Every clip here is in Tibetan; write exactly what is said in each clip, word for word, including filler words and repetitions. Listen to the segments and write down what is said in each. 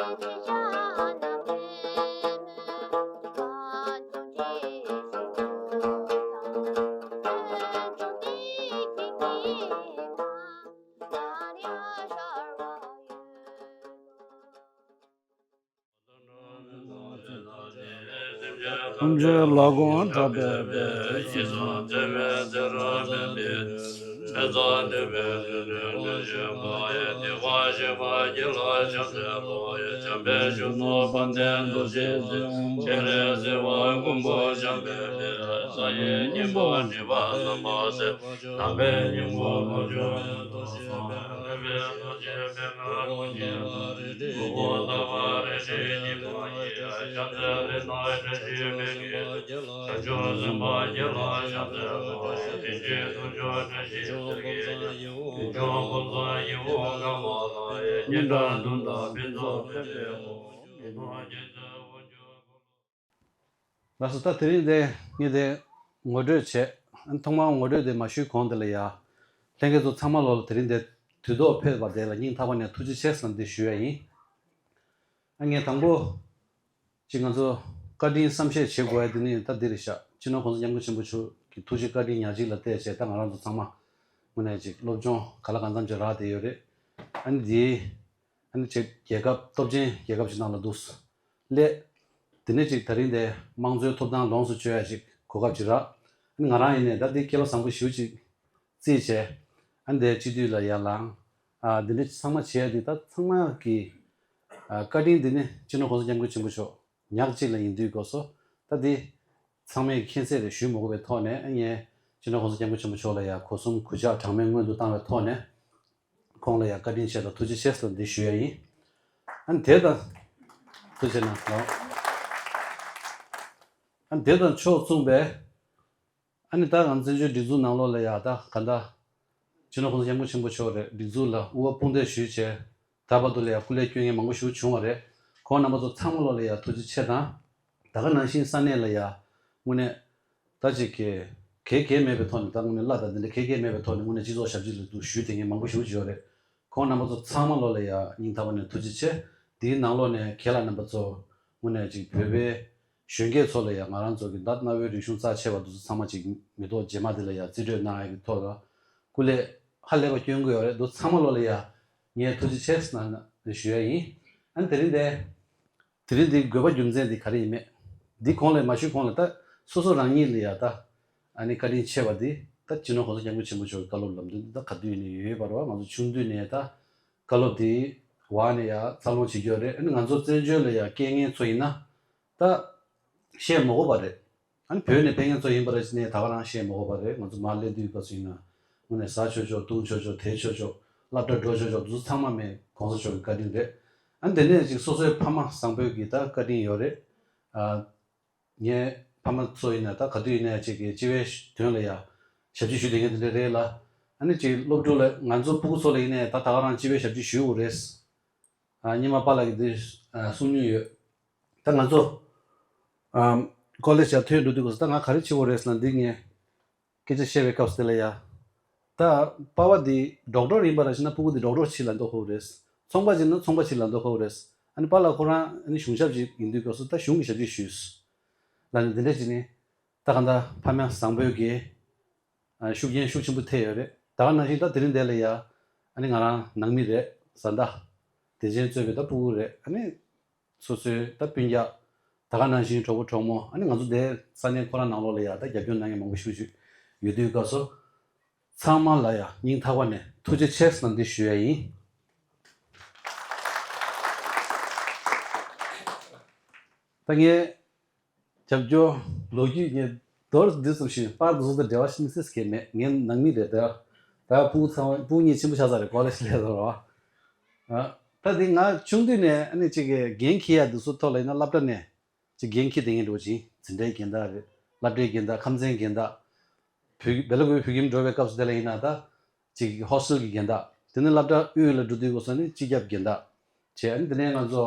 ཐམས་ཅད་ལ་དགོངས་དྲག་པའི་དཔལ། ཡེ་ཤེས་ཚེ་བའི་ཚེ་རབས་མེད་པའི། ཕན་བཏགས་ནུས་པའི་ནུས་ལྡན་ལས་བྱེད་པ། ཡི་དྭགས་ཞི་བ་ཉིད་ལ་ཕྱག་འཚལ་ལོ། བྱམས་པའི་གཞུང་ལུགས་དཔལ་ལྡན་རྡོ་རྗེ་འཆང་། སྤྱན་རས་གཟིགས་དབང་མགོན་པོ་འཇམ་དཔལ་དཔལ། གསང་བའི་སྙིང་པོ་སྒྲིབ་པ་རྣམ་པར་སེལ། དམ་པའི་སྙིང་པོ་ལོངས་སྤྱོད་རྡོ་རྗེ་དཔལ། ལྷ་མིའི་རྡོ་རྗེ་སྤྱན་སྔར་ཀློང་ཆེན་པ། དགུ་པོ་ལྟ་བུར་རལ་གྲིའི་སྙིང་པོ་ཡི། ཕྱག་འཚལ་ལས་སྣང་བཀྲ་ཤིས་པའི་གེགས་བྱས། བྱང་ཆུབ་སེམས་དཔའ་ཉིད་ལ་ཕྱག་འཚལ་ལོ། དེ་བཞིན་དུང་སྐྱོང་བཀྲ་ཤིས་བདེ་དགེ་ཡི། དུང་སྐྱོང་ཀུན་བཟང་ཡིད་འོང་ངག་དབང་ལ། སྙན་གྲགས་གདུང་དང་ཕུན་ཚོགས་ཕན་པའི་ལྷུན་གྱིས་གཙོས་པ། ལགས་སོ། ད་དེ་རིང་འདི་ངས་དེ་ངོ་སྤྲོད་བྱས། ཨ་ནི་ཐོག་མར་ངོ་སྤྲོད་དེ་མ་ཞུས་གོང་དེ་ལ་ཡ། ལྷན་རྒྱས་ཚོ་ཚང་མ་ལོ་ལ་དེ་རིང་འདི་དུས་ཐོག་ཕེབས་པ་དེ་ལ་སྙིང་ཐག་པ་ནས་ཐུགས་རྗེ་ཆེ་ཟེར་ནས་འདི་ཞུ་ཡ་ཡིན། ཨ་ངས་དང་པོ་ཅིག་ང་ཚོ་བཀའ་དྲིན་བསམ་ཤེས་བྱེད་དགོས་ཡ་དེ་ནི་ད་འདི་རེད་ཤག་སྤྱི་ནོར་༸གོང་ས་༸སྐྱབས་མགོན་ཆེན་པོ་མཆོག་གི་ཐུགས་རྗེ་བཀའ་དྲིན་ཉག་གཅིག་ལ་བལྟས་བྱས། ད་ང་རང་ཚོ་ཚང་མ་དངོས་གནས་ཅིག་སློབ་སྦྱོང་ག་ལ་གང་འཚམ་ཅིག་རག་བསྡད་ཡོད་རེད། ཨ་ནི་འདིའི་ཨ་ནི་ཅིག་རྒྱལ་ཁབ་སྟོབས་ཆེན་རྒྱལ་ཁབ་ཅིག་ནང་ལ་འདུག་སླེབས། དེ་ནས་ཅིག་ད་རིང་དེ་དམངས་གཙོའི་ཐོབ་ཐང་ལོངས་སུ་སྤྱོད་ཡ་ཅིག་གོ་སྐབས་ཅིག་རག་ཨ་ནི་ང་རང་ཡིན་ནས་ད་འདི་སྐལ་བ་བཟང་པོ་ཞེ་པོ་ཅིག་བརྩིས་བྱས། ཨ་ནི་དེ་སྤྱི་འཐུས་ལ་ཡར་ལངས། ཨ་འདི་འདྲ་ཚང་མ་བྱས་ཏེ། ད་ཚང་མ་གི་ཨ་བཀའ་དྲིན་འདི་ནི་སྤྱི་ནོར་༸གོང་ས་༸སྐྱབས་མགོན་ཆེན་པོ་མཆོག་ཉག་གཅིག་ལ་ཡིན་དུས་སྐབས་སུ། ད་འདི་ཚང་མས་མཁྱེན་གསལ་རེད། ཞུ་མ་དགོས་པའི་ཐོག་ནས། ཨ་ངས་སྤྱི་ནོར་༸གོང་ས་༸སྐྱབས་མགོན་ཆེན་པོ་མཆོག་ལ་ཡ་སྒོ་གསུམ་གུས་ཕྱག་གྲངས་མེད་སྔོན་དུ་བཏང་བའི་ཐོག་ནས། ཁོང་ལ་ཡང་བཀའ་དྲིན་ཆེ་དང་ཐུགས་རྗེ་ཆེ་ཟེར་འདི་ཞུ་ཡ་ཡིན། ཨ་ནི་དེ་དང་། ཐུགས་རྗེ་གནང་། ཨ་ནི་དེ་དང་ཕྱོགས་མཚུངས་པའི། ཨ་ནི་ད་ང་བཙན་བྱོལ་སྒྲིག་འཛུགས་ནང་ལོགས་ལ་ཡ་ད་ག་འདྲ། སྤྱི་ནོར་༸གོང་ས་༸སྐྱབས་མགོན་ཆེན་པོ་མཆོག་རེད། སྒྲིག་འཛུགས་ལ་དབུ་བ་དཔུང་འདེགས་ཞུས་བྱས། ད་བར་དུ་ལ་ཡ་སྐུ་ལས་བསྐྱོན་མཁན་མང་པོ་ཞིག་བྱུང་བ་རེད། ཁོང་རྣམ་པ་ཚོ་ཚང་མ་ལོགས་ལ་ཡ་ཐུགས་རྗེ་ཆེ་དང་། ད་ག་ནང་བཞིན་ས་གནས་ལ་ཡ་དངོས་གནས། ད་ཅིག་གི་གལ་གལ་མེད་པའི་ཐོག་ནས། ད་དངོས་གནས་གླ་དང་འདི་འདྲ་གལ་གལ་མེད་པའི་ཐོག་ནས་དངོས་གནས་སྤྱི་ཚོགས་ཞབས་ཕྱི་ལ་འདུག་ཞུས་བསྡད་མཁན་མང་པོ་ཞིག་ཡོད་རེད། ཁོང་རྣམ་པ་ཚོ་ཚང་མ་ལོ་ལ་ཡ་སྙིང་ཐག་པ་ནས་ཐུགས་རྗེ་ཆེ། དེའི་ནང་ལོགས་ནས་ཁྱེད་ལ་རྣམ་པ་ཚོ་དངོས་གནས་ཅིག་བོད་པའི་གཞོན་སྐྱེས་ཚོ་ལ་ཡ། ང་རང་ཚོ་གི་ད་གནའ་བོའི་རིག་གཞུང་རྩ་ཆེ་བ་འདུག་ཚོ་ཚང་མ་ཅིག་མེ་ཏོག་རྗེས་མ་དེ་ལ་ཡ་རྩིས་སྤྲོད་གནང་ཡ་གི་ཐོག་ལ་སྐུ་ལས་ཧ་ལས་པ་བསྐྱོན་གི་ཡོད་རེད། འདུག་ཚང་མ་ལོ་ལ་ཡ་ངས་ཐུགས་རྗེ་ཆེ་ཟེར་ན་ཞུ་ཡ་ཡིན། ཨ་ནི་དེ་རིང་དེ། དེ་རིང་འདི་དགོས་པ་རྒྱུ་མཚན་འདི་ག་རེ་ཡིན་མེད། འདི་གོང་ལ་མ་ཞུས་གོང་ལ་ད་སོ་སོ་རང་ཉིད་ལ་ཡ་ད། ཨ་ནི་བཀའ་དྲིན་ཆེ་བ་འདི་ད་སྤྱི་ནོར་༸གོང་ས་༸སྐྱབས་མགོན་ཆེན་པོ་མཆོག་གི་བཀའ་སློབ་ལམ་སྟོན་འདི་ད་ག་དུས་ཡིན་ནའི་ཡོད་ཡོད་པ་རེད་བ། ང་ཚོ་ཆུང་དུས་ནས་ད་བཀའ་སློབ་འདི་འོག་ནས་ཡ་འཚར་ལོངས་བྱེད་ཀྱི་ཡོད་རེད། ཨ་ནི་ང་ཚོ་བཙན་བྱོལ་ལ་ཡ་སྐྱེས་མཁན་ཚོ་ཡིན་ན་ད་བཤད་མ་དགོས་པ་རེད། ཨ་ནི་བོད་ནས་ཕེབས་མཁན་ཚོ་ཡིན་པ་རེད་ནས་ད་ག་རང་བཤད་མ་དགོས་པ་རེད། ང་ཚོ་མར་སླེབས་དུས་སྐབས་སུ་ཡིན་ན་དངོས་གནས་བཟའ་ཆོག་ཆོག་བཏུང་ཆོག་ཆོག་བསྡད་ཆོག་ཆོག་སློབ་གྲྭ་འགྲོ་ཆོག་ཆོག་འདི་ཚོ་ཚང་མ་མེད་༸གོང་ས་མཆོག་གི་བཀའ་དྲིན་རེད། ཨ་ནི་དེ་ནས་ཅིག་སོ་སོའི་ཕ་མ་བཟང་པོའི་གི་ད་བཀའ་དྲིན་ཡོད་རེད། ཨ་ངའི་ཕ་མ་ཚོ་ཡིན་ན་ད་ག་དུས་ཡིན་ནའི་ཅིག་གི་སྤྱི་པའི་དོན་ལ་ཡ་ཞབས་ཕྱི་ཞུ་བསྡད་མཁན་དེ་འདྲ་རེད་ལ། ཨ་ནི་ཅིག་སློབ་ཕྲུག་ལ་ང་ཚོ་སྤུ་གུ་ཚོ་ལ་ཡིན་ནའི་ད་ད་ག་རང་སྤྱི་པའི་ཞབས་ཕྱི་ཞུ་དགོས་རེད། ཨ་སྙེ་མ་པཱ་ལགས་ཀྱིས་འདི་ཨ་གསུང་མྱོང་ཡོད། ད་ང་ཚོ་ཨམ་ཀོ་ལེཇ་ཡར་ཐོན་འགྲོ་དུས་སྐབས་སུ་ད་ང་ག་རེ་བྱེད་དགོས་རེད་ཟེར་ན། འདི་ངས་སྐད་ཆ་བཤད་པའི་སྐབས་སུ་དེ་ལ་ཡ། ད་པཱ་ཕ་འདི་ཌོག་ཊར་ཡིན་པ་ར་བྱས་ན་སྤུ་གུ་འདི་ཌོག་ཊར་ཅིག་ལ་འདོད་ཁོ་རེད། ཚོང་པ་ཅིག་ན་ཚོང་པ་ཅིག་ལ་འདོད་ཁོ་རེད། ཨ་ནི་པཱ་ལགས་ཁོ་རང་ཨ་ནི་གཞུང་ཞབས་ཅིག་ཡིན་དུས་སྐབས་སུ་ད་གཞུང་གི་ཞབས་ཕྱི་ཞུས་ལ་ནི་འདི་འདྲ་ཅིག་ནི། ད་གང་ལྟར་ཕ་མ་བཟང་པོའི་གི་ཨ་ཤུགས་རྐྱེན་ཤུགས་ཆེན་པོ་ཐེབས་ཡོད་རེད། ད་ག་ནང་བཞིན་ད་དེ་རིང་འདི་ལ་ཡ་ཨ་ནི་ང་རང་ནང་མི་རེད། བཟའ་ཟླ་དེ་ཅན་གཙོས་པའི་ད་སྤུ་གུ་རེད། ཨ་ནི་སོ་སོའི་ད་སྤུན་ཀྱག་ད་ག་ནང་བཞིན་གྲོགས་པོ་གྲོགས་མོ། ཨ་ནི་ང་ཚོ་དེ་ས་གནས་ཁོ་རང་ནང་ལོགས་ལ་ཡ་ད་རྒྱབ་སྐྱོར་གནང་མཁན་མང་པོ་ཞིག་ཅིག་ཡོད་དུས་སྐབས་སུ། ཚང་མ་ལ་ཡ་སྙིང་ཐག་པ་ནས་ཐུགས་རྗེ་ཆེ་ཟེར་ནས་འདི་ཞུ་ཡ་ཡིན། ད་ངས་རྒྱབ་སྐྱོར་ལོ་རྒྱུས་ངས་མདོར་བསྡུས་ཙམ་ཞུས། པར་དེ་ཚོ་དང་འབྲེལ་བ་ཤིན་སིས་གས་མེད། ངའི་ནང་མི་རེད་དེ། ད་སྤུ་གུ་ཚང་མ་སྤུ་གུ་གཉིས་ཆེན་པོ་ཆགས་ཚར་རེད། ཀོ་ལེཇ་སླེབས་ཚར་བ། ཨ་ད་དེ་ང་ཆུང་དུས་ནས་ཨ་ནི་ཅིག་གི་འགན་འཁྱེར་ཡ་དེ་ཚོ་ཐོག་ལ་ཡིན་ན་སློབ་གྲྭ་ནས་ཅིག་འགན་འཁྱེར་བསྡད་མཁན་འདྲ་བོ་ཅིག་འཛིན་གྲྭའི་འགན་བདག་རེད། སློབ་གྲྭའི་འགན་བདག་ཁམས་ཚན་འགན་བདག་བོད་བེ་ལ་ཀུ་བེ་བོད་ཁྱིམ་འགྲོ་བའི་སྐབས་སུ་དེ་ལ་ཡིན་ན་ད་ཅིག་ཧོ་སི་ཊལ་གྱི་འགན་བདག་དེ་ནས་སློབ་གྲྭ་དབུས་ལ་འགྲོ་དུས་སྐབས་སུ་ནི་སྤྱི་ཁྱབ་འགན་བདག་བྱས། ཨ་ནི་དེ་ནས་ང་ཚོ་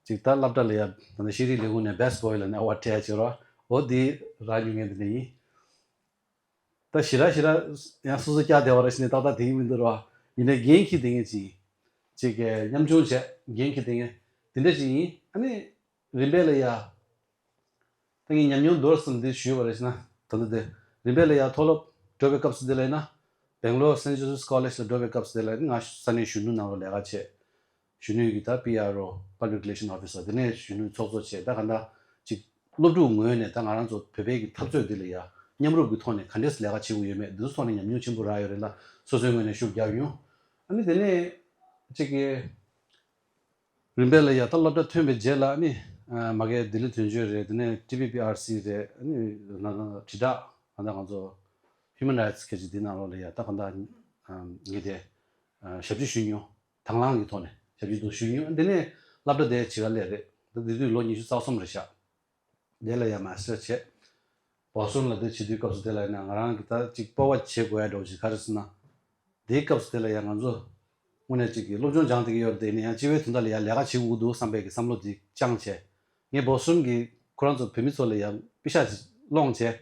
ཅིག་ད་སློབ་གྲྭ་ལ་ཡ་ད་ནི་ཤེས་རིག་ལས་ཁུངས་ནས་བེ་སི་ཊི་བོའི་ལ་ནི་ཨེ་ཝར་ཌི་སྤྲད་ཡ་བྱེད་རོགས། འོ་དེ་རག་མྱོང་མཁན་དེ་འདྲ་ཡིན། ད་ཞེ་དྲག་ཞེ་དྲག་ཡང་སོ་སོ་བཀྱག་བསྡད་པ་རེད་ཟེར་ནས་ཏག་ཏག་དེ་ཡིན་མི་འདུག་རོ། ཡིན་ནའི་འགན་འཁྱེར་བསྡད་མཁན་ཅིག་ཅིག་གི་ཉམ་ཆུང་བྱས་འགན་འཁྱེར་བསྡད་མཁན། དེ་འདྲ་ཞིག་ཡིན། ཨ་ནི་རིམ་པས་ལ་ཡ། ད་ངས་ཉམས་མྱོང་མདོར་ཙམ་འདི་ཞུས་པ་རེད་ཟེར་ན། ད་ལྟ་དེ་རིམ་པས་ལ་ཡ་མཐོ་སློབ་འགྲོ་བའི་སྐབས་སུ་དེ་ལ་ཡིན་ན། སྦེང་ལོར་Saint Joseph's College ལ་འགྲོ་བའི་སྐབས་སུ་དེ་ལ་ཡིན་ན། ང་ས་གནས་གཞོན་ནུ་ནང་ལ་ལས་ཀ་བྱས། གཞོན་ནུའི་གི་ད་པི་ཨར་ཨོ། Public Relation Officer། དེ་ནས་གཞོན་ནུའི་ཚོགས་གཙོ་བྱས། ད་ག་འདྲ་ཅིག་སློབ་ཕྲུག་ངོས་ནས་ད་ང་རང་ཚོ་བོད་པའི་གི་འཐབ་རྩོད་འདི་ལ་ཡ་མཉམ་རུབ་ཀྱི་ཐོག་ནས་ག་འདྲས་ལས་ཀ་བྱེད་དགོས་ཡོད་མེད། འདི་ཚོ་ཐོག་ནས་ཉམས་མྱོང་ཆེན་པོ་རག་ཡོད་རེད་ལ། སོ་སོའི་ངོས་ནས་ཤུགས་རྒྱབ་ཡོང་། ཨ་ནི་དེ་ནས་ཅིག་གི་རིམ་པས་ལ་ཡ་ད་སློབ་གྲྭ་ཐོན་པའི་རྗེས་ལ་ཨ་ནི་མ་གི་ལྡི་ལི་དོན་གཅོད་རེད། དེ་ནས་ཊི་བི་པི་ཨར་སི་རེད། ཨ་ནི་ན་ན་དྲིལ་བསྒྲགས་ད་ལྟ་ང་ཚོ་Human Rights སྐད་ཆ་འདི་ནང་ལོགས་ལ་ཡ་ད་ག་འདྲ་ངས་དེ་ཞབས་ཕྱི་ཞུས་མྱོང་། དང་བླངས་ཀྱི་ཐོག་ནས་ཞབས་ཕྱི་དུ་ཞུས་མྱོང་། དེ་ནས་སློབ་གྲྭ་དེ་ཕྱི་ཁ་སླེབས་རེད། ད་དེ་དུས་ལོ་ཉི་ཤུ་རྩ་གསུམ་རེད་ཤག་དེ་ལ་ཡང་མ་སི་ཊར་བྱས། བོ་སི་ཊོན་ལ་དེ་བྱེད་དུས་སྐབས་སུ་དེ་ལ་ཡིན་ན་ང་རང་གི་ད་ཅིག་སྤོབས་པ་བྱེད་དགོས་ཡ་འདྲ་བོ་ཞིག་ག་རེ་ཟེར་ན། དེའི་སྐབས་སུ་དེ་ལ་ཡང་ང་ཚོ་དངོས་གནས་ཅིག་གི་སློབ་སྦྱོང་སྦྱངས་བསྡད་ཀྱི་ཡོད་རེད། དེ་ནས་ཡང་སྤྱི་བའི་དོན་དག་ལ་ཡང་ལས་ཀ་བྱེད་དགོས་འདུག་བསམ་པའི་གི་བསམ་བློ་དེ་བཅངས་བྱས། ངས་བོ་སི་ཊོན་གྱི་ཁོ་རང་ཚོ་བོད་མི་ཚོ་ལ་ཡང་པེ་ཤག་ཅིག་སློང་བྱས།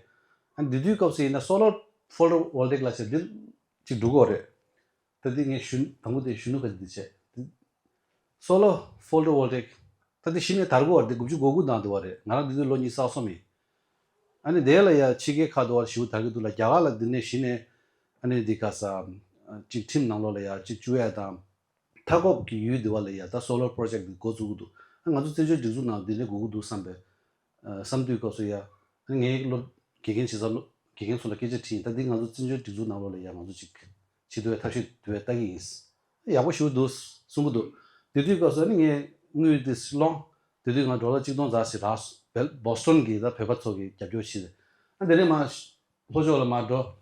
ཨ་ནི་དེ་དུས་སྐབས་སུ་ཡིན་ན་སོ་ལར་ཕོ་ཊོ་ཝོལ་ཊིག་ལབ་བྱས་འདི་ཅིག་འགྲོ་གི་ཡོད་རེད། ད་འདི་ངས་གཞོན་དང་པོ་དེ་གཞོན་ནུ་ག་འདི་བྱས། སོ་ལར་ཕོ་ཊོ་ཝོལ་ཊིག་ད་འདི་གཞི་ནས་དར་གི་ཡོད་རེད། དགུ་བཅུ་གོ་དགུ་ནང་འདི་བ་རེད། ང་རང་འདི་དུས་ལོ་ཉི་ཤུ་རྩ་གསུམ་ཡིན། ཨ་ནི་དེ་ལ་ཡ་ཕྱི་རྒྱལ་ཁག་འདི་བ་ཞེ་པོ་དར་གི་འདུག་ལ། རྒྱ་གར་ལ་འདི་ནས་གཞི་ནས་ཨ་ནི་འདི་ག་ས་ཅིག་ཁྲིམས་ནང་ལོགས་ལ་ཡ་ཅིག་བཅུག་ཡ་དང་། མཐའ་འཁོབ་ཀྱི་ཡུལ་འདི་བ་ལ་ཡ་ད་སོ་ལར་པོ་རོ་ཇེག་འདི་འགོ་བཙུགས་གི་འདུག་ཨ་ང་ཚོ་བཙན་བྱོལ་སྒྲིག་འཛུགས་ནང་འདི་ནས་དགོས་ཀྱི་འདུག་བསམ་པའི་བསམ་དུས་སྐབས་སུ་ཡ། ངའི་སློབ་དགེ་རྒན་བྱེད་ས་སློབ་དགེ་རྒན་ཚོ་ལ་སྐད་ཆ་དྲིས་ཡིན། ད་འདི་ང་ཚོ་བཙན་བྱོལ་སྒྲིག་འཛུགས་ནང་ལོགས་ལ་ཡ་ང་ཚོ་ཅིག་བྱེད་ཐུབ་པའི་ཐབས་ཤེས་དུ་བའི་ལྟ་གི་ཡིན། ཡག་པོ་ཞུ་འདུག་གསུང་གི་འདུག་དེ་དུས་སྐབས་སུ་ནི་ངས་དངུལ་དེ་སློང་། དེ་དུས་ང་ཌོ་ལར་གཅིག་སྟོང་ཙམ་ཞིག་རག་སོང་། བོ་སི་ཊོན་གྱི་ད་བོད་པ་ཚོ་གི་རྒྱབ་སྐྱོར་བྱས། ཨ་དེ་ནས་མ་ལྷོ་ཕྱོགས་ལ་མ་འགྲོ།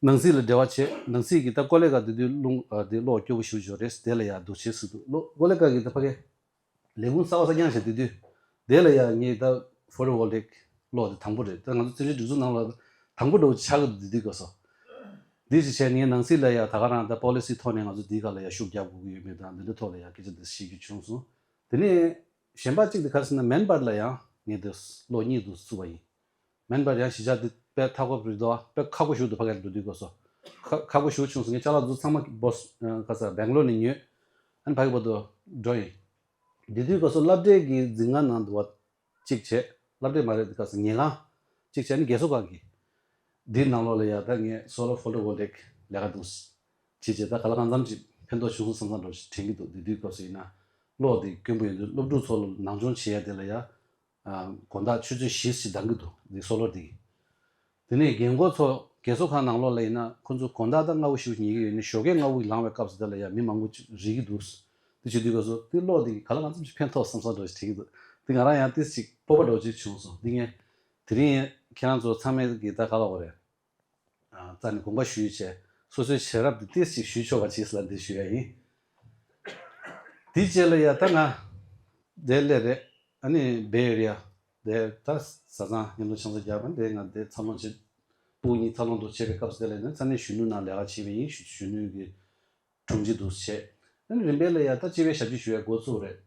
ནང་སྲིད་ལ་འབྲེལ་བ་བྱས། ནང་སྲིད་ཀྱི་ད་ཀོ་ལེ་ག་དེ་དུས་རླུང་ཨ་དེ་གློག་སྐྱོ་པོ་ཞུ་ཞོ་རེད། དེ་ལ་ཡ་འདུག་བྱེད་སྲིད་འདུག་ལོ་ཀོ་ལེ་ག་གི་ད་ཕ་གི་ལས་ཁུངས་གསར་པ་གསར་རྐྱང་བྱས། དེ་དུས་དེ་ལ་ཡ་ངས་ད་ཕོ་ཊོ་ཝོལ་ཊིག་གློག་དེ་དང་པོ་རེད། ད་ང་ཚོ་བཙན་བྱོལ་སྒྲིག་འཛུགས་ནང་ལ་དང་པོ་འདྲ་བོ་ཆགས་ཀྱི་འདུག་དེ་དུས་སྐབས་སུ། དེ་ཅི་བྱས་ངས་ནང་སྲིད་ལ་ཡ་ད་ག་རང་ད་པོ་ལི་སི་ཐོག་ནས་ང་ཚོ་དེའི་སྒང་ལ་ཡ་ཤུགས་རྒྱབ་དགོས་ཀྱི་ཡོད་མེད་དང་། འདི་འདྲ་ཐོག་ལ་ཡ་སྐད་ཆ་འདི་བཤད་རྒྱུ་བྱུང་སོང་། དེ་ནས་གཞན་པ་གཅིག་དེ་ག་རེ་ཟེར་ན། མེན་མར་ལ་ཡང་ངས་དེ་གློག་གཉིས་འདུག་བཙུགས་པ་ཡིན། མེན་མར་ཡང་གཞིས་ཆགས་འདི་དཔེ་མཐའ་འཁོབ་རེད་དོ། དཔེ་ཁག་པོ་ཞིག་འདུག་ཕ་གིར་འགྲོ་དུས་སྐབས་སུ། ཁ་ཁག་པོ་ཞིག་བྱུང་སོང་། ངས་ཅ་ལག་འདི་ཚང་མ་བོ་སི་ཨ་ག་ས་སྦེང་ལོར་ནས་ཉོས། ཨ་ནི་ཕ་གི་བར་དུ་འགྲོ་ཡིན། དེ་དུས་སྐབས་སུ་སློབ་གྲྭའི་གི་འཛིན་ཁང་ནང་དུ་བ་གཅིག་བྱས། སློབ་གྲྭ་མ་རེད། དེ་ག་ས་ཉལ་ཁང་གཅིག་བྱས་ནས་རྒས་གསོ་ཁང་གི་འདིའི་ནང་ལོགས་ལ་ཡ་ད་ངས་སོ་ལར་ཕོ་ཊོ་ཝོལ་ཊིག་ལས་ཀ་འདུག་བྱས་བྱས། ད་ག་ལ་གང་འཚམ་ཅིག་ཕན་ཐོགས་བྱུང་སོང་བསམ་བསམ་འདྲ་ཞིག་དྲན་གྱི་འདུག་དེ་དུས་སྐབས་སུ་ཡིན་ན་གློག་དེ་དཀོན་པོ་ཡིན་དུས་སློབ་ཕྲུག་ཚོ་ལ་ནང་སྦྱོང་བྱེད་ཡ་དེ་ལ་ཡ་ཨ་དགོང་དག་ཆུ་ཚོད་བཞི་ཞིག་འདང་གི་འདུག་འདི་སོ་ལར་དེ་གི། དེ་ནས་རྒན་གོག་ཚོ་རྒས་གསོ་ཁང་ནང་ལོགས་ལ་ཡིན་ན་ཁོ་ཚོ་དགོང་དག་ད་སྔ་པོ་ཞིག་ཉལ་གི་ཡོད་ནི། ཞོགས་ཀས་སྔ་པོ་ལངས་པའི་སྐབས་སུ་དེ་ལ་ཡ་མི་མང་པོ་ཅིག་རིལ་གི་འདུག་དེ་བྱེད་དུས་སྐབས་སུ་དེ་གློག་དེ་ག་ལ་གང་འཚམ་ཞིག་ཕན་ཐོགས་བསམ་བསམ་འདྲ་ཞིག་དྲན་གྱི་འདུག་དེ་ང་རང་ཡང་ཏིས་ཅིག་སྤོབས་པ་འདྲ་ཅིག་བྱུང་སོང་། དེ་ངས་དེ་རིང་ཁྱེད་རང་ཚོ་ཚང་མས་ཀྱི་ད་ག་ལ་འོ་རེད། ཨ་རྩ་ནས་དགོངས་པ་ཞུས་བྱས། སོ་སོའི་བྱས་རབས་དེ་ཏིས་ཅིག་ཞུས་ཆོག་པ་བྱས་ལ་འདི་ཞུ་ཡ་ཡིན། དེའི་རྗེས་ལ་ཡ་ད་ང་དེ་སླེབས་རེད། ཨ་ནི་བེ་ཨེ་རི་ཡ་དེ་ད་བཟའ་ཚང་མཉམ་དུ་ཆང་ས་བརྒྱབ་པ་དེ། ང་དེ་འཚར་ལོངས་བྱེད། སྤུ་གུ་གཉིས་འཚར་ལོངས་འདུག་བྱེད་པའི་སྐབས་སུ་དེ་ལ་ཡིན་ན་ས་གནས་གཞོན་ནུ་ནང་ལས་ཀ་བྱེད་པ་ཡིན། གཞོན་ནུ་གི་དྲུང་ཆེ་འདུག་བྱས། ཨ་ནི་རིམ་པས་ལ་ཡ་ད་སྤྱི་པའི་ཞབས་ཕྱི་ཞུ་ཡ་འགོ་བཙུགས་རེད་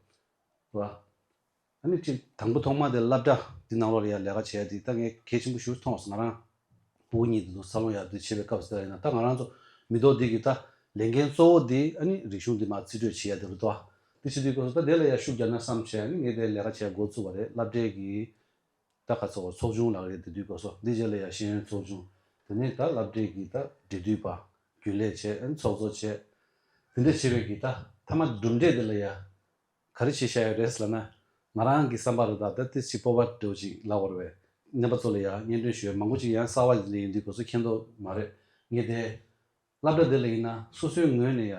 བ། ཨ་ནི་ཅིག་དང་པོ་ཐོག་མ་དེ་སློབ་གྲྭ་འདི་ནང་ལོགས་ལ་ཡ་ལས་ཀ་བྱེད་ཡ་དེ་ད་ངས་གལ་ཆེན་པོ་ཞིག་མཐོང་སོང་། ང་རང་སྤུ་གུ་གཉིས་དེ་ཚོ་འཚར་ལོངས་ཡར་དེ་བྱེད་པའི་སྐབས་སུ་དེ་ལ་ཡིན་ན། ད་ང་རང་ཚོ་མི་ཐོག་འདི་གི་ད་ལས་འགན་གཙོ་བོ་འདི་ཨ་ནི་རིག་གཞུང་འདི་མར་རྩིས་སྤྲོད་བྱེད་ཡ་དེ་རེད་དོ། དེ་བྱེད་དུས་སྐབས་སུ་ད་དེ་ལ་ཡ་ཤུགས་རྒྱབ་ན་བསམ་བྱས། ཨ་ནི་ངས་དེ་ལས་ཀ་བྱེད་ཡ་འགོ་བཙུགས་པ་རེད། སློབ་གྲྭའི་གི་ད་ག་ཚོགས་ཚོགས་ཆུང་ལགས་རེད། དེ་དུས་སྐབས་སུ་འདི་རྗེས་ལ་ཡ་ཤེས་ཡོན་ཚོགས་ཆུང་། དེ་ནས་ད་སློབ་གྲྭའི་གི་ད་འབྲེལ་མཐུད་པ་རྒྱུན་ལས་བྱས། ཨ་ནི་ཚོགས་གཙོ་བྱས། དེ་འདྲ་བྱེད་པའི་གི་ད་མཐའ་མ་གྲུབ་འབྲས་དེ་ལ་ཡ་ག་རེ་བྱེད་བཞག་ཡོད་རེད་ཟེར་ལབ་ན། ང་རང་གི་བསམ་པ་རེད། ད་ད་ཏིས་ཅིག་སྤོབས་པ་འདྲ་བོ་ཅིག་ལབ་དགོས་རེད་པས། རྣམ་པ་ཚོ་ལ་ཡ་སྙན་སྒྲོན་ཞུ་ཡ་མང་པོ་ཅིག་ཡང་གསར་པ་ལ་ཡིན་དུས་སྐབས་སུ་མཁྱེན་རྟོགས་མ་རེད། ངས་དེ་སློབ་གྲྭ་འདི་ལ་ཡིན་ན་སོ་སོའི་ངོས་ནས་ཡ་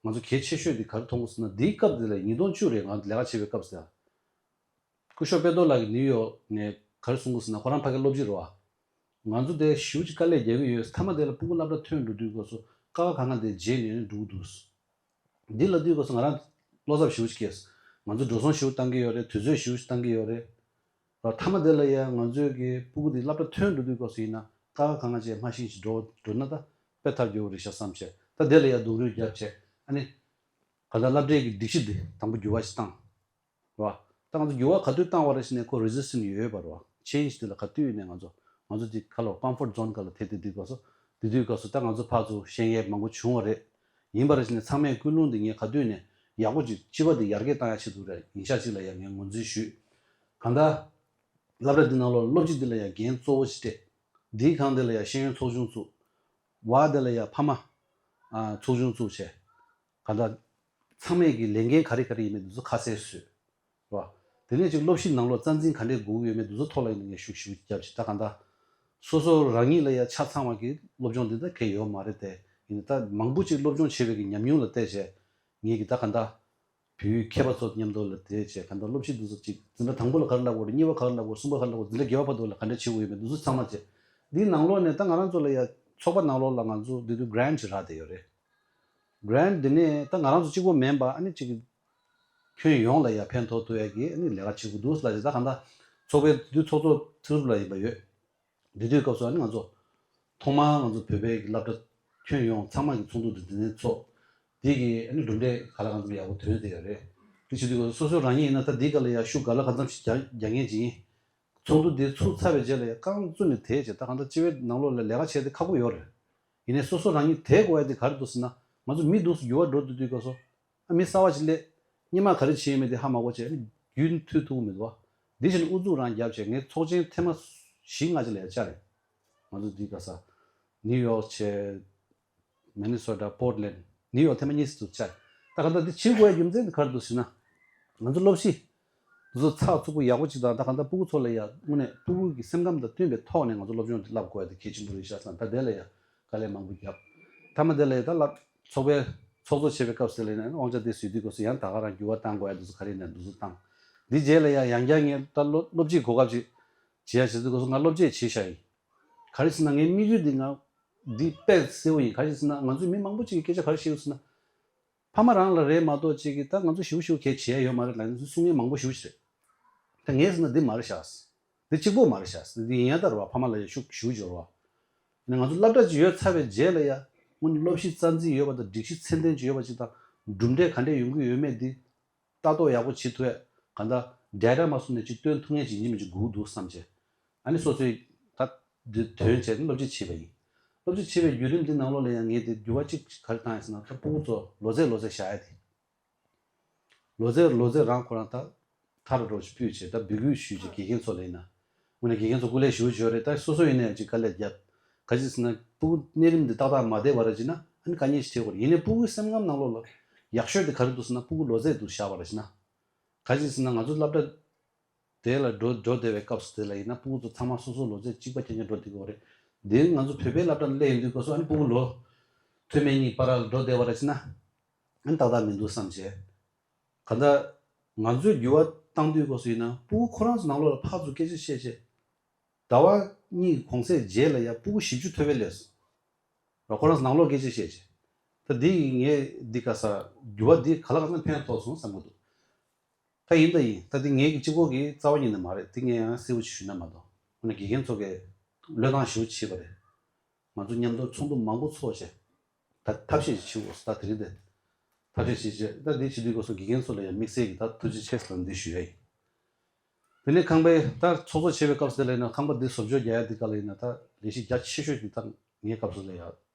ང་ཚོ་གལ་ཆེ་ཤོས་འདི་ག་རེ་མཐོང་གི་ཟེར་ན། འདིའི་སྐབས་འདི་ལ་ཉིས་སྟོང་བཅུ་རེད། ང་ལས་ཀ་བྱེད་པའི་སྐབས་སུ་ཡ། སྐུ་ཞབས་དཔལ་རྡོར་ལགས་ཀྱིས་ནིའུ་ཡོག་ནས་ག་རེ་གསུང་གི་ཟེར་ན། ཁོ་རང་ཕ་གི་སློབ་སྤྱི་རེད་བ། ང་ཚོ་དེ་ཞེ་པོ་ཅིག་དཀའ་ལས་རྒྱག་གི་ཡོད། མཐའ་མ་དེ་ལ་སྤུ་གུ་སློབ་གྲྭ་ཐོན་འགྲོ་དུས་སྐབས་སུ་ཀ་བ་གང་ག་དེ་བརྗེད་ནས་འགྲོ་གི་འདུག་འདི་ལབ་དུས་སྐབས་སུ་ང་རང་བློ་འཚབ་ཞེ་པོ་ཅིག་སྐྱེས། ང་ཚོ་འགྲོ་སོང་ཞེ་པོ་བཏང་གི་ཡོད་རེད། དུས་ཚོད་ཞེ་པོ་ཅིག་བཏང་གི་ཡོད་རེད། མཐའ་མ་དེ་ལ་ཡ་ང་ཚོའི་གི་སྤུ་གུ་དེ་སློབ་གྲྭ་ཐོན་འགྲོ་དུས་སྐབས་སུ་ཡིན་ན་ཀ་བ་གང་ག་ཅིག་མ་ཤེས་ཅིག་འགྲོ་འགྲོ་ན་ད་དཔེ་ཐབས་སྐྱོ་པོ་རེད་ཤག་བསམ་བྱས། ད་དེ་ལ་ཡ་སྡུག་རུས་བརྒྱབ་བྱས། ཨ་ནི་ག་ད་སློབ་གྲྭའི་གི་སྒྲིག་གཞི་དེ་དང་པོ་འགྱུར་བ་ཞིག་བཏང་། རེད་བ། ད་ང་ཚོ་འགྱུར་བ་ག་དུས་བཏང་བ་རེད་ཟེར་ནས་ཁོ་རི་ཛི་སི་ཊེན་ཊི་ཡོད་པ་རེད་བ། ཆེན་ཇི་དེ་ལ་ག་དུས་ཡིན་ནའི་ང་ཚོ་ང་ཚོ་དེ་ཁ་ལོ་ཀམ་ཕོར་ཊི་ཛོན་ག་ལ་ཐེབས་ཏེ་དུས་སྐབས་སུ། དེ་དུས་སྐབས་སུ་ད་ང་ཚོ་ཕར་ཚུར་ཤེས་ཡས་མང་པོ་བྱུང་བ་རེད། ཡིན་པ་རེད་ཟེར་ནས་ཚང་མས་ཀུན་སློང་དེ་ངས་ག་དུས་ནས་ ཡག་པོ་ཅིག་སྤྱི་པ་འདི་ཡར་རྒྱས་བཏང་ཡ་ཆེད་དུ་རེད། ཡིན་ཤག་ཅིག་ལ་ཡང་ངས་ངོས་འཛིན་ཞུས། གང་ལྟར། སློབ་གྲྭ་འདི་ནང་ལོགས་སློབ་སྤྱི་འདི་ལ་ཡང་འགན་གཙོ་བོ་ཞིག་སྤྲད། འདིའི་སྒང་འདི་ལ་ཡང་ཤེས་ཡོན་ཚོགས་ཆུང་བཙུགས། བ་འདི་ལ་ཡང་ཕ་མ། ཨ། ཚོགས་ཆུང་བཙུགས་བྱས། གང་ལྟར། ཚང་མས་ཀྱི་ལས་འགན་ག་རེ་ག་རེ་ཡིན་མིན་འདི་ཚོ་ཁ་གསལ་བཟོས། རེད་བ། དེ་ནས་ཅིག་སློབ་གཞི་ནང་ལོགས་རྩ་འཛིན་ག་འདྲས་དགོས་ཀྱི་ཡོད་མེད་འདི་ཚོ་ཐོག་ལ་ཡིན་ན་ངས་ཤུགས་ཞེ་པོ་བརྒྱབ་ཅིག་ད་གང་ལྟར། སོ་སོ་རང་ཉིད་ལ་ཡང་ཆ་ཚང་བ་གི་སློབ་སྦྱོང་འདི་ད་གལ་ཡོད་མ་རེད་དེ། ཡིན་ན་ད་མང་པོ་ཅིག་སློབ་སྦྱོང་བྱས་པའི་གི་ཉམས་མྱོང་ལ་བལྟས་བྱས། ངེད་ཀྱི་ད་ག་འདྲ། བོད་མཁས་པ་ཚོ་མཉམ་དུ་ལ་དེ་བྱས་ག་འདྲ་སློབ་ཁྲིད་འདི་ཚོ་ཅིག་འཛིན་གྲྭ་དང་པོ་ལ་ག་རེ་བསླབ་དགོས་རེད། གཉིས་པ་ག་རེ་བསླབ་དགོས་རེད། གསུམ་པ་ག་རེ་བསླབ་དགོས་རེད། འཛིན་གྲྭ་བརྒྱད་པ་བར་དུ་ལ་ག་འདྲ་བྱེད་དགོས་ཡོད་མེད་འདི་ཚོ་ཚང་མ་བྱས། འདིའི་ནང་ལོགས་ནས་ད་ང་རང་ཚོ་ལ་ཡ་ཚོགས་པ་ནང་ལོགས་ལ་ང་ཚོ་འདི་དུས་grant་ཅིག་རག་བསྡད་ཡོད་རེད། grant་འདི་ནས་ད་ང་རང་ཚོ་གཅིག་པོ་མིན་པ་ཨ་ནི་ཅིག་ཁྱོན་ཡོངས་ལ་ཡ་ཕན་ཐོགས་ཐུབ་ཡ་གི་ཨ་ནི་ལས་ཀ་བྱེད་དགོས་འདུག་ལ་ཅིག་ད་ག་འདྲ་ཚོགས་པའི་འདི་དུས་ཚོགས་གཙོ་ཚུར་ལ་ཡིན་པ་ཡོད། འདི་དུས་སྐབས་སུ་ཨ་ནི་ང་ཚོ་ཐོག་མར་ང་ཚོ་བོད་པའི་སློབ་གྲྭ་ཁྱོན་ཡོངས་ཚང་མ་གི་ཚོགས་འདུ་འདི་འདི་ནས་ཚོགས། འདི་གི་ཨ་ནི་གྲུབ་འབྲས་ག་ལ་གང་འཚམ་ཡག་པོ་ཐོན་བསྡད་ཡོད་རེད། དེ་བྱེད་དུས་སྐབས་སུ་སོ་སོ་རང་ཉིད་ཡིན་ན་ད་འདི་ག་ལ་ཡ་ཤུགས་ག་ལ་གང་འཚམ་ཞིག་རྒྱག་རྒྱག་མཁན་ཅིག་ཡིན། ཚོགས་འདུ་འདི་ཚུགས་ཚར་བའི་རྗེས་ལ་ཡ་རྐང་བཙུགས་ནས་དེའི་རྗེས་ད་གང་ལྟར་སྤྱི་པའི་ནང་ལོགས་ལ་ལས་ཀ་བྱས་ཏེ་ཁག་པོ་ཡོད་རེད། ཡིན་ནའི་སོ་སོ་རང་ཉིད་དེ་དགོས་ཡ་དེ་ག་རེ་འདུག་ཟེར་ན། ང་ཚོ་མི་འདུག་སེ་འགྱུར་བ་འགྲོ་འདུག་དུས་སྐབས་སུ། ཨ། མི་གསར་བ་ཞིག་སླེབས། སྔོན་མ་ག་རེ་བྱས་ཡོད་མེད་དེ་ཧ་མ་གོ་བྱས་ཨ་ནི་རྒྱུན་མཐུད་ཐུབ་ཀྱི་མི་འདུག་བ། འདི་བཞིན་ཨུ་ཚུགས་རང་རྒྱབ་བྱས་ངས་ཚོགས་ཆེན་ཐེངས་མ་བཞི་ལྔ་ཅིག་ལ་ཡ་བཅར་རེད། ང་ཚོ་འདི་ག་ས། ནིའུ་ཡོག་བྱས། མི་ནི་སོ་ཊ། པོར་ཊི་ལེན། ནིའུ་ཡོག་ཐེངས་མ་གཉིས་སུ་བཅར། ད་ག་འདྲ་འདི་བྱེད་དགོས་ཡ་རྒྱུ་མཚན་དེ་ག་རེ་འདུག་ཟེར་ན། ང་ཚོ་སློབ་གཞི་འདི་ཚོ་ཚགས་ཚུད་པོ་ཡག་པོ་ཅིག་དང་ད་ག་འདྲ་སྤུ་གུ་ཚོ་ལ་ཡ་དངོས་གནས་སྤུ་གུ་གི་སེམས་ཁམས་དང་བསྟུན་པའི་ཐོག་ནས་ང་ཚོ་སློབ་སྦྱོང་འདི་བསླབ་དགོས་ཡ་དེ་གལ་ཆེན་པོ་རེད་ཤག་བསམ། ད་དེ་ལ་ཡ་དཀའ་ལས་མང་པོ་བརྒྱབ། མཐའ་མ་དེ་ལ་ཡ་ད་ལ་ཚོགས་པའི་ཚོགས་གཙོ་བྱེད་པའི་སྐབས་སུ་ལ་ཡིན་ན་དབང་ཆ་དེ་བཟོས་དུས་སྐབས་སུ་ཡང་ད་ག་རང་འགྱུར་བ་གཏང་དགོས་ཡ་འདི་ཚོ་ག་རེ་ཡིན་ན་འདི་ཚོ་བཏང་། འདི་རྗེས་ལ་ཡ་ཡང་བསྐྱར་ངས་ད་སློབ་སློབ་སྤྱིའི་གོ་སྐབས་ཅིག་བྱེད་ཡ་བྱེད་དུས་སྐབས་སུ་ང་སློབ་སྤྱིས་བྱས་བཞག་ཡིན། ག་རེ་ཟེར་ན་ངའི་དམིགས་ཡུལ་འདི་ང་འདི་དཔེ་གསལ་བོ་ཡིན། ག་རེ་ཟེར་ན་ང་ཚོའི་མི་མང་པོ་ཅིག་གིས་སྐད་ཆ་ག་རེ་བཤད་ཡོད་ཟེར་ན། ཕ་མ་རང་ལ་རེད་མ་གཏོགས་ཅིག་གིས་ད་ང་ཚོ་ཞེ་པོ་ཞེ་པོ་གལ་ཆེ་ཡ་ཡོད་མ་རེད་ལབ་ནས་གསུང་མཁན་མང་པོ་ཞེ་པོ་ཅིག་རེད། ད་ངས་ཟེར་ན་འདི་མ་རེད་ཤག་འདི་གཅིག་པོ་མ་རེད་ཤག་འདི་ཡིན་ཡ་ད་རེད་བ། ཕ་མ་ལ་ཡ་ཤུགས་ཞེ་པོ་ཅིག་ཡོད་རེད་བ། ཡིན་ན་ང་ཚོ་སློབ་གྲྭ་ཅིག་ཡོད་ཚར་བའི་རྗེས་ལ་ཡ་སྔོན་སློབ་གཞི་རྩ་འཛིན་ཡོད་པ་དང་སྒྲིག་གཞི་ཚད་ལྡན་ཅིག་ཡོད་པ་ཅིག་དང་གྲུབ་འབྲས་ག་འདྲས་ཡོང་གི་ཡོད་མེད་འདི་ལྟ་རྟོག་ཡག་པོ་བྱེད་ཐུབ་ཡ། གང་ལྟར་ཌེ་ཊ་མ་བཟུང་ནས་ཅིག་སྟོན་ཐུབ་མཁན་ཅིག་ཡིན་མིན་ཅིག་དགོས་ཀྱི་འདུག་བསམ་བྱས། ཨ་ནི་སོ་སོའི་ད་འདི་དོན་བྱས་ནས་སློབ་ཁྲིད་བྱས་པ་ཡིན། སློབ་ཁྲིད་བྱས་པའི་བརྒྱུད་རིམ་འདི་ནང་ལོགས་ལ་ཡང་ངས་དེ་འགྱུར་བ་གཅིག་ག་རེ་བཏང་ཡ་ཟེར་ན། ད་སྤུ་གུ་ཚོ་ལོ་ཚད་ལོ་ཚད་བཞག་ཡ་དེ། ལོ་ཚད་ལོ་ཚད་རང་ཁོ་རང་ད་ཐར་རོ་ཞིག་ཕུད་བྱས་ད་འབོད་སྐུལ་ཞུས་བྱས་དགེ་རྒན་ཚོ་ལ་ཡིན་ན། དངོས་གནས་དགེ་རྒན་ཚོ་སྐུ་ལས་ཞེ་པོ་ཅིག་ཡོད་རེད། ད་སོ་སོ་ཡིན་ནའི་ཅིག་དཀའ་ལས་བརྒྱབ། ག་ཅི་ཟེར་ན་སྤུ་གུ་གནས་རིམ་འདི་ཏག་ཏག་མ་བསྡད་པ་ར་ཅིག་ན་ཨ་ནི་དཀའ་ངལ་ཞིག་འཕྲད་དགོས་རེད། ཡིན་ནའི་སྤུ་གུའི་སེམས་ཁམས་ནང་ལོགས་ལ་ཡག་ཤོས་དེ་ག་རེ་འདུག་ཟེར་ན་སྤུ་གུ་ལོ་ཚད་དུ་བཞག་པ་ར་ཅིག་ན། ག་ཅི་ཟེར་ན་ང་ཚོ་སློབ་གྲྭ་དེ་ལ་འགྲོ་འགྲོ་བསྡད་པའི་སྐབས་སུ་དེ་ལ་ཡིན་ན་སྤུ་གུ་ཚོ་ཚང་མ་སོ་སོ་ལོ་ཚད་གཅིག་པ་རྐྱང་རྐྱང་འགྲོ་བསྡད་ཀྱི་ཡོད་རེད། དེ་ང་ཚོ་བོད་པའི་སློབ་གྲྭ་ལ་སླེབས་ཡོང་དུས་སྐབས་སུ་ཨ་ནི་སྤུ་གུ་ལོ་མཐོ་དམན་གཉིས་བར་ལ་འགྲོ་བསྡད་པ་ར་ཅིག་ན། ཨ་ནི་ཏག་ཏག་མི་འདུག་བསམ་བྱས། གང་ལྟར་ང་ཚོས་འགྱུར་བ་བཏང་དུས་སྐབས་སུ་ཡིན་ན་སྤུ་གུ་ཁོ་རང་ཚོ་ནང་ལོགས་ལ་ཕར་ཚུར་སྐད་ཆ་བཤད་བྱས། ཟླ་བ་གཉིས་གུང་སེང་རྗེས་ལ་ཡ་སྤུ་གུ་བཞི་བཅུ་ཐོན་པའི་སླེབས་སོང་། ར་ཁོ་རང་ཚོ་ནང་ལོགས་སྐད་ཆ་བཤད་བྱས། ད་འདི་ཡིས་ངས་འདི་ག་ས་འགྱུར་བ་འདི་ག་ལ་ག་ཚོད་ཕན་ཐོགས་སོང་བསམ་གྱི་འདུག་ད་ཡིན་ད་ཡིན་ད་འདི་ངའི་གི་གཅིག་པོ་གི་རྩ་བ་ཉིད་ནས་མ་རེད། འདི་ངས་ཡང་གསལ་པོ་ཞིག་ཞུས་ན་མ་གཏོགས་དངོས་གནས་དགེ་རྒན་ཚོ་གིས་བློས་བཏང་ཞེ་པོ་བྱས་པ་རེད། ང་ཚོ་མཉམ་དུ་ཚོགས་འདུ་མང་པོ་ཚོགས་བྱས། ད་ཐབས་ཤེས་ཤིག་བྱེད་དགོས་ད་དེ་རིང་འདི། ཐབས་ཤེས་ཤིག་བྱས་ད་འདི་བྱེད་དུས་སྐབས་སུ་དགེ་རྒན་ཚོ་ལ་ཡང་དམིགས་བསལ་གྱི་ད་ཐུགས་རྗེ་ཆེ་ཟེར་ལ་འདི་ཞུ་ཡ་ཡིན། དེ་ནས་ཁང་པའི་ད་ཚོགས་གཙོ་བྱེད་པའི་སྐབས་སུ་དེ་ལ་ཡིན་ན་ཁང་པ་འདི་བཟོ་བཅོས་རྒྱག་ཡ་འདི་ག་ལ་ཡིན་ན་ད་ལས་གཞི་རྒྱ་ཆེ་ཤོས་འདི་ད་ངའི་སྐབས་སུ་ལ་ཡང་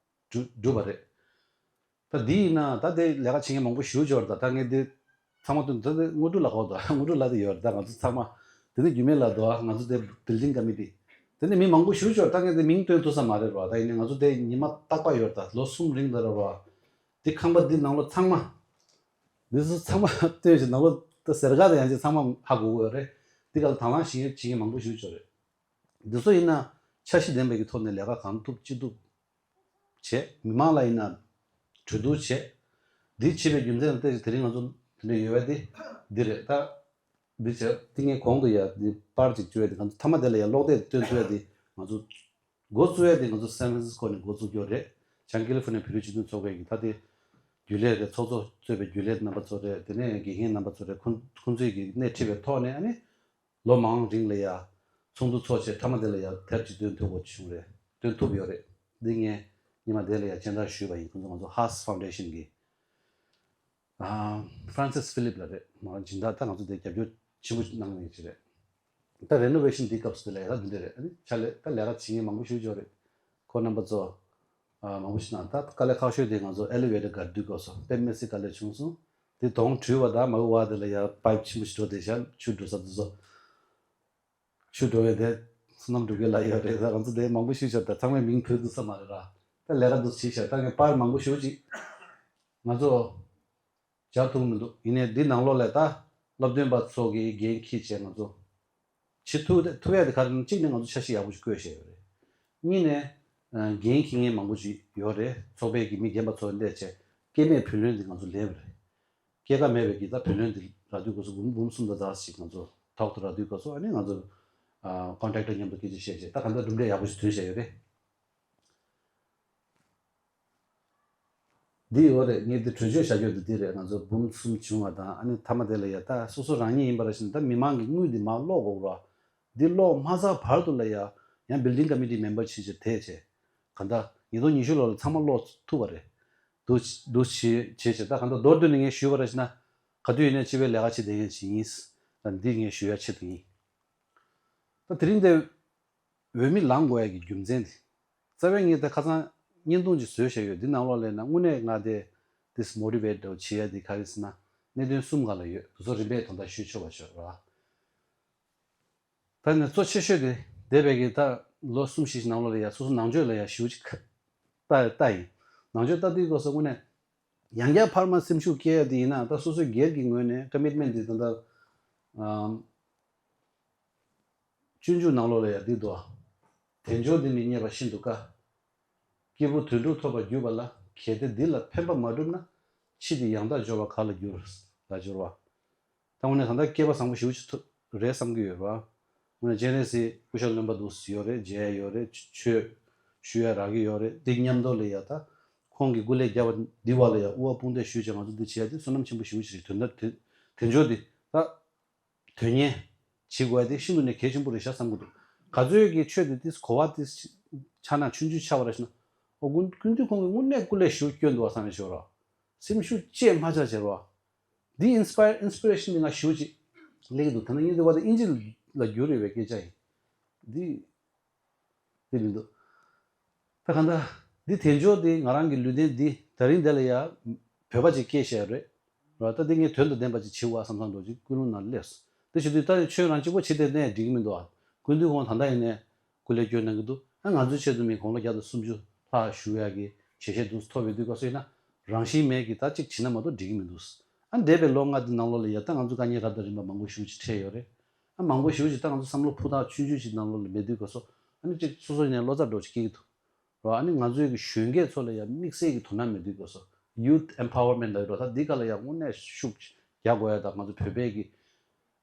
གྲུབ་གྲུབ་པ་རེད། ད་འདི་ཡིན་ན་ད་དེ་ལས་ཀ་བྱེད་མཁན་མང་པོ་ཞེ་པོ་ཅིག་ཡོད་རེད། ད་ད་ངས་འདི་ཚང་མ་དོན་ད་དེ་དངོས་གྲུབ་ལ་གོ་ད་དངོས་གྲུབ་ལ་དེ་ཡོད་རེད། ད་ང་ཚོ་ཚང་མ་དེ་ནས་རྒྱུད་སྨད་ལ་དོ་ང་ཚོ་དེ་བིལ་ཌིང་ཀ་མི་ཊི་དེ་ནས་མི་མང་པོ་ཞེ་པོ་ཅིག་ཡོད་རེད། ད་ངས་དེ་མིང་བཏོན་ཐུབ་ས་མ་རེད་རོ། ད་ཡིན་ནའི་ང་ཚོ་དེ་ཉི་མ་རྟག་པར་ཡོད་རེད། ད་ལོ་གསུམ་རིང་ད་ར་རོ། དེ་ཁང་པ་འདི་ནང་ལོགས་ཚང་མ་འདི་ཚོ་ཚང་མ་བཏོན་ཞིག་ནང་ལོགས་ད་ཟེར་ག་དེ་ཡང་ཅིག་ཚང་མ་ཧ་གོ་གི་ཡོད་རེད། འདི་ག་ལ་དང་བླངས་ཤིག་བྱེད་མཁན་མང་པོ་ཞེ་པོ་ཅིག་ཡོད་རེད། འདི་ཚོ་ཡིན་ན་འཆར་གཞི་ལྡན་པའི་གི་ཐོག་ནས་ལས་ཀ་གང་ཐུབ་ཅི་ཐུབ་བྱས། མི་མང་ལ་ཡིན་ན་གྲོས་བསྡུར་བྱས། འདི་བྱེད་པའི་རྒྱུ་མཚན་ལ་བལྟས་ཏེ་དེ་རིང་ང་ཚོ་དེ་འདྲ་ཡོད་པ་འདི་འདི་རེད། ད་འདི་བྱས་ཏེ་ངས་གོང་དུ་ཡ་འདི་པར་ཅིག་བཅོས་ཏེ་ང་ཚོ་མཐའ་མ་དེ་ལ་ཡ་གློག་དེབ་སྟོན་ཐུབ་ཡ་འདི་ང་ཚོ་འགོ་བཙུགས་ཡ་འདི་ང་ཚོ་སན་ཧྥ་རན་སིས་ཀོ་ནས་འགོ་བཙུགས་རྒྱུ་རེད། བྱང་ཀེ་ལི་ཧྥོ་ནི་ཡ་བོད་རིགས་སྤྱི་མཐུན་ཚོགས་པའི་གི་ད་དེ་རྒྱུན་ལས་རེད། ཚོགས་གཙོ་གཙོས་པའི་རྒྱུན་ལས་རྣམ་པ་ཚོ་རེད། དེ་ནས་དགེ་རྒན་རྣམ་པ་ཚོ་རེད། ཁོང་ཁོང་ཚོས་གི་སྣེ་ཁྲིད་པའི་ཐོག་ནས་ཨ་ནི། ལོ་མང་རིང་ལ་ཡ་ཚོགས་འདུ་ཚོགས་བྱས་མཐའ་མ་དེ་ལ་ཡ་དེབ་ཅིག་སྟོན་ཐུབ་པ་བྱུང་རེད། སྟོན་ཐུབ་ཡོད་རེད། འདི་ངས་ཉི་མ་དེ་ལ་ཡ་སྤྱན་བསྟར་ཞུས་པ་ཡིན། ཁོང་ཚོ་ང་ཚོ་ཧཱས་ཕའུན་ཌེ་ཤན་གི་ཨ་ཧྥ་རན་སིས་ཕི་ལིབ་ལགས་རེད། མ་སྦྱིན་བདག་ད་ང་ཚོ་དེ་རྒྱབ་སྐྱོར་ཆེན་པོ་གནང་མཁན་ཅིག་རེད། ད་རེ་ནོ་ཝེ་ཤན་འདི་སྐབས་སུ་དེ་ལ་ཡ་ད་འདི་འདྲ་རེད། ཨ་ནི་ཕྱག་ལས་ད་ལས་ཀ་བྱེད་མཁན་མང་པོ་ཞིག་ཡོད་རེད། ཁོང་རྣམ་པ་ཚོ་ཨ་མང་པོ་ཞིག་གནང་། ད་དཀའ་ལས་ཁག་ཤོས་དེ་ང་ཚོ་ཨེ་ལི་ཝེ་ཊར་སྒང་དུས་སྐབས་སུ་དཔེ་མི་སྲིད་དཀའ་ལས་བྱུང་སོང་། དེ་དོང་བྲུས་པ་དང་མ་འོ་བ་དེ་ལ་ཡ་པའིབ་ཆེན་པོ་ཞིག་འགྲོ་བསྡད་ཤག་ཆུ་འགྲོ་ས་དེ་ཚོ། ཆུ་འགྲོ་བའི་དེ་བསོད་ནམས་འགྲུབ་རྒྱལ་ལགས་ཡོད་རེད། ད་ང་ཚོ་དེ་མང་པོ་ཞུས་ཤག་ད་ཚང་མས་མིང་བོས་འདུག་ས་མ་རེད་ར། ད་ལས་ཀ་འདུག་བྱས་ཤག་ད་ངས་པར་མང་པོ་ཞེ་པོ་ཅིག་ང་ཚོ་སྦྱར་ཐུབ་མི་འདུག་ཡིན་ནའི་འདི་ནང་ལོགས་ལ་ད་སློབ་སྟོན་པ་ཚོ་གིས་འགན་འཁྱེར་བྱས་ང་ཚོ་བྱེད་ཐུབ་ཐུབ་ཡ་དེ་ག་རེ་ན། གཅིག་ནས་ང་ཚོ་འཆར་གཞི་ཡག་པོ་ཞིག་བཀོད་བཞག་ཡོད་རེད། གཉིས་ནས་ཨ་འགན་འཁྱེར་མཁན་མང་པོ་ཞིག་ཡོད་རེད། ཚོགས་པའི་གི་མི་རྒན་པ་ཚོ་སླེབས་བྱས་སྐྱེ་དམན་བུ་ལོན་འདི་ང་ཚོ་ལེན་པ་རེད། སྐྱེད་ཀ་མེད་པའི་གི་ད་བུ་ལོན་འདི་རག་དུས་སྐབས་སུ་འབུམ་འབུམ་གསུམ་དང་ཟླ་ཞིག་ང་ཚོ་ཐོག་ཏུ་རག་དུས་སྐབས་སུ་ཨ་ནི་ང་ཚོ་ཨ་ཀོན་ཊེག་ཊར་མཉམ་དུ་སྐད་ཆ་བཤད་བྱས་ད་ག་འདྲ་གྲུབ་འབྲས་ཡག་པོ་ཞིག་ཐོན་བཞག་ཡོད་རེད། འདི་ཡོད་རེད། ངས་འདི་གྲོས་ཆོད་བཞག་རྒྱུ་འདི་འདི་རེད། ང་ཚོ་འབུམ་གསུམ་བྱུང་བ་དང་ཨ་ནི་མཐའ་མ་དེ་ལ་ཡ་ད་སོ་སོ་རང་ཉིད་ཡིན་པ་རེད་ཤིང་ད་མི་མང་གི་དངུལ་འདི་མར་སློག་དགོས་ར། འདི་སློག་མ་ཚར་བར་དུ་ལ་ཡ་ཡང་བིལ་ཌིང་ཀ་མི་ཊི་མེམ་བར་བྱས་བྱས་དེ་བྱས་ག་འདྲ་ཉིས་སྟོང་ཉི་ཤུ་ལོ་ལ་ཚང་མ་སློག་ཐུབ་པ་རེད། འདུག་འདུག་བྱས་བྱས་བྱས་ད་ག་འདྲ་མདོར་བསྡུས་ནས་ངས་ཞུས་པ་རེད་ཤིང་ན་ག་དུས་ཡིན་ནའི་སྤྱི་པའི་ལས་ཀ་བྱེད་བསྡད་མཁན་ཞིག་ཡིན། ད་འདི་ངས་ཞུ་ཡ་ཆེད་དུ་ཡིན། ད་དེ་རིང་འདི་འོས་མི་ལངས་དགོས་ཡ་གི་རྒྱུ་མཚན་དེ། རྩ་བའི་ངས་ད་ཁ་སང་བརྙན་ཐུང་ཅིག་བཟོས་བཞག་ཡོད། འདི་ནང་ལོགས་ལ་ཡིན་ན་དངོས་གནས་ང་དེ་this motivate་བྱེད་ཡ་དེ་ག་རེ་ཟེར་ན་གནད་དོན་གསུམ་སྒང་ལ་ཡོད། དེ་ཚོ་རིམ་པས་དོན་དག་ཞུས་ཆོག་པ་ཆོག་ར། ད་ནི་གཙོ་ཆེ་ཤོས་དེ་འདས་པའི་གི་ད་ལོ་གསུམ་བཞི་ནང་ལོགས་ལ་ཡ་སོ་སོ་ནང་ཆོས་ལ་ཡ་ཞེ་པོ་ཅིག་ལྟ་ལྟ་ཡིན། ནང་ཆོས་ལྟ་དུས་སྐབས་སུ་དངོས་གནས་ཡང་བསྐྱར་འཕར་མ་སེམས་ཤུགས་སྐྱེ་ཡ་དེ་ཡིན་ན་ད་སོ་སོའི་སྒེར་གྱི་ངོས་ནས་ཀོ་མིཊ་མེན་ཊི་དེ་ད་ལྟ་ཨམ། སྤྱོད་འཇུག་ནང་ལོགས་ལ་ཡང་འདི་འདུག་དལ་འབྱོར་འདི་ནི་རྙེད་པ་ཤིན་ཏུ་དཀའ། སྐྱེས་བུ་དོན་གྲུབ་ཐོབ་པར་གྱུར་པ་ལ། གལ་ཏེ་འདི་ལ་ཕན་པ་མ་བསྒྲུབས་ན། ཕྱིས་འདི་ཡང་དག་འབྱོར་བ་ག་ལ་འགྱུར། ལ་འབྱོར་བ། ད་དངོས་གནས་ད་ལྟ་སྐལ་པ་བཟང་པོ་ཞེ་པོ་ཅིག་ཐོབ་རེད་བསམ་གྱི་ཡོད་རེད་བ། དངོས་གནས་སྤྱན་རས་གཟིགས་སྐུ་ཞབས་རྣམ་པ་འདུག་ཡོད་རེད། མཇལ་ཡོད་རེད། ཆོས་ཞུ་ཡ་རག་གི་ཡོད་རེད། འདི་མཉམ་དུ་ལ་ཡ་ད་ཁོང་གི་སྐུ་ལས་བརྒྱབ་པ་འདི་བ་ལ་ཡ་དབུ་བ་དཔུང་འདེགས་ཞུས་བྱས་ང་ཚོ་འདི་བྱེད་ཡ་འདི་བསོད་ནམས་ཆེན་པོ་ཞེ་པོ་ཅིག་རེད། དོན་དག་དེ་དལ་འབྱོར་འདི་ད། དོན་གཉེར་བྱེད་དགོས་ཡ་དེ་ཤིན་ཏུ་ནས་གལ་ཆེན་པོ་རེད་ཤག་བསམ་གྱི་འདུག་ག་ཚོད་ཀྱི་ཆོས་དེ་ཏིས་གོ་བ་ཏིས་ཆ་ན་ཆུང་ཆུང་ཆགས་པ་རེད་ཤག་ན། ཨོ་ཀུན་ཀུན་འདུས་ཁོང་གི་དངོས་གནས་སྐུ་ལས་ཞུ་སྐྱོན་འདུག་བ་བསམ་ནས་ཞོར་ར། སེམས་ཤུགས་བཅས་མ་ཆགས་བྱེད་རོགས། འདི་ཨིན་སི་པ་ཡར་ཨིན་སི་པི་རེ་ཤན་འདི་ང་ཞུ་ཅིག་ལེགས་འདུག་ད་ནི་ངས་འདི་བ་ད་ཨིན་ཇི་ལ་བསྒྱུར་རེ་བའི་སྐད་ཆ་ཡིན། འདི། དེ་མི་འདུག་ད་གང་ལྟར་འདི་དལ་འབྱོར་འདི་ང་རང་གི་ལུས་རྟེན་འདི་ད་རིང་འདི་ལ་ཡ་བོད་པ་ཅིག་སྐྱེས་བཞག་རེད། ར་ད་འདི་ངས་དོན་དང་ལྡན་པ་ཅིག་བྱེད་དགོས་བསམ་བསམ་འདྲ་ཅིག་ཀུན་སློང་ནང་སླེབས་སོང་། དེ་བྱེད་དུས་ད་ཁྱོད་རང་གཅིག་པོ་བྱེད་དེ་ནས་འགྲིག་གི་མི་འདུག་ཨ། ཀུན་འདུས་ཁོང་ད་ལྟ་ཡིན་ནས་སྐུ་ལས་སྐྱོན་གནང་གི་འདུག་ཨ་ང་ཚོའི་ཆེད་དུ་མི་དགུང་ལོ་བརྒྱ་དང་སུམ་ཅུ་ལྷག་བཞུགས་ཡག་གི་ཞལ་བཞེས་འདུག་ཐོབ་ཡོད་དུས་སྐབས་སུ་ཡིན་ན་རང་བཞིན་མེད་ཀྱི་ད་ཅིག་བྱེད་ན་མ་གཏོགས་འགྲིག་གི་མི་འདུག་ཨ་འདས་པའི་ལོ་ལྔ་འདི་ནང་ལོགས་ལ་ཡ་ད་ང་ཚོ་དཀའ་ངལ་རབ་དང་རིམ་པ་མང་པོ་ཞེ་པོ་ཅིག་འཕྲད་ཡོད་རེད། ཨ་མང་པོ་ཞེ་པོ་ཅིག་ད་ང་ཚོ་བསམ་བློ་ཕུ་ཐག་ཆུང་ཆུང་ཞིག་ནང་ལོགས་ལ་མེད་དུས་སྐབས་སུ་ཨ་ནི་ཅིག་སོ་སོ་ཡིན་ན་བློ་འཚབ་འདྲ་ཅིག་སྐྱེ་གི་འདུག་རོ། ཨ་ནི་ང་ཚོའི་གི་གཞོན་སྐྱེས་ཚོ་ལ་ཡང་དམིགས་བསལ་གྱི་དོ་སྣང་མེད་དུས་སྐབས་སུ་ཡུ་ཐི་ཨེམ་པ་ཝར་མེན་ཊི་ལབ་ཡོད་རོ། ད་འདི་ག་ལ་ཡང་དངོས་གནས་ཤུགས་རྒྱག་དགོས་ཡ་ད་ང་ཚོ་བོད་པའི་གི་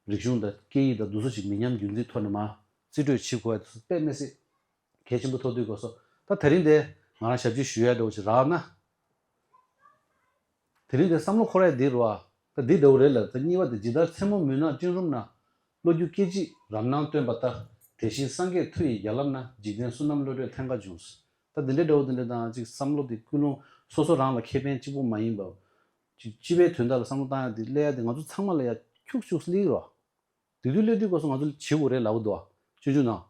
རིག་གཞུང་དང་སྐད་ཡིག་དང་འདུ་ཚོགས་ཅིག་མི་ཉམས་རྒྱུན་འཛིན་ཐོག་ནས་མ་རྩིས་སྤྲོད་བྱེད་དགོས་ཡ་དེ་ཚོ་དཔེ་མི་སྲིད་གལ་ཆེན་པོ་ཐོག་དུས་སྐབས་སུ་ད་དེ་རིང་དེ་ང་རང་ཞབས་ཕྱི་ཞུ་ཡ་འདྲ་བོ་ཞིག་རག་ན། དེ་རིང་དེ་བསམ་བློ་འཁོར་ཡ་འདི་རུ་བ། ད་འདི་འདྲ་བོ་རེད་ལ་ད་གཉིས་པ་དེ་ཇི་ལྟར་མཚན་མོ་མུན་ནག་སྤྲིན་རུམ་ན། གློ་རྒྱུ་སྐད་ཅིག་རབ་སྣང་སྟོན་པ་ལྟར། དེ་བཞིན་སངས་རྒྱས་མཐུ་ཡི་རྒྱ་ལམ་ན། འཇིག་རྟེན་བསོད་ནམས་བློ་གྲོས་ཐེངས་འགའ་འབྱུང་། ད་འདི་འདྲའི་འདྲ་བོ་འདི་འདྲ་དང་ཅིག་བསམ་བློ་དེ་ཀུན་སློང་སོ་སོ་རང་ལ་ཁེ་ཕན་གཅིག་པོ་མ་ཡིན་པ། ཅིག་སྤྱི་པའི་དོན་དག་ལ་བསམ་བློ་བཏང་ཡ་དེ་སླེབས་ཡ་དེ་ང་ཚོ་ཚང་མ་ལ་ཡ་ཁྱུག་ཁྱུག་སླེབས་རོགས། དེ་དུས་སླེབས་དུས་སྐབས་སུ་ང་ཚོ་བྱེད་དགོས་རེད་ལབ་འདུག་བ། ཆུང་ཆུང་ནང་།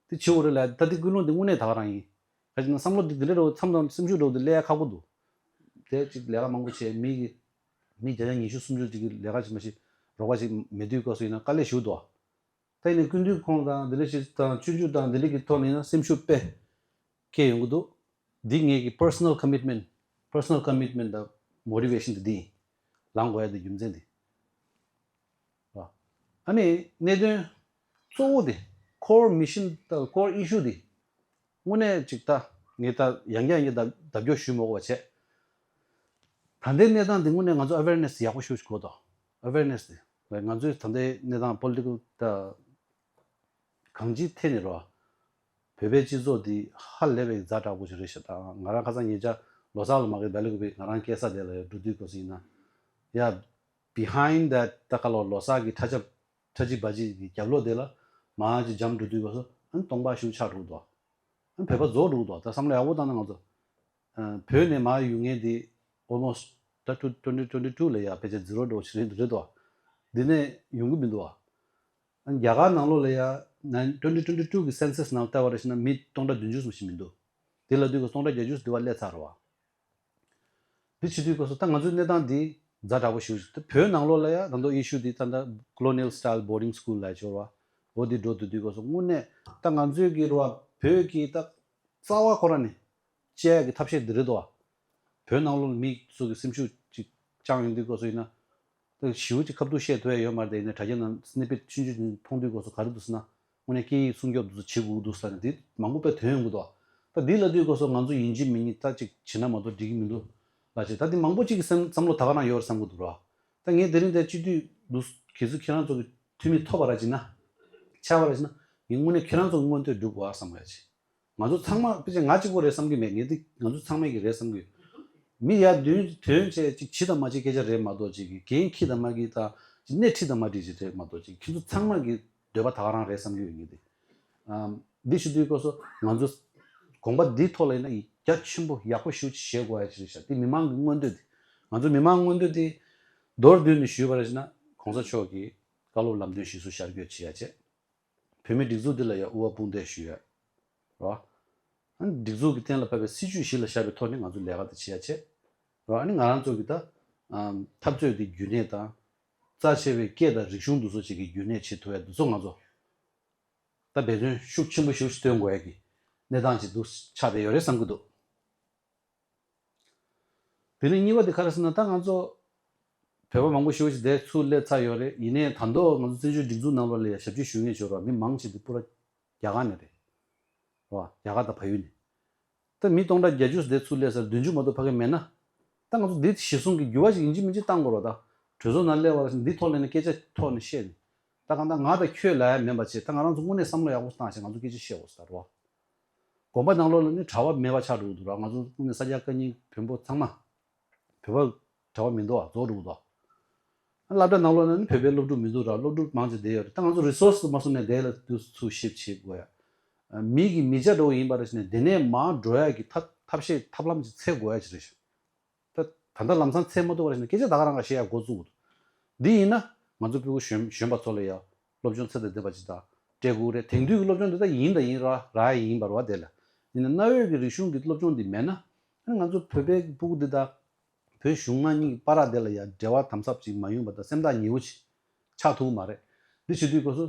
དེ་བྱེད་དགོས་རེད་ལབ་ད་དེ་ཀུན་སློང་དེ་དངོས་གནས་ད་ག་རང་ཡིན། ག་ཅི་ན་བསམ་བློ་དེ་དེ་འདྲ་འདྲ་བོ་མཚམས་དང་སེམས་ཤུགས་འདྲ་བོ་དེ་སླེབས་ཡ་ཁག་པོ་འདུག་དེ་ཅིག་ལས་ཀ་མང་པོ་བྱས་མི་གི་མི་བརྒྱ་ཆ་ཉི་ཤུ་སུམ་ཅུ་ཅིག་གི་ལས་ཀ་ཅིག་མ་ཤེས་རོགས་པ་ཅིག་མེད་དུས་སྐབས་སུ་ཡིན་ན་དཀའ་ལས་ཞུ་འདུག་ད་ཡིན་ནའི་ཀུན་འདུས་ཁོང་དང་དེ་འདྲ་ཞིག་དང་ཆུང་ཆུང་དང་དེ་འདྲ་གི་ཐོག་ནས་ཡིན་ན་སེམས་ཤུགས་དཔེ་སྐྱེ་ཡོང་གི་འདུག་འདི་ངེད་ཀྱི་personal commitment, personal commitment དང་motivation དེ་འདི་ཡིན། ལངས་དགོས་ཡ་དེ་རྒྱུ་མཚན་དེ། ཨ་ནི་གནད་དོན་གཙོ་བོ་དེ་core mission དང་core issue དེ་དངོས་གནས་ཅིག་ད་ངས་ད་ཡང་བསྐྱར་ཡང་བསྐྱར་ལྡབ་ལྡབ་སྐྱོར་ཞུ་མ་དགོས་པ་བྱས། ད་ལྟའི་གནས་སྟངས་དེ་དངོས་གནས་ང་ཚོ་awareness ཡག་པོ་ཞིག་དགོས་དོ། awareness དེ་ང་ཚོའི་ད་ལྟའི་གནས་སྟངས་political ད་གང་ཅིའི་ཐད་ནས་རོ། བོད་པའི་སྤྱི་ཚོགས་འདི་ཧ་ལས་པའི་ཛ་དྲག་པོ་ཞིག་རེད་ཤག་ད་ང་རང་ཁ་སང་ཉེ་ཆར་ལོ་གསར་ལ་མ་གི་སྦེལ་ཀོབ་པའི་ང་རང་སྐྱེས་ས་དེ་ལ་ཡ་འགྲོ་དུས་སྐབས་སུ་ཡིན་ན། ཡ། behind that ད་ག་ལོ་ལོ་གསར་གི་ཁྲ་ཆབ་ཁྲ་ཆིབ་བ་ཆིབ་ཀྱི་རྒྱབ་ལོགས་དེ་ལ་མ་ཅིག་འཇམ་འགྲོ་དུས་སྐབས་སུ་ཨ་ནི་སྟོང་པ་ཤུགས་ཆག་འགྲོ་འདུག་ཨ་ནི་བོད་པ་རྫོགས་འགྲོ་འདུག་ད་བསམ་བློ་ཡག་པོ་བཏང་ན་ང་ཚོ། བོད་ནས་མར་ཡོང་མཁན་དེ་almost ད་twenty twenty two ལ་ཡ་ཕལ་ཆེར zero འགྲོ་ཆེ་རེད་འདུག་རེད་དོ། འདི་ནས་ཡོང་གི་མི་འདུག་ཨ། རྒྱ་གར་ནང་ལོགས་ལ་ཡ་twenty twenty two གི་census ནང་ལྟ་བ་རེད་ཤི་ན་མི་སྟོང་ཕྲག་བདུན་ཅུ་ཙམ་ཞིག་མི་འདུག་དེ་ལ་དུས་ཀྱི་སྟོང་ཕྲག་བརྒྱད་ཅུ་འདི་བ་སླེབས་ཚར་བ། འདི་བྱེད་དུས་སྐབས་སུ་ད་ང་ཚོའི་གནས་སྟངས་འདི་ ཛ་དྲག་པོ་ཞེ་པོ་ཅིག་ད་བོད་ནང་ལོགས་ལ་ཡ་ད་མདོ་ཨི་ཤུ་འདི་ད་ལྟ་colonial style boarding school་ལབ་ཡ་ཅིག་ཡོད་རེད་བ། འོ་འདི་འགྲོ་སྡོད་དུས་སྐབས་སུ་དངོས་གནས་ད་ང་ཚོའི་གི་རེད་བ་བོད་ཀྱི་ད་རྩ་བ་ཁོ་རང་ནས་བཅད་ཡ་གི་ཐབས་ཤེས་འདི་རེད་དོ། བོད་ནང་ལོགས་ལ་མི་ཚོ་གི་སེམས་ཤུགས་ཅིག་བཅངས་ཡོང་དུས་སྐབས་སུ་ཡིན་ན། ད་ཞེ་པོ་ཅིག་ཁ་ཐུག་བཤད་ཐུབ་ཡ་ཡོད་མ་རེད་དེ། ཡིན་ན་དྲ་རྒྱ་ནང་སྣེ་ཕུད་ཆུང་ཆུང་ཅིག་མཐོང་དུས་སྐབས་སུ་ག་རེ་འདུག་ཟེར་ན། དངོས་གནས་སྐད་ཡིག་སྲུང་སྐྱོབ་འདུག་ཟེར་བྱེད་དགོས་འདུག་ཟེར་ནས་འདི་མང་པོ་དཔེ་ཐོན་ཡོང་གི་འདུག་ད་འདི་ལབ་དུས་སྐབས་སུ་ང་ཚོ་ཡིན་གཅིག་མིན་གཉིས་ད་ཅིག་བྱེད་ན་མ་གཏོགས་འགྲིག་གི་མི་འདུག་ལབ་བྱས། ད་འདི་མང་པོ་ཅིག་གི་སེམས་བསམ་བློ་ད་ག་རང་ཡོད་རེད་བསམ་གི་འདུག་ར། ད་ངས་དེ་རིང་འདིར་སྤྱི་འཐུས་འདུག་གལ་སྲིད་ཁྱེད་རང་ཚོ་གི་འཐུས་མི་ཐོབ་པ་ར་བྱས་ན། ཆགས་པ་ར་བྱས་ན། ངས་དངོས་གནས་ཁྱེད་རང་ཚོ་གི་མངོན་འདོད་འགྲུབ་དགོས་ཨ་བསམ་ཡ་ཅིག་ང་ཚོ་ཚང་མ་ཕལ་ཆེར་ང་གཅིག་པོ་རེད་བསམ་གྱི་མེད། ངས་འདི་ང་ཚོ་ཚང་མས་ཀྱི་རེད་བསམ་གྱི་ཡོད། མི་ཡར་འདོན་འདོན་བྱས་ཅིག་བྱེད་དང་མ་བྱེད་སྐད་ཆ་རེད་མ་གཏོགས་ཅིག་གི་འགན་འཁྱེར་དང་མ་འཁྱེར་དང་ཅིག་སྣེ་ཁྲིད་དང་མ་ཁྲིད་ཅིག་རེད་མ་གཏོགས་ཅིག་ཁྱེད་ཚོ་ཚང་མ་གི་འདོད་པ་ད་ག་རང་རེད་བསམ་གྱི་ཡོད་ངས་འདི། ཨམ། འདི་ཞུ་དུས་སྐབས་སུ་ང་ཚོ་དགོངས་པ་འདིའི་ཐོག་ལ་ཡིན་ན་རྒྱ་ཆེན་པོ་ཡག་པོ་ཞེ་པོ་ཅིག་བཞེས་དགོས་ཡ་ཅིག་རེད་ཤག་འདི་མི་མང་གི་མངོན་འདོད་འདི། ང་ཚོ་མི་མང་མངོན་འདོད་འདི་མདོར་བསྡུས་ནས་ཞུས་པ་རེད་ཅེ་ན། གོང་ས་མཆོག་གིས་བཀའ་སློབ་ལམ་སྟོན་གཞིར་བཟུང་ཤར་བསྐྱོད་བྱེད་ཡ་བྱས། བོད་མིའི་སྒྲིག་འཛུགས་འདི་ལ་ཡང་དབུ་བ་དཔུང་འདེགས་ཞུ་ཡ། རོ། ཨ་ནི་སྒྲིག་འཛུགས་ཀྱི་གཏན་ལ་ཕབ་པའི་སྲིད་བྱུས་གཞི་ལ་བཞག་པའི་ཐོག་ནས་ང་ཚོ་ལས་ཀ་དེ་བྱེད་ཡ་བྱེད། རོ། ཨ་ནི་ང་རང་ཚོ་གི་ད། ཨམ། འཐབ་རྩོད་དེ་རྒྱུན་གནས་དང་། རྩ་ཆེ་བའི་སྐད་དང་རིག་གཞུང་འདུ་འཛོམས་བྱེད་ཀྱི་རྒྱུན་གནས་བྱེད་ཐུབ་ཡ་འདུ་འཛོམས་ང་ཚོ། ད་འབད་བརྩོན་ཤུགས་ཆེན་པོ་ཞིག་སྟོན་དགོས་ཡ་གི་གནས་སྟངས་ཅིག་འདུག་ཆགས་བསྡད་ཡོད་རེད་བསམ་གྱི་འདུག་དེ་ནས་གཉིས་པ་དེ་ག་རེ་ཟེར་ན། ད་ང་ཚོ་བོད་པ་མང་པོ་ཞེ་པོ་ཅིག་འདིར་ཚུར་སླེབས་ཚར་ཡོད་རེད། ཡིན་ནའི་ད་དུང་ང་ཚོ་བཙན་བྱོལ་སྒྲིག་འཛུགས་ནང་ལོགས་ལ་ཡ་ཞབས་ཕྱི་ཞུ་མཁན་ཞིག་ཡོད་རེད་བ། མི་མང་ཆེ་དེ་པུ་ར་རྒྱ་གར་ནས་རེད་བ། རྒྱ་གར་དང་བལ་ཡུལ་ནས། ད་མི་སྟོང་ཕྲག་བརྒྱད་ཅུ་འདིར་ཚུར་སླེབས་ཚར། བདུན་ཅུ་མ་གཏོགས་ཕ་གིར་མེད་ན། ད་ང་ཚོ་འདི་གཞིར་བཟུང་གི་འགྱུར་བ་ཞིག་ཡིན་གཅིག་མིན་གཅིག་བཏང་དགོས་རེད་བ། ད་གྲོས་ཚོགས་ནང་སླེབས་པ་ལ་འདི་ཐོག་ལ་ནས་སྐད་ཆ་ཐོག་ནས་བཤད་ནས། ད་གང་ལྟར་ང་དང་ཁྱོད་ལབ་ཡ་མིན་པ་བྱས། ད་ང་རང་ཚོ་དངོས་གནས་བསམ་བློ་ཡག་པོ་བཏང་བྱས་ང་ཚོ་སྐད་ཆ་བཤད་དགོས་ས་རེད་བ། དགོན་པ་ནང་ལོགས་ལ་ནི་གྲྭ་པ་མེད་པ་ཆགས་འགྲོ་གི་འདུག་ར། ང་ཚོ་དངོས་གནས་ས་སྐྱ་བཀའ་རྙིང་བོན་པོ་ཚང་མ་བོད་པ་གྲྭ་པ་མི་འདུག་བ། རྫོགས་འགྲོ་གི་འདུག་བ། སློབ་གྲྭ་ནང་ལོགས་ནས་ནི་བོད་པའི་སློབ་ཕྲུག་མི་འདུག་ར། སློབ་ཕྲུག་མང་ཆེ་བསྡད་ཡོད་རེད། ད་ང་ཚོ་རི་སོར་སི་དུ་མ་སོང་ནས་དེ་ལ་དུས་སུ་ཚུར་ཤིབ་བྱེད་དགོས་ཡ། མི་གི་མི་ཆ་འདྲ་བོ་ཡིན་པ་རེད་ཟེར་ནས་དེ་ནས་མར་འགྲོ་ཡ་གི་ཐབས་ཐབས་ཤེས་ཐབས་ལམ་ཅིག་འཚོལ་དགོས་ཡ་ཅིག་རེད་ཤག་ད་ད་ལྟ་ལམ་སང་འཚོལ་མ་ཐུབ་པ་རེད་ཟེར་ནས་སྐད་ཆ་ད་ག་རང་ག་བཤད་ཡ་འགོ་བཙུགས་འདུག་འདི་ཡིན་ན་ང་ཚོ་སྤུ་གུ་གཞོན་གཞོན་པ་ཚོ་ལ་ཡ་སློབ་སྦྱོང་ཚད་དང་ལྡན་པ་ཅིག་དང་སྤྲད་དགོས་རེད། དེང་དུས་ཀྱི་སློབ་སྦྱོང་འདི་ད་ཡིན་ད་ཡིན་ར་ར་ཡ་ཡིན་པ་རེད་བ། དེ་ལ་ཡིན་ན་གནའ་བོའི་གི་རིག་གཞུང་གི་སློབ་སྦྱོང་འདི་མེད་ན། ང་ཚོ་བོད་པའི་སྤུ་གུ་འདི་དང་བོད་གཞུང་ནང་གཉིས་ཀྱི་བར་དེ་ལ་ཡང་འབྲེལ་བ་དམ་ཟབ་ཅིག་མ་ཡོང་བ་དང་སེམས་ཐག་ཉེ་བོ་ཅིག་ཆགས་ཐུབ་ཀྱི་མ་རེད། འདི་བྱེད་དུས་སྐབས་སུ་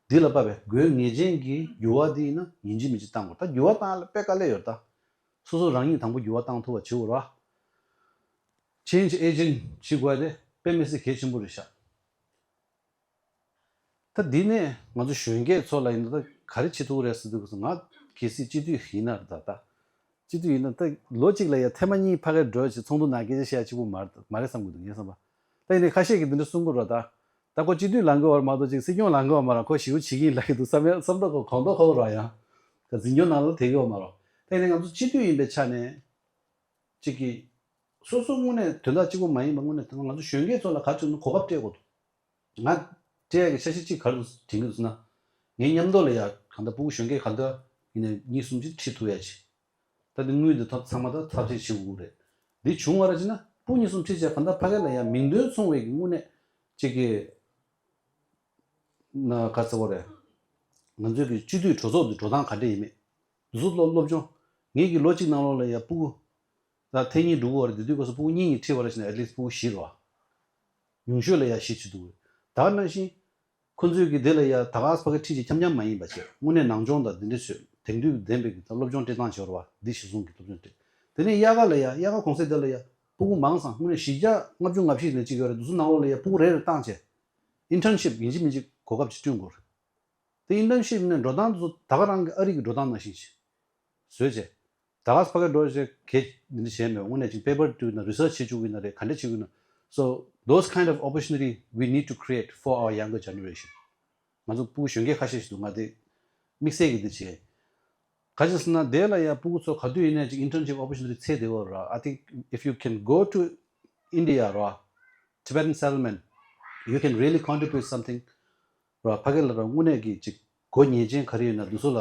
འདི་ལ་དཔག་པའི་དགོས་ངེས་ཅན་གྱི་འགྱུར་བ་འདི་ཡིན་ན་ཡིན་གཅིག་མིན་གཅིག་བཏང་དགོས། ད་འགྱུར་བ་བཏང་ཡ་ལ་དཔེ་དཀའ་ལས་ཡོད་རེད། ད་སོ་སོ་རང་ཉིད་དང་པོ་འགྱུར་བ་བཏང་ཐུབ་པ་བྱེད་དགོས་ར། Change agent བྱེད་དགོས་ཡ་དེ་དཔེ་མི་སྲིད་གལ་ཆེན་པོ་རེད་ཤག་ད་འདི་ནས་ང་ཚོ་གཞོན་སྐྱེས་ཚོ་ལ་ཡིན་ན་ད་ག་རེ་བྱེད་ཐུབ་ཀྱི་རེད་ཟེར་དུས་སྐབས་སུ། ང་གལ་སྲིད་སྤྱི་འཐུས་ཡིན་ན་རེད། ད་ད་སྤྱི་འཐུས་ཡིན་ན་ད་ལོ་གཅིག་ལ་ཡ་ཐེངས་མ་གཉིས་ཕ་གིར་འགྲོ་བྱས་ཚོགས་འདུ་ནང་སྐད་ཆ་བཤད་ཡ་གཅིག་པོ་མ་རེད། མ་རེད་བསམ་གྱི་འདུག་ངས་བསམ་པ། ད་ཡིན་ནའི་ཁ་ཤས་ཀྱིས་འདི་འདྲ་གསུང་གི་རེད། ད་ད་ཁོ་སྤྱི་འཐུས་ལངས་གི་ཡོད་རེད་མ་གཏོགས་ཅིག་སྲིད་སྐྱོང་ལངས་གི་ཡོད་མ་རེད། ཁོ་ཞེ་པོ་བྱེད་ཀྱི་ཡིན་ལབ་ཀྱི་འདུག་བསམ་ཡ་བསམ་ཐག་ཁོ་གོམ་མདོག་ཁ་པོ་རེད། ཡང་ད་འཛིན་སྐྱོང་ནང་ལ་དེ་གི་ཡོད་མ་རེད། ད་ཡིན་ནའི་ང་ཚོ་སྤྱི་འཐུས་ཡིན་པའི་ཆ་ནས་ཅིག་གི་སོ་སོ་དངོས་གནས་དོན་དག་གཅིག་པོ་མ་ཡིན་པ་དངོས་གནས་ད་ང་ཚོ་གཞོན་སྐྱེས་ཚོ་ལ་ག་རེ་བྱུང་ན་གོ་སྐབས་སྤྲད་དགོས་འདུག་ང་སྤྲད་ཡ་གི་འཆར་གཞི་གཅིག་ག་རེ་འདུག་དྲན་གྱི་འདུག་ཟེར་ན། ངའི་མཉམ་དུ་ལ་ཡ་གང་ལྟར་སྤུ་གུ་གཞོན་སྐྱེས་གང་ལྟར་ཡིན་ནའི་གཉིས་གསུམ་ཅིག་ཁྲིད་ཐུབ་ཡ་ཅིག་ད་དེ་དངུལ་འདི་ཐོབ་ཚང་མ་ད་ཐབས་ཤེས་བྱེད་དགོས་རེད། འདི་བྱུང་བ་ར་ཅིག་ན་སྤུ་གུ་གཉིས་གསུམ་ཁྲིད་བྱས་གང་ལྟར་ཕ་གི་ལ་ཡ་མིང་དོན་མཚུངས་པའི་གི་དངོས་གནས་ཅིག་གི་ན་ག་ཚོད་བ་རེད། ང་ཚོའི་གི་སྤྱི་འཐུས་གྲོས་ཚོགས་འདི་འགྲོ་སྟངས་ག་འདྲ་ཡིན་མེད། འདི་ཚོ་སློབ་སློབ་སྦྱོང་། ངེད་ཀྱི་ལོ་གཅིག་ནང་ལོགས་ལ་ཡ་སྤུ་གུ་ད་ཐེངས་གཉིས་འགྲོ་གི་ཡོད་རེད། དེ་དུས་སྐབས་སུ་སྤུ་གུ་གཉིས་གཉིས་ཁྲིད་པ་རེད་ཟེར་ན་at least སྤུ་གུ་བཞི་རེད་བ། ཉུང་ཤོས་ལ་ཡ་བཞི་བྱེད་འདུག་རེད། ད་ག་ནང་བཞིན་ཁོ་ཚོས་ཀྱི་དེ་ལ་ཡ་ད་ག་ས་ཕ་གི་ཁྲིད་ཀྱི་འཁྱམ་འཁྱམ་མ་ཡིན་པ་བྱས། དངོས་གནས་ནང་སྦྱོང་དང་འདི་འདྲ་བྱས། དེང་དུས་ལྡན་པའི་གི་ད་སློབ་སྦྱོང་སྤྲད་སྟངས་བྱས་རེད་བ། འདི་གཞིར་བཟུང་གི་སློབ་སྦྱོང་སྤྲད། དེ་ནས་དབྱར་ཁ་ལ་ཡ་དབྱར་ཁ་གུང་སེང་དེ་ལ་ཡ་སྤུ་གུ་མང་ཙམ་དངོས་གནས་བཞི་བརྒྱ་ལྔ་བཅུ་ང་བཞི་ནས་གཅིག་ཡོད་རེད། འདི་ཚོ་ནང་ལོགས་ལ་ཡ་སྤུ་གུ་རེ་རེ་བཏང་བྱས། ཨིན་ཊརན་ཤིབ་ཡིན་གཅིག་མིན་གཅིག་གོ་སྐབས་ཅིག་བསྐྲུན་དགོས་རེད། དེ་ཨིན་ཊརན་ཤིབ་ནས་འགྲོ་སྟངས་དེ་ཚོ་ད་ག་རང་གི་ཨ་རི་གི་འགྲོ་སྟངས་ནང་བཞིན་ཞིག་བཟོས་བྱས། ད་ག་ས་ཕ་གི་འགྲོ་བྱས་གལ་འདི་འདྲ་བྱས་མེད། དངོས་གནས་ཅིག་པེ་པར་བྲིས་ན་རི་སར་ཆི་བྱེད་དགོས་ན་རེད། ག་འདྲ་བྱེད་དགོས་ན། So those kind of opportunity we need to create for our younger generation. ང་ཚོ་སྤུ་གུ་གཞོན་སྐྱེས་ཁ་ཤས་ཤིག་འདུག་ང་དེ་དམིགས་བསལ་གྱི་འདི་བྱས། ག་ཅི་ཟེར་ན་དེ་ལ་ཡ་སྤུ་གུ་ཚོ་ག་དུས་ཡིན་ནའི་ཅིག་ཨིན་ཊརན་ཤིབ་ཨོ་པོར་ཅུ་ནི་ཊི་འཚོལ་བསྡད་ཡོད་ར། I think if you can go to India ར། Tibetan settlement, you can really contribute something ར། ཕ་གི་ལ་ར་དངོས་གནས་ཀྱི་ཅིག་དགོས་ངེས་ཅན་ག་རེ་ཡོད་ན་འདི་ཚོ་ལ་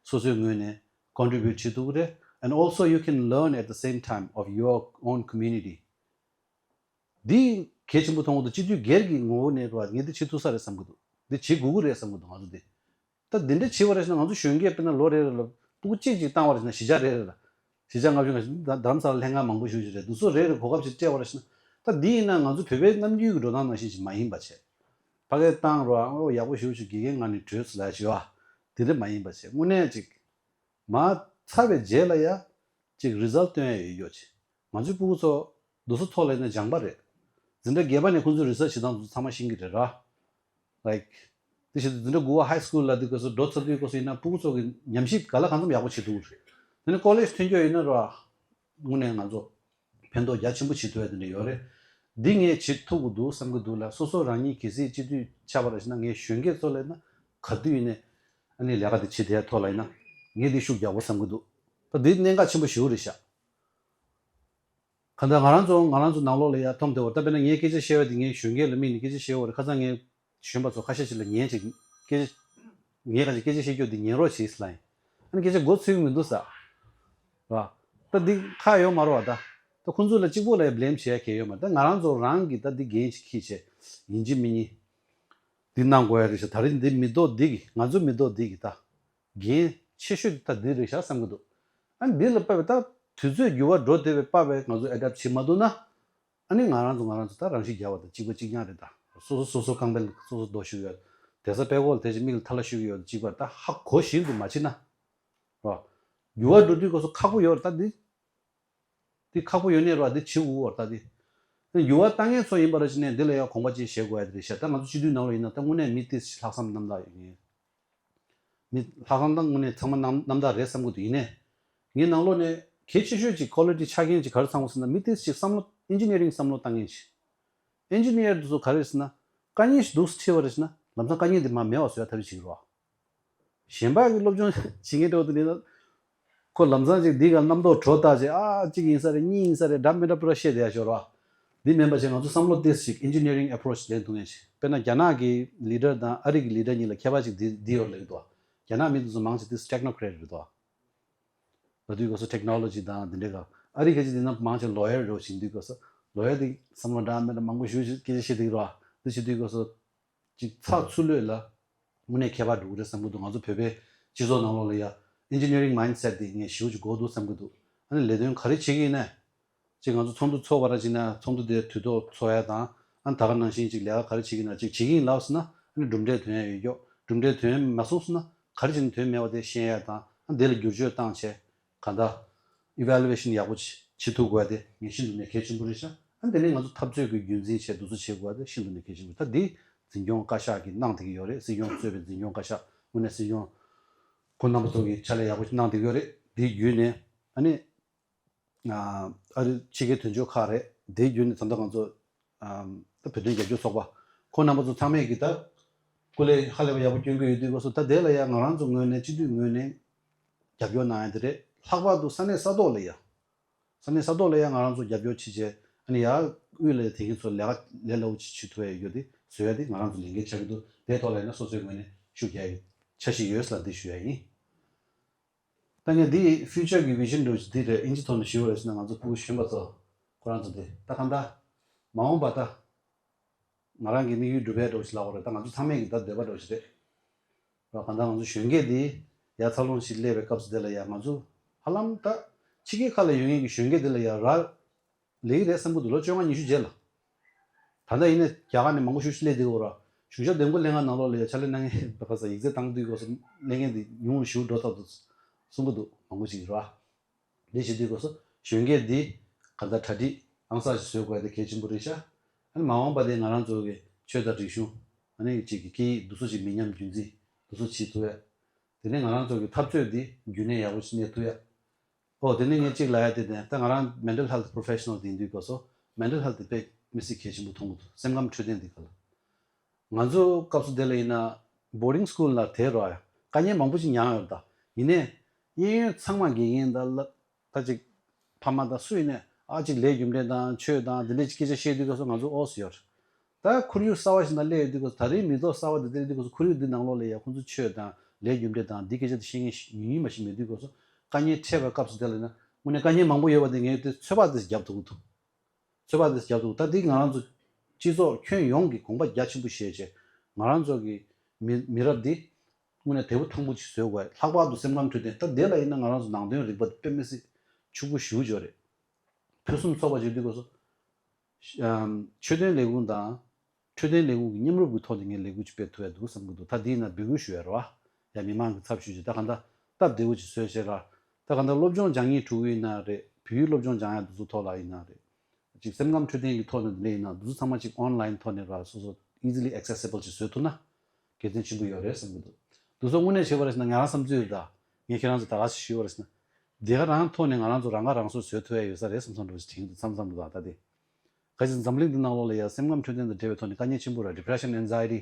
སོ་སོའི་ངོས་ནས་contribute བྱེད་ཐུབ་ཀྱི་རེད། And also you can learn at the same time of your own community. འདི་གལ་ཆེན་པོ་མཐོང་གི་འདུག་སྤྱི་འཐུས་སྒེར་གྱི་ངོ་བོ་ནས་ར་ངས་འདི་བྱེད་ཐུབ་ས་རེད་བསམ་གྱི་འདུག་འདི་བྱེད་དགོས་ཀྱི་རེད་བསམ་གྱི་འདུག་ང་ཚོ་འདི། ད་འདི་འདྲ་བྱེད་པ་རེད་ཟེར་ན་ང་ཚོ་གཞོན་སྐྱེས་དཔེར་ན་ལོ་རེ་རེ་ལ་སྤུ་གུ་གཅིག་ཅིག་བཏང་བ་རེད་ཟེར་ན་བཞི་ཆ་རེ་རེ་ལ། བཞི་ཆ་ལྔ་བཅུ་ང་བཞི་ད་རྡ་རམ་ས་ལ་ལྷན་ཁང་མང་པོ་ཞིག་ཞིག་རེད། འདི་ཚོ་རེ་རེ་གོ་སྐབས་ཤིག་སྤྲད་པ་རེད་ཟེར་ན། ད་འདི་ཡིན་ན་ང་ཚོ་བོད་པའི་ནམ་རྒྱུན་གྱི་འགྲོ་སྟངས་ནང་བཞིན་ཞིག་མ་ཡིན་པ་བྱས། ཕ་གིར་བཏང་རོགས། ཨོ་ཡག་པོ་ཞེ་པོ་ཞིག་དགེ་རྒན་ངག་ནས་བྲོས་སོང་ལབ་ཞུ་བ། དེ་འདྲ་མ་ཡིན་པ་བྱས། དངོས་གནས་ཅིག་མ་ཚར་བའི་རྗེས་ལ་ཡ་ཅིག་རི་ཛལ་སྟོན་ཡ་ཡོད་ཡོད་ཅིག་ང་ཚོའི་སྤུ་གུ་ཚོ་འདུག་སེ་ཐོག་ལ་ཡིན་ན་སྦྱངས་པ་རེད། འཛིན་གྲྭ་བརྒྱད་པ་ནས་ཁོང་ཚོའི་རི་སར་ཆི་བྱེད་སྟངས་ཚང་མ་ཤེས་ཀྱི་རེད་ར། ལའིཀ། དེ་བཞིན་དུ་འཛིན་གྲྭ་དགུ་པ་ཧའི་སི་ཀུལ་ལ་དེ་སྐབས་སུ་འགྲོ་ཚར་དུས་སྐབས་སུ་ཡིན་ན་སྤུ་གུ་ཚོ་གི་ཉམས་ཞིབ་ག་ལ་གང་འཚམ་ཡག་པོ་བྱེད་ཐུབ་ཀྱི་རེད། དེ་ནས་ཀོ་ལེཇ་ཐོན་རྒྱུ་ཡིན་ན་ར། དངོས་གནས་ང་ཚོ་ཕན་ཐོགས་རྒྱ་ཆེན་པོ་བྱེད་ཐུབ་ཡ་དེ་འདྲ་ཡོད་རེད། འདི་ངས་བྱེད་ཐུབ་ཀྱི་འདུག་བསམ་གྱི་འདུག་ལ། སོ་སོ་རང་ཉིད་གལ་སྲིད་སྤྱི་འཐུས་ཆགས་པ་རེད་ཟེར་ན། ངས་གཞོན་སྐྱེས་ཚོ་ལ་ཡིན་ན་ག་དུས་ཡིན་ནའི་ཨ་ནི་ལས་ཀ་དེ་བྱེད་བསྡད་ཡ་ཐོག་ལ་ཡིན་ན་ངས་འདི་ཤུགས་རྒྱག་དགོས་བསམ་གྱི་འདུག་ད་འདི་གནད་འགག་ཆེན་པོ་ཞེ་པོ་རེད་ཤག་གང་ལྟར་ང་རང་ཚོ་ང་རང་ཚོ་ནང་ལོགས་ལ་ཡ་མཐོང་བསྡད་པ་རེད། ད་དཔེར་ན་ངས་སྐད་ཆ་བཤད་པ་དེ་ངས་གཞོན་སྐྱེས་ལ་དམིགས་ནས་སྐད་ཆ་བཤད་པ་རེད། ཁ་སང་ངས་གཞོན་པ་ཚོ་ཁ་ཤས་ཅིག་ལ་ཉན་ཅིག་སྐད་ཆ་ངས་ཁ་ཅིག་སྐད་ཆ་བཤད་རྒྱུ་འདི་ཉན་རོགས་བྱེད་ཟེར་ལབ་ཡིན། ཨ་ནི་སྐད་ཆ་མགོ་ཚོས་ཀྱི་མི་འདུག་ཟེར། ར། ད་འདི་ཁག་ཡོད་མ་རེད་བ། ད་ད་ཁོང་ཚོ་ལ་གཅིག་པོ་ལ་ཡ་བྷི་ལེམ་བྱེད་ཡ་གལ་ཡོད་མ་རེད། ད་ང་རང་ཚོ་རང་གིས་ད་འདི་འགན་ཅིག་འཁྱེར་བྱས་ཡིན་གཅིག་མིན་གཉིས་འདི་གནང་དགོས་ཡ་རེད་ཤག་ད་རེས་འདི་མི་ཐོག་འདི་གི་ང་ཚོའི་མི་ཐོག་འདི་གི་ད་འགན་ཆེ་ཤོས་འདི་ད་འདི་རེད་ཤག་བསམ་གྱི་འདུག་ཨ་ནི་འདི་ལ་དཔག་པའི་ད་དུས་ཚོད་འགྱུར་བ་འགྲོ་བསྡད་པའི་དཔག་པའི་ང་ཚོ་ཨེ་ཌབ་བྱེད་མ་ཐུབ་ན། ཨ་ནི་ང་རང་ཚོ་ང་རང་ཚོ་ད་རང་ཤི་རྒྱག་པ་དང་གཅིག་པ་གཅིག་རྐྱང་རེད། ད་སོ་སོ་སོ་སོ་རྐང་པའི་སོ་སོ་རྡོ་གཞུ་ཡོད། དེ་ས་པད་ཀོག་ལ་དེ་བཞིན་མིག་ལ་ཐལ་བ་གཞུ་གི་ཡོད། གཅིག་པ་ད་ཧ་གོ་བཞིན་དུ་མ་བྱེད་ན་རོ། འགྱུར་བ་འགྲོ་དུས་སྐབས་སུ་ཁག་པོ་ཡོད་རེད། ད་འདི་འདི་ཁག་པོ་ཡོད་ནས་རོ། འདི་བྱེད་དགོས་རེད། ད་འདི་འགྱུར་བ་བཏང་མཁན་ཚོ་ཡིན་པ་རེད་ཅེས་ནས་འདི་ལ་ཡང་དགོངས་པ་ཅིག་བཞེས་དགོས་ཡ་དེ་རེད་ཤག་ད་ང་ཚོ་སྤྱི་འཐུས་ནང་ལ་ཡིན་ན་ད་དངོས་གནས་མི་ཏིས་ལྷག་བསམ་རྣམ་དག་ཡོད་ངེས། མི་ལྷག་བསམ་དང་དངོས་གནས་ཚང་མ་རྣམ་རྣམ་དག་རེད་བསམ་གྱི་འདུག་ཡིན་ནའི་ངའི་ནང་ལོགས་ནས་གལ་ཆེ་ཤོས་ཅིག་ཀོ་ལི་ཊི་ཆགས་མཁན་ཅིག་ག་རེ་ཚང་བ་ཟེར་ན། མི་དེ་ཞིག་བསམ་བློ་ཨིན་ཇི་ནི་ཡ་རིང་བསམ་བློ་བཏང་མཁན་ཅིག་ཨིན་ཇི་ནི་ཡར་དེ་ཚོ་ག་རེ་ཟེར་ན། དཀའ་ངལ་ཞིག་འདུག་སེ་འཕྲད་པ་རེད་ཟེར་ན་ལམ་སང་དཀའ་ངལ་དེ་མར་མེད་པ་བཟོ་ཡ་ཐབས་ཤེས་བྱེད་ཀྱི་རེད་བ། གཞན་པ་གི་སློབ་སྦྱོང་བྱེད་མཁན་འདྲ་བོ་དེ་ནི་ཁོ་ལམ་སང་ཅིག་འདི་ག་རྣམ་རྟོག་བྲོ་བཏགས་བྱས། ཨ་གཅིག་ཡིན་ས་རེད། གཉིས་ཡིན་ས་རེད། འདྲ་མི་འདྲ་པུ་ར་བཤད་བསྡད་ཡ་ཤོར་བ། འདི་མིན་པ་བྱས་ང་ཚོ་བསམ་བློ་ཏོག་ཙམ་ཞིག་ཨིན་ཇི་ནི་ཡ་རིང་ཨེ་པོ་རོ་ཆི་ལེན་ཐུབ་མཁན་ཞིག་དཔེར་ན་རྒྱ་ནག་གི་ལི་ཌར་དང་ཨ་རི་གི་ལི་ཌར་གཉིས་ལ་ཁྱད་པར་ཅིག་འདི་འདི་ཡོད་ལབ་ཀྱི་འདུག་རྒྱ་ནག་མི་དེ་ཚོ་མང་ཆེ་ཏོག་ཙམ་ཊེག་ནོ་ཀེ་རེཊ་རེད་འདུག་ལབ་དུས་སྐབས་སུ་ཊེག་ནོ་ལོ་ཇི་དང་འདི་འདྲའི་སྐབས། ཨ་རི་ཁ་ཅིག་འདི་ན་མང་ཆེ་ལོ་ཡར་རེད་བཞིན་དུས་སྐབས་སུ་ལོ་ཡར་དེ་བསམ་བློ་འདྲ་མི་འདྲ་མང་པོ་ཞེ་པོ་ཅིག་སྐད་ཆ་བཤད་བསྡད་ཀྱི་རེད་བ། འདི་བྱེད་དུས་སྐབས་སུ་ཅིག་ཚགས་ཚུད་ལོས་ལ་དངོས་གནས་ཁྱད་པར་འགྲོ་གི་རེད་བསམ་གྱི་འདུག་ང་ཚོ་བོད་པའི་སྤྱི་ཚོགས་ནང་ལོགས་ལ་ཡ་ཨིན་ཇི་ནི་ཡ་རིང་མའིན་སེཊ་དེ་ངས་ཞེ་པོ་ཅིག་དགོས་འདུག་བསམ་གྱི་འདུག་ཨ་ནི་ལས་དོན་ག་རེ་བྱེད་ཀྱི་ཡིན་ན། ཅིག་ང་ཚོ་ཚོགས་འདུ་ཚོགས་པ་ར་བྱེད་ན་ཚོགས་འདུ་དེ་དུས་ཐོག་ཚོགས་ཡ་དང་། ཨ་ནི་ད་ག་ནང་བཞིན་ཅིག་ལས་ཀ་ག་རེ་བྱེད་ཀྱི་ཡིན་ན། ཅིག་བྱེད་ཀྱི་ཡིན་ལབ་སོང་ན་ཨ་ནི་གྲུབ་འབྲས་ཐོན་ཡ་ཡོད་ཀྱོག་གྲུབ་འབྲས་ཐོན་མ་སོང་སོང་ན་ག་རེ་བྱས་ནས་ཐོན་མེད་པ་དེ་ཤེས་ཡ་དང་། ཨ་ནི་དེ་ལ་བསྒྱུར་བཅོས་བཏང་བྱས་གང་ལྟར་ཨི་ཝེ་ལུ་ཨེ་ཤན་ཡག་པོ་བྱེད་ཐུབ་དགོས་ཡ་དེ་ངས་ཤིན་ཏུ་ནས་གལ་ཆེན་པོ་རེད་ཤག་ཨ་ནི་དེ་ནས་ང་ཚོ་འཐབ་རྩོད་ཀྱི་རྒྱུན་འཛིན་བྱས་འདུ་འཛོམས་བྱེད་དགོས་ཡ་དེ་ཤིན་ཏུ་ནས་གལ་ཆེན་པོ་རེད། ད་འདི་འཛིན་སྐྱོང་བཀའ་ཤག་གིས་གནང་བསྡད་ཀྱི་ཡོད་རེད། སྲིད་སྐྱོང་གཙོས་པའི་འཛིན་སྐྱོང་བཀའ་ཤག་དངོས་གནས་སྲིད་སྐྱོང་ཁོང་རྣམ་པ་ཚོ་གིས་ཕྱག་ལས་ཡག་པོ་ཞིག་གནང་བསྡད་ཀྱི་ཡོད་རེད། དེ་བརྒྱུད་ནས་ཨ་ནི། ཨ་རི་ཕྱི་རྒྱལ་དོན་གཅོད་ཁག་རེད། དེ་བརྒྱུད་ནས་ད་ལྟ་ང་ཚོ་ཨམ་ད་བོད་དོན་རྒྱབ་སྐྱོར་ཚོགས་པ་ཁོང་རྣམ་པ་ཚོ་ཚང་མས་ཀྱི་ད་སྐུ་ལས་ཧ་ལས་པ་ཡག་པོ་སྐྱོན་གྱི་ཡོད་དུས་སྐབས་སུ། ད་དེ་ལ་ཡང་ང་རང་ཚོ་ངོས་ནས་སྤྱི་འཐུས་ངོས་ནས་རྒྱབ་སྐྱོར་གནང་ཡ་དེ་རེད། ལྷག་པར་དུ་ས་གནས་ས་ཐོག་ལ་ཡ། ས་གནས་ས་ཐོག་ལ་ཡ་ང་རང་ཚོ་རྒྱབ་སྐྱོར་བྱེད་བྱས། ཨ་ནི་ཡ་དབུས་ལ་ཡ་དེ་གིན་ཚོ་ལས་ཀ་ལས་སླ་པོ་ཅིག་བྱེད་ཐུབ་ཡ་ཡོད་དེ་བཟོ་ཡ་དེ་ང་རང་ཚོ་ལས་འགན་ཆགས་ཀྱི་འདུག་དེའི་ཐོག་ལ་ཡིན་ན་སོ་སོའི་ངོས་ནས་ཤུགས་རྒྱག་ཡ་འཆར་གཞི་ཡོད་ལབ་འདི་ཞུ་ཡ་ཡིན། ད་ངས་འདི་ཕིའུ་ཅར་གྱི་བི་ཤན་འདྲ་བོ་ཞིག་འདི་རེད། ཨིན་ཇི་ཐོག་ནས་ཞུ་བ་རེད་ཟེར་ན་ང་ཚོ་ཕྲུ་གུ་གཞོན་པ་ཚོ་ཁོ་རང་ཚོ་འདི་ད་གང་ལྟར་མ་འོངས་པ་ད་ང་རང་གི་དམིགས་ཡུལ་འགྲུབ་ཡ་འདྲ་བོ་ཞིག་ལབ་དགོས་རེད། ད་ང་ཚོ་ཚང་མས་ཀྱི་ད་འདོད་པ་འདྲ་བོ་ཞིག་རེད། ར་གང་ལྟར་ང་ཚོ་གཞོན་སྐྱེས་འདི་ཡ་འཚར་ལོངས་ཤིག་སླེབས་པའི་སྐབས་སུ་དེ་ལ་ཡ་ང་ཚོ་ཧ་ལམ་ད་ཕྱི་རྒྱལ་ཁག་ལ་ཡོད་མཁན་གྱི་གཞོན་སྐྱེས་འདི་ལ་ཡ་ར་ལེགས་རེད་བསམ་གྱི་འདུག་ལོ་བཅོ་ལྔ་ཉི་ཤུ་རྗེས་ལ། ད་ལྟ་ཡིན་ན་རྒྱ་གར་ནས་མང་པོ་ཞིག་སླེབས་བསྡད་ཡོད་ར། གཞུང་ཞབས་འདེམས་བསྐོ་ལྷན་ཁང་ནང་ལོགས་ལ་ཡ་ཕྱག་ལས་གནང་མཁན་བ་ག་ས་ཡིག་ཚད་བཏང་དུས་སྐབས་སུ་གནས་མཁན་འདི་ཉུང་རུ་ཞེ་པོ་འགྲོ་ཚར་འདུག་གསུང་གི་འདུག་མང་པོ་ཞིག་ར། འདི་བྱེད་དུས་སྐབས་སུ་གཞོན་སྐྱེས་འདི་ག་ད་གྲ་སྒྲིག་ཨང་གསར་ཞིག་བཟོ་དགོས་དེ་གལ་ཆེན་པོ་རེད་ཤག་ཨ་ནི་མ་འོངས་པ་དེ་ང་རང་ཚོ་གི་ཆོས་དང་རིག་གཞུང་། ཨ་ནི་གཅིག་གི་སྐད་ཡིག་འདུ་ཚོགས་ཀྱི་མི་ཉམས་རྒྱུན་འཛིན་འདུ་ཚོགས་བྱེད་ཐུབ་ཡ། དེ་ནས་ང་རང་ཚོ་གི་འཐབ་རྩོད་འདི་རྒྱུན་གནས་ཡག་པོ་ཞིག་གནས་ཐུབ་ཡ། ཨོ་དེ་ནས་ངས་གཅིག་ལབ་ཡ་དེ་ནས་ད་ང་རང་mental health professional དེ་ཡིན་དུས་སྐབས་སུ་mental health དེ་དཔེ་མི་སྲིད་གལ་ཆེན་པོ་མཐོང་གི་འདུག་སེམས་ཁམས་འཕྲོད་བསྟེན་དེ་ག་ལ། ང་ཚོ་སྐབས་སུ་དེ་ལ་ཡིན་ན་boarding school ལ་དེ་རོ་ཡ་དཀའ་ངལ་མང་པོ་ཞིག་མྱངས་ཡོད་ད། ཡིན་ནའི་གཡས་གཡོན་ཚང་མ་དགེ་རྒན་དང་ལ་ད་ཅིག་ཕ་མ་དང་སུ་ཡིན་ནའི་ཨ་ཅིག་ལས་རྒྱུ་འབྲས་དང་ཆོས་དང་དེ་འདྲས་ཀྱི་སྐད་ཆ་བཤད་དུས་སྐབས་སུ་ང་ཚོ་ཨོ་སི་ཡོད། ད་ཁོར་ཡུག་གསར་བ་ཞིག་ནང་སླེབས་ཡོད་དུས་སྐབས་སུ་ད་རེས་མི་ཐོག་གསར་བ་འདི་སླེབས་དུས་སྐབས་སུ་ཁོར་ཡུག་འདི་ནང་ལོགས་ལ་ཡ་ཁོང་ཚོ་ཆོས་དང་ལས་རྒྱུ་འབྲས་དང་འདི་སྐད་ཆ་དེ་བཤད་མཁན་ཞིག་ཉུང་ཉུང་མ་ཞིག་མེད་དུས་སྐབས་སུ་དཀའ་ངལ་འཕྲད་པའི་སྐབས་སུ་དེ་ལ་ཡིན་ན་དངོས་གནས་དཀའ་ངལ་མང་པོ་ཡོད་པ་དེ་ངས་དེ་ཚོད་དཔག་དེ་རྒྱབ་ཐུབ་ཀྱི་འདུག་ཚོད་དཔག་དེ་རྒྱབ་ཐུབ། ད་འདི་ང་རང་ཚོ་སྤྱི་ཚོགས་ཁྱོན་ཡོངས་ཀྱི་དགོངས་པ་རྒྱ་ཆེན་པོ་བཞེས་བྱས་ང་རང་ཚོ་གི་མི་མི་རབས་འདི་དངོས་གནས་དལ་པོ་ཐང་པོ་ཅིག་བཟོ་དགོས། ལྷག་པར་དུ་སེམས་ཁམས་འཕྲོད་བསྟེན། ད་དེ་ལ་ཡིན་ན་ང་རང་ཚོ་ནང་དོན་རིག་པ་དཔེ་མི་སྲིད་ཕྱུག་པོ་ཞེ་པོ་ཅིག་ཡོད་རེད། ཕུན་སུམ་ཚོགས་པ་ཅིག་འདུག་དགོས་སོ། ཨམ། ཆོས་དོན་ལས་ཁུངས་དང་འཕྲོད་བསྟེན་ལས་ཁུངས་ཀྱི་མཉམ་རུབ་ཀྱི་ཐོག་ནས་ངས་ལས་འགུལ་ཅིག་སྤེལ་ཐུབ་ཡ་འདུག་བསམ་གྱི་འདུག་ད་འདི་ཡིན་ན་འབོད་སྐུལ་ཞུ་ཡ་རེད་བ། ཡ་མི་མང་གི་ཚབ་ཞུས་ཀྱི་ད་ག་འདྲ་སྟབས་བདེ་བོ་ཅིག་བཟོས་བྱས་ར། ད་ག་འདྲ་སློབ་སྦྱོང་སྦྱང་མཁན་ཕྲུ་གུ་ཡིན་ན་རེད། བོད་ཡིག་སློབ་སྦྱོང་སྦྱང་ཡ་འདི་ཚོ་ཐོག་ལ་ཡིན་ན་རེད། ཅིག་སེམས་ཁམས་འཕྲོད་བསྟེན་གྱི་ཐོག་ནས་འདི་འདྲ་ཡིན་ན་འདི་ཚོ་ཚང་མ་ཅིག་ཨོན་ལན་ཐོག་ནས་ར་སོ་སོ་easily accessible་ཅིག་བཟོས་ཐུབ་ན་དགེ་མཚན་ཆེན་པོ་ཡོད་རེད་བསམ་གྱི་འདུག་འདི་ཚོ་དངོས་གནས་བྱས་པ་རེད་ཟེར་ན་ང་རང་བསམ་ཚུལ་རེད་ད། ངས་ཁྱེད་རང་ཚོ་ད་ག་ཞུས་པ་རེད་ཟེར་ན། དེ་ག་རང་ཐོག་ནས་ང་རང་ཚོ་རང་ཁ་རང་གསོ་བཟོས་ཐུབ་ཡ་ཡོད་ས་རེད་བསམ་བསམ་འགྲོ་ཞིག་དྲན་གྱི་འདུག་མཚམས་མཚམས་འདུག་ད་ད་དེ། ག་ཅིག་འཛམ་གླིང་འདི་ནང་ལོགས་ལ་ཡ་སེམས་ཁམས་འཕྲོད་བསྟེན་དང་འབྲེལ་བའི་ཐོག་ནས་དཀའ་ངལ་ཆེན་པོ་རེད། depression, anxiety།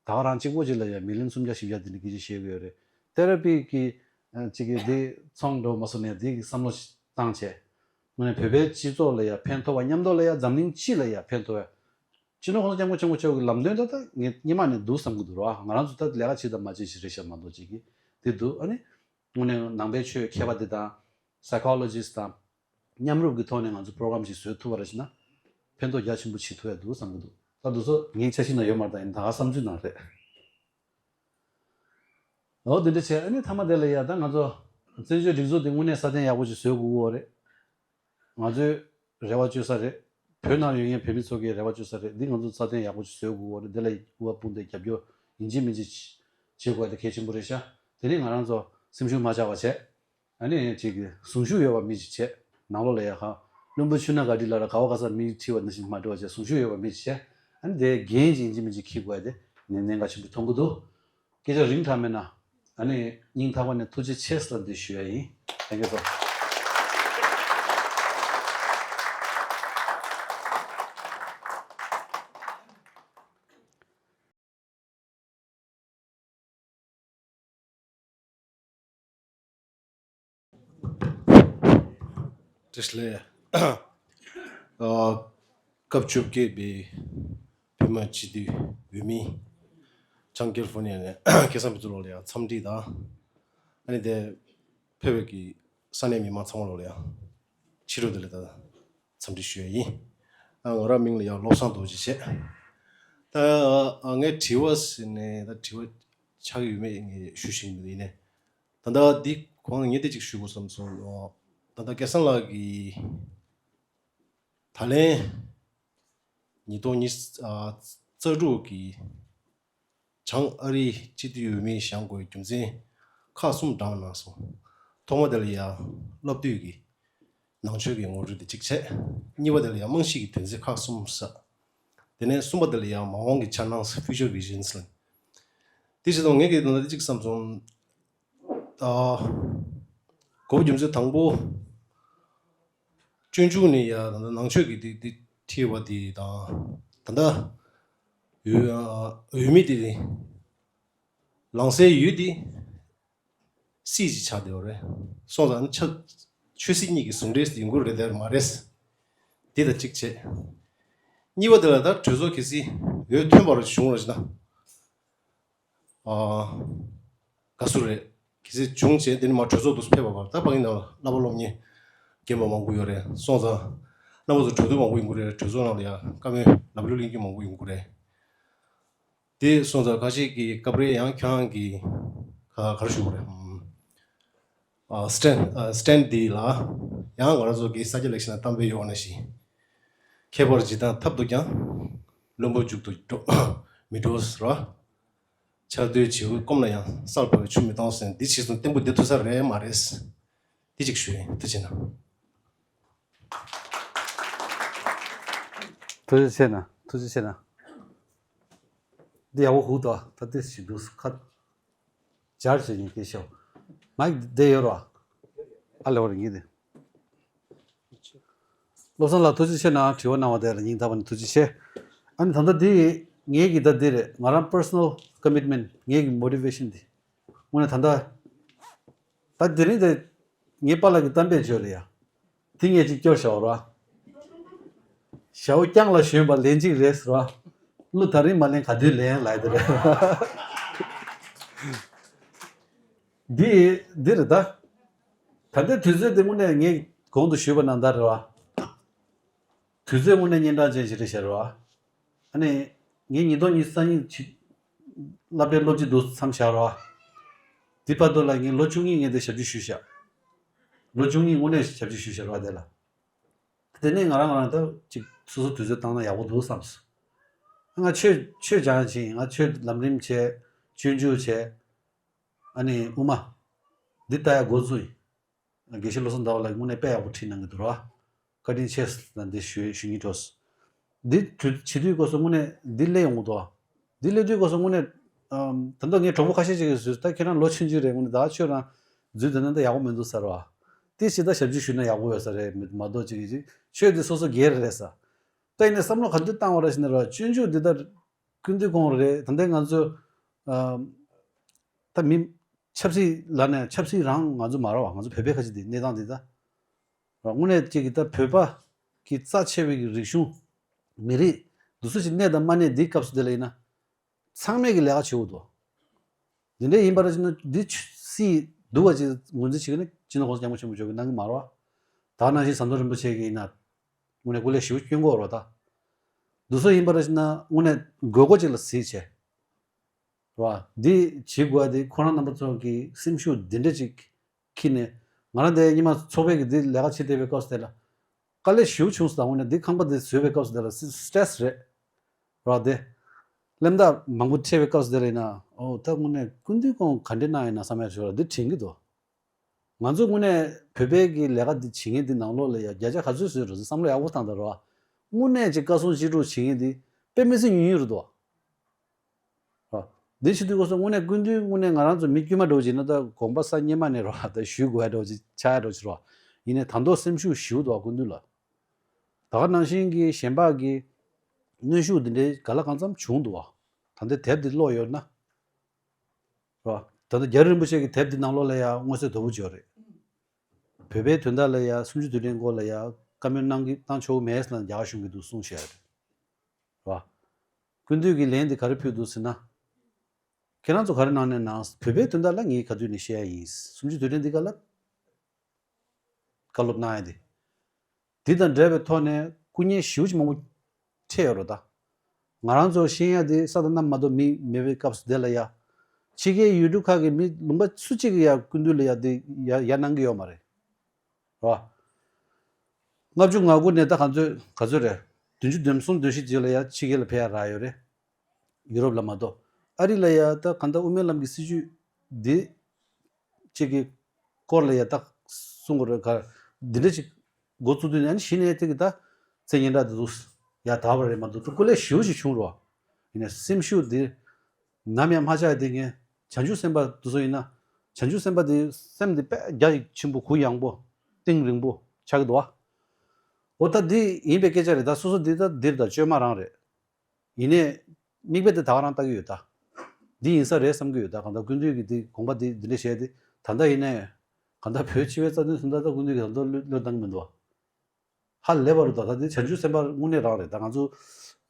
ད་ག་རང་གཅིག་པོ་གཅིག་ལ་ཡ་མི་ལན་སུམ་བརྒྱ་བཞི་བརྒྱ་དེ་འདྲ་སྐད་ཆ་བཤད་གི་ཡོད་རེད། ཐེ་ར་པི་གི་ཨ་གཅིག་གི་དེ་ཚོང་འགྲོ་མ་སོང་ནས་དེ་གི་བསམ་བློ་བཏང་བྱས། དངོས་གནས་བོད་པའི་སྤྱི་ཚོགས་ལ་ཡ་ཕན་ཐོགས་པ་མཉམ་དུ་ལ་ཡ་འཛམ་གླིང་སྤྱི་ལ་ཡ་ཕན་ཐོགས་པ། སྤྱི་ནོར་༸གོང་ས་༸སྐྱབས་མགོན་ཆེན་པོ་མཆོག་གི་ལམ་སྟོན་ད་ལྟ་ངས་སྔོན་མ་ནས་འདུག་བསམ་གི་འདུག་ར། ང་རང་ཚོ་ད་ལས་ཀ་བྱེད་དང་མ་བྱེད་ཞིག་རེད་ཤག་མ་གཏོགས་ཅིག་གི་དེ་འདུག་ཨ་ནི། དངོས་གནས་ནང་པའི་ཆོས་མཁས་པ་འདི་དང་psychologist་དང་མཉམ་རུབ་ཀྱི་ཐོག་ནས་ང་ཚོ་program་ཞིག་བཟོས་ཐུབ་པ་རེད་ཟེར་ན་ཕན་ཐོགས་རྒྱ་ཆེན་པོ་བྱེད་ཐུབ་ཡ་འདུག་བསམ་གྱི་འདུག་ད་འདི་ཚོ་ངའི་འཆར་གཞི་ནང་ཡོད་མ་རེད། ད་ཡིན་ད་ག་བསམ་ཚུལ་ནང་རེད། འོ་འདི་འདྲ་བྱས་ཨ་ནི་མཐའ་མ་དེ་ལ་ཡ་ད་ང་ཚོ་བཙན་བྱོལ་སྒྲིག་འཛུགས་འདི་དངོས་གནས་སྲ་བརྟན་ཡག་པོ་ཞིག་བཟོ་དགོས་ཀྱི་ཡོད་རེད། ང་ཚོའི་རེ་བ་བཅོལ་ས་རེད། བོད་ནང་ཡོད་མཁན་བོད་མི་ཚོ་གིས་རེ་བ་བཅོལ་ས་རེད། འདི་ང་ཚོ་སྲ་བརྟན་ཡག་པོ་ཞིག་བཟོ་དགོས་ཀྱི་ཡོད་རེད། འདི་ལ་སྐུ་པར་སྤུངས་ཏེ་རྒྱབ་སྐྱོར་ཡིན་གཅིག་མིན་གཅིག་བྱེད་དགོས་དེ་གལ་ཆེན་པོ་རེད་ཤག་དེ་ནས་ང་རང་ཚོ་སེམས་ཤུགས་མ་ཆག་པ་བྱས། ཨ་ནི་ཅིག་གཟུངས་གཞུག་ཡོད་པ་མི་ཅིག་བྱས། ནང་ལོགས་ལ་ཡ་ཧ། བླུན་པོ་ཆུ་སྣ་ག་འདྲི་ལ་ར་ག་བ་ག་ས་མི་ཁྲི་བ་ནི་ཞིག་མ་འགྲོ་བ་བྱས། གཟུངས་གཞུག་ཡོད་པ་མི་ཅིག་བྱས། ཨ་ནི་དེ་འགན་ཅིག་ཡིན་གཅིག་མིན་གཅིག་འཁྱེར་དགོས་ཡ་དེ་ནི་གནད་འགག་ཆེན་པོ་མཐོང་གི་འདུག་སྐད་ཆ་རིང་དྲགས་མེད་ན། ཨ་ནི་སྙིང་ཐག་པ་ནས་ཐུགས་རྗེ་ཆེ་ཟེར་འདི་ཞུ་ཡ་ཡིན། Thank you so much. བཀྲ་ཤིས་བདེ་ལེགས། ཨ། སྐབས་བཅོ་བརྒྱད་པའི་བོད་མི་སྤྱི་འཐུས་འོས་མི། བྱང་ཀེ་ལི་ཧྥོ་ནི་ཡ་ནས་ཁ་སང་ཕེབས་བསུ་ལོག་ལ་ཡང་འཚམས་འདྲི་དང་། ཨ་ནི་དེ་ཕེབས་པའི་གི་ས་གནས་མི་མང་ཚང་མ་ལོག་ལ་ཡང་ཕྱི་དྲོ་བདེ་ལེགས་དང་འཚམས་འདྲི་ཞུ་ཡ་ཡིན། ཨ། ང་རང་མིང་ལ་ཡང་བློ་བཟང་རྡོ་རྗེ་བྱས། ད་ཨ་ངས་དྲི་བ་ཟེར་ནས་ད་དྲི་བ་ཆགས་ཡོད་མེད་ངས་ཞུ་ཤེས་ཀྱི་མི་འདུག་ཡིན་ནའི། ད་ལྟ་འདི་གོང་ངས་འདི་གཅིག་ཞུ་དགོས་བསམ་སོང་། ད་ལྟ་སྐལ་བཟང་ལགས་ཀྱིས་ད་ལན་ཉིས་སྟོང་ཉི་ཤུ་རྩ་དྲུག་གི་བྱང་ཨ་རིའི་སྤྱི་འཐུས་འོས་མི་བཞེངས་དགོས་རྒྱུ་མཚན་ཁག་གསུམ་བགྲངས་གནང་སོང་། ཐོག་མ་དེ་ལ་ཡང་སློབ་དུས་ཀྱི་ནང་ཆོས་ཀྱི་ངོ་སྤྲོད་དེ་གཅིག་བྱས། གཉིས་པ་དེ་ལ་ཡང་རྨང་གཞི་གི་དོན་ཚན་ཁག་གསུམ་ཟེར། དེ་ནས་གསུམ་པ་དེ་ལ་ཡང་མ་འོངས་ཀྱི་འཆར་སྣང་ཟེར། Future Visions ལ། དེ་བྱས་ཙང་ངས་ཀྱི་ད་ལྟ་དེ་གཅིག་བསམ་སོང་། ཨ། གོ་བ་རྒྱུ་མཚན་དང་པོ། སྤྱོད་འཇུག་ནས་ཡ་ད་ལྟ་ནང་ཆོས་ཀྱི་དེ་དེ་ཁྲིད་པ་དེ་དང་། ད་ལྟ་འོས་འོས་མི་དེ་ལངས་སའི་ཡུལ་དེ་སྲིད་ཅིག་ཆགས་བསྡད་ཡོད་རེད། སོང་ཙང་ཆ་ཆོས་སྲིད་གཉིས་ཀྱི་ཟུང་འབྲེལ་ཡོང་གི་རེད་དེ་མ་རེད། དེ་དང་གཅིག་བྱས། གཉིས་པ་དེ་ལ་ད་གྲོས་ཚོགས་གལ་སྲིད་འོས་ཐོན་པ་རུ་བྱུང་རོགས་ཞེ་ན། ཨ། དགའ་བསུ་རེད། གལ་སྲིད་བྱུང་བྱས་དེ་ནི་མ་གྲོས་ཚོགས་དུ་ཕེབས་པ་བར་ད་ཕ་གི་ནང་བསླབ་པ་སློབ་གཉེར་རྒན་པ་མང་པོ་ཡོད་རེད། སོང་ཙང་རྣམ་པ་ཚོ་གྲོས་བསྡུར་མང་པོ་ཡོང་གི་རེད། གྲོས་ཚོགས་ནང་ལ་ཡང་བཀའ་མོལ་ལབ་ལུགས་གླེང་རྒྱུ་མང་པོ་ཡོང་གི་རེད། དེ་སོང་ཙང་ཁ་ཤས་ཀྱིས་སྐབས་རེ་ཡང་ཁྱོད་རང་གིས་ག་ག་རེ་ཞུ་དགོས་རེད། ཨ། stand ཨ། stand འདི་ལ་ཡང་ང་རང་ཚོ་གི་ས་སྐྱ་ལེགས་བཤད་ནང་གཏམ་དཔེ་ཡོད་པ་ནང་བཞིན། ཁྱད་པར་ཇི་ལྟར་ཐབས་སྡུག་ཀྱང་། བླུན་པོ་མཇུག་ཏུ་འགྲོ་མི་འགྲོ་ཟེར་བ། ཆར་སྡོད་བྱེའུ་སྐོམ་ལ་ཡང་། སར་བབས་པའི་ཆུ་མི་གཏོང་ཟེར། འདི་ཕྱིས་སུ་བརྟན་པོ་བསྡད་ཐུབ་ས་རེད་མ་རེད། འདི་གཅིག་ཞུ་ཡིན། ཐུགས་རྗེ་གནང་། ཐུགས་རྗེ་ཆེ་གནང་། ཐུགས་རྗེ་ཆེ་གནང་། འདི་ཡག་པོ་ཧུག་ཏོ། ད་ལྟ་ཞིག་འདུག་ཁ་སྦྱར་བྱས་ཡིན་སྐད་ཤོག་མའིག་བསྡད་ཡོད་རོ། ཨ་ལེ་བར་ངེས་དེ། བློ་བཟང་ལགས་ཐུགས་རྗེ་ཆེ་གནང་། དྲི་བ་གནང་བ་དེ་ལ་སྙིང་ཐག་པ་ནས་ཐུགས་རྗེ་ཆེ། ཨ་ནི་ད་ལྟ་འདི་ངེད་ཀྱི་ད་འདི་རེད། ང་རང་personal commitment ངེད་ཀྱི་motivation འདི། དངོས་གནས་ད་ལྟ་ད་དེ་རིང་དེ་ངའི་པཱ་ལགས་ཀྱི་གཏམ་དཔེ་བརྗོད་ལ་ཡ། དེ་ངས་ཅིག་སྐྱོར་བཞག་རོ། ཞའོ་རྐྱང་ལ་ཞོན་པ་ལན་གཅིག་རེད་ཟེར་བ། གླུ་ད་རིང་མ་ལེན་ག་དུས་ལེན་ལབ་ཡ་དེ་རེད། འདི་འདི་རེད་ད། ད་ལྟའི་དུས་ཚོད་དེ་དངོས་གནས་ངས་གོང་དུ་ཞུས་པ་ནང་ལྟར་རེད་བ། དུས་ཚོད་དངོས་གནས་གཉན་འཕྲང་ཅན་ཞིག་རེད་ཤག་རེད་བ། ཨ་ནི། ངས་ཉིས་སྟོང་ཉི་ཤུ་རྩ་གཉིས་ཕྱི། སློབ་གྲྭའི་སློབ་སྤྱི་འདུག་མཚམས་བཞག་རོགས། དེ་བར་དུ་ལ་ངས་ལོ་བཅུ་གཉིས་ངས་དེ་ཞབས་ཕྱི་ཞུས་ཤག་ལོ་བཅུ་གཉིས་དངོས་གནས་ཞབས་ཕྱི་ཞུས་ཤག་རོགས་དེ་ལ། དེ་ནས་ང་རང་ང་རང་ད་ཅིག་ སོ་སོ་དུས་ཚོད་བཏང་ན་ཡག་པོ་འདུག་བསམས་སོང་། ང་ཆོས་ཆོས་སྦྱང་ཕྱིན། ང་ཆོས་ལམ་རིམ་བྱས། སྤྱོད་འཇུག་བྱས། ཨ་ནི་དབུ་མ་འདི་ལྟ་ཡ་འགོ་བཙུགས་ཡིན། དགེ་བཤེས་བློ་བཟང་ཟླ་བ་ལགས་ཀྱིས་དངོས་གནས་དཔེ་ཡག་པོ་ཁྲིད་གནང་གི་འདུག་ར། བཀའ་དྲིན་ཆེ་ཟེར་ན་འདི་ཞུ་ཞུ་སྙིང་འདོད། འདི་དུས་བྱེད་དུས་སྐབས་སུ་དངོས་གནས་འདི་སླེབས་ཡོང་གི་འདུག་འདི་སླེབས་དུས་སྐབས་སུ་དངོས་གནས་ཨམ། ད་ལྟ་ངའི་གྲོགས་པོ་ཁ་ཤས་ཅིག་གིས་ཟེར། ད་ཁྱེད་རང་ལོ་ཆུང་ཆུང་རེད། དངོས་གནས་ད་ཆོས་རང་འཛུལ་བསྡད་ན་ད་ཡག་པོ་མི་འདུག་ཟེར་བ། དེ་ཕྱི་ད་ཞབས་ཕྱི་ཞུས་ན་ཡག་པོ་ཡོད་ས་རེད་མ་གཏོགས་ཅིག་ཅིག་ཆོས་འདི་སོ་སོ་སྒེར་རེད་ས། ད་ཡིན་ནའི་བསམ་བློ་ག་འདྲ་བཏང་བ་རེད་ཟེར་ན་ར། སྤྱོད་འཇུག་འདི་ལྟར་ཀུན་འདུས་ཁོང་རེད། ད་ལྟའི་ང་ཚོ་ཨ། ད་མི་ཆབ་སྲིད་ལ་ནས་ཆབ་སྲིད་རང་ང་ཚོ་མ་རེད་བ། ང་ཚོ་བོད་པའི་ཁ་ཆེ་འདི་གནས་སྟངས་འདི་ད་ར། དངོས་གནས་ཅིག་གི་ད་བོད་པ་གི་རྩ་ཆེ་བའི་གི་རིག་གཞུང་། མི་རིགས་འདི་ཚོ་ཞིག་གནས་དང་མ་གནས་འདིའི་སྐབས་སུ་དེ་ལ་ཡིན་ན། ཚང་མས་ཀྱི་ལས་ཀ་བྱེད་དགོས་འདུག་འདི་འདྲ་ཡིན་པ་ར་ཅིག་ན་འདི་ཆུ་སྲིད་སྡུག་པ་ཅིག་ངོས་འཛིན་བྱེད་ཀྱི་ན་སྤྱི་ནོར་༸གོང་ས་༸སྐྱབས་མགོན་ཆེན་པོ་མཆོག་གིས་གནང་གི་མ་རེད་བ། ད་ནང་བཞིན་ཟམ་གདོང་རིན་པོ་ཆེ་གིས་ཡིན་ན་དངོས་གནས་སྐུ་ལས་ཞེ་པོ་སྐྱོན་གྱི་ཡོད་རེད་བ། ད་འདི་ཚོ་ཡིན་པ་ར་ཅིག་ན་དངོས་གནས་དགོས་མཁོ་ཅིག་ལ་གཟིགས་བྱས་རེད་བ། འདི་བྱེད་དགོས་པ་དེ་ཁོ་རང་རྣམ་པ་ཚོ་གི་སེམས་ཤུགས་འདི་འདྲ་ཅིག་ཁྱེར་ནས། ང་རང་དེ་ཉི་མ་ཚོགས་པའི་གི་འདི་ལས་ཀ་བྱེད་བསྡད་པའི་སྐབས་སུ་དེ་ལ་དཀའ་ལས་ཞེ་པོ་བྱུང་སོང་། ད་དངོས་གནས་འདི་ཁང་པ་འདི་བཟོས་པའི་སྐབས་སུ་དེ་ལ་སི་སི་ཊེ་རེ་སི་རེད་ར། དེ་གླེན་རྟགས་མང་པོ་འཕྲད་པའི་སྐབས་སུ་དེ་ལ་ཡིན་ན། ཨོ་ད་དངོས་གནས་ཀུན་འདུས་ཁོང་ག་འདྲས་གནང་ཡིན་ན་བསམ་ཡ་ཞིག་ར། འདི་དྲན་གྱི་འདུག་ང་ཚོ་དངོས་གནས་བོད་པའི་གི་ལས་ཀ་འདི་བྱེད་མཁན་འདི་ནང་ལོགས་ལ་ཡ་བརྒྱ་ཆ་ག་ཚོད་བཟོས་རེད་བསམ་བློ་ཡག་པོ་བཏང་དང་ར། དངོས་གནས་ཅིག་བཀའ་གསུང་ཅི་སྒྲུབ་བྱེད་མཁན་འདི་དཔེ་མི་སྲིད་ཉུང་ཉུང་རེད་འདུག་ཨ། འདི་བྱེད་དུས་སྐབས་སུ་དངོས་གནས་ཀུན་འདུས་དངོས་གནས་ང་རང་ཚོ་མི་དཀྱུས་མ་འདྲ་བོ་ཅིག་ཡིན་ན་ད་དགོངས་པ་ས་སྙེ་མ་ནས་རོ་ད་ཞུ་དགོས་ཡ་འདྲ་བོ་ཅིག་ཆགས་ཡ་འདྲ་བོ་ཅིག་རོ། ཡིན་ནའི་ད་དུང་སེམས་ཤུགས་ཞེ་པོ་འདུག་ཨ། ཀུན་འདུས་ལ། ད་ག་ནང་བཞིན་གྱི་གཞན་པ་གི་གནོན་ཤུགས་འདི་འདྲའི་ག་ལ་གང་འཚམ་བྱུང་འདུག་ཨ། ད་ལྟའི་དེབ་འདི་ཀློག་ཡོད་ན་རོ། ད་ལྟ་རྒྱ་རི་རིན་པོ་ཆེ་གི་དེབ་འདི་ནང་ལོགས་ལ་ཡ་མངོན་གསལ་དོད་པོ་ཅིག་ཡོད་རེད། བོད་པའི་དོན་དག་ལ་ཡ་གསུམ་བཅུ་དུས་དྲན་སྐོར་ལ་ཡ་བཀའ་མོལ་གནང་གི་གནང་ཆོག་གི་མེད་ཟེར་ན་རྒྱ་གར་གཞུང་གིས་འདུག་གསུངས་བཞག་ཡོད་རེད། ར། ཀུན་འདུས་ཀྱིས་ལན་དེ་ག་རེ་ཕུལ་འདུག་ཟེར་ན། ཁྱེད་རང་ཚོ་ག་རེ་གནང་ནས་གནང་། བོད་པའི་དོན་དག་ལ་ངས་ག་དུས་ནས་བཤད་ཡ་ཡིན། གསུམ་བཅུ་དུས་དྲན་འདི་ག་ལ་བཀའ་སློབ་གནང་ཡ་དེ། འདི་དང་འབྲེལ་བའི་ཐོག་ནས་སྐུ་ངལ་ཞེ་པོ་ཅིག་མང་པོ་འཕྲད་ཡོད་རེད་ད། ང་རང་ཚོ་ཤེས་ཡ་དེ་ས་དང་གནམ་མ་གཏོགས་མི་མེད་པའི་སྐབས་སུ་དེ་ལ་ཡ། ཕྱི་རྒྱལ་ཡུལ་གྲུ་ཁག་གི་མི་ལུང་པ་སུ་གཅིག་གིས་ཡ་ཀུན་འདུས་ལ་ཡ་དེ་ཡ་ཡ་གནང་གི་ཡོད་མ་རེད། རོ། ལྔ་བཅུ་ང་དགུ་ནས་ད་ག་ཚོད་ག་ཚོད་རེད། བདུན་ཅུ་དོན་གསུམ་དོན་བཞི་ཅིག་ལ་ཡ་ཕྱི་རྒྱལ་ལ་ཕེབས་ཡ་རག་ཡོད་རེད། ཡུ་རོབ་ལ་མ་གཏོགས། ཨ་རི་ལ་ཡ་ད་ག་ད་དབུ་མའི་ལམ་གྱི་སྲིད་བྱུས་འདི་གཅིག་གི་སྐོར་ལ་ཡ་ད་གསུང་གི་རེད་ག་འདི་འདྲ་ཅིག་འགོ་བཙུགས་དུས་ནས་ཨ་ནི་གཞི་ནས་དེ་གི་ད་མཚན་སྙན་གྲགས་འདི་ཚོ་ཡ་དར་བ་རེད་མ་གཏོགས་ད་སྐུ་ལས་ཞེ་པོ་ཅིག་བྱུང་རོ། ཡིན་ནའི་སེམས་ཤུགས་འདི་ནམ་ཡང་མ་ཆག་ཡ་དེ་ངས་བྱང་ཆུབ་སེམས་དཔའ་དེ་ཚོ་ཡིན་ན། བྱང་ཆུབ་སེམས་དཔའ་དེ་སེམས་དེ་དཔེ་རྒྱ་ཆེན་པོ་གུ་ཡངས་པོ་གཏིང་རིང་པོ་ཆགས་ཀྱི་འདུག་བ། འོ་ད་འདི་ཡིན་པའི་སྐད་ཆ་རེད། ད་སོ་སོ་འདི་ད་འདིར་ད་བཅོས་མ་རང་རེད། ཡིན་ནའི་མིག་དཔེ་དེ་ད་ག་རང་ལྟ་གི་ཡོད་ད། འདི་ཡིན་ས་རེད་བསམ་གི་ཡོད་ད། གང་ལྟར་ཀུན་འདུས་ཀྱི་འདི་དགོངས་པ་འདི་འདི་འདྲ་བཤད་དེ་ད་ལྟ་ཡིན་ནའི་གང་ལྟར་བོད་སྤྱི་པའི་རྩ་དོན་སུ་འདྲ་ད་ཀུན་འདུས་ཀྱི་ད་ལྟ་བློས་བློས་བཏང་གི་མི་འདུག་བ། ཧ་ལས་པ་རུ་ད་ད་འདི་བྱང་ཆུབ་སེམས་དཔའ་དངོས་གནས་རང་རེད་ད། ང་ཚོ་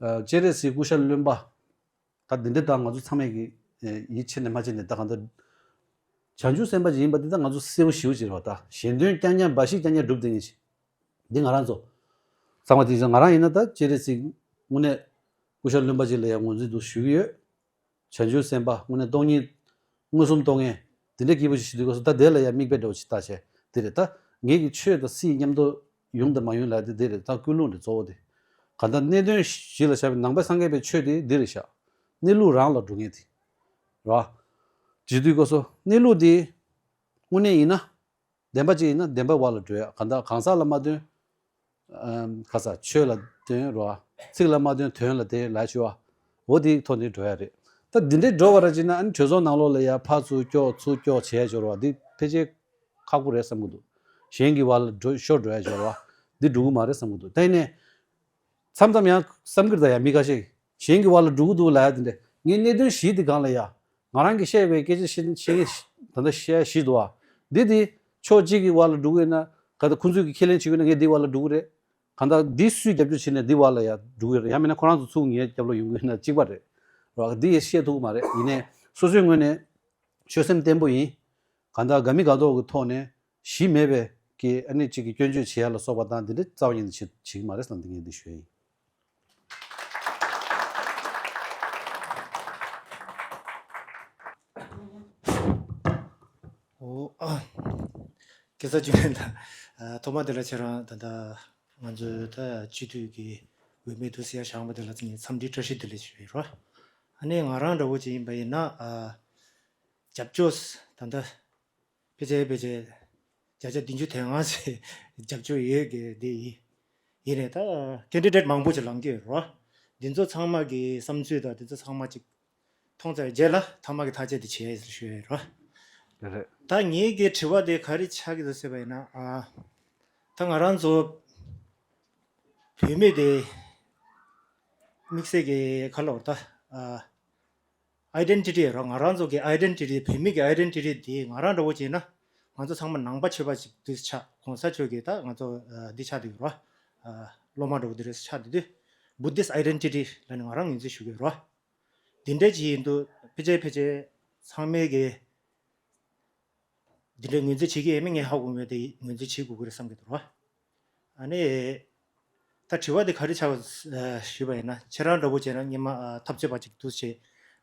ཨ་སྤྱན་རས་གཟིགས་སྐུ་ཤ་རློན་པ་ད་འདི་འདྲ་ད་ང་ཚོ་ཚང་མས་ཀྱི་ཨེ་ཡིད་ཆེས་ནས་མ་བྱེད་ནས་ད་གང་ལྟར་བྱང་ཆུབ་སེམས་དཔའ་ཅིག་ཡིན་པ་འདི་ད་ང་ཚོ་གསལ་པོ་ཞེ་པོ་ཅིག་རེད་བ། ད་གཞན་དོན་རྐྱང་རྐྱང་འབའ་ཞིག་རྐྱང་རྐྱང་སྒྲུབ་བསྡད་མཁན་ཅིག་འདི་ང་རང་ཚོ་ཚང་མ་དེ་ང་རང་ཡིན་ན་ད་སྤྱན་རས་གཟིགས་དངོས་གནས་སྐུ་ཤ་རློན་པ་ཅིག་ལ་ཡང་ངོས་འཛིན་འདུག་ཞུ་གི་ཡོད། བྱང་ཆུབ་སེམས་དཔའ་དངོས་གནས་སྟོང་ཉིད་མངོན་སུམ་རྟོགས་མཁན་དེ་འདྲའི་སྐྱེས་བུ་ཞིག་བྱེད་དུས་སྐབས་སུ་ད་དེ་ལ་ཡང་མིག་དཔེ་འདྲ་བོ་ཞིག་ལྟ་བྱས་དེ་རེད། ད་ངེད་ཀྱི་ཆོས་དང་སྲིད་མཉམ་དུ་ཡོང་དང་མ་ཡོང་ལབ་དེ་དེ་རེད། ད་ཀུན་སློང་རེད་གཙོ་བོ་དེ། གང་ལྟར་གནད་དོན་གཞི་ལ་བཞག་པའི་ནང་པའི་སངས་རྒྱས་པའི་ཆོས་དེ་འདི་རེད་ཤག་གནས་ལུགས་རང་ལ་འགྲོ་མཁན་དེ་རེད་བ། བྱེད་དུས་སྐབས་སུ་གནས་ལུགས་དེ་དངོས་གནས་ཡིན་ན། བདེན་པ་ཅིག་ཡིན་ན་བདེན་པའི་བར་ལ་འགྲོ་ཡ། གང་ལྟར་གང་ཟག་ལ་མ་བརྟེན། ཨམ་ཁ་ས་ཆོས་ལ་བརྟེན་རོ། ཚིག་ལ་མ་བརྟེན་དོན་ལ་བརྟེན་ལ་ཆུ་བ། འོ་དེའི་ཐོག་ནས་འགྲོ་ཡ་རེད། ད་འདི་འདྲའི་འགྲོ་བ་ར་ཅིག་ན་ཨ་ནི་གྲོས་ཚོགས་ནང་ལོགས་ལ་ཡ་ཕར་ཚུར་སྐྱོག་ཚུར་སྐྱོག་བྱས་འབྱོར་བ་འདི་ཕལ་ཆེར་ཁག་པོ་རེད་བསམ་གི་འདུག་གཞན་གྱི་བར་ལ་འགྲོ་ཤོར་འགྲོ་ཡ་འབྱོར་བ་འདི་འགྲོ་གི་མ་རེད་བསམ་གི་འདུག་ད་ཡིན་ནའི། མཚམས་མཚམས་ཡང་བསམ་གྱི་རེད་ད། ཡང་མི་ཁ་ཤས་གཞན་གྱི་བར་ལ་འགྲོ་གི་འདུག་ལབ་ཡ་དེ་འདྲ། ངས་གནད་དོན་བཞི་དེ་སྒང་ལ་ཡ། ང་རང་གིས་བཤད་པའི་སྐད་ཆ་བཤད་བཤད་ད་ལྟ་བཤད་བཞི་འདུག་བ། འདི་དེ་ཕྱོགས་གཅིག་གི་བར་ལ་འགྲོ་གི་ཡོད་ན་ག་ད་ཁོང་ཚོས་ཀྱི་ཁས་ལེན་བྱེད་ཀྱི་ཡོད་ན་ངས་འདི་བར་ལ་འགྲོ་གི་རེད། གང་ལྟར་འདི་སུས་རྒྱབ་སྐྱོར་བྱེད་ན་འདི་བར་ལ་ཡ་འགྲོ་གི་རེད། ཡང་མིན་ན་ཁོ་རང་ཚོ་ཚུར་ངའི་རྒྱབ་ལ་ཡོང་གི་ཡོད་ན་གཅིག་པ་རེད། ར་འདི་ཡ་བཤད་ཐུབ་ཀྱི་མ་རེད། ཡིན་ནའི་སོ་སོའི་ངོས་ནས་ཆོད་སེམས་བརྟན་པོ་ཡིན། གང་ལྟར་དགའ་མི་དགའ་མདོག་གི་ཐོག་ནས་གཞི་མེད་པའི་གི་ཨ་ནི་གཅིག་གི་སྐྱོན་བརྗོད་བྱེད་ཡ་ལ་སོགས་པ་དང་འདི་འདྲ་རྩ་བ་ཉིད་ནས་བྱེད་བྱེད་ཀྱི་མ་རེད་ཟེར་ན་འདི་ངས་འདི་ཞུ་ཡ་ཡིན། ཨོ། ཨ། སྐད་ཆ་བརྗོད་མཁན་དང་། ཨ། ཐོག་མ་དེ་ལ་ཁྱེད་རང་ད་ལྟ་ང་ཚོའི་ད་སྤྱི་འཐུས་ཀྱི་ དགོས་མེད་དུ་ཟེར་ཡ་བཞག་པ་དེ་ལ་ངས་འཚམས་འདྲི་བཀྲ་ཤིས་བདེ་ལེགས་ཞུ་ཡི་རོ། ཨ་ནི་ང་རང་འདྲ་བོ་ཅིག་ཡིན་པ་ཡིན་ན་ཨ། རྒྱབ་སྐྱོར་ད་ལྟ་ཕལ་ཆེར་ཕལ་ཆེར་བརྒྱ་ཆ་བདུན་ཅུ་དེ་ལྔ་ཟེར་རྒྱབ་སྐྱོར་ཡོད་ཀྱི་དེ་ཡིན། ཡིན་ནའི་ད་ཀེན་ཌི་ཌེ་ཊི་མང་པོ་ཅིག་ལངས་ཀྱི་ཡོད་རོ། འདི་ཚོ་ཚང་མ་གི་བསམ་ཚུལ་དང་འདི་ཚོ་ཚང་མ་ཅིག་མཐོང་ཚར་རྗེས་ལ་མཐའ་མ་གི་ཐག་གཅོད་དེ་བྱེད་ཡ་ཞུ་ཡ་ཡིན་རོ། རེད་རེད། ད་ངེད་ཀྱི་དྲི་བ་དེ་ག་རེ་ཆགས་ཀྱི་འདུག་ཟེར་བ་ཡིན་ན་ཨ། ད་ང་རང་ཚོ་བུད་མེད་དེ་དམིགས་བསལ་གྱི་ག་ལ་བར་ད་ཨ། ཨའི་ཌེན་ཊི་ཊི་རོ། ང་རང་ཚོ་གི་ཨའི་ཌེན་ཊི་ཊི་བུད་མེད་ཀྱི་ཨའི་ཌེན་ཊི་ཊི་དེ་ང་རང་འདྲ་བོ་བྱས་ན་ང་ཚོ་ཚང་མ་ནང་པ་ཆོས་པ་ཅིག་དུས་ཆགས་གོང་ས་མཆོག་གི་ད་ང་ཚོ་ཨ། འདི་ཆགས་བསྡད་ཡོད་རོ། ཨ། སློབ་མ་འདྲ་བོ་འདི་རེད་ཆགས་བསྡད་དུས་བུ་དིསི་ཊི་ཨའི་ཌེན་ཊི་ཊི་ལ་ནི་ང་རང་ངོས་འཛིན་ཞུ་གི་ཡོད་རོ། འདི་འདྲའི་ཅིག་ཡིན་དུས་ཕལ་ཆེར་ཕལ་ཆེར་ཚང་མས་གི་འདི་འདྲའི་ངོས་འཛིན་བྱེད་ཀྱི་ཡོད་མེད་ངས་ཧ་གོ་མེད་དེ་ངོས་འཛིན་བྱེད་དགོས་ཀྱི་རེད་བསམ་གྱི་འདུག་རོ། ཨ་ནི། ད་དྲི་བ་འདི་ག་རེ་ཆགས་ཞུས་པ་ཡིན་ན་ཁྱེད་རང་འདྲ་བོ་བྱས་ན་སྔོན་མ་འཐབ་རྩོད་པ་ཅིག་འདུག་བྱས་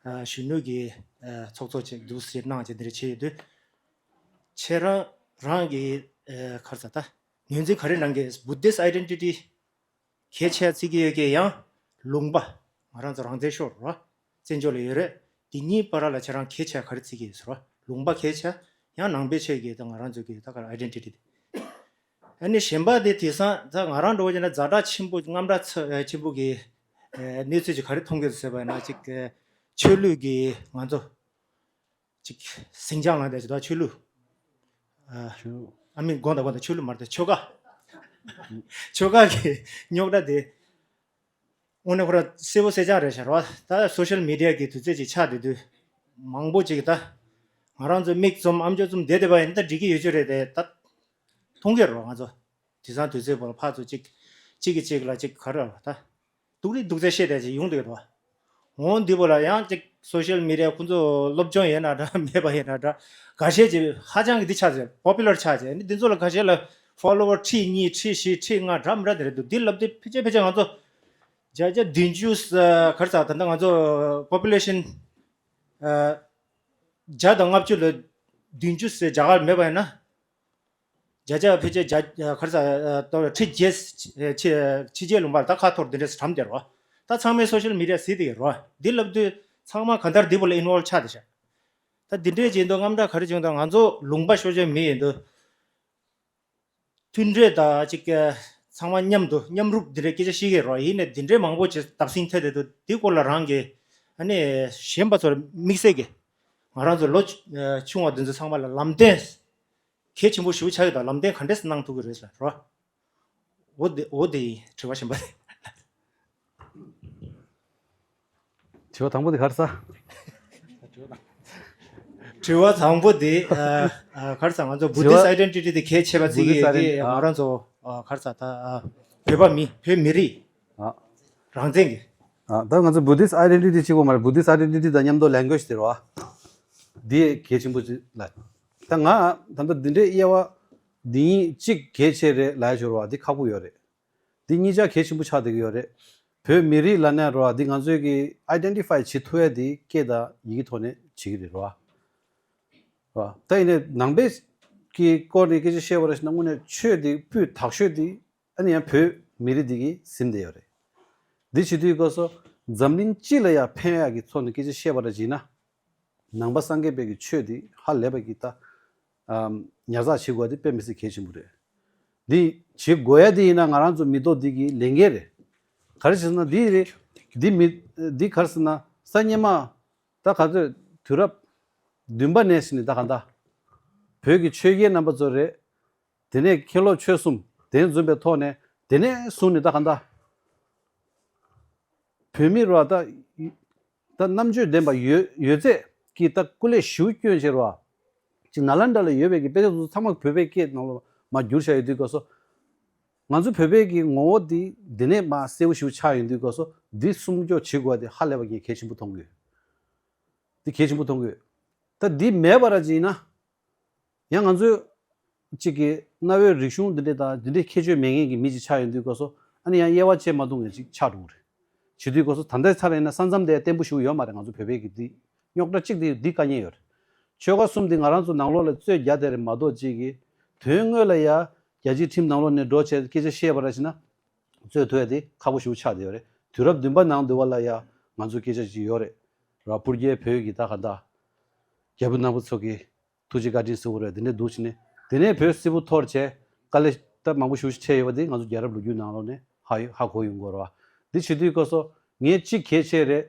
གཞོན་ནུ་གི་ཚོགས་གཙོ་ཅིག་འདུག་བྱས་གནང་བྱས་འདི་འདྲ་བྱས་ཡོད་དུས། ཁྱེད་རང་རང་གི་ག་རེ་ཟ་ད་ངོས་འཛིན་ག་རེ་གནང་གི་བུ་དིསི་ཊི་ཨའི་ཌེན་ཊི་ཊི་གལ་ཆེ་བརྩི་གི་ཡོད་ཀྱི་ཡང་ལུང་པ་ང་རང་ཚོ་རང་བཙན་ཤོར་རོ། བཙན་བྱོལ་ལ་ཡོད་རེད། དེ་གཉིས་བར་ལ་ཁྱེད་རང་གལ་ཆེ་ག་རེ་བརྩི་གི་ཡོད་ཟེར་རོ། ལུང་པ་གལ་ཆེ་ཡང་ནང་པའི་ཆོས་ཀྱི་ད་ང་རང་ཚོ་གི་ད་ག་རེ་ཨའི་ཌེན་ཊི་ཊི་དེ། ཨ་ནི་གཞན་པ་དེ་དེང་སང་ད་ང་རང་འདྲ་བོ་བྱས་ན་ཛ་དྲག་ཆེན་པོ་དངངས་སྐྲག་ཚ་ཆེན་པོ་གི་གནས་ཚུལ་ཅིག་ག་རེ་མཐོང་གི་ཡོད་ཟེར་བ་ཡིན་ན་ཅིག་ཆོས་ལུགས་ཀྱི་ང་ཚོ་ཅིག་ཟིང་ཆ་ལངས་བསྡད་ཅིག་ད་ཆོས་ལུགས། ཨ། ཆོས་ལུགས། ཨ་མིན་དགོངས་དག་དགོངས་དག་ཆོས་ལུགས་མ་རེད་ད་ཆོལ་ཁ། ཆོལ་ཁ་གི་རྙོག་དྲ་དེ། དངོས་གནས་ཁོ་རང་གསལ་པོ་གསལ་རྐྱང་རེད་ཤག་རོ། ད་སོ་ཤལ་མི་ཌི་ཡ་གི་དུས་ཚོད་ཅིག་ཆགས་བསྡད་དུས། མང་པོ་ཅིག་ད། ང་རང་ཚོ་མིག་བཙུམ་ཨམ་ཅོག་བཙུམ་བསྡད་བསྡད་པ་ཡིན་ན་ད་འགྲིག་གི་ཡོད་རྒྱུ་རེད་དེ་ད། མཐོང་གི་རོ་ང་ཚོ། དེང་སང་དུས་ཚོད་བར་ཕར་ཚུར་གཅིག་གཅིག་གིས་གཅིག་ལ་གཅིག་ག་རེ་ལབ་ད། སྡུག་རིགས་སྡུག་ཚད་བཤད་བསྡད་ཅིག་ཡོང་འདུག་གས་འདུག་འོ་འདི་པོ་ལ་ཡང་གཅིག་སོ་ཤལ་མི་ཌི་ཡ་ཁོ་ཚོ་སློབ་སྦྱོང་ཡོད་ན་འདྲ་མེད་པ་ཡིན་ན་འདྲ་འགའ་ཤས་ཀྱིས་ཧ་ཅང་གི་འདི་ཆགས་ཚེ་པོ་པུ་ལར་ཆགས་ཚེ་ནི་འདི་ཚོ་ལ་ཁ་ཤས་ལ་ཕོ་ལོ་ཝར་ཁྲི་གཉིས་ཁྲི་བཞི་ཁྲི་ལྔ་འདྲ་མི་འདྲ་དེ་རེད་འདུག་འདི་ལབ་དུས་ཕལ་ཆེར་ཕལ་ཆེར་ང་ཚོ་བརྒྱ་ཆ་བདུན་ཅུ་ག་རེ་ཟ་ད་ལྟ་ང་ཚོ་པོ་པུ་ལེ་ཤན་བརྒྱ་དང་ལྔ་བཅུ་ལ་བདུན་ཅུ་ཟེར་རྒྱ་གར་མེད་པ་ཡིན་ན། བརྒྱ་ཆ་ཕལ་ཆེར་བརྒྱ་ག་རེ་ཟ་ད་ཁྲི་བརྒྱད་ཕྱི་རྒྱལ་ལུང་པར་ད་ཁ་འཐོར་འདི་འདྲས་གྲམ་དེ་རོ། ད་ཚང་མས་སོ་ཤལ་མི་ཌི་ཡ་གཟིགས་དེ་རོ། འདི་ལབ་དུས་ཚང་མ་གང་ལྟར་འདི་པོ་ལ་ཨིན་ཝོལ་ཆགས་དེ་ཤག་ད་འདི་འདྲས་བྱེད་དུས་དངངས་སྐྲག་ག་རེ་བྱུང་དང་ང་ཚོ་ལུང་པ་ཤོར་ཆོག་མི་ཡིན་དུས། མཐུན་སྒྲིལ་དང་ཅིག་ཚང་མ་མཉམ་དུ་མཉམ་རུབ་འདི་འདྲའི་སྐད་ཆ་བཤད་ཀྱི་རོ། ཡིན་ནས་འདི་འདྲའི་མང་པོ་ཅིག་བརྡབ་གསིག་ཐེབས་བསྡད་འདུག་འདི་སྐོར་ལ་རང་གི་ཨ་ནི་གཞན་པ་ཚོར་དམིགས་བསལ་གྱི་ང་རང་ཚོ་ལོ་ཆུང་བ་འདི་ཚོ་ཚང་མ་ལ་ལམ་སྟོན་གལ་ཆེན་པོ་ཞེ་པོ་ཆགས་ཀྱི་འདུག་ལམ་སྟོན་ག་འདྲས་གནང་ཐུབ་ཀྱི་རེད་ཟེར་རོ། འོ་དེ་འོ་དེ་ཡིན་དྲི་བ་གཞན་པ་དེ། དྲི་བ་དང་པོ་དེ་ག་རེ་ཟ། དྲི་བ་དང་པོ་དེ་ཨ་ཨ་ག་རེ་ཟ་ང་ཚོ་བུ་དིསི་ཊི་ཨའི་ཌེན་ཊི་ཊི་དེ་གལ་ཆེ་བ་བརྩི་གི་ཡོད་ཀྱི་ང་རང་ཚོ་ཨ་ག་རེ་ཟ་ད་ཨ་བོད་པ་མི་བོད་མི་རིགས་ཨ་རང་བཙན་གྱི། ཨ་ད་ང་ཚོ་བུ་དིསི་ཊི་ཨའི་ཌེན་ཊི་ཊི་གཅིག་པོ་མ་རེད། བུ་དིསི་ཊི་ཨའི་ཌེན་ཊི་ཊི་དང་མཉམ་དུ་ལེང་གུ་ཨེཇ་དེ་རེད་བ། འདི་གལ་ཆེན་པོ་ཅིག་ལ། ད་ང་ད་ལྟ་འདི་འདྲའི་དབྱེ་བ་འདི་གཉིས་གཅིག་གལ་ཆེ་རེད་ལབ་ཡ་ཞོར་བ་འདི་ཁག་པོ་ཡོད་རེད། འདི་གཉིས་ཆ་གལ་ཆེན་པོ་ཆགས་བསྡད་ཀྱི་ཡོད་རེད། བོད་མི་རིགས་ལབ་ན་རོ་འདི་ང་ཚོས་ཀྱི་ཨའི་ཌེན་ཊི་ཕའི་བྱེད་ཐུབ་ཡ་འདི་སྐད་དང་ཡི་གེ་ཐོག་ནས་བྱེད་ཀྱི་རེད་རོ། རོ་ད་ཡིན་ནའི་ནང་པའི་གི་སྐོར་ནས་སྐད་ཆ་བཤད་པ་རེད་ཟེར་ན་དངོས་གནས་ཆོས་འདི་སྤུས་དག་ཤོས་འདི་ཨ་ནི་ཡང་བོད་མི་རིགས་འདི་གིས་ཟིན་བསྡད་ཡོད་རེད། འདི་བྱེད་དུས་སྐབས་སུ་འཛམ་གླིང་སྤྱི་ལ་ཡང་ཕན་ཡག་གི་ཐོག་ནས་སྐད་ཆ་བཤད་པ་ར་བྱས་ན། ནང་པ་སངས་རྒྱས་པའི་གི་ཆོས་འདི་ཧ་ལས་པ་གི་ད་ཨམ་ཉར་ཚགས་བྱེད་དགོས་འདི་དཔེ་མི་སྲིད་གལ་ཆེན་པོ་རེད། འདི་བྱེད་དགོས་ཡ་འདི་ཡིན་ན་ང་རང་ཚོ་མི་ཐོག་འདི་གི་ལས་འགན་རེད། ག་རེ་ཟེར་ན་འདི་རེད། འདི་མི་འདི་ག་རེ་ཟེར་ན་ས་སྔོན་མ་ད་ག་ཚོད་དུས་རབས་བདུན་པ་ནས་ཟིན་ནས་ད་ག་ད་བོད་ཀྱི་ཆོས་རྒྱལ་རྣམ་པ་ཚོ་རེད། དེ་ནས་མཁན་སློབ་ཆོས་གསུམ་དེ་འཛོམས་པའི་ཐོག་ནས་དེ་ནས་བཟུང་ནས་ད་ག་ད། བོད་མི་ར་ད་ད་རྣམ་དཔྱོད་ལྡན་པ་ཡོད་ཡོད་ཚད་ཀྱི་ད་སྐུ་ལས་ཞེ་པོ་བསྐྱོན་བྱས་ར། ཅིག་ནཱ་ལེནྡྲ་ལ་ཡོད་པའི་གི་དཔེ་ཆ་ཚོ་ཚང་མ་བོད་པའི་སྐད་ནང་ལ་མར་བསྒྱུར་བཞག་ཡོད་དུས་སྐབས་སུ། ང་ཚོ་བོད་པའི་གི་ངོ་བོ་འདི་འདི་ནས་མར་གསལ་པོ་ཞེ་པོ་ཆགས་ཡོང་དུས་སྐབས་སུ་འདི་སྲུང་སྐྱོབ་བྱེད་དགོས་པ་དེ་ཧ་ལས་པ་ངས་གལ་ཆེན་པོ་མཐོང་གི་ཡོད། འདི་གལ་ཆེན་པོ་མཐོང་གི་ཡོད། ད་འདི་མེད་པ་ར་ཅིག་ཡིན་ན། ཡང་ང་ཚོས་གཅིག་གི་གནའ་བོའི་རིག་གཞུང་འདི་འདྲས་དང་འདི་འདྲས་ཁྱད་ཆོས་མེད་མཁན་གྱི་མི་ཅིག་ཆགས་ཡོང་དུས་སྐབས་སུ་ཨ་ནི་ཡང་དབྱེ་བ་ཕྱེ་མ་ཐུབ་མཁན་ཅིག་ཆགས་འགྲོ་གི་རེད། བྱེད་དུས་སྐབས་སུ་ད་ལྟའི་ཆར་ཡིན་ན་ས་མཚམས་དེ་བརྟན་པོ་ཞིག་ཡོད་མ་རེད། ང་ཚོ་བོད་པའི་གི་འདི་རྙོག་དྲ་གཅིག་འདི་འདི་དཀའ་ངལ་ཡོད་རེད། ཆོལ་ཁ་གསུམ་འདི་ང་རང་ཚོ་ནང་ལོགས་ལ་རྩོད་རྒྱག་བསྡད་རེད་མ་གཏོགས་གཅིག་གི་དོན་དངོས་ལ་ཡ་རྒྱལ་སྤྱིའི་ཁྲིམས་ནང་ལོགས་ནས་འགྲོ་བྱས་སྐད་ཆ་བཤད་པ་ར་ཞིག་ན། རྩོད་ཐུབ་ཡ་དེ་ཁག་པོ་ཞེ་པོ་ཆགས་བསྡད་ཡོད་རེད། དུས་རབས་བདུན་པ་ནང་དུ་བ་ལ་ཡ་ང་ཚོ་སྐད་ཆ་ཅིག་ཡོད་རེད། ར་སྤུར་རྒྱལ་བོད་ཀྱི་ད་ག་ད་རྒྱལ་པོ་རྣམ་པ་ཚོ་གི་ཐུགས་རྗེ་བཀའ་དྲིན་ཟེར་དགོས་རེད། དེ་འདྲ་འདུག་བྱས་ནས་དེ་ནས་བོད་སིལ་བུ་འཐོར་བྱས་དཀའ་ལས་ད་མང་པོ་ཞེ་པོ་ཅིག་འཕྲད་ཡོད་པ་དེ་ང་ཚོ་རྒྱལ་རབས་ལོ་རྒྱུས་ནང་ལོགས་ནས་ཧ་ཡོད་ཧ་གོ་ཡོང་གི་ཡོད་རེད་བ། འདི་བྱེད་དུས་སྐབས་སུ་ངས་གཅིག་གལ་ཆེ་རེད།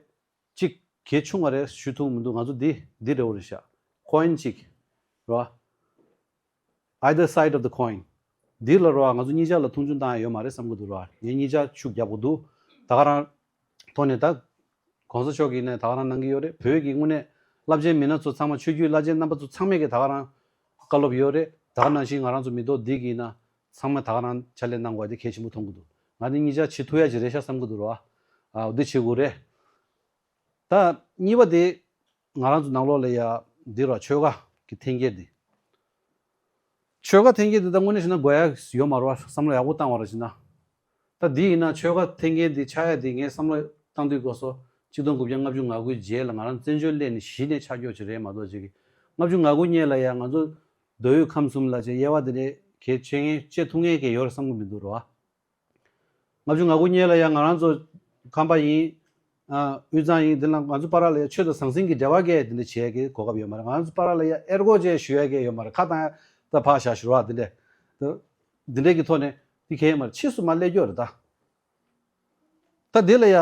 གཅིག་གལ་ཆུང་བ་རེད་ཞུ་ཐུབ་མི་འདུག་ང་ཚོ་འདི་འདི་རེད་བ། རེད་ཤག་ཀོ་ཡིན་གཅིག་རེད་བ། Either side of the coin. འདི་ལ་རེད་བ། ང་ཚོ་གཉིས་ཆ་ལ་མཐོང་ཆུང་བཏང་ཡ་ཡོད་མ་རེད་བསམ་གི་འདུག་རེད་བ། ངས་གཉིས་ཆ་ཤུགས་རྒྱབ་དགོས་འདུག་ད་ག་རང་ཐོག་ནས་ད་གོང་ས་མཆོག་གིས་ནས་ད་ག་རང་གནང་གི་ཡོད་རེད། བོད་ཀྱི་དངོས་གནས་རླབས་ཆེན་མི་སྣ་ཚོ་ཚང་མ་ཆོས་བརྒྱུད་བླ་ཆེན་རྣམ་པ་ཚོ་ཚང་མས་ཀྱི་ད་ག་རང་བཀའ་སློབ་ཡོད་རེད། ད་ག་ནང་བཞིན་ང་རང་ཚོ་མི་ཐོག་འདི་གི་ཡིན་ན་ཚང་མས་ད་ག་རང་ཕྱག་ལས་གནང་དགོས་དེ་གལ་ཆེན་པོ་མཐོང་གི་འདུག་ང་འདི་གཉིས་ཆ་བྱེད་ཐུབ་ཡ་ཅིག་རེད་ཤག་བསམ་གི་འདུག་རེད་བ། ཨ་འདི་བྱེད་དགོས་རེད། ད་གཉིས་པ་དེ་ང་རང་ཚོ་ནང་ལོགས་ལ་ཡ་འདི་ར་ཆོལ་ཁ་གི་འཐེན་འཁྱེར་འདི། ཆོལ་ཁ་འཐེན་འཁྱེར་འདི་ད་དངོས་གནས་བྱས་ན་དགོས་ཡ་ཡོད་མ་རེད་བ། བསམ་བློ་ཡག་པོ་བཏང་བ་ར་བྱས་ན། ད་འདི་ཡིན་ན་ཆོལ་ཁ་འཐེན་འཁྱེར་འདི་ཆགས་ཡ་འདི་ངས་བསམ་བློ་བཏང་དུས་སྐབས་སུ་ཆིག་སྟོང་དགུ་བརྒྱ་ལྔ་བཅུ་ང་དགུའི་རྗེས་ལ་ང་རང་བཙན་བྱོལ་སླེབས་ནས་གཞི་ནས་ཆགས་ཀྱོག་ཅིག་རེད་མ་གཏོགས་ཅིག་གི། ལྔ་བཅུ་ང་དགུ་སྔོན་ལ་ཡ་ང་ཚོ་མདོ་དབུས་ཁམས་གསུམ་ལ་ཅིག་དབྱེ་བ་འདི་འདྲའི་གལ་ཆེ་ངེས་བྱེད་ཐུབ་ངེས་ཀྱི་ཡོད་རེད་བསམ་གི་མི་འདུག་ར་བ། ལྔ་བཅུ་ང་དགུ་སྔོན་ལ་ཡང་ང་རང་ཚོ་ཁམས་པ་ཡིན། ཨ་དབུས་གཙང་ཡིན། དེ་ལ་ང་ཚོ་བར་ལ་ཡང་ཆོས་དང་ཟང་ཟིང་གི་འབྲེལ་བ་གས་དེ་འདྲ་བྱེད་ཀྱི་གོ་སྐབས་ཡོད་མ་རེད། ང་ཚོ་བར་ལ་ཡང་ཨེ་རྒོ་ཅེས་ཞུ་ཡ་གས་ཡོད་མ་རེད། ཁ་བཏང་ཡ་ད་ཕག་ཞག་ཞུ་བ་དེ་འདྲས་དེ་འདྲས་ཀྱི་ཐོག་ནས་དེ་གས་ཡོད་མ་རེད། ཕྱིས་སུ་མ་སླེབས་རྒྱུ་རེད་ད། ད་དེ་ལ་ཡ།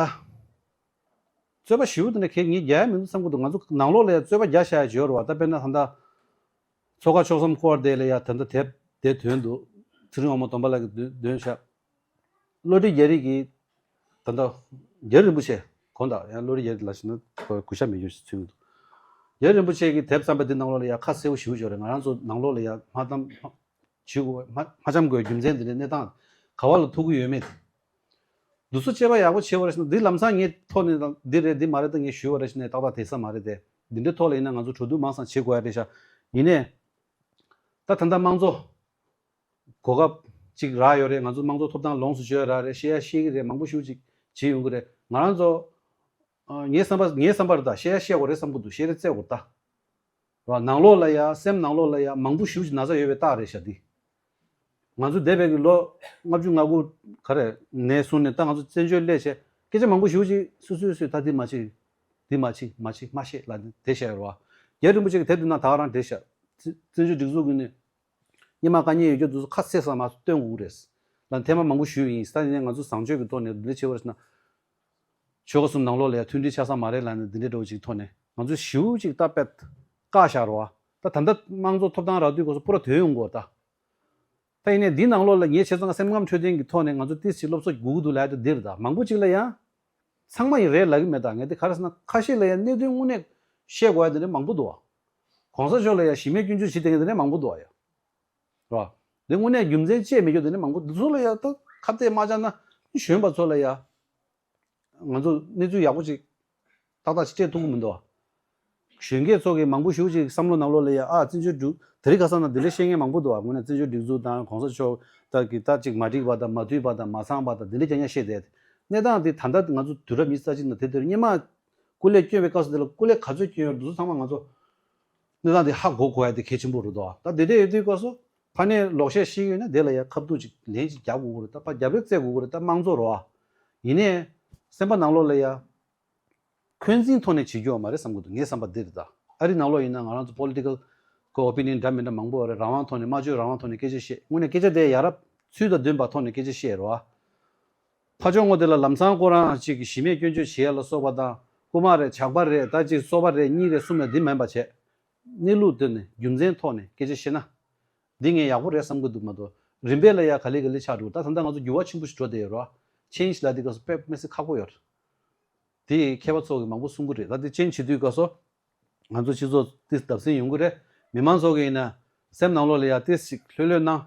རྩོད་པ་ཞེ་པོ་དེ་འདྲ་གས་ངས་རྒྱག་ཡ་མི་འདུག་བསམ་གི་འདུག་ང་ཚོ་ནང་ལོགས་ལ་ཡ་རྩོད་པ་རྒྱག་བཞག་ཡ་ཅིག་ཡོད་རེད་བ། ད་དཔེར་ན་ད་ལྟ་མཚོ་ཁ་ཆོལ་གསུམ་སྐོར་དེ་ལ་ཡ་ད་ལྟ་དེབ་དེ་ཐོན་འདུག་ཚེ་རིང་དབང་མོ་སྟོན་པ་ལགས་ཀྱིས་འདོན་བཞག་བློ་གྲོས་རྒྱ་རིགས་ཀྱིས་ད་ལྟ་རྒྱ་རིན་པོ་ཆེ་དགོངས་དག་ཡང་བློ་གྲོས་རྒྱ་རིགས་ལ་ཞེ་ན་ཁོ་གུས་ཞབས་མེད་རྒྱུ་ཞིག་མཚོན་གྱི་འདུག་རྒྱ་རིན་པོ་ཆེ་གི་དེབ་བརྩམས་པ་འདི་ནང་ལོགས་ལ་ཡ་ཁ་གསལ་པོ་ཞེ་པོ་ཅིག་ཡོད་རེད། ང་རང་ཚོ་ནང་ལོགས་ལ་ཡ་མ་བརྩམས་བྱེད་དགོས་མ་མ་འཆམ་དགོས་རྒྱུ་མཚན་འདི་འདྲའི་གནས་སྟངས་ག་བ་ལ་ཐུག་གི་ཡོད་མེད་དེ། འདི་ཚོ་དཔྱད་པ་ཡག་པོ་བྱེད་པ་རེད་ཟེར་ན། འདི་ལམ་སང་ངའི་ཐོག་ནས་འདི་རེད་འདི་མ་རེད་ད་ངས་ཞུས་པ་རེད་ཟེར་ནས་ཏག་ཏག་དེ་ས་མ་རེད་དེ། འདི་འདྲའི་ཐོག་ལ་ཡིན་ན་ང་ཚོ་གྲོས་བསྡུར་མང་ཙམ་བྱེད་དགོས་ཡ་རེད་ཤག་ཡིན་ནའི། ད་ད་ལྟ་དམངས་གཙོ་གོ་སྐབས་ཅིག་རག་ཡོད་རེད། ང་ཚོ་དམངས་གཙོ་ཐོབ་ཐང་ལོངས་སུ་སྤྱོད་ཡ་རག་རེད། བཤད་ཡ་བཤད་ཀྱི་རེད། མང་པོ་ཞེ་པོ་ཅིག་བྱེད་ཡོང་གི་རེད། ང་རང་ཚོ་ཨ་ངའི་བསམ་པ་ངའི་བསམ་པར་ད་བཤད་ཡ་བཤད་དགོས་རེད་བསམ་གི་འདུག་བཤད་རེས་བཙལ་དགོས་རེད་ད། རོ། ནང་ལོགས་ལ་ཡ་སེམས་ནང་ལོགས་ལ་ཡ་མང་པོ་ཞེ་པོ་ཅིག་ན་ཚ་ཡོད་པའི་རྟགས་རེད་ཤག་འདི། ང་ཚོ་འདས་པའི་གི་ལོ་ལྔ་བཅུ་ང་དགུ་ག་རེ་ནས་བཟུང་ནས་ད་ང་ཚོ་བཙན་བྱོལ་སླེབས་བྱས་སྐད་ཆ་མང་པོ་ཞེ་པོ་ཅིག་སུ་སུས་སུས་ད་འདི་མ་བྱེད། འདི་མ་བྱེད་མ་བྱེད་མ་བཤད་ལབ་ནས་དེ་བཤད་ཡོད་རེད་བ། རྒྱ་རིན་པོ་ཆེ་གི་དེབ་འདི་ནང་ད་ག་རང་བྲིས་ཤག་བཙན་བཙན་བྱོལ་སྒྲིག་འཛུགས་ཀྱི་ནས་སྔོན་མ་དཀའ་ངལ་ཡོད་རྒྱུ་དེ་ཚོ་ཁ་གསལ་ས་མ་སྟོན་དགོས་ཀྱི་རེད་ལབ་ཐེངས་མ་མང་པོ་ཞུས་ཡིན། ད་ཡིན་ནའི་ང་ཚོ་བཟང་སྤྱོད་ཀྱི་ཐོག་ནས་འདི་འདྲ་བྱེད་པ་རེད་ཟེར་ན། ཆོལ་ཁ་གསུམ་ནང་ལོགས་ལ་ཡ་མཐུན་སྒྲིལ་ཆགས་ས་མ་རེད་ལབ་ནས་འདི་འདྲའི་འདྲ་བོ་ཅིག་ཐོག་ནས་ང་ཚོ་ཞེ་པོ་ཅིག་ད་དཔེ་བཀག་བཞག་རེད་བ། ད་ད་ལྟ་དམངས་གཙོ་ཐོབ་ཐང་རག་དུས་སྐབས་སུ་པུ་ར་དོན་ཡོང་དགོས་ད། ད་ཡིན་ནའི་འདི་ནང་ལོགས་ལ་ངས་བྱས་ཙང་སེམས་ཁམས་འཕྲོད་བསྟེན་གྱི་ཐོག་ནས་ང་ཚོ་ཏོག་ཙམ་སློབ་གསོ་དགོས་ཀྱི་འདུག་ལབ་ཡ་དེ་འདི་རེད་ད། མང་པོ་ཅིག་ལ་ཡང་ཚང་མ་ཡིན་རེད་ལབ་ཀྱི་མེད་ད། ངས་དེ་ག་རེ་ཟེར་ན་ཁ་ཤས་ལ་ཡང་གནད་དོན་དངོས་གནས་བཤད་དགོས་ཡ་དེ་འདྲ་མང་པོ་འདུག་བ། གོང་ས་མཆོག་ལ་ཡང་གཞི་མེད་སྐྱོན་བརྗོད་བྱེད་བསྡད་མཁན་དེ་འདྲ་མང་པོ་འདུག་བ་ཡ། རེད་བ། དེ་དངོས་གནས་རྒྱུ་མཚན་བཅས་མེད་རྒྱུ་དེ་འདྲ་མང་པོ་འདུག་ཚོ་ལ་ཡ་ད་ཁ་གཏད་མ་བཅག་ན་གཞོན་པ་ཚོ་ལ་ཡ། ང་ཚོ་གནས་ཚུལ་ཡག་པོ་ཅིག་ཏག་ཏག་ཅིག་སྤྲད་ཐུབ་ཀྱི་མི་འདུག་བ། གཞོན་སྐྱེས་ཚོ་གིས་མང་པོ་ཞེ་པོ་ཅིག་བསམ་བློ་ནང་ལོགས་ལ་ཡ་ཨ་བཙན་བྱོལ་སྒྲིག་དེ་རིང་ཁ་སང་ན་འདི་འདྲ་བཤད་མཁན་མང་པོ་འདུག་བ། དངོས་གནས་བཙན་བྱོལ་སྒྲིག་འཛུགས་དང་གོང་ས་མཆོག་ད་གི་ད་ཅིག་མ་འགྲིག་པ་དང་མ་འཐུས་པ་དང་མ་ཚང་པ་དང་འདི་འདྲ་རྐྱང་རྐྱང་བཤད་བསྡད། གནས་སྟངས་འདི་ད་ལྟ་ང་ཚོ་དུས་རབས་ཉི་ཤུ་རྩ་གཅིག་ནང་དེ་དེར་སྔོན་མ་སྐུ་ལས་བསྐྱོན་པའི་སྐབས་སུ་དེ་ལ་སྐུ་ལས་ག་ཚོད་བསྐྱོན་ཡོད་འདུག་ཚང་མ་ང་ཚོ་གནས་སྟངས་འདི་ཧ་གོ་དགོས་ཡ་དེ་གལ་ཆེན་པོ་རེད་དོ། ད་དེ་འདྲ་ཡོད་དུས་སྐབས་སུ་ཕ་ནས་ལོག་བཤད་ཤེས་ཀྱི་ཡོད་ན་དེ་ལ་ཡ་ཁ་ཐུག་ཅིག་ལན་ཅིག་རྒྱག་དགོས་ཀྱི་རེད། ད་ཕར་རྒྱབ་རེས་བཙལ་དགོས་ཀྱི་རེད། ད་དམངས་གཙོ་རེད་བ། ཡིན་ནའི་སེམས་པ་ནང་ལོགས་ལ་ཡ། འཁོན་འཛིན་ཐོག་ནས་བྱེད་རྒྱུ་ཡོད་མ་རེད་བསམ་གྱི་འདུག་ངའི་བསམ་པ་འདི་རེད་ད། ཨ་རི་ནང་ལོགས་ཡིན་ན་ང་རང་ཚོ་པོ་ལི་ཊི་ཀལ་གི་ཨོ་པི་ནི་ཡན་འདྲ་མི་འདྲ་མང་པོ་ཡོད་རེད། རང་དབང་ཐོག་ནས་སྨྲ་བརྗོད་རང་དབང་ཐོག་ནས་སྐད་ཆ་བཤད། དངོས་གནས་སྐད་ཆ་དེ་ཡ་རབས་ཚུལ་དང་ལྡན་པ་ཐོག་ནས་སྐད་ཆ་བཤད་རེད་བ། ཕར་ཕྱོགས་ངོ་དེ་ལ་ལམ་སང་ཁོ་རང་ཅིག་གིས་གཞི་མེད་སྐྱོན་བརྗོད་བྱེད་ཡ་ལ་སོགས་པ་དང་རྐུ་མ་རེད་ཇག་པ་རེད་ད་ཅིག་སོ་པ་རེད་གཉིས་རེད་གསུམ་རེད་འདི་མིན་པ་བྱས། གནས་ལུགས་དེ་ནས་རྒྱུ་མཚན་ཐོག་ནས་སྐད་ཆ་བཤད་ན། འདི་ངས་ཡག་པོ་རེད་བསམ་གྱི་འདུག་མ་གཏོགས་རིམ་པས་ལ་ཡ་ག་ལེ་ག་ལེ་ཆགས་འགྲོ། ད་ད་ལྟ་ང་ཚོ་འགྱུར་བ་ཆེན་པོ་ཞིག་འགྲོ་བསྡད་ཡོད་རེད་བ། ཆེན་ཇི་ལབ་དེ་སྐབས་སུ་དཔེ་མི་སྲིད་ཁག་པོ་ཡོད་རེད། དེ་མཁས་པ་ཚོ་གིས་མང་པོ་གསུང་གི་རེད། ད་དེ་ཆེན་བྱེད་དུས་སྐབས་སུ་ང་ཚོ་སྤྱི་ཚོགས་ཏིས་བརྡབ་གསིག་ཡོང་གི་རེད། མི་མང་ཚོ་གིས་ཡིན་ན་སེམས་ནང་ལོགས་ལ་ཡ་ཏིས་ཞིག་ལྷོད་ལྷོད་གནང་།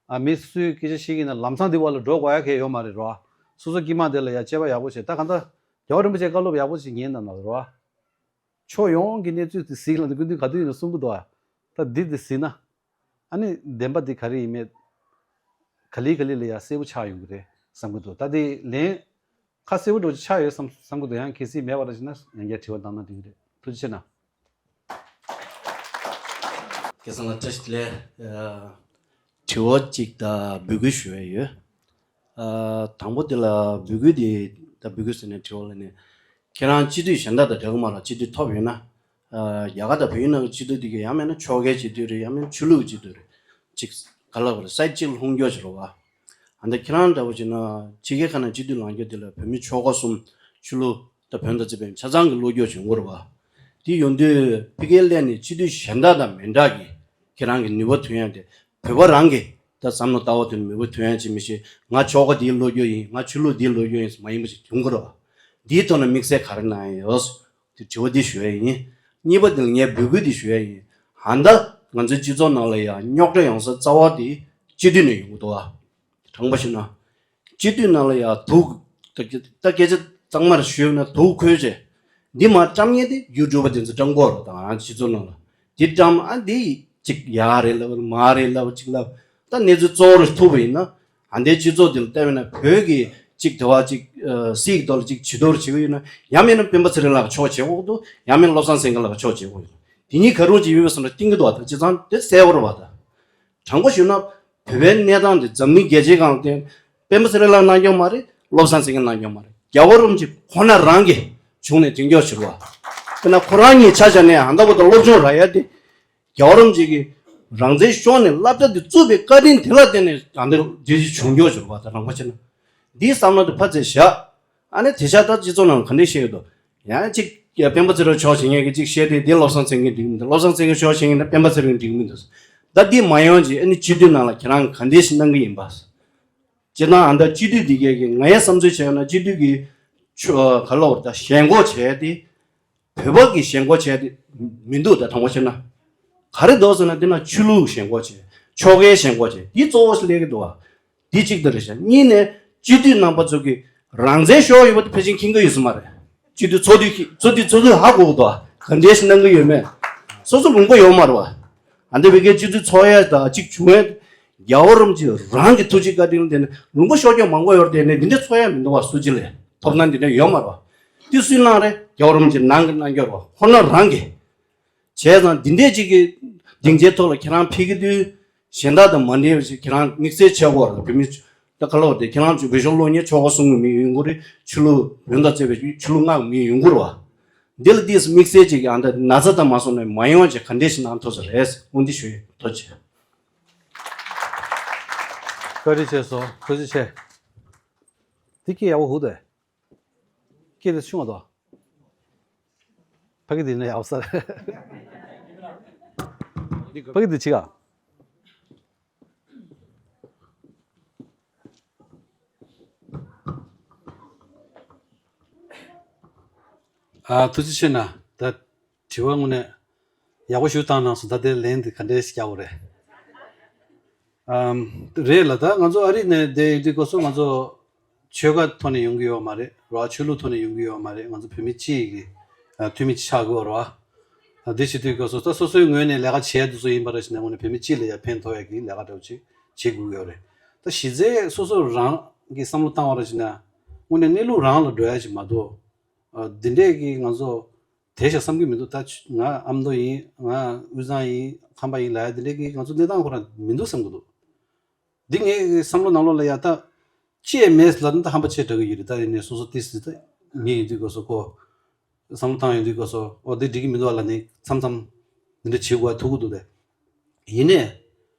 ཨ་མི་སུའི་སྐད་ཆ་ཤེས་ཀྱི་ཡིན་ན་ལམ་སང་འདི་བར་ལ་འགྲོ་དགོས་ཡ་གང་ཡང་ཡོད་མ་རེད་རོ། སོ་སོ་དཀྱིལ་མ་དེ་ལ་ཡ་དཔྱད་པ་ཡག་པོ་བྱེད། ད་གང་ལྟར་རྒྱལ་བ་རིན་པོ་ཆེ་བཀའ་སློབ་ཡག་པོ་ཞིག་ཉན་གནང་གནང་རོ། ཕྱོགས་ཡོངས་ཀྱི་གནས་ཚུལ་དེ་གཟིགས་ལ་འདི་ཀུན་འདུས་ག་དུས་ཡིན་ན་གསུང་གི་འདུག་ཨ། ད་འདི་དེ་གཟིགས་ན། ཨ་ནི་བདེན་པ་འདི་ག་རེ་ཡིན་མེད། ག་ལེ་ག་ལེ་ལ་ཡ་གསལ་པོ་ཆགས་ཡོང་གི་རེད་བསམ་གི་འདུག་ད་དེ་ལན་ཁ་གསལ་པོ་འགྲོ་ཆགས་ཡོད་བསམ་བསམ་གི་འདུག་ཡང་གལ་སྲིད་མེད་པ་ར་ཞིག་ན་ཡང་བསྐྱར་དྲི་བ་བཏང་ན་འགྲིག་གི་རེད། ཐུགས་རྗེ་ཆེ་གནང་། སྐལ་བཟང་ལགས་བཀྲ་ཤིས་བདེ་ལེགས། དྲི་བ་གཅིག་དང་འབོད་སྐུལ་ཞུ་ཡ་ཡོད། ཨ། དང་པོ་དེ་ལ་འབོད་སྐུལ་དེ། ད་འབོད་སྐུལ་ཟེར་ནས་དྲི་བ་ལ་ནི། ཁྱེད་རང་སྤྱི་འཐུས་གཞན་དག་དང་འདྲ་གི་མ་རེད། སྤྱི་འཐུས་ཐོབ་ཡོད་ན། ཨ། རྒྱ་གར་དང་བལ་ཡུལ་ནང་གི་སྤྱི་འཐུས་དེ་གས་ཡང་མིན་ན་ཕྱོགས་འགལ་སྤྱི་འཐུས་རེད། ཡང་མིན་ན་ཆོས་ལུགས་སྤྱི་འཐུས་རེད། ཅིག་ག་ལ་བར་སའིཌ་གཅིག་ལ་ལྷུང་རྒྱུ་ཞིག་རེད་བ། ཨ། འདི་ཁྱེད་རང་འདྲ་བོ་བྱས་ན་ཕྱི་རྒྱལ་ཁག་ནང་སྤྱི་འཐུས་ལངས་རྒྱུ་དེ་ལ་བོད་མི་ཆོལ་ཁ་གསུམ། ཆོས་ལུགས་དང་བོན་དང་བཅས་པའི་ཆ་ཚང་གི་བློ་འགྱོད་བྱུང་གི་རེད་བ། དེ་ཡོང་དུས་ཕ་གིར་སླེབས་ནས་སྤྱི་འཐུས་གཞན་དག་དང་མི་འདྲ་གི་ཁྱེད་རང་གི་ནུས་པ་ཐོན་ཡག་དེ། བོད་པ་རང་གི་ད་བསམ་བློ་ལྟ་བ་དེ་ནུས་པ་ཐོན་ཡག་ཅིག་མི་ཤེས། ང་ཆོལ་ཁ་འདིའི་བློ་འགྱོད་ཡིན། ང་ཆོས་ལུགས་འདིའི་བློ་འགྱོད་ཡིན་ཟེར་མ་ཡིན་པ་ཞིག་ཡོང་གི་རེད་བ། འདིའི་ཐོག་ནས་དམིགས་བསལ་ག་རེ་གནང་ཡག་ཡོད། དེ་དྲི་བ་འདི་ཞུ་ཡག་ཡིན། གཉིས་པ་དེ་ལ་ངས་འབོད་སྐུལ་འདི་ཞུ་ཡག་ཡིན། ཨ། ད་ང་ཚོའི་སྤྱི་ཚོགས་ནང་ལ་ཡང་རྙོག་དྲ་ཡོང་ས་རྩ་བ་དེ་སྤྱི་འཐུས་ནས་ཡོང་གི་འདུག་ཨ། དྲང་པོ་ཞུ་ན། སྤྱི་འཐུས་ནང་ལ་ཡང་དུག་ད་སྐད་ཆ་གཙང་མར་ཞུས་ན་དུག་ཁོལ་བྱས། འདི་མར་བཀྲམ་མཁན་དེ་ཡུ་ཊུབ་པ་དེ་ཚོ་བཀྲམ་གི་ཡོད་རེད། ད་ང་རང་སྤྱི་ཚོགས་ནང་ལ་འདི་བཀྲམ། ཨ། འདི་ཅིག་ཡག་རེད་ལབ། མ་རེད་ལབ། ཅིག་ལབ། ད་གནས་ཚུལ་གཙོ་བོ་རེ་ཐུག་པ་ཡིན་ན། ཨ། འདིའི་སྤྱི་ཚོགས་འདི་ལ་ལྟ་བས་ན་བོད་ཀྱི་ཅིག་དེ་བ་ཅིག་ཨ། སྲིད་ཀྱི་ཐོག་ལ་ཅིག་བྱི་དོར་བྱེད་ཀྱི་ཡོད་ན། ཡང་མིན་ན་སྤེན་པ་ཚེ་རིང་ལགས་ཕྱོགས་བྱེད་དགོས་འདུག། ཡང་མིན་ན་བློ་བཟང་སེང་གེ་ལགས་ཕྱོགས་བྱེད་དགོས་འདུག། དེ་གཉིས་ག་རུ་ཅིག་ཡོད་པའི་བསམ་བློ་གཏིང་གི་འདུག། ཨ། ད་བྱས་ཙང་དེ་གསལ་པོ་རེད་བ། ད་དྲང་པོ་ཞུས་ན། བོད་པའི་གནས་སྟངས་འདི་འཛམ་གླིང་རྒྱལ་སྤྱིའི་སྒང་ལ་བལྟས་ན་སྤེན་པ་ཚེ་རིང་ལགས་གནང་སྐྱོང་མ་རེད། བློ་བཟང་སེང་གེ་གནང་སྐྱོང་མ་རེད། རྒྱལ་བ་རིན་པོ་ཆེ་ཁོ་ན་རང་གི་བྱུང་ནས་དེང་སྐྱོང་ཞུ་བ། དཔེར་ན་ཁོ་རང་གཉིས་ཆ་བཞག་ནས་ཨ་མདའ་བོ་དང་སློབ་སྦྱོང་རག་ཡ་དེ། རྒྱལ་བ་རིན་པོ་ཆེ་གིས་རང་བཙན་ཤོར་ནས་བསླབ་བྱ་འདི་བཙུགས་པའི་བཀའ་དྲིན་དེ་ལ་བརྟེན་ནས་ཨ་མདའ་འདི་བྱུང་སྐྱོང་ཞུ་བ། ད་རང་པ་བྱས་ན་འདིའི་བསམ་བློ་དེ་ཕར་ཙམ་བཞག། ཨ་ནི་དེང་སང་ད་སྤྱི་ཚོགས་ནང་ག་འདྲ་བཤད་ཀྱི་འདུག། ཡང་ཅིག་ཡ་སྤེན་པ་ཚེ་རིང་ཕྱོགས་བྱེད་མཁན་གྱིས་ཅིག་བཤད་དེ། དེ་བློ་བཟང་སེང་གེ་འགྲིག་མི་འདུག། བློ་བཟང་སེང་གེ་ཕྱོགས་བྱེད་མཁན་དེ་སྤེན་པ་ཚེ་རིང་འགྲིག་མི་འདུག། ད་འདི་མ་ཡོང་ཅིག། ཨ་ནི་སྤྱི་འཐུས་ནང་ལ་ཁྱེད་རང་ག་འདྲ་ཞིག་གནང་གི་ཡིན་པ། སྤྱིར་བཏང་ཨ་མདའ་སྤྱི་འཐུས་འདི་གས་ཀྱི་ངའི་བསམ་ཚུལ་བྱས་ན། སྤྱི་འཐུས་ཀྱི་ཆོ་ག་ལ་བར་ད་ཞེན་ཁོག་བྱས་ཏེ། བོད་པ་གི་ཞེན་ཁོག་བྱས་ཏེ་མི་འདུག། ད་དྲང་པོ་བཤད་ན། ག་རེ་འདུག་ཟེར་ན། འདི་ན་ཆོས་ལུགས་ཞེན་ཁོག་བྱས། ཕྱོགས་འགལ་ཞེན་ཁོག་བྱས། འདི་གཙོ་བོ་ཞིག་སླེབས་ཀྱི་འདུག་བ། འདི་གཅིག་ད་རེད་ཤག། གཉིས་ནས་སྤྱི་འཐུས་རྣམ་པ་ཚོ་གི་རང་བཙན་ཤོར་ཡོད་པ་དེ་ཕལ་ཆེར་མཁྱེན་གྱི་ཡོད་ས་མ་རེད། སྤྱི་འཐུས་ཚོགས་འདུས་ཀྱི་ཚོགས་འདུ་ཚོགས་འདུ་ཧ་གོ་གི་འདུག་བ། ག་འདྲས་ཞིག་གནང་གི་ཡོད་མེད་སོ་སོ་ལུང་པ་ཡོད་མ་རེད་བ། ཨ་འདི་བའི་གི་སྤྱི་འཐུས་ཚོགས་ཡ་དང་གཅིག་བྱུང་ཡ། རྒྱལ་བ་རིན་པོ་ཆེ་རང་གི་ཐུགས་རྗེ་བཀའ་དྲིན་ལ་བརྟེན་ནས་ལུང་པ་ཤོར་སྐྱོན་མང་པོ་ཡོད་རེད། དེ་ནས་འདི་འདྲ་ཚོགས་ཡ་མི་འདུག་བ། སུ་གཅིག་ལས་ཐོབ་སྣང་འདི་འདྲ་ཡོད་མ་རེད་བ། དེ་སུས་གནང་རེད། རྒྱལ་བ་རིན་པོ་ཆེ་ནང་གི་རྣམ་འགྱུར་བ་ཁོ་ན་རང་གི། བྱས་ཙང་འདི་འདྲས་ཅིག་གི་སྡིངས་ཆའི་ཐོག་ལ་ཁྱེད་རང་ཕེབས་ཀྱི་དུས་གཞན་དག་དང་མ་འདྲ་བ་ཞིག་ཁྱེད་རང་དམིགས་བསལ་བྱེད་དགོས་རེད། བོད་མི་ད་ག་ལ་བ་དེ་ཁྱེད་རང་ཚོ་བོད་གཞུང་སློབ་གཉེར་ཆོལ་ཁ་གསུམ་གྱི་མི་ཡོང་གི་རེད། ཆོས་ལུགས་བོན་དང་བཅས་པའི་ཆོས་ལུགས་ལྔ་གི་མི་ཡོང་གི་རེད་བ། འདི་ལ་ཏིས་དམིགས་བསལ་ཅིག་གི་ཨ་འདྲ་ན་ཚ་དང་མ་སོང་ནས་མ་ཡོང་བ་ཅིག་ག་འདྲས་ཞིག་གནང་ཐུབ་ས་རེད། འོ་འདི་ཞུ་ཡིན། ཐུགས་རྗེ་ཆེ། བཀའ་དྲིན་ཆེ་སོང་། ཐུགས་རྗེ་ཆེ། འདི་སྐད་ཡག་པོ་ཧུ་དེ། སྐད་དེ་ཆུང་བ་དོ། ཕ་གི་དེ་ནས་ཡག་ས་རེད། ཕ་གི་དེ་ཆི་ག། ཨ། ཐུགས་རྗེ་ཆེ་གནང་། ད་དྲི་བ་དངོས་གནས་ཡག་པོ་ཞིག་བཏང་གནང་སོང་། ད་དེ་ལན་དེ་ག་འདྲས་ཤིག་རྒྱག་དགོས་རེད། ཨམ། རེད་ལ། ད་ང་ཚོ་ཨ་རི་ནས་བསྡད་ཡོད་དུས་སྐབས་སུ་ང་ཚོ་ཆོལ་ཁ་ཐོག་ནས་ཡོང་གི་ཡོད་མ་རེད་ར། ཆོས་ལུགས་ཐོག་ནས་ཡོང་གི་ཡོད་མ་རེད། ང་ཚོ་བོད་མི་གཅིག་གི་ཨ། འཐུས་མི་གཅིག་ཆགས་དགོས་ར། ཨ། འདི་བྱེད་དུས་སྐབས་སུ་ད་སོ་སོའི་ངོས་ནས་ལས་ཀ་བྱས་དུས་ཚོད་ཡིན་པ་རེད་ཟེར་ནས་དངོས་གནས་བོད་མི་གཅིག་ལ་ཡང་ཕན་ཐོགས་ཡ་གི་ལས་ཀ་འདྲ་བོ་ཅིག་བྱེད་དགོས་ཀྱི་ཡོད་རེད། ད་གཞི་རྩའི་སོ་སོ་རང་གི་བསམ་བློ་བཏང་བ་རེད་ཟེར་ན། དངོས་གནས་གནས་ལུགས་རང་ལ་འགྲོ་ཡ་ཅིག་མ་གཏོགས། ཨ། འདི་འདྲས་ཀྱི་ང་ཚོ་དེ་ཞིག་བསམ་གྱི་མི་འདུག། ད་ང་ཨ་མདོ་ཡིན། ང་དབུས་གཙང་ཡིན། ཁམས་པ་ཡིན་ལབ་ཡ་འདི་འདྲས་ཀྱི་ང་ཚོ་གནས་སྟངས་ཁོ་རང་མི་འདུག་བསམ་གྱི་འདུག། འདི་ངའི་བསམ་བློ་ནང་ལོགས་ལ་ཡ་ད་ཅི་ཡང་མེད་ལབ་ན་ད་ཧམ་པ་ཆེ་དྲགས་ཀྱི་ཡོད་རེད། ད་ཡིན་ནའི་སོ་སོ་ཏིས་ཏིས་ད་མི་ཡིན་དུས་སྐབས་སུ་ཁོ་བསམ་བློ་བཏང་ཡོང་དུས་སྐབས་སུ། ཨོ་འདི་འགྲིག་གི་མི་འདུག་ཨ་ལབ་ནས་མཚམས་མཚམས་འདི་འདྲ་བྱེད་དགོས་ཐུག་གི་འདུག་སྟེ། ཡིན་ནའི་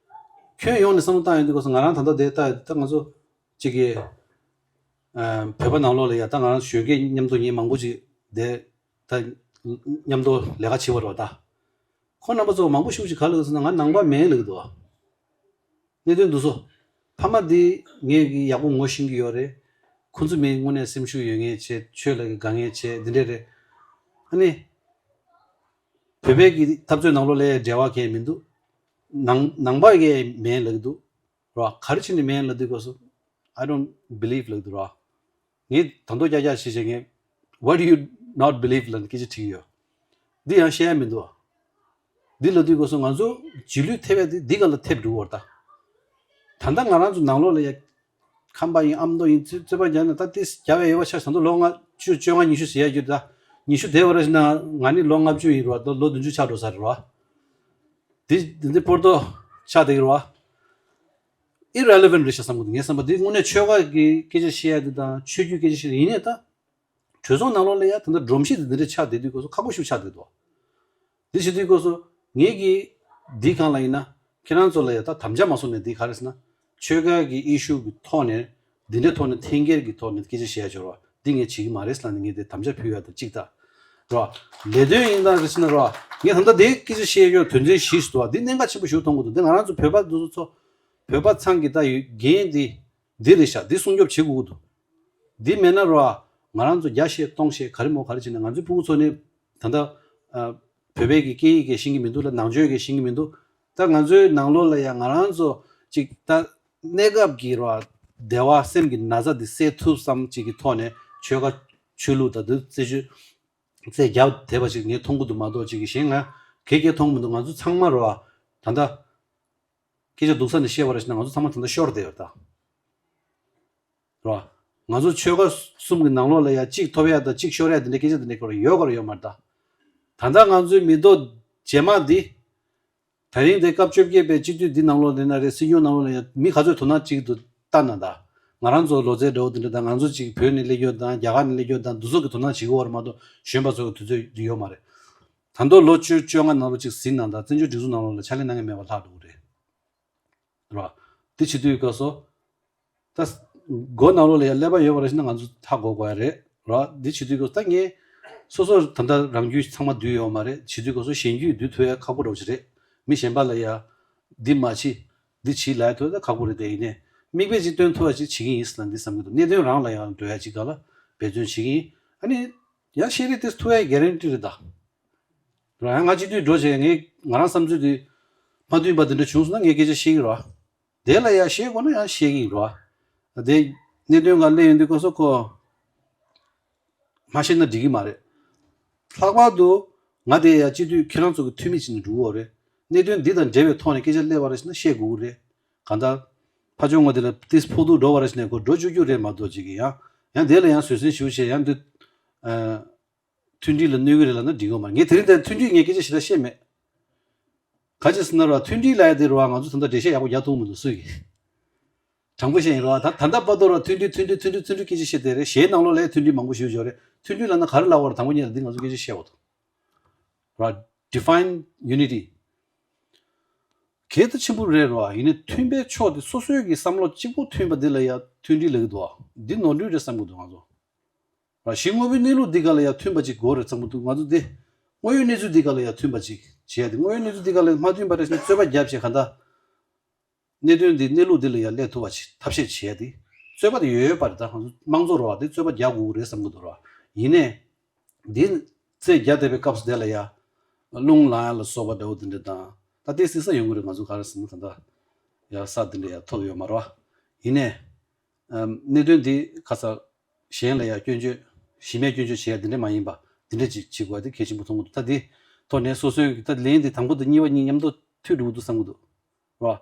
ཁྱོན་ཡོངས་ནས་བསམ་བློ་བཏང་ཡོང་དུས་སྐབས་སུ་ང་རང་ད་ལྟ་དེ་ད་ད་ང་ཚོ་གཅིག་གི་ཨ། བོད་པ་ནང་ལོགས་ལ་ཡ་ད་ང་རང་གཞོན་སྐྱེས་མཉམ་དུ་ངས་མང་པོ་ཅིག་དེ་ད་མཉམ་དུ་ལས་ཀ་བྱེད་པ་རེད་བ། ད་ཁོ་རྣམ་པ་ཚོ་མང་པོ་ཞིག་ཅིག་ག་ལ་ཟེར་ན་ང་ནང་པ་མིན་ལབ་ཀྱི་འདུག་བ། གནད་དོན་འདུག་སོ། ཕ་མ་འདི་ངས་ཀྱི་ཡག་པོ་ངོ་ཤེས་ཀྱི་ཡོད་རེད། ཁོ་ཚོ་མི་དངོས་གནས་སེམས་ཤུགས་ཡོད་མཁན་བྱས། ཆོས་ལ་གི་དགའ་མཁན་བྱས། འདི་འདྲས་རེད། ཨ་ནི་བོད་པའི་གི་འཐབ་རྩོད་ནང་ལོགས་ལ་འབྲེལ་བ་གང་ཡང་མི་འདུག། ནང་ནང་པ་གི་མིན་ལབ་ཀྱི་འདུག་ར། ག་རེ་བྱས་ནས་མིན་ལབ་དུས་སྐབས་སུ། I don't believe ལབ་ཀྱི་འདུག་ར། ངས་ད་དུང་ཀྱག་ཀྱག་བྱས་བྱས་ངས། Why do you not believe ལབ་ནས་སྐད་ཆ་དྲིས་ཀྱི་ཡོད། འདི་ཡང་བཤད་ཡ་མི་འདུག། འདི་ལབ་དུས་སྐབས་སུ་ང་ཚོ་རྗེས་ལུས་ཐེབས་ཡ་དེ་འདི་ག་ལ་ཐེབས་འགྲོ་བར་ད། ད་ལྟ་ང་རང་ཚོ་ནང་ལོགས་ལ་ཡ། ཁམས་པ་ཡིན། ཨ་མདོ་ཡིན། རྩོད་རྩོད་པ་རྒྱག་ན་ད་ཏིས་རྒྱག་ཡ་ཡོད་པ་ཆགས། ད་དུང་ལོ་ལྔ་བཅུ་བཅོ་ལྔ་ཉི་ཤུ་ཟེར་ཡ་རྒྱུ་ད། ཉི་ཤུ་དེ་བར་ན་ང་ནི་ལོ་ལྔ་བཅུ་ཡིན་ར། ད་ལོ་བདུན་ཅུ་ཆགས་འགྲོ་ས་རེད་ར། འདི་འདི་འདི་སྤོར་ཏོ་ཆགས་བསྡད་ཀྱི་ར། irrelevant་རེད་ཤག་བསམ་གི་འདུག་ངས་བསམ་པ་འདི་དངོས་གནས་ཆོལ་ཁ་གི་སྐད་ཆ་བཤད་ཡ་འདི་དང་ཆོས་བརྒྱུད་སྐད་ཆ་བཤད་ཡ་ཡིན་ནའི་ད། གྲོས་ཚོགས་ནང་ལོགས་ལ་ཡ་ད་ལྟ་སྒྲོམ་གཞི་དེ་འདི་འདྲ་ཆགས་བསྡད་དུས་སྐབས་སུ་ཁག་པོ་ཞིག་ཆགས་བསྡད་འདུག་འདི་བྱེད་དུས་སྐབས་སུ་ངེད་ཀྱིས་འདི་སྒང་ལ་ཡིན་ན་ཁྱེད་རང་ཚོ་ལ་ཡ་ད་དམ་བཅའ་མ་བཟུང་ནས་འདི་ག་རེ་ཟེར་ན། ཆོལ་ཁ་གི་ཨི་ཤུ་གི་ཐོག་ནས་འདི་འདྲའི་ཐོག་ནས་འཐེན་འཁྱེར་གྱི་ཐོག་ནས་སྐད་ཆ་བཤད་ཡ་འབྱོར་བ་འདི་ངས་བྱེད་ཀྱི་མ་རེད་ཟེར་ལབ་ནས་ངས་དེ་དམ་བཅའ་ཕུལ་ཡ་དང་གཅིག་ད། རོ། ལས་དོན་ཡིན་ད་རེ་ཟེར་ན་རོ། ངས་ད་ལྟ་དེ་སྐད་ཆ་བཤད་ཡོད་དོན་ཚན་བཞི་ཞིག་འདུག་བ་འདི་གནད་འགག་ཆེན་པོ་ཞིག་མཐོང་གི་འདུག་འདི་ང་རང་ཚོ་བོད་པ་འདི་ཚོ་ཚོ་བོད་པ་ཚང་གི་ད་ཡོད་འགན་འདི་འདི་རེད་ཤག་འདི་སྲུང་སྐྱོབ་བྱེད་དགོས་ཀྱི་འདུག་འདི་མེད་ན་རོ། ང་རང་ཚོ་བརྒྱ་བཤད་སྟོང་བཤད་ག་རེ་མོ་ག་རེ་བྱས་ན་ང་ཚོའི་ཕྲུ་གུ་ཚོ་ནི་ད་ལྟ་ཨ། བོད་པའི་གི་སྐད་ཡིག་གི་ཤེས་ཀྱི་མི་འདུག་ལ་ནང་ཆོས་ཀྱི་ཤེས་ཀྱི་མི་འདུག་ད་ང་ཚོའི་ནང་ལོགས་ལ་ཡང་ང་རང་ཚོ་ཅིག་ད་གནས་སྐབས་ཀྱི་རོ། བདེ་བ་སེམས་ཀྱི་ན་ཚ་འདི་སེལ་ཐུབ་བསམ་ཅིག་གི་ཐོག་ནས་ཆོལ་ཁ་ཆོས་ལུགས་དང་འདི་རྩད་གཅོད་རྩད་རྒྱབ་བསྡད་པ་ཅིག་ངས་མཐོང་གི་འདུག་མ་གཏོགས་ཅིག་གི་གཞན་ང་གེ་གེ་མཐོང་གི་མི་འདུག་ང་ཚོ་ཚང་མ་རོ། ད་ལྟ་སྐད་ཆ་སྡུག་ས་ནས་བཤད་པ་ར་ཞིག་ན་ང་ཚོ་ཚང་མ་ད་ལྟ་ཤོར་བསྡད་ཡོད་ད། རོ། ང་ཚོ་ཆོལ་ཁ་གསུམ་གྱི་ནང་ལོགས་ལ་ཡ་གཅིག་ཐོབ་ཡ་དང་གཅིག་ཤོར་ཡ་དེ་འདྲའི་སྐད་ཆ་དེ་འདྲའི་སྐོར་ཡོད་ག་རེ་ཡོད་མ་རེད་ད། ད་ལྟ་ང་ཚོའི་མི་ཐོག་རྗེས་མ་འདི། ད་རིང་དེ་སྐབས་བཅོ་བརྒྱད་པའི་སྤྱི་འཐུས་འདི་ནང་ལོགས་ལ་ན་རེད་སྲིད་སྐྱོང་ནང་ལོགས་ལ་ཡ་མི་ག་ཚོད་དོ་སྣང་གཅིག་ཏུ་བལྟ་ན་ད། ང་རང་ཚོ་ལོ་ཙཱའི་འདྲ་བོ་དེ་འདྲ་དང་ང་ཚོ་གཅིག་བོད་ནས་སླེབས་ཡོད་དང་རྒྱ་གར་ནས་སླེབས་ཡོད་དང་འདི་ཚོ་གི་དོ་སྣང་བྱེད་ཀྱི་ཡོད་རེད་མ་གཏོགས་གཞོན་པ་ཚོ་གི་དུས་ཚོད་འདི་ཡོད་མ་རེད། ད་མདོ་ལོ་བཅུ་བཅོ་ལྔ་ནང་ལོགས་གཅིག་ཟིན་ན་ད་བཙན་བྱོལ་སྒྲིག་འཛུགས་ནང་ལོགས་ལ་ཕྱག་ལས་གནང་མཁན་མེད་པ་ལྷག་འགྲོ་གི་རེད། ར། འདི་བྱེད་དུས་སྐབས་སུ། ད། སྒོ་ནང་ལོགས་ལ་ཡང་ཀླད་པ་ཡོད་པ་རེད་ཟེར་ན་ང་ཚོ་ཧ་གོ་དགོས་ཡ་རེད། ར། འདི་བྱེད་དུས་སྐབས་སུ་ད་ངས། སོ་སོར་ད་ལྟ་རང་རྒྱུད་ཚང་མ་འདུས་ཡོད་མ་རེད་བྱེད་དུས་སྐབས་སུ་གཞན་རྒྱུད་འདུས་ཐུབ་ཡ་ཁག་པོ་འདྲ་བོ་ཞིག་རེད། མི་གཞན་པ་ལ་ཡ། འདི་མ་བྱེད། འདི་བྱེད་ལབ་ཡ་ཐུབ་ཡ་ད་ཁག་པོ་རེད་དེ་ཡིན་ནའི། མིག་དཔེ་ཅིག་སྟོན་ཐུབ་ཡ་ཅིག་བྱེད་ཀྱི་ཡིན་ཟེར་ན་འདི་བསམ་གྱི་འདུག་གནད་དོན་རང་ལ་ཡང་འགྲོ་ཡ་ཅིག་ག་ལ་འབད་བརྩོན་བྱེད་ཀྱི་ཡིན། ཨ་ནི། ཡ་ཤེས་རིག་དེ་ཐུབ་ཡ་གྷེ་རན་ཊི་རེད་ད། ར། ཡང་ང་སྤྱི་འཐུས་འགྲོ་བྱས་ངས་ང་རང་བསམ་ཚུལ་དེ་མ་མཐུན་པ་དེ་འདྲ་བྱུང་སོང་ན་ངས་སྐད་ཆ་བཤད་ཀྱི་རེད། དེ་ལ་ཡང་བཤད་དགོས་ན་ཡང་བཤད་ཀྱི་ཡིན་རེད། དེ་གནད་དོན་འགའ་གླེང་ཡོང་དུས་སྐབས་སུ་ཁོ་མ་བཤད་ན་འགྲིག་གི་མ་རེད། ལྷག་པར་དུ་ང་དེ་ཡང་སྤྱི་འཐུས་ཁྱེད་རང་ཚོ་གི་འཐུས་མི་བྱས་ནས་འགྲོ་གི་ཡོད་རེད། གནད་དོན་འདི་དང་འབྲེལ་བའི་ཐོག་ནས་སྐད་ཆ་སླེབས་པ་རེད་ཟེར་ན་བཤད་དགོས་ཀྱི་རེད། གང་ལྟར། ཕར་ཕྱོགས་ངོས་དེ་ལ་ཏིས་ཕོག་ཐུག་འགྲོ་བ་རེད་ཟེར་ནས་ཁོ་འགྲོ་བཅུག་རྒྱུ་རེད་མ་གཏོགས་ཅིག་གི་ཡང་ཡང་དེ་ལ་ཡང་བཟོད་བསྲན་ཞུ་བྱས་ཡང་འདི། མཐུན་སྒྲིལ་ལ་གནོད་ཀྱི་རེད་ལབ་ན་འགྲིག་གི་མ་རེད། ངས་དེ་རིང་དེ་མཐུན་སྒྲིལ་ངས་སྐད་ཆ་ཞེ་དྲག་བཤད་མེད། ག་ཅི་ཟེར་ན་ར་མཐུན་སྒྲིལ་ལབ་ཡ་དེ་རུ་བ་ང་ཚོ་ད་ལྟ་འགྲེལ་བཤད་ཡག་པོ་རྒྱག་ཐུབ་མི་འདུག་སུས་ཀྱིས། དྲང་པོ་བཤད་ཡིན་ར་བ་ད་ད་ལྟ་བར་དུ་ར་མཐུན་སྒྲིལ་མཐུན་སྒྲིལ་མཐུན་སྒྲིལ་མཐུན་སྒྲིལ་སྐད་ཆ་བཤད་དེ་རེད། གཞས་ནང་ལོགས་ལ་མཐུན་སྒྲིལ་མང་པོ་ཞུ་ཡོད་རེད། མཐུན་སྒྲིལ་ལབ་ན་ག་རེ་ལབ་པ་རེད་དང་པོ་ཉིད་ལ་འདི་ང་ཚོ་སྐད་ཆ་བཤད་དགོས་འདུག་ར། Define unity། གལ་ཏེ་ཆེན་པོ་རེད་ར་བ་ཡིན་ནའི་མཐུན་པའི་ཕྱོགས་དེ་སོ་སོའི་གི་བསམ་བློ་གཅིག་པོ་མཐུན་པ་འདི་ལ་ཡ་མཐུན་སྒྲིལ་ལབ་ཀྱི་འདུག་བ། འདི་ནོར་འཁྲུལ་རེད་བསམ་གྱི་འདུག་ང་ཚོ། ར་གཞི་དངོས་པོའི་གནས་ལུགས་འདི་ག་ལ་ཡང་མཐུན་པ་ཅིག་དགོས་རེད་བསམ་གྱི་འདུག་ང་ཚོ་འདི་དངོས་ཡོད་གནས་ཚུལ་འདི་ག་ལ་ཡང་མཐུན་པ་ཅིག་བྱེད་ཡ་དེ་དངོས་ཡོད་གནས་ཚུལ་འདི་ག་ལ་མ་མཐུན་པ་རེད་ཟེར་ནས་རྩོད་པ་རྒྱབ་བྱས་ག་འདྲ། གནད་དོན་འདི་གནས་ལུགས་འདི་ལ་ཡང་སླེབས་ཐུབ་པ་ཅིག་ཐབས་ཤེས་བྱེད་ཡ་དེ་རྩོད་པ་དེ་ཡོད་ཡོད་པ་རེད། ད་ང་ཚོ་དམངས་གཙོ་རེད་བ། དེ་རྩོད་པ་རྒྱག་དགོས་ཀྱི་རེད་བསམ་གྱི་འདུག་ར་བ། ཡིན་ནའི། འདི་རྩོད་རྒྱག་བསྡད་པའི་སྐབས་སུ་དེ་ལ་ཡ། རླུང་ལངས་ཡ་ལ་སོགས་པ་འདྲ་བོ་འདི་འདྲ་དང་། ད་ལྟའི་སྲིད་ས་ཡོང་གི་རེད། ང་ཚོ་ག་རེ་ཟེར་ན་ད་ལྟ་ཡ་ས་འདི་འདྲ་ཡ་ཐོབ་ཡོད་མ་རེད་བ། ཡིན་ནའི། ཨམ། གནད་དོན་འདི་ཁ་ཚ་གཞན་ལ་ཡང་སྐྱོན་བརྗོད། གཞི་མེད་སྐྱོན་བརྗོད་བྱེད་ཡ་འདི་འདྲ་མ་ཡིན་པ་འདི་འདྲ་ཅིག་བྱེད་དགོས་ཡ་དེ་གལ་ཆེན་པོ་མཐོང་གི་འདུག་ད་འདི་ཐོག་ནས་སོ་སོའི་ད་ལན་འདི་དང་པོ་དང་གཉིས་པ་གཉིས་མཉམ་དུ་མཐུད་འགྲོ་གི་འདུག་བསམ་གི་འདུག་རོ།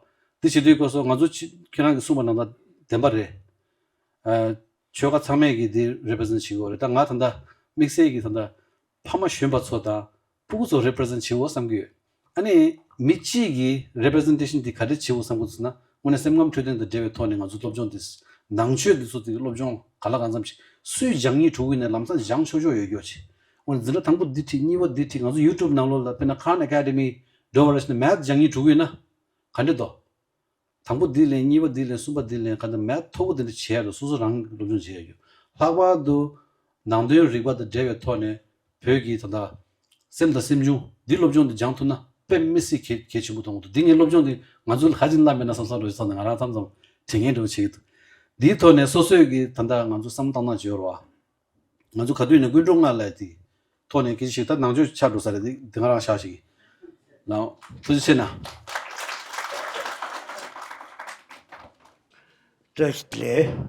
འདི་བྱེད་དུས་སྐབས་སུ་ང་ཚོ་ཁྱེད་རང་གིས་གསུངས་པ་ནང་ལྟར་བདེན་པ་རེད། ཨ། ཆོལ་ཁ་ཚང་མས་ཀྱིས་འདི་represent་བྱེད་དགོས་རེད། ད་ང་ད་ལྟ་དམིགས་བསལ་གྱིས་ད་ལྟ་ཕ་མ་གཞོན་པ་ཚོ་དང་ཕྲུ་གུ་ཚོ་represent་བྱེད་དགོས་བསམ་གྱི་ཡོད། ཨ་ནི་མི་གཅིག་གིས་representation་འདི་ག་འདྲ་བྱེད་དགོས་བསམ་གྱི་འདུག་ཟེར་ན། དངོས་གནས་སེམས་ཁམས་འཕྲོད་བསྟེན་དང་འབྲེལ་བའི་ཐོག་ནས་ང་ཚོ་སློབ་སྦྱོང་འདི། ནང་ཆོས་འདི་ཚོ་འདི་སློབ་སྦྱོང་ག་ལ་གང་འཚམ་ཞིག་སུས་སྦྱང་སྙིང་བྲོ་གི་ཡོད་ན་ལམ་སང་སྦྱང་ཆོག་ཆོག་ཡོད་རྒྱུ་ཅིག་འོ་འཛིན་གྲྭ་དང་པོ་འདི་ཁྲིད་གཉིས་པ་འདི་ཁྲིད། ང་ཚོ་YouTube་ནང་ལོགས་ལ་དཔེར་ན་Khan Academy་འགྲོ་བ་རེད་ཟེར་ན་math་སྦྱང་སྙིང་བྲོ་གི་ཡོད་ན་ག་འདྲ་འདུག་དང་པོ་འདི་ལེན། གཉིས་པ་འདི་ལེན། གསུམ་པ་འདི་ལེན། ག་འདྲ་math་མཐོ་པོ་འདི་འདྲ་བྱེད་ཡ་རེད། སོ་སོ་རང་སློབ་སྦྱོང་བྱེད་ཡ་ཡོད། ལྷག་པར་དུ་ནང་དོན་རིག་པ་དང་འབྲེལ་བའི་ཐོག་ནས་བོད་ཀྱི་ད་ལྟ་སེམས་དང་སེམས་བྱུང་འདི་སློབ་སྦྱོང་འདི་སྦྱང་ཐུབ་ན་དཔེ་མི་སྲིད་གལ་གལ་ཆེན་པོ་མཐོང་གི་འདུག་འདི་ངའི་སློབ་སྦྱོང་འདི་ང་ཚོ་ལ་ག་ཅིག་བསླབ་མེད་ན་བསམ་བསམ་འགྲོ་བྱེད་ཙང་ང་རང་མཚམས་མཚམས་དྲན་མཁན་འདྲ་བོ་བྱེད་ཀྱི་འདུག་འདིའི་ཐོག་ནས་སོ་སོས་ཀྱི་ད་ལྟ་ང་ཚོ་བསམ་བློ་བཏང་སྟངས་བརྗོད་རོགས། ང་ཚོ་ག་དུས་ནས་ཀུན་འགྲོ་ལྔ་ལ་དེ་ཐོག་ནས་སྐད་ཆ་ཞིག་ད་ནང་ཆོས་ཆགས་འགྲོ་ས་རེད། དེ་དེ་སྔ་རང་བཞག་ཞིག་ལ་ཐུགས་རྗེ་ཆེ་གནང་། བཀྲ་ཤིས་བདེ་ལེགས།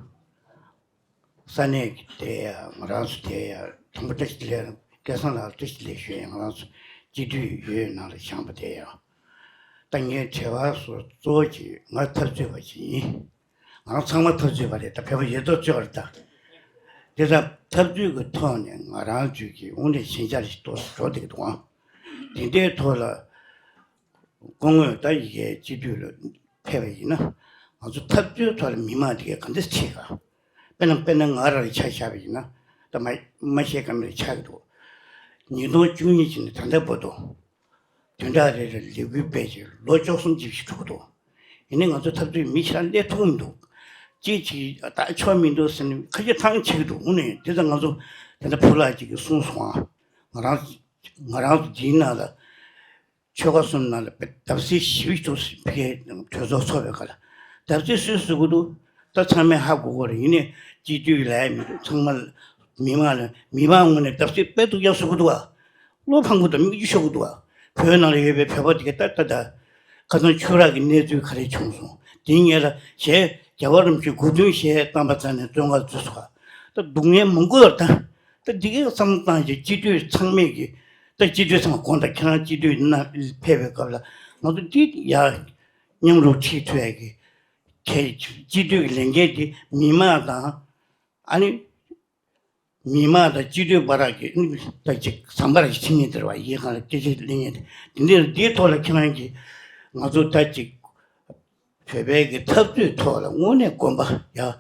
ས་གནས་ཀྱི་དེ་ཡ་ང་རང་ཚོ་དེ་ཡ་དང་པོ་བཀྲ་ཤིས་བདེ་ལེགས། སྐལ་བཟང་ལགས་བཀྲ་ཤིས་བདེ་ལེགས་ཞུ་ཡ། ང་རང་ཚོ་སྤྱི་འཐུས་ཡོད་ནང་ལ་བཞེངས་པ་དེ་ཡ། ད་ངའི་དྲི་བ་སོ་གཙོ་བོ་ཅིག་ང་འཐབ་རྩོད་པ་ཞིག་ཡིན། ང་རང་ཚང་མ་འཐབ་རྩོད་པ་རེད། ད་བོད་པ་ཡོད་དོ་ཅོག་རེད་ད། དེ་ལྟར་འཐབ་རྩོད་ཀྱི་ཐོག་ནས་ང་རང་ཚོས་ཀྱི་དངོས་གནས་ཞན་ཆ་ཞིག་ཏོག་ཙམ་འགྲོ་བསྡད་ཀྱི་འདུག་ཨང་། དེ་འདྲའི་ཐོག་ལ་སྐུ་ངོས་ད་ཡི་གེ་སྤྱི་འཐུས་ལ་ཕེབས་པ་ཡིན་ན། ང་ཚོ་འཐབ་རྩོད་ཐོག་ལ་མི་མང་དེ་ག་ག་འདྲ་ཁྲིད་ག། དཔེར་ན་དཔེར་ན་ང་རང་ཆ་བཞག་པ་ཡིན་ན། ད་མ་མ་བཤད་ཀ་མེད་ཆགས་ཀྱི་འདུག། ཉིས་སྟོང་བཅུ་གཉིས་ཕྱིན་ནས་ད་ལྟ་བར་དུ་བདུན་ཕྲག་རེ་རེར་ལས་འགུལ་སྤེལ་བྱས་ལོ་བཅུ་གསུམ་ཅིག་ཞིག་འགྲོ་གི་འདུག། ཡིན་ནའི་ང་ཚོ་འཐབ་རྩོད་མི་ཞིག་ལ་སླེབས་ཐུབ་མི་འདུག། ཅིག་ཅིག་ད་ཆོག་མི་འདུག་ཟེར་ནས་ཁ་ཆེ་ཐང་ཆད་ཀྱི་འདུག། དངོས་གནས་དེ་ཚོ་ང་ཚོ་དེ་འདྲ་བུ་ལགས་ཅིག་གིས་གསུངས་སོང་ཨ། ང་རང་ང་རང་ཚོ་འདིའི་ནང་ལ། ཆོལ་ཁ་གསུམ་ནང་ལ་བརྡབ་གསིག་ཞེ་པོ་ཅིག་འདུག། ཕ་གིའི་གྲོས་ཚོགས་ཚོགས་པའི་སྐབས་ལ་བརྡབ་གསིག་སུས་བཟོ་གི་འདུག། ད་ཚང་མས་ཧ་གོ་གི་རེད། ཡིན་ནའི་སྤྱི་འཐུས་ལབ་ཡ་མི་འདུག། ཚང་མ་མི་མང་ལ་མི་མང་ངོས་ནས་བརྡབ་གསིག་དཔེ་སྡུག་ཅག་བཟོ་གི་འདུག་བ། བློ་ཕམ་གི་འདུག། མིག་ཆུ་ཤོར་གི་འདུག་བ། བོད་ནང་ལ་ཡོད་པའི་བོད་པ་དེ་ག་ད་ད་ད་ཁ་སང་ཆུ་རགས་ཀྱི་གནས་ཚུལ་ག་རེ་བྱུང་སོང་། དེའི་སྔོན་ལ་གཞས་རྒྱལ་བ་རིན་པོ་ཆེའི་དགུང་སྟོན་གཞས་བཏང་པ་ཙམ་ནས་བཙོན་ཁང་འཛུལ་སོང་བ། ད་སྡུག་བསྔལ་མང་པོ་ཡོད་རེད་ད། ད་འདི་གའི་བསམ་བློ་བཏང་བྱས་སྤྱི་འཐུས་ཚང་མས་ཀྱི། ད་སྤྱི་འཐུས་ཚང་མ་དགོངས་དག། ཁྱེད་རང་སྤྱི་འཐུས་ནང་ཕེབས་པའི་སྐབས་ལ་ང་ཚོ་འདི་ཡར་མཉམ་རུབ་ཁྲིད་ཐུབ་ཡ་གི། གལ་སྤྱི་འཐུས་ཀྱི་ལས་འགན་དེ་མི་མང་དང་། ཨ་ནི་མི་མང་དང་སྤྱི་འཐུས་བར་གྱི་ད་ཅིག་ཟམ་པ་ར་ཞིག་ཕྱིན་ཉེན་དེ་རེད་བ། ཡིན་གང་ལ་སྐད་ཆ་གླེང་ཉེན་དེ་འདི་འདིའི་ཐོག་ལ་ཁྱེད་རང་གིས་ང་ཚོ་ད་ཅིག་བོད་པའི་གི་འཐབ་རྩོད་ཐོག་ལ་དངོས་གནས་དགོངས་པ་ཡ།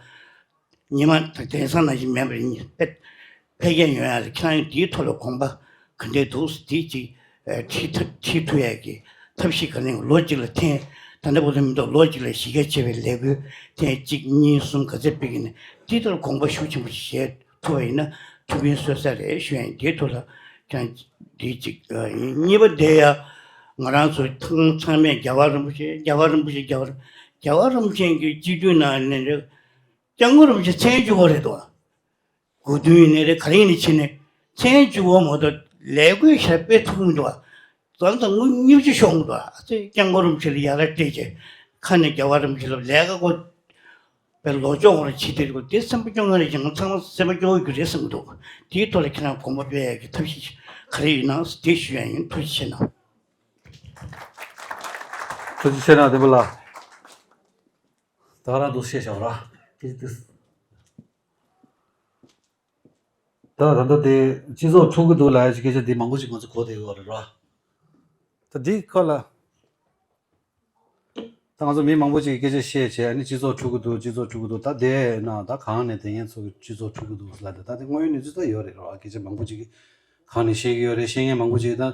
ཉི་མ་དང་དེང་སང་ནང་བཞིན་མེད་པར་དཔེ་འཕེལ་རྒྱས་ཡོང་ཡ་ལ་ཁྱེད་རང་འདིའི་ཐོག་ལ་དགོངས་པ་ག་འདྲས་འདུག། འདི་ཅིག་ཁྲིད་ཐུབ་ཁྲིད་ཐུབ་ཡ་གི་ཐབས་ཤེས་ག་ནས་ལོ་གཅིག་ལ་ཐེངས་ད་ལྟ་བར་དུ་མི་འདུག། ལོ་གཅིག་ལ་གཞི་རྒྱ་ཆེ་བའི་ལས་འགུལ་ཐེངས་གཅིག་གཉིས་གསུམ་ག་ཚད་སྤེལ་གི་ནས་འདིའི་ཐོག་ལ་དགོངས་པ་ཤུགས་ཆེན་པོ་ཞིག་བཞེས་ཐུབ་པ་ཡིན་ན་ཐུགས་ཕན་གསོས་ས་རེད་ཞུ་ཡ་ཡིན། འདིའི་ཐོག་ལ་ཁྱེད་རང་འདི་ཅིག་ཡིན། གཉིས་པ་འདི་ཡ། ང་རང་ཚོ་ཚང་ཚང་མས་རྒྱལ་བ་རིན་པོ་ཆེ་རྒྱལ་བ་རིན་པོ་ཆེ་རྒྱལ་བ་རིན་པོ་ཆེ་རྒྱལ་བ་རིན་པོ་ཆེ་གི་སྤྱི་འཐུས་ནང་ནས་རེད། སྐྱབས་མགོན་རིན་པོ་ཆེ་མཚན་བཅུ་པ་རེད་དོ། དགུ་བདུན་ཡིན་ནའི་རེད། ག་རེ་ཡིན་ནའི་ཕྱིན་ནས་མཚན་བཅུ་པ་མ་གཏོགས་ལས་བགོས་ཞེ་དྲག་སྤེལ་ཐུབ་མི་འདུག། ཙང་ཙང་དངུལ་ཉིས་བཅུ་ཤོག་མི་འདུག། ཨ་ཙི་སྐྱབས་མགོན་རིན་པོ་ཆེ་ལ་ཡ་ར་སྤྲད་བྱས་ཁ་ནས་རྒྱལ་བ་རིན་པོ་ཆེ་ལ་ལས་ཀ་བགོ་པའི་ལོ་ཅོག་ཁོ་རང་བྱེད་དེ་རེད། དེ་སེམས་པ་སྐྱོ་ངེས་རེད། ཅང་ཚང་མ་སེམས་པ་སྐྱོ་བོ་གི་རེད་བསམ་གི་འདུག། དེའི་ཐོག་ལ་ཁྱེད་རང་དགོངས་པ་སྤེལ་ཡ་གི་ཐབས་ཤེས་ག་རེ་ཡིན་ན་དེ་ཞུ་ཡ་ཡིན། ཐུགས་རྗེ་ཆེ་གནང་། ཐུགས་རྗེ་ཆེ་གནང་། བདེ་པོ་ལགས། ད་ག་རང་འདུག་བཤད་བྱ་བ་ར། དེ་དེ། ད་ད་ལྟ་དེ་སྤྱི་ཚོགས་འཁྲུག་གི་འདུག་ལབ་ཡ་ཅིག་སྐད་ཆ་འདི་མང་པོ་ཅིག་ང་ཚོ་གོ་བསྡད་ཡོད་རེད་ར། ད་འདི་ཁ་ལ། ད་ང་ཚོ་མི་མང་པོ་ཅིག་གིས་སྐད་ཆ་བཤད་བྱས་ནས་སྤྱི་ཚོགས་འཁྲུག་གི་འདུག། སྤྱི་ཚོགས་འཁྲུག་གི་འདུག། ད་དེ་ན་ད་གང་ནས་དེ་ཡན་ཚོ་གི་སྤྱི་ཚོགས་འཁྲུག་གི་འདུག་ལབ་དེ། ད་དེ་དངོས་ཡོད་གནས་ཚུལ་ད་ཡོད་རེད་ར། སྐད་ཆ་མང་པོ་ཅིག་གིས་གང་ནས་བཤད་ཀྱི་ཡོད་རེད། བཤད་མཁན་མང་པོ་ཅིག་ད་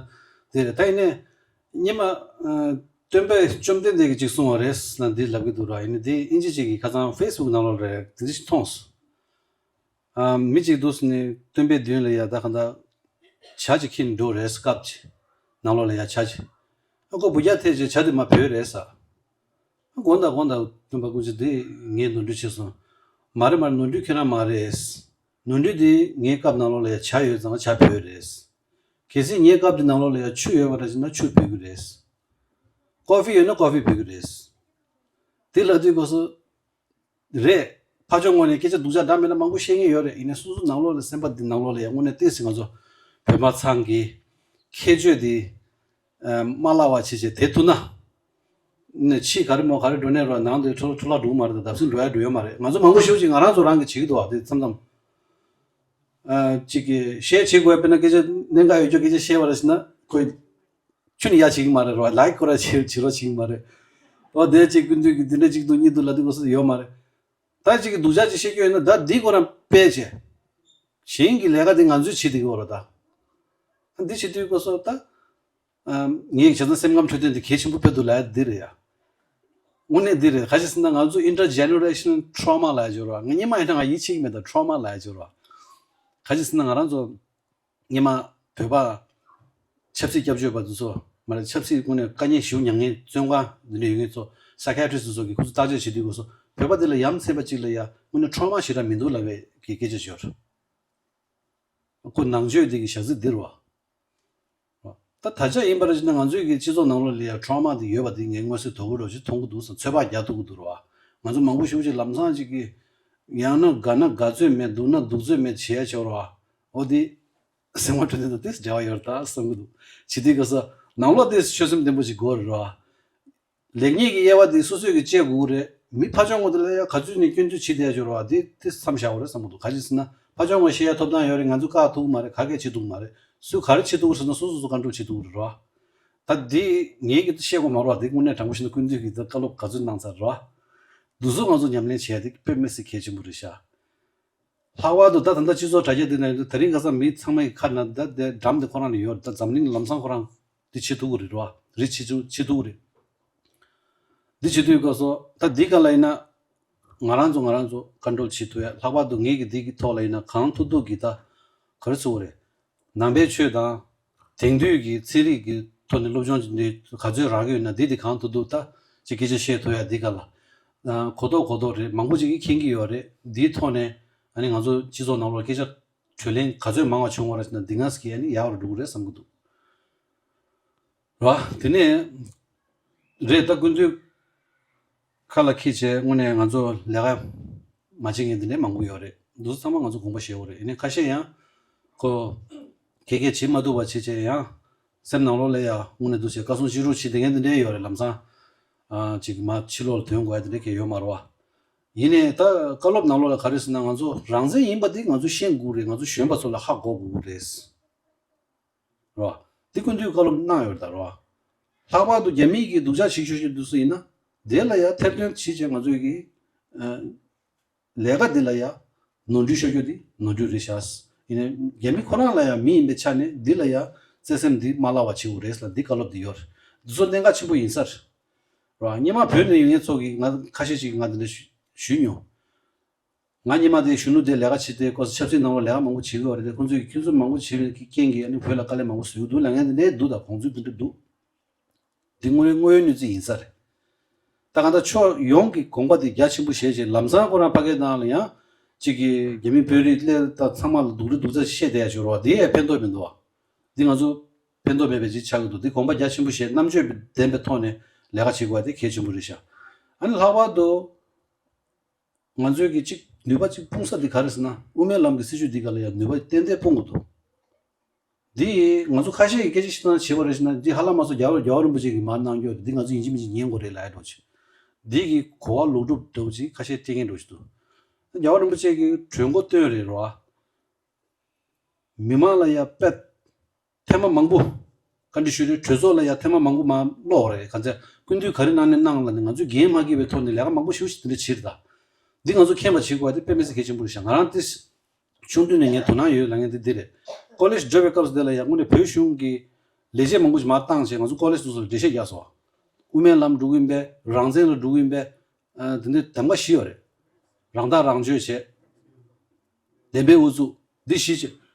དེ་རེད། ད་ཡིན་ནའི་སྔོན་མ་སྟོན་པས་བཅོམ་ལྡན་འདས་ཀྱིས་ཅིག་གསུངས་པ་རེད་ལབ་འདི་ལབ་ཀྱི་འདུག་ར། ཡིན་ནའི་འདི་དབྱིན་ཇི་ཅིག་གིས་ཁ་སང་ཕེ་སི་བུག་ནང་ལོགས་རེད་དེ་འདྲ་ཞིག་མཐོང་སོང་། ཨ། མི་གཅིག་འདུག་ཟེར་ནས་སྟོན་པའི་མདུན་ལ་ཡ་ད་གང་ལྟར་ཇ་ཅིག་ཁྱེར་འགྲོ་རེད། ཀབ་ཅིག་ནང་ལོགས་ལ་ཡ་ཇ་ཅིག། ཨ་ཁོ་འབུ་རྒྱག་ཐེབས་བྱས་ཇ་དེ་མར་བུད་རེད་ཟེར། ཨ་དགོངས་དག་དགོངས་དག་སྟོན་པ་སྐུ་མཁྱེན། འདི་ངས་ནོར་འཁྲུལ་བྱས་སོང་། མ་རེད་མ་རེད། ནོར་འཁྲུལ་ཁྱོད་རང་མ་རེད། ནོར་འཁྲུལ་འདི་ངའི་ཀབ་ནང་ལོགས་ལ་ཡ་ཇ་ཡོད་ཙང་ཇ་བུད་རེད། གལ་སྲིད་ངའི་ཀབ་འདི་ནང་ལོགས་ལ་ཡ་ཆུ་ཡོད་པ་འདྲ་བྱས་ན་ཆུ་བུད་ཀྱི་རེད། ཀོ་ཧྥི་ཡོད་ན་ཀོ་ཧྥི་བུད་ཀྱི་རེད། དེ་ལབ་དུས་སྐབས་སུ། རེད། ཕར་ཕྱོགས་ངོས་ནས་སྐད་ཆ་སྡུག་ཅག་འདྲ་མིན་འདྲ་མང་པོ་བཤད་མཁན་ཡོད་རེད། ཡིན་ནའི་སོ་སོ་ནང་ལོགས་ལ་སེམས་པ་འདི་ནང་ལོགས་ལ་ཡང་དངོས་གནས་བལྟས་ཟིན་ང་ཚོ་བོད་པ་ཚང་གི་ཁྱད་ཆོས་འདི་ཨ་མ་བརླག་པ་བྱས་བྱས་དེ་ཐུག་ན། ནས་ཕྱིས་ག་རེ་མོ་ག་རེ་འགྲོ་ནས་རོགས་ནང་དུ་འཕྲོ་འཕྲོ་བརླག་འགྲོ་གི་མ་རེད། ད་བརྡབ་གསིག་འགྲོ་ཡ་འགྲོ་ཡོད་མ་རེད། ང་ཚོ་མང་པོ་ཞེ་པོ་ཅིག་ང་རང་ཚོ་རང་གི་བྱེད་ཀྱི་འདུག་བ། དེ་མཚམས་མཚམས་ཨ་ཅིག་གི་བཤད་བྱེད་དགོས་པས་ན་སྐད་ཆ་གནད་འགག་ཡོད་ཅོག་སྐད་ཆ་བཤད་པ་རེད་ཟེར་ན་ཁོས། ཁྱོད་ནི་ཡ་བྱེད་ཀྱི་མ་རེད་རོ། ལའིག་ཁོ་ར་བྱེད་བྱེད་རོགས་བྱེད་ཀྱི་མ་རེད། འོ་དེ་གཅིག་ཀུན་འདུས་ཀྱི་འདི་འདྲ་གཅིག་འདུག་གཉིས་འདུག་ལབ་དུས་སྐབས་སུ་ཡོད་མ་རེད། ད་གཅིག་གི་སྡུག་ཅག་ཅིག་བཤད་རྒྱུ་ཡོད་ན་ད་འདི་ཁོ་རང་སྤེལ་བྱས། གཞན་གྱི་ལས་ཀ་དེ་ང་ཚོས་བྱེད་བསྡད་ཀྱི་ཡོད་རེད་ད། འདི་བྱེད་དུས་སྐབས་སུ་ད། ངས་བྱས་ཙང་སེམས་ཁམས་འཕྲོད་བསྟེན་དེ་གལ་ཆེན་པོ་ཕེབས་འདུག་ལབ་ཡ་འདི་རེད་ཡ། དངོས་གནས་འདི་རེད། ག་ཅི་ཟེར་ན་ང་ཚོ་intergenerational trauma་ལབ་ཡ་ཅིག་ཡོད་རེད་བ། ང་སྔོན་མ་ཡིན་ན་ང་ཡིད་ཆེས་ཀྱི་མེད་ད། trauma་ལབ་ཡ་ཅིག་ཡོད་རེད་བ། ག་ཅི་ཟེར་ན་ང་རང་ཚོ། སྔོན་མ་བོད་པ་ཆབ་སྲིད་སྐྱབས་བཅོལ་བ་དེ་ཚོ་མ་རེད། ཆབ་སྲིད་ཀུན་ནས་དཀའ་ངལ་ཞེ་པོ་མྱངས་མཁན་བཙོན་ཁང་འདི་འདྲ་ཡོད་མཁན་ཚོ་psychiatrist་དེ་ཚོ་གིས་ཁོ་ཚོ་བརྟག་དཔྱད་བྱེད་དུས་སྐབས་སུ་བོད་པ་འདི་ལ་ཡ་མཚན་པ་གཅིག་ལ་ཡ་དངོས་གནས་trauma་ཞེ་དྲག་མི་འདུག་ལབ་པའི་གི་སྐད་ཆ་ཤོར། ཁོ་ནང་ཆོས་འདི་གི་ཞག་རྩི་འདི་རེད་བ། ད་ད་ཆ་ཡིན་པ་རེད་ཅེ་ན་ང་ཚོའི་གི་སྤྱི་ཚོགས་ནང་ལོགས་ལ་ཡ་trauma་འདི་ཡོད་པ་འདི་ངས་མངོན་གསལ་དོད་པོ་རེད་ཅེས་མཐོང་གི་འདུག་ཟེར། ཚོད་དཔག་རྒྱག་ཐུབ་ཀྱི་འདུག་རེད་བ། ང་ཚོ་མང་པོ་ཞེ་པོ་ཅིག་ལམ་སང་ཅིག་གི་ཡང་ན་དགའ་ན་དགའ་ཚོད་མེད། སྡུག་ན་སྡུག་ཚོད་མེད་བྱེད་ཡ་ཆོག་རེད་བ། འོ་འདི། སེམས་ཁམས་འཕྲོད་བསྟེན་དང་ཏོག་ཙམ་འབྲེལ་བ་ཡོད་རེད་ད་བསམ་གྱི་འདུག། བྱེད་དུས་སྐབས་སུ་ནང་ལོགས་དེ་ཆོད་སེམས་ལྡན་པོ་ཞིག་དགོས་རེད་བ། ལེགས་ཉེས་ཀྱི་དབྱེ་བ་དེ་སོ་སོས་ཀྱིས་དཔྱད་དགོས་ཀྱི་རེད། མི་ཕར་ཕྱོགས་ངོས་དེ་ལ་ཡང་ག་ཚོད་ནས་སྐྱོན་བརྗོད་བྱེད་བསྡད་ཡ་ཅིག་ཡོད་རེད་བ། དེ་དེ་མཚམས་བཞག་དགོས་རེད་བསམ་གྱི་འདུག། ག་ཅི་ཟེར་ན་ཕར་ཕྱོགས་ངོས་བཤད་ཡ་ཐོབ་ཐང་ཡོད་རེད། ང་ཚོས་བཀག་ཐུབ་ཀྱི་མ་རེད། ག་གས་བྱེད་ཐུབ་ཀྱི་མ་རེད། སུས་ག་རེ་བྱེད་ཐུབ་ཀྱི་རེད་ཟེར་ན་སོ་སོ་སོ་སོ་ཀོན་ཊོལ་བྱེད་ཐུབ་ཀྱི་རེད་བ། ད་དེ་ངས་ཀྱིས་བཤད་དགོས་མ་རེད་བ། དེ་དངོས་གནས་དྲང་པོ་བཤད་ན་སྐུ་མདུན་གྱིས་ད་བཀའ་སློབ་ག་ཚོད་གནང་ཚར་རེད་བ། འདུག་སེ་ང་ཚོ་ཉམས་ལེན་བྱས་ཏེ་དཔེ་མི་སྲིད་གལ་ཆེན་པོ་རེད་ཤག་ལྷག་པར་དུ་ད་ད་ལྟ་སྤྱི་ཚོགས་དྲ་རྒྱ་འདི་ན་ཡོད་དུས་དེ་རིང་ཁ་སང་མི་ཚང་མའི་ཁ་ན་ད་དེ་འགྲམ་དེ་ཁོ་རང་ལ་ཡོད་རེད། ད་འཛམ་གླིང་ལམ་སང་ཁོ་རང་དེ་བྱེད་ཐུབ་ཀྱི་རེད་རོ། རེ་བྱེད་ཐུབ་བྱེད་ཐུབ་ཀྱི་རེད། འདི་བྱེད་དུས་སྐབས་སུ་ད་འདི་ག་ལ་ཡིན་ན་ང་རང་ཚོ་ང་རང་ཚོ་ཀོན་ཊོལ་བྱེད་ཐུབ་ཡ། ལྷག་པར་དུ་ངེད་ཀྱི་འདི་གི་ཐོག་ལ་ཡིན་ན་གང་ཐུབ་ཐུབ་ཀྱིས་ད་ག་རེ་ཟེར་དགོས་རེད། ནང་པའི་ཆོས་དང་དེང་དུས་ཀྱི་ཚན་རིག་གི་ཐོག་ནས་སློབ་སྦྱོང་བྱེད་འདི་ག་ཚོད་རག་གི་ཡོད་ན་འདི་དེ་གང་ཐུབ་ཐུབ་ད་ཅིག་སྐད་ཆ་བཤད་ཐུབ་ཡ། འདི་ག་ལ་གོ་རྟོགས་གོ་རྟོགས་རེད། མང་པོ་ཅིག་གིས་མཁྱེན་གྱི་ཡོད་རེད། འདིའི་ཐོག་ནས་ཨ་ནི་ང་ཚོ་སྤྱི་ཚོགས་ནང་ལོགས་སྐད་ཆ་གྲོས་གླེང་ག་ཚོད་མང་བ་བྱུང་བ་རེད་ཟེར་ན་འདི་ང་ཚོ་གི་ཨ་ནི་ཡག་རུ་འགྲོ་གི་རེད་བསམ་གྱི་འདུག་ར། དེ་ནས་རེད། ད་སྐུ་མདུན་ཁ་ལ་འཁྱེར་བྱས་དངོས་གནས་ང་ཚོ་ལས་ཀ་མ་བྱེད་མཁན་དེ་འདྲའི་མང་པོ་ཡོད་རེད། འདུག་ཚང་མ་ང་ཚོ་དགོངས་པ་བཞེས་དགོས་རེད། ཡིན་ནའི་ཁ་ཤས་ཡང་ཁོ་ག་གས་བྱེད་མ་ཐུབ་པ་བྱེད་བྱས་ཡང་སེམས་ནང་ལོགས་ལ་ཡང་དངོས་གནས་འདུག་བྱས་བཀའ་གསུང་ཅི་རུ་བྱེད་བསྡད་མཁན་དེ་འདྲའི་ཡོད་རེད། ལམ་སང་ཨ་ཅིག་མ་ཕྱི་ལོགས་ལ་ཐོན་དགོས་ཡ་དེ་འདྲའི་གས་ཡོད་མ་རེད་བ། ཡིན་ནའི་ད་བཀའ་སློབ་ནང་ལོགས་ལ་ག་རེ་ཟེར་ན་ང་ཚོ་རང་བཙན་ཡིན་པ་དེ་ང་ཚོ་ཤེས་དགོས་རེད། ང་ཚོ་གཞོན་པ་ཚོ་ལ་ཧ་གོ་དགོས་རེད། རོ། འདི་སྐུ་མདུན་བཀའ་སློབ་གནང་ཡོད་རེད་ད་རོ། ལྷག་པར་དུ་རྒྱ་མིས་ཀྱི་སྡུག་ཅག་བྱེད་ཤོར་ཤོར་དུས་སུ་ཡིན་ན་དེ་ལ་ཡ་ཐེར་འདོན་བྱེད་བྱས་ང་ཚོས་ཀྱི་ཨ་ལས་ཀ་འདི་ལ་ཡ་ནོར་འཁྲུལ་ཤོར་རྒྱུ་འདི་ནོར་འཁྲུལ་རེད་ཤག་ཡིན་ནའི་རྒྱ་མི་ཁོ་རང་ལ་ཡ་མི་ཡིན་པའི་ཆ་ནས་འདི་ལ་ཡ་བརྩེ་སེམས་འདི་མ་བརླག་པ་བྱེད་དགོས་རེད་ལ་འདི་བཀའ་སློབ་འདི་ཡོད་རེད། འདི་ཚོ་གནད་འགག་ཆེན་པོ་ཡིན་ས་རེད། རོ། སྔོན་མ་བོད་ནས་ཡོང་མཁན་ཚོ་གི་ང་ཁ་ཤས་ཅིག་གིས་ང་འདི་འདྲ་ཞུ་ཞུས་མྱོང་། ང་སྔོན་མ་དེ་གཞོན་ནུ་དེ་ལས་ཀ་བྱེད་དེ་ཁོ་ཚོ་ཆབ་སྲིད་ནང་ལ་ལས་ཀ་མང་པོ་བྱེད་ཀྱི་ཡོད་རེད་དེ། ཁོང་ཚོས་ཁྱོད་ཚོ་མང་པོ་བྱེད་པའི་རྐྱེན་གྱིས་ཨ་ནི་བོད་ལ་དཀའ་ལས་མང་པོ་བཟོས་འདུག་ལབ་མཁན་དེ་འདྲས་འདུག་ད་གོང་ཚོད་དེ་འདྲས་འདུག་འདི་དངོས་དངོས་ཡོད་གནས་ཚུལ་ཡིན་ས་རེད། ད་གང་ལྟར་ཕྱོགས་ཡོངས་ཀྱི་དགོངས་པ་དེ་རྒྱ་ཆེན་པོ་བཞེས་བྱས་ལམ་སང་ཁོ་རང་ཕ་གིའི་ནང་ལ་ཡང་གཅིག་གིས་རྒྱ་མི་བོད་རིགས་སླེབས་ད་ཚང་མ་ལ་སྡུག་རུས་སྡུག་ཚ་བཤད་བསྡད་ཡ་ཞོར་བ་དེ་ཡང་ཕན་ཐོགས་མི་འདུག་བ། འདི་ང་ཚོ་ཕན་ཐོགས་མེད་པའི་ཅིག་ཆགས་ཀྱི་འདུག་འདི་དགོངས་པ་རྒྱ་ཆེན་པོ་བཞེས་རྣམ་དཔྱོད་ལྡན་པའི་ཐོག་ནས་ལས་ཀ་བྱེད་དགོས་པ་དེ་གལ་ཆེན་པོ་རེད་ཤག་ཨ་ནི་ལྷག་པར་དུ། ང་ཚོའི་གི་གཅིག་ནུས་པ་གཅིག་སྤུངས་ས་འདི་ག་རེ་ཟེར་ན་དབུ་མའི་ལམ་གྱི་སྲིད་བྱུས་འདི་ག་ལ་ཡང་ནུས་པ་ཏན་ཏན་སྤུངས་དགོས་འདུག་འདི་ང་ཚོ་ཁ་ཤས་ཀྱིས་སྐད་ཆ་བཤད་སྟངས་བྱེད་པ་རེད་ཟེར་ན་འདི་ཧ་ལམ་མ་སོང་རྒྱལ་བ་རྒྱལ་བ་རིན་པོ་ཆེ་གིས་མར་གནང་རྒྱུ་འདི་ང་ཚོ་ཡིན་གཅིག་མིན་གཅིག་ཉན་དགོས་རེད་ལབ་ཡ་འདྲ་བོ་ཅིག་འདི་གི་གོ་བ་ལོག་སྒྲུབ་འདྲ་བོ་ཅིག་ཁ་ཤས་སྤྲད་མཁན་འདྲ་བོ་ཞིག་འདུག་རྒྱལ་བ་རིན་པོ་ཆེ་གིས་གྲོས་འགོ་བཏོན་རེད་རོ། མི་མང་ལ་ཡ་དཔེ་ཐེངས་མ་མང་པོ་བཀའ་འདྲི་ཞུས་རེད། གྲོས་ཚོགས་ལ་ཡ་ཐེངས་མ་མང་པོ་མ་ཀློག་རེད། ག་ཚད་སྐུ་མདུན་ག་རེ་གནང་ནས་གནང་ལ་ནི་ང་ཚོས་འགན་མ་འཁྱེར་བའི་ཐོག་ནས་ལས་ཀ་མང་པོ་ཞེ་པོ་ཞིག་དེ་འདྲ་བྱས་རེད་ད། འདི་ང་ཚོ་མཁྱེན་པ་བྱེད་དགོས་པ་དེ་དཔེ་མི་སྲིད་གལ་ཆེན་པོ་རེད་ཤག་ང་རང་དེ་ཆུང་དུས་ནས་ངས་དོ་སྣང་ཡོད་ལབ་མཁན་དེ་འདི་རེད། ཀོ་ལེཇ་འགྲོ་བའི་སྐབས་སུ་དེ་ལ་ཡ་དངོས་གནས་བོད་གཞུང་གི་ལས་བྱེད་མང་པོ་ཞིག་མར་བཏང་བྱས་ང་ཚོ་ཀོ་ལེཇ་དེ་ཚོ་ལ་འགྲེལ་བཤད་རྒྱག་སོང་། དབུ་མའི་ལམ་འགྲོ་གི་ཡིན་པས། རང་བཙན་ལ་འགྲོ་གི་ཡིན་པས། ཨ་དེ་འདྲའི་གདམ་ག་བཞི་ཡོད་རེད། རང་ཐག་རང་གཅོད་བྱས། བདེན་པའི་ཨུ་ཚུགས་འདི་བཞི་བྱས།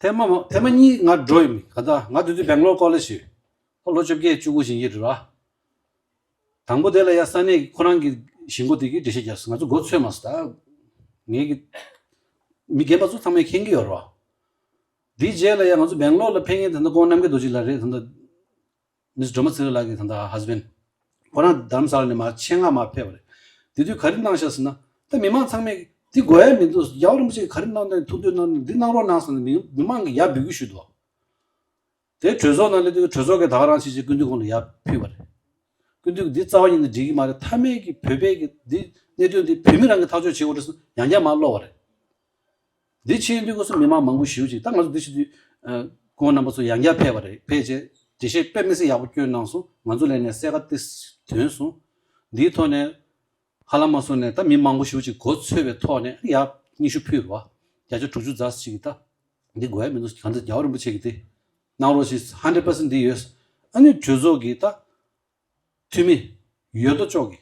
ཐེངས་མ་མ་ཐེངས་མ་གཉིས་ང་འགྲོ་ཡིན་ག་ད་ང་དེ་དུས་སྦེང་ལོར་ཀོ་ལེཇ་ཡོད། ཁོ་ལོ་བཅོ་བརྒྱད་བཅུ་དགུ་ཞིག་ཡིན་རེད་ར། དང་པོ་དེ་ལ་ཡ་ས་གནས་ཁོ་རང་གི་གཞིས་འགོ་དེ་གིས་འགྲེལ་བཤད་རྒྱག་སོང་། ང་ཚོ་མགོ་ཚོས་མ་སོང་ད། ངེད་ཀྱི་མི་རྒན་པ་ཚོ་ཚང་མས་མཁྱེན་གྱི་ཡོད་རེད་བ། དེའི་རྗེས་ལ་ཡ་ང་ཚོ་སྦེང་ལོར་ལ་ཕེབས་མཁན་ད་ལྟ་ཁོང་རྣམ་རྒྱལ་རྡོ་རྗེ་ལགས་རེད། ད་ལྟ་མིས་སྒྲོལ་མ་ཚེ་རིང་ལགས་ཀྱི་ད་ལྟ་ཧས་བྷེན་ཁོ་རང་རྡ་རམ་ས་ལ་ནས་མར་ཆེད་མངགས་མར་ཕེབས་པ་རེད། དེ་དུས་ག་རེ་གནང་ཤག་ཟེར་ན། ད་མི་མང་ཚང་མས་འདི་དགོས་ཡ་མི་འདུག་རྒྱལ་བ་རིན་པོ་ཆེས་ག་རེ་གནང་དོན་ཐུགས་འདོད་གནང་དོན་འདི་གནང་རོགས་གནང་ཟེར་ནས་མི་མི་མང་གིས་ཡར་འབོད་སྐུལ་ཞུས་འདུག་དེ་གྲོས་ཚོགས་ནང་སླེབས་དུས་གྲོས་ཚོགས་ཀྱིས་ད་ག་རང་བྱས་བྱས་སྐུ་མདུན་ཁོང་ལ་ཡར་ཕུལ་བ་རེད། སྐུ་མདུན་གྱིས་འདི་རྩ་བ་ཉིད་ནས་འགྲིག་གི་མ་རེད། མཐའ་མའི་གི་བོད་པའི་གི་འདི་གནད་དོན་འདི་བོད་མི་རང་གིས་ཐག་གཅོད་བྱེད་དགོས་རེད་ཟེར་ཡང་བསྐྱར་མར་སློག་པ་རེད། འདི་ཕྱིན་དུས་སྐབས་སུ་མི་མང་མང་པོ་ཞེ་པོ་ཅིག་ད་ང་ཚོ་འདི་ཕྱིན་དུས་ཨ་སྐུ་ངོ་རྣམ་པ་ཚོ་ཡང་བསྐྱར་ཕེབས་པ་རེད། ཕེབས་རྗེས་འགྲེལ་བཤད་དཔེ་མི་སྲིད་ཡག་པོ་བསྐྱོན་གནང་སོང་། ང་ཚོ་ལས་ནས་གསལ་ཁ་ཏིས་ཐོན་སོང་། འདིའི་ཐོག་ནས་ཧ་ལམ་མ་སོང་ནས་ད་མི་མང་པོ་ཞེ་པོ་ཅིག་གོ་ཚོད་པའི་ཐོག་ནས་ཡར་སྙན་ཞུ་ཕུལ་བ་བརྒྱ་ཆ་དྲུག་ཅུ་རྩ་གཅིག་གིས་ད་འདི་དགོས་ཡ་མི་འདུག་གང་ལྟར་རྒྱལ་བ་རིན་པོ་ཆེ་གིས་དེ་གནང་རོགས་ཞེས་ཧན་ཌེ་རེད་པར་སེན་ཊི་འདི་ཡོད། ཨ་ནི་གྲོས་ཚོགས་ཀྱིས་ད། འཐུས་མི་ཡོད་དོ་ཅོག་གི་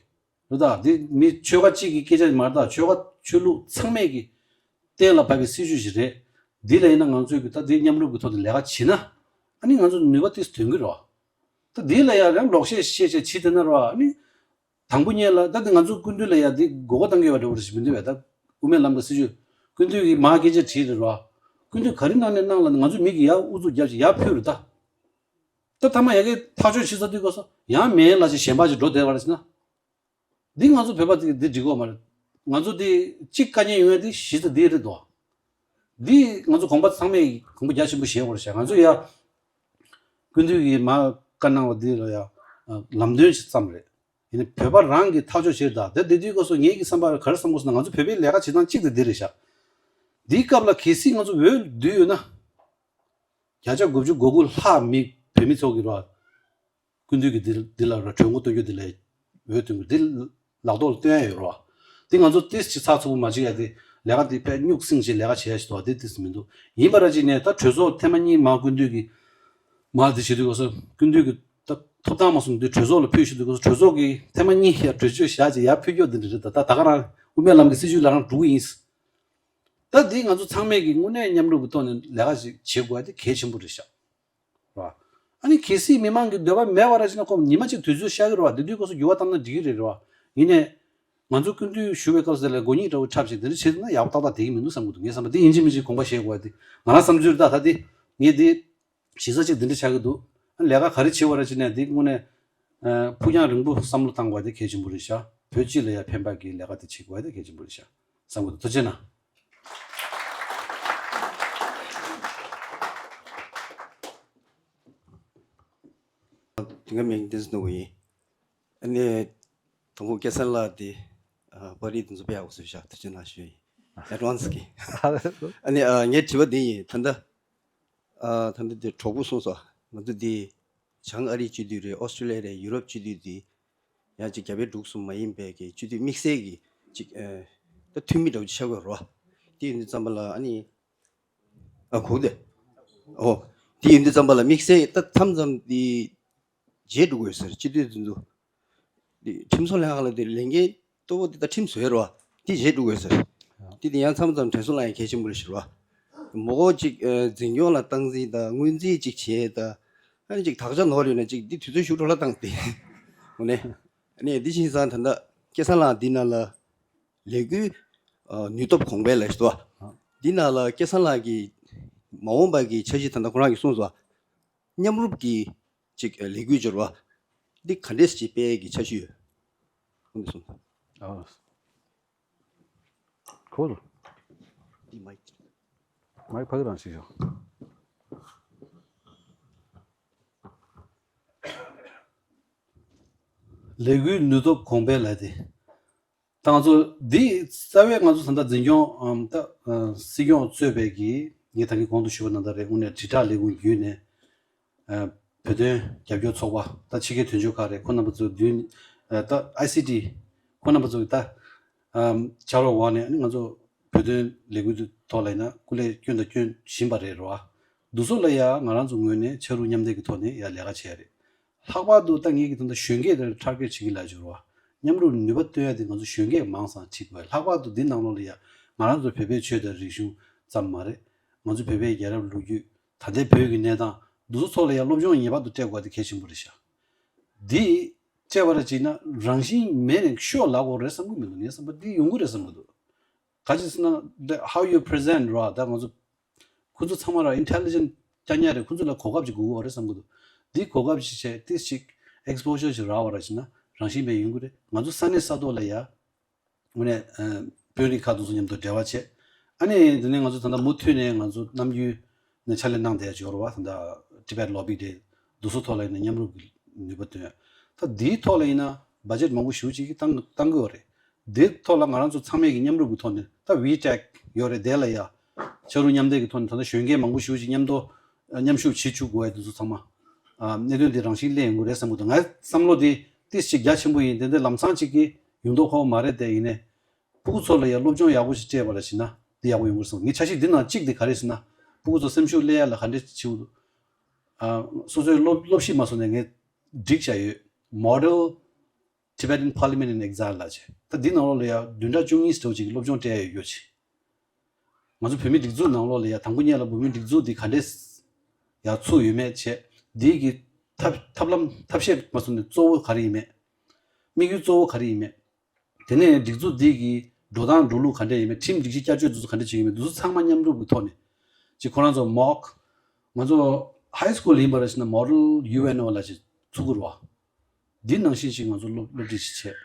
རེད་ད། འདི་མི་ཆོལ་ཁ་གཅིག་གི་སྐད་ཆ་མ་རེད་ད། ཆོལ་ཁ་ཆོས་ལུགས་ཚང་མས་ཀྱི་གཏན་ལ་ཕབ་པའི་སྲིད་བྱུས་ཤིག་རེད། འདི་ལ་ཡིན་ན་ང་ཚོས་ཀྱི་ད་འདི་མཉམ་རུབ་ཀྱི་ཐོག་ནས་ལས་ཀ་བྱེད་ན་ཨ་ནི་ང་ཚོ་ནུས་པ་ཏིས་ཐོན་གི་རེད་བ། ད་འདི་ལ་ཡང་རང་ལོག་བཤད་བཤད་བཤད་བྱེད་དེ་ན་རེད་བ། ཨ་ནི་དང་པོ་ཉིད་ལ་ད་འདི་ང་ཚོ་སྐུ་མདུན་ལ་ཡང་འདི་མགོ་སྐོར་བཏང་གི་ཡོད་པ་འདྲ་བོ་རེ་ཞིག་མི་འདུག་བས། ད་དབུ་མའི་ལམ་གྱི་སྲིད་བྱུས་སྐུ་མདུན་གྱིས་མ་སྐད་ཆ་དྲིས་རེད་བ། སྐུ་མདུན་ག་རེ་གནང་ནས་གནང་ལ་ང་ཚོ་མི་གི་ཡར་ཨུ་ཚུགས་རྒྱབ་ཅིག་ཡར་ཕུལ་རེད་ད། ད་ཐ་མ་ཡ་གི་ཐག་གཅོད་བྱེད་ས་དུས་སྐབས་སུ་ཡང་མེད་ལ་ཅིག་གཞན་པ་ཅིག་འགྲོ་བསྡད་པ་རེད་ཟེར་ན། འདི་ང་ཚོ་བོད་པ་ཚོས་འདི་འགྲིག་གི་མ་རེད། ང་ཚོ་འདི་གཅིག་དཀའ་ངལ་ཡོང་ཡ་འདི་གཞི་རྩ་འདི་རེད་དོ། འདི་ང་ཚོ་གོང་པ་ཚང་མས་གོང་པ་རྒྱ་ཆེན་པོ་བཞེས་དགོས་རེད་ཤག་ང་ཚོ་ཡ་སྐུ་མདུན་གྱིས་མ་བཀའ་གནང་བ་འདི་ལ་ཡ་ལམ་སྟོན་ཅིག་ཙམ་རེད། ཡིན་ནའི་བོད་པ་རང་གིས་ཐག་གཅོད་བྱེད་ད། དེ་དེ་དུས་སྐབས་སུ་ངེད་ཀྱི་བསམ་པར་ག་རེ་བསམ་དགོས་ཟེར་ན་ང་ཚོ་བོད་པའི་ལས་ཀ་བྱེད་སྟངས་གཅིག་དེ་འདི་རེད་ཤག་འདིའི་སྐབས་ལ་གལ་སྲིད་ང་ཚོ་འོས་བསྡུས་ཡོད་ན། བརྒྱ་ཆ་དགུ་བཅུ་གོ་དགུ་ལྷག་མི་བོད་མི་ཚོ་གི་ར། སྐུ་མདུན་གྱི་འདི་འདི་ལ་ར་གྲོས་འགོ་གཏོང་རྒྱུ་འདི་ལ་འོས་ཐོན་གྱི་འདི་ ལག་ཐོག་ལ་སྟོན་ཡ་ཡོད་རེད་བ། དེ་ང་ཚོ་ཏིས་ཅིག་ཚགས་ཚུད་པོ་མ་བྱེད་ཡ་དེ་ལས་ཀ་དེ་དཔེ་སྨྱུག་སྲིང་བྱེད་ལས་ཀ་བྱེད་ཡ་ཞིག་འདུག་བ། དེ་ཏིས་མི་འདུག་ཡིན་པ་ར་ཅིག་ནས་ད་གྲོས་ཚོགས་ཐེངས་མ་གཉིས་མ་སྐུ་མདུན་གྱི་མ་དེ་བྱེད་དུས་སྐབས་སུ་སྐུ་མདུན་གྱི་ད་ཐོབ་ཐང་མ་སོང་དུས་གྲོས་ཚོགས་ལ་ཕུལ་ཞུ་དུས་སྐབས་སུ་གྲོས་ཚོགས་ཀྱིས་ཐེངས་མ་གཉིས་ཡ་གྲོས་ཆོད་བཞག་ཅིག་ཡར་ཕུལ་རྒྱུ་འདི་འདྲ་རེད། ད་ད་ད་ག་རང་དབུ་མའི་ལམ་གྱི་སྲིད་བྱུས་ལ་རང་འགྲོ་གི་ཡིན། ད་འདི་ང་ཚོ་ཚང་མས་ཀྱི་དངོས་གནས་མཉམ་རུབ་ཀྱི་ཐོག་ནས་ལས་ཀ་ཞིག་བྱེད་དགོས་ཡ་དེ་གལ་ཆེན་པོ་རེད་ཤག་རེད་བ། ཨ་ནི་གལ་སྲིད་མི་མང་གི་འདོད་པ་མེད་པ་ར་ཅིག་ན་ཁོ་ཉི་མ་གཅིག་དུས་ཚོད་ཤར་གི་རེད་བ། དེ་དུས་སྐབས་སུ་འགྱུར་བ་བཏང་ན་འགྲིག་གི་རེད་རེད་བ། ཡིན་ནའི་ང་ཚོ་སྐུ་མདུན་ཞུ་བའི་སྐབས་སུ་དེ་ལ་དགོས་ཉིད་འདྲ་བོ་འཁྲབ་བྱས་དེ་འདྲ་བྱེད་ཐུབ་ན་ཡག་པོ་ཏག་ཏག་བསྡད་ཀྱི་མི་འདུག་བསམ་གི་འདུག་ངས་བསམ་པ་འདི་ཡིན་གཅིག་མིན་གཅིག་དགོངས་པ་བཞེས་དགོས་ཡ་དེ་ང་རང་བསམ་ཚུལ་རེད། ད་ད་འདི་ངས་འདི་གཞི་རྩ་གཅིག་འདི་འདྲ་ཆགས་ཀྱི་འདུག་ཨ་ནི་ལས་ཀ་ག་རེ་བྱེད་པ་ར་ཅིག་ནས་འདི་དངོས་གནས་ཨ་ཕུགས་རྒྱང་རིང་པོ་བསམ་བློ་བཏང་དགོས་དེ་གལ་ཆེན་པོ་རེད་ཤག་བོད་སྤྱི་ལ་ཡང་ཕན་པ་གི་ལས་ཀ་དེ་བྱེད་དགོས་དེ་གལ་ཆེན་པོ་རེད་ཤག་བསམ་གི་འདུག་ཐུགས་རྗེ་གནང་། དེ་སྔ་མེད་བསྟན་འཛིན་ནོར་བུ་ཡིན། ཨ་ནི་དང་པོ་སྐལ་བཟང་ལགས་དེ་ཨ་པར་རིས་དེ་ཚོ་དཔེ་ཡག་པོ་བཟོས་ཤག་ཐུགས་རྗེ་གནང་ཞུ་ཡིན། ཨེ་ཌ་ཝན་སི་གི། ཨ་ནི་ཨ་ངའི་དྲི་བ་འདི་ཡིན། ད་ལྟ་ཨ་ད་ལྟ་དེ་གྲོགས་པོ་གསུངས་སོང་། ང་ཚོ་འདི་བྱང་ཨ་རིའི་སྤྱི་འཐུས་རེད། ཨོ་སི་ཀྲི་ལི་ཡ་རེད། ཡུ་རོབ་སྤྱི་འཐུས་འདི་ཡང་ཅིག་རྒྱ་བལ་འབྲུག་གསུམ་མ་ཡིན་པའི་གི་སྤྱི་འཐུས་དམིགས་བསལ་གྱི་ཅིག་ཨ་ད་འཐུས་མི་འདྲ་བོ་ཅིག་ཆགས་དགོས་རེད་བ། དེ་ཡིན་དུས་ཙམ་པ་ལ་ཨ་ནི་ཨ་གོ་དེ་ཨོ་དེ་ཡིན་དུས་ཙམ་པ་ལ་དམིགས་བསལ་ད་མཚམས་མཚམས་འདི་བརྗེད་འགྲོ་དགོས་ཟེར། སྤྱི་འཐུས་དེ་ཚོ་འདི་ཁྲིམས་སྲུང་ལྷན་ཁང་ལ་དེ་ལས་འགན་གཙོ་བོ་དེ་ད་ཁྲིམས་བཟོས་རེད་བ། དེ་བརྗེད་འགྲོ་དགོས་ཟེར། དེ་དེ་ཡང་མཚམས་མཚམས་དྲན་གསོ་ལ་ཡང་གལ་ཆེན་པོ་རེད་ཤག་རེད་བ། མོ་གོ་ཅིག་ཨ་འཛིན་སྐྱོང་ལ་སྟངས་འཛིན་དང་སྔོན་རྩིས་ཅིག་བྱས་དང་། ཨ་ནི་ཅིག་དག་ཆ་ནོར་ཡོད་ན་ཅིག་འདི་དུས་ཚོད་ཤུགས་སྒྲོག་ལ་བཏང་སྟེ་འོ་ནས། ཨ་ནི་འདི་ཕྱིན་ཙང་ད་ལྟ་སྐལ་བཟང་ལགས་འདི་ནང་ལ་ལས་འགུལ་ཨ་ནུས་སྟོབས་གོང་འཕེལ་ལ་ཞུ་བ། འདི་ནང་ལ་སྐལ་བཟང་ལགས་ཀྱིས་མ་འོངས་པ་གི་འཆར་གཞི་ད་ལྟ་ཁོ་རང་གིས་གསུངས་སོང་། མཉམ་རུབ་ཀྱི་ཅིག་ལས་འགུལ་སྦྱོར་བ་འདི་ག་འདྲས་ཅིག་སྤེལ་གྱི་འཆར་གཞི་ཡོད། ཁོང་གིས་གསུངས་སོང་། ཨ། Cool. འདི་མའིག་མའིག་ཕ་གི་རང་ཞིག་ཤོག་ལས་འགུལ་ནུས་སྟོབས་གོང་འཕེལ་ལ་དེ། ད་ང་ཚོ་འདི་རྩ་བའི་ང་ཚོ་ད་ལྟ་འཛིན་སྐྱོང་ཨམ་ད་ཨ་སྲིད་སྐྱོང་གཙོས་པའི་གི་ངས་ད་གིན་གོང་དུ་ཞུས་པ་ནང་ལྟར་རེད། དངོས་གནས་དྲིལ་བསྒྲགས་ལས་ཁུངས་བརྒྱུད་ནས་ཨ་བོད་དོན་རྒྱབ་སྐྱོར་ཚོགས་པ་ད་ཕྱི་རྒྱལ་དོན་གཅོད་ཁག་རེད། ཁོང་རྣམ་པ་ཚོ་མདུན་ཨ་ད་ཨའི་སི་ཊི་ཁོང་རྣམ་པ་ཚོ་གི་ད་ཨམ་ཕྱག་རོགས་འོག་ནས་ཨ་ནི་ང་ཚོ་བོད་དོན་ལས་འགུལ་དུ་ཐོག་ལ་ཡིན་ན་སྐུ་ལས་བསྐྱོན་དང་བསྐྱོན་བཞིན་པ་རེད་རོ། འདུ་ཚོགས་ལ་ཡ་ང་རང་ཚོ་ངོས་ནས་ཕྱག་རུ་མཉམ་འདེགས་ཀྱི་ཐོག་ནས་ཡ་ལས་ཀ་བྱས་རེད། ལྷག་པར་དུ་ད་ངེད་ཀྱི་ད་ལྟ་གཞོན་སྐྱེས་དེར་target བྱེད་ཀྱི་ལ་འབྱོར་བ། མཉམ་རུབ་ནུས་པ་བཏོན་ཡ་དེ་ང་ཚོ་གཞོན་སྐྱེས་མང་ཙམ་ཁྲིད་དགོས། ལྷག་པར་དུ་འདི་ནང་ལོགས་ལ་ཡ་ང་རང་ཚོ་བོད་པའི་ཆོས་དང་རིག་གཞུང་ཙམ་མ་རེད། ང་ཚོ་བོད་པའི་རྒྱལ་རབས་ལོ་རྒྱུས། ད་ལྟའི་བོད་ཀྱི་གནས་སྟངས། འདི་ཚོ་ཐོག་ལ་ཡ་སློབ་སྦྱོང་ངེས་པར་དུ་སྤྲད་དགོས་པ་དེ་གལ་ཆེན་པོ་རེད་ཤག་འདི་སྤྲད་པ་ར་བྱས་ན་རང་བཞིན་མེད་ནས་ཤོག་ལབ་དགོས་རེད་བསམ་གྱི་མི་འདུག་ངས་བསམ་པ་འདི་ཡོང་གི་རེད་བསམ་གྱི་འདུག་ག་ཅི་ཟེར་ན་the- how you present ར། ད་ང་ཚོ་ཁོ་ཚོ་ཚང་མ་ར་intelligent རྐྱང་རྐྱང་རེད། ཁོ་ཚོ་ལ་གོ་སྐབས་ཅིག་དགོས་ཀྱི་ཡོད་རེད་བསམ་གྱི་འདུག་འདི་གོ་སྐབས་ཅིག་བྱས་ཏིས་ཅིག་exposure ཅིག་རག་པ་ར་བྱས་ན་རང་བཞིན་མེད་ཡོང་གི་རེད། ང་ཚོ་ས་གནས་ས་ཐོག་ལ་ཡ་དངོས་གནས་ཨ་དཔོན་རིགས་ཁག་དེ་ཚོ་མཉམ་དུ་འབྲེལ་བ་བྱས། ཨ་ནི་དེ་ནས་ང་ཚོ་ད་ལྟ་མུ་མཐུད་ནས་ང་ཚོ་ནམ་རྒྱུན་ནས་ཕྱག་ལས་གནང་བསྡད་ཡ་ཅིག་ཡོད་རེད་བ། ད་ལྟ་Tibet Lobby Day འདི་ཚོ་ཐོག་ལ་ཡིན་ན་མཉམ་རུབ་ཀྱི་ནུས་པ་བཏོན་ཡ། ད་འདིའི་ཐོག་ལ་ཡིན་ན་budget མང་པོ་ཞེ་པོ་ཅིག་བཏང་བཏང་གི་ཡོད་རེད། འདིའི་ཐོག་ལ་ང་རང་ཚོ་ཚང་མས་ཀྱི་མཉམ་རུབ་ཀྱི་ཐོག་ནས་ད་ཝི་ཊེག་ཡོད་རེད། དེ་ལ་ཡ་ཕྱག་རུ་མཉམ་འདེགས་ཀྱི་ཐོག་ནས་ད་ལྟ་གཞོན་སྐྱེས་མང་པོ་ཞེ་པོ་ཅིག་མཉམ་དུ་མཉམ་ཞུགས་བྱེད་བཅུག་དགོས་ཡ་འདི་ཚོ་ཚང་མ་ཨ་གནད་དོན་འདི་རང་བཞིན་གླེང་ཡོང་གི་རེད་བསམ་གྱི་འདུག་ངའི་བསམ་བློ་འདི་ཏིས་ཅིག་རྒྱ་ཆེན་པོ་ཡིན། དེ་འདྲ་ལམ་སང་ཅིག་གི་ཡོང་མདོག་ཁ་པོ་མ་རེད། དེ་ཡིན་ནའི་སྤུ་གུ་ཚོ་ལ་ཡང་སློབ་སྦྱོང་ཡག་པོ་ཞིག་སྤྲད་པ་ལ་བྱིན་ན་འདི་ཡག་པོ་ཡོང་གི་རེད་བསམ། ངའི་འཆར་གཞི་འདི་ནང་གཅིག་འདི་ག་རེ་ཟེར་ན། སྤུ་གུ་ཚོ་སེམས་ཤུགས་སླེབས་ཡ་ལ་ག་འདྲས་བྱེད་དགོས་འདུག་ཨ་སོ་སོའི་སློབ་སློབ་གཞི་མ་སོང་ནས་ངས་སྒྲིག་བྱ་ཡོད། Model Tibetan Parliament in Exile ལ་བྱས། ད་འདི་ནང་ལོགས་ལ་ཡང་བདུན་ཕྲག་བཅུ་གཉིས་ཙམ་ཅིག་སློབ་སྦྱོང་སྤྲད་ཡ་ཡོད་ཅིག་ང་ཚོ་བོད་མིའི་སྒྲིག་འཛུགས་ནང་ལོགས་ལ་ཡ་དང་པོ་ཉིད་ལ་བོད་མིའི་སྒྲིག་འཛུགས་འདི་ག་འདྲས་ཡ་ཚུགས་ཡོད་མེད་བྱས། འདི་གི་ཐབས་ཐབས་ལམ་ཐབས་ཤེས་མ་སོང་ནས་གཙོ་བོ་ག་རེ་ཡིན་མེད། དམིགས་ཡུལ་གཙོ་བོ་ག་རེ་ཡིན་མེད། དེ་ནས་སྒྲིག་འཛུགས་འདི་གི་འགྲོ་སྟངས་འགྲོ་ལུགས་ག་འདྲས་ཡིན་མེད། ཁྲིམས་སྒྲིག་གཞི་བསྐྱར་བཅོས་འདི་ཚོ་ག་འདྲས་བྱེད་ཀྱི་ཡིན་མེད། འདི་ཚོ་ཚང་མ་མཉམ་རུབ་ཀྱི་ཐོག་ནས་ཅིག་ཁོ་རང་ཚོ་མོག་ང་ཚོ་ཧའི་སི་ཁུལ་ཡིན་པ་རེད་ཟེར་ན་Model ཡུ་ཨེན་ཨོ་ལ་ཅིག་ཚུགས་ཀྱི་རེད་བ། འདི་ནང་བཞིན་ཞིག་ང་ཚོ་སློབ་སློབ་ཁྲིད་ཅིག་བྱས།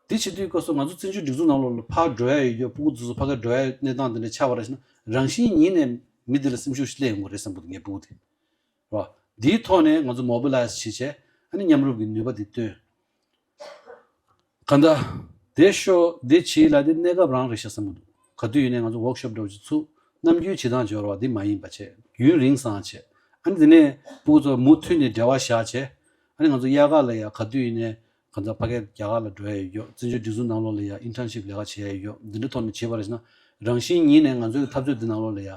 འདི་བྱེད་དུས་སྐབས་སུ་ང་ཚོ་བཙན་བྱོལ་སྒྲིག་འཛུགས་ནང་ལོགས་ལ་ཕར་འགྲོ་ཡ་ཡོད་རྒྱུ། སྤུ་གུ་ཚོ་ཕ་གིར་འགྲོ་ཡ་གནས་སྟངས་འདི་འདྲ་ཆགས་པ་རེད་ཟེར་ན་རང་བཞིན་ཉིད་ནས་མི་འདི་ལ་སེམས་ཤུགས་ཤིག་སླེབས་ཡོང་གི་རེད་བསམ་གྱི་འདུག་ངའི་སྤུ་གུ་དེ་རེད་བ། འདིའི་ཐོག་ནས་ང་ཚོ་མོ་བི་ལའི་ཛི་བྱས་བྱས་ཨ་ནི་མཉམ་རུབ་ཀྱི་ནུས་པ་འདི་བཏོན། གང་ལྟར། དེ་ཤོ་དེ་བྱེད་ལ་དེ་གནས་སྐབས་རང་རེད་ཤག་བསམ་གྱི་འདུག་ག་དུས་ཡིན་ནའི་ང་ཚོ་ཝོག་ཤོབ་འདྲ་བོ་ཅིག་ཚུགས། ནམ་རྒྱུན་བྱེད་སྟངས་སྦྱོར་བ་འདི་མ་ཡིན་པ་བྱས། ཡུན་རིང་སང་བྱས། ཨ་ནི་དེ་ནས་སྤུ་གུ་ཚོ་མུ་མཐུད་ནས་འབྲེལ་བ་བཞག་བྱས། ཨ་ནི་ང་ཚོ་དབྱར་ཁ་ལ་ཡ་ག་དུས་ཡིན་ནའི་ག་ང་ཚོ་ཕ་གིར་རྒྱ་གར་ལ་འགྲོ་ཡ་ཡོད། བཙན་བྱོལ་སྒྲིག་འཛུགས་ནང་ལོགས་ལ་ཡ་ཨིན་ཊརན་ཤིབ་ལས་ཀ་བྱེད་ཡ་ཡོད། འདི་འདྲའི་ཐོག་ནས་བྱེད་པ་རེད་ཟེར་ན། རང་བཞིན་ཉིད་ནས་ང་ཚོའི་འཐབ་རྩོད་འདི་ནང་ལོགས་ལ་ཡ་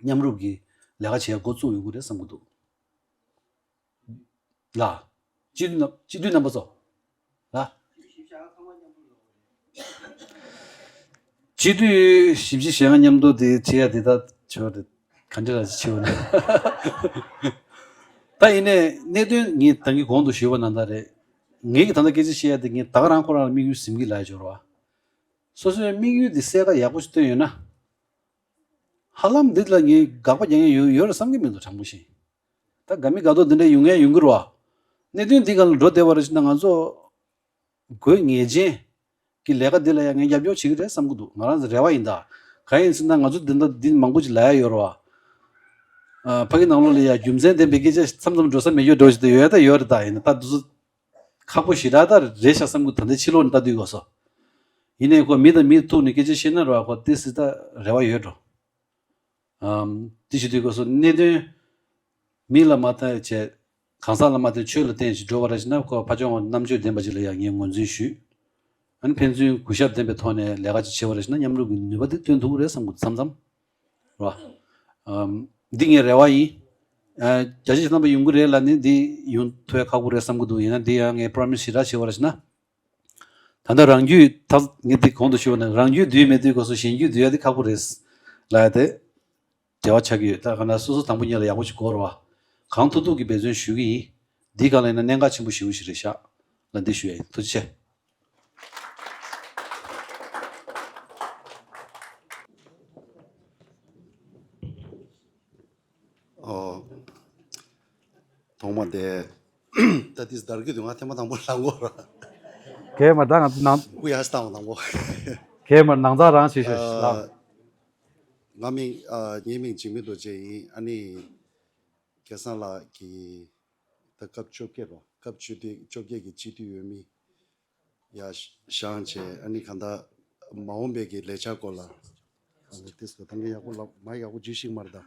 མཉམ་རུབ་ཀྱི་ལས་ཀ་བྱེད་ཡ་འགོ་བཙུགས་ཡོང་གི་རེད་བསམ་གྱི་འདུག་ལ། སྤྱི་འཐུས་རྣམ་སྤྱི་འཐུས་རྣམ་པ་ཚོ། ལ། སྤྱི་འཐུས་བཞི་བཅུ་ཞེ་ལྔ་མཉམ་དུ་དེ་བྱེད་ཡ་དེ་ད་ཆོག་རེད། ག་འདྲ་ལ་ཆེ་བ་ན། ད་ཡིན་ནའི་གནད་དོན་ངས་ད་གིན་གོང་དུ་ཞུས་པ་ནང་ལྟར་རེད། ངས་ཀྱི་ད་ལྟ་སྐད་ཆ་བཤད་ཡ་དེ་ངས་ད་ག་རང་ཁོ་རང་ལ་དམིགས་ཡུལ་ཟིན་གྱི་ལ་ཡ་འབྱོར་བ། སོ་སོའི་དམིགས་ཡུལ་དེ་གསལ་ཁ་ཡག་པོ་ཞིག་བཏོན་ཡོད་ན། ཧ་ལམ་འདི་ལ་ངས་དགག་པ་རྒྱག་མཁན་ཡོད་ཡོད་རེད་བསམ་གྱི་མི་འདུག་དྲང་པོ་བཤད། ད་དགའ་མི་དགའ་མདོག་འདི་འདྲ་ཡོང་མཁན་ཡོང་གི་རེད་བ། གནད་དོན་འདི་སྒང་ལ་འགྲོ་བསྡད་པ་རེད་ཟེར་ན་ང་ཚོ་དགོས་ངེས་ཅན་གྱི་ལས་ཀ་འདི་ལ་ཡང་ངས་རྒྱབ་སྐྱོར་བྱེད་ཀྱི་རེད་བསམ་གྱི་འདུག་ང་རང་ཚོ་རེ་བ་ཡིན་ད། གང་ཡིན་ཟེར་ན་ང་ཚོ་འདི་འདྲ་འདི་མང་པོ་ཅིག་ལབ་ཡ་ཡོད་རེད་བ། ཨ། ཕ་གི་ནང་ལོགས་ལ་ཡ་རྒྱུ་མཚན་ལྡན་པའི་སྐད་ཆ་མཚམས་མཚམས་འགྲོ་ས་མེད་རྒྱུ་འགྲོ་ཞིག་ད་ཡོད་ད་ཡོད་རེད། ད་ཡིན་ན་ད་འདི་ཚོ་ཁག་པོ་ཞེ་དྲག་ད་རེད་ཤག་བསམ་གྱི་འདུག་ད་ལྟའི་ཕྱི་ལོགས་ནས་ལྟ་དུས་གོ་སོ། ཡིན་ནའི་ཁོ་མི་དང་མི་ཐུག་ནས་སྐད་ཆ་བཤད་ན་རེད་བ། ཁོ་ཏི་སི་ད་རེ་བ་ཡོད་འགྲོ། ཨམ། དེ་བྱེད་དུས་སྐབས་སུ་གནད་དོན་མི་ལ་མ་བལྟས་བྱས། གང་ཟག་ལ་མ་བལྟས་ཆོས་ལ་བརྟེན་ཞིག་འགྲོ་བ་རེད་ཟེར་ན། ཁོ་ཕ་ཆུང་བ་རྣམ་དཔྱོད་ལྡན་པ་ཅིག་ལ་ཡང་ངས་ངོས་འཛིན་ཞུས། ཨ་ནི་ཕན་ཚུན་གུས་ཞབས་ལྡན་པའི་ཐོག་ནས་ལས་ཀ་ཅིག་བྱེད་པ་རེད་ཟེར་ན་མཉམ་རུབ་ཀྱི་ནུས་པ་དེ་སྟོན་ཐུབ་ཀྱི་རེད་བསམ་གྱི་འདུག་མཚམས་མཚམས། རེད་བ། ཨམ། འདི་ངའི་རེ་བ་ཡིན། ཨ། བརྒྱ་ཆ་བཞི་ལྔ་པ་ཡོང་གི་རེད་ལབ་ནས་འདི་ཡོང་ཐུབ་ཡ་ཁག་པོ་རེད་བསམ་གྱི་འདུག་ཡིན་ན་འདི་ཡང་ངས་པོ་རོ་མི་སི་ཞེ་དྲག་བྱེད་པ་རེད་ཟེར་ན། ད་ལྟ་རང་རྒྱུད་ད་ངས་འདི་གོང་དུ་ཞུས་པ་ནང་རང་རྒྱུད་འདུས་མེད་དུས་སྐབས་སུ་གཞན་རྒྱུད་འདུས་ཡ་དེ་ཁག་པོ་རེད་ལབ་ཡ་དེ་འབྲེལ་བ་ཆགས་ཀྱི་ཡོད། ད་ག་ན་སོ་སོ་དང་པོ་ཉིད་ལ་ཡག་པོ་ཞིག་དགོས་རེད་བ། གང་ཐུབ་ཐུབ་ཀྱིས་འབད་བརྩོན་ཞུ་གི་ཡིན། འདི་གང་ལ་ཡིན་ན་གནད་འགག་ཆེན་པོ་ཞེ་པོ་ཞིག་རེད་ཤག་ལ་འདི་ཞུ་ཡ་ཡིན། ཐུགས་རྗེ་ཆེ། ཨོ། ཐོག་མ་དེ། ད་དེ་འདར་གི་འདུག་ང་ཐེངས་མ་དང་པོ་ལབ་དགོས་ར། གས་མ་ད་ང་ནང་། སྐུ་ཡ་སི་དང་དང་པོ། གས་མ་ནང་ཚགས་རང་བྱེད་ཤོག་ལ། ཨ། ང་མིང་། ཨ། ངའི་མིང་འཇིགས་མེད་རྡོ་རྗེ་ཡིན། ཨ་ནི། སྐལ་བཟང་ལགས་ཀྱིས་ད་སྐབས་བཅོ་བརྒྱད་རོ། སྐབས་བཅུ་དེ་བཅོ་བརྒྱད་ཀྱི་སྤྱི་འཐུས་འོས་མི་ཡ་བཞེངས་བྱས། ཨ་ནི་གང་ལྟར་མ་འོངས་པའི་གི་ལས་འཆར་སྐོར་ལ་ཏིས་ཀ་ཐང་གི་ཡག་པོ་ལབ་མ་ཡག་པོ་ཇི་ཞིག་མར་ད།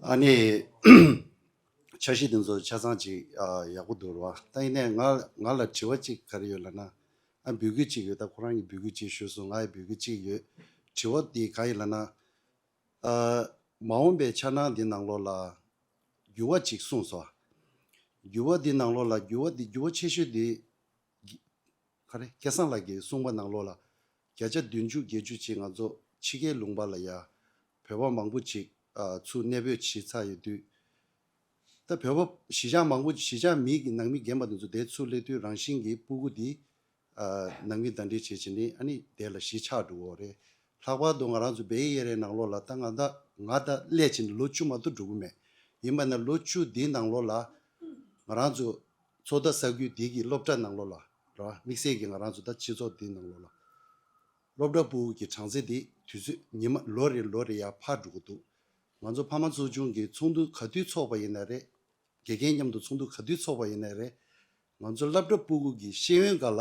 ཨ་ནི་འཆར་གཞི་དེ་ཚོ་ཆ་ཚང་ཅིག་ཨ་ཡག་པོ་འདུག་རོ། ད་ཡིན་ནའི་ང་ང་ལ་དྲི་བ་ཅིག་ག་རེ་ཡོད་ལབ་ན། ཨ། འབོད་སྐུལ་ཅིག་ཡོད། ད་ཁོ་རང་གིས་འབོད་སྐུལ་ཅིག་ཞུས་སོང་། ང་ཡི་འབོད་སྐུལ་ཅིག་ཡོད། དྲི་བ་དེ་ག་ཡིན་ལབ་ན། ཨ། མ་འོངས་པའི་འཆར་སྣང་འདི་ནང་ལོགས་ལ་འགྱུར་བ་ཅིག་གསུངས་སོང་། འགྱུར་བ་འདི་ནང་ལོགས་ལ་འགྱུར་བ་འདི་འགྱུར་བ་ཆེ་ཤོས་འདི་ག་རེ། སྐལ་བཟང་ལགས་ཀྱིས་གསུངས་པ་ནང་ལོགས་ལ་བརྒྱ་ཆ་བདུན་ཅུ་བརྒྱད་ཅུ་ཅིག་ང་ཚོ་ཕྱི་རྒྱལ་ལུང་པ་ལ་ཡ་བོད་པ་མང་པོ་ཅིག་ཨ་ཚུར་གནས་སྤོས་བྱེད་ཚར་ཡོད་དུས། ད་བོད་པ་གཞིས་ཆགས་མང་པོ་གཞིས་ཆགས་མི་གི་ནང་མི་རྒན་པ་དེ་ཚོ་དེ་ཚུར་སླེབས་དུས་རང་བཞིན་གྱིས་སྤུ་གུ་འདི། ཨ། ནང་མི་གདན་འདྲེན་བྱེད་བྱེད་ནི་ཨ་ནི་དེ་ལ་གཞིས་ཆགས་འགྲོ་གི་རེད། ལྷག་པར་དུ་ང་རང་ཚོ་བེ་ཨེ་རི་ཡ་ནང་ལོགས་ལ་ད་ང་ད་ང་ད་སླེབས་བྱས་ནས་ལོ་བཅུ་མ་གཏོགས་འགྲོ་གི་མེད། ཡིན་པ་ན་ལོ་བཅུ་འདིའི་ནང་ལོགས་ལ་ང་རང་ཚོ་ཚོགས་བརྡ་གསར་འགོད་འདི་གི་སློབ་གྲྭ་ནང་ལོགས་ལ་ར་དམིགས་བསལ་གྱི་ང་རང་ཚོ་ད་སྤྱི་ཚོགས་འདིའི་ནང་ལོགས་ལ་སློབ་གྲྭ་སྤུ་གུ་གི་གྲངས་ཚད་འདི་དུས་ཚོད་ཉི་མ་ལོ་རེ་ལོ་རེ་ཡར་འཕར་འགྲོ་གི་འདུག་ང་ཚོ་ཕ་མ་ཚོགས་ཆུང་གི་ཚོགས་འདུ་ག་དུས་ཚོགས་པ་ཡིན་ན་རེད། དགེ་རྒན་མཉམ་དུ་ཚོགས་འདུ་ག་དུས་ཚོགས་པ་ཡིན་ནའི་རེད། ང་ཚོ་སློབ་གྲྭ་སྤུ་གུ་གི་ཤེས་ཡོན་སྒང་ལ་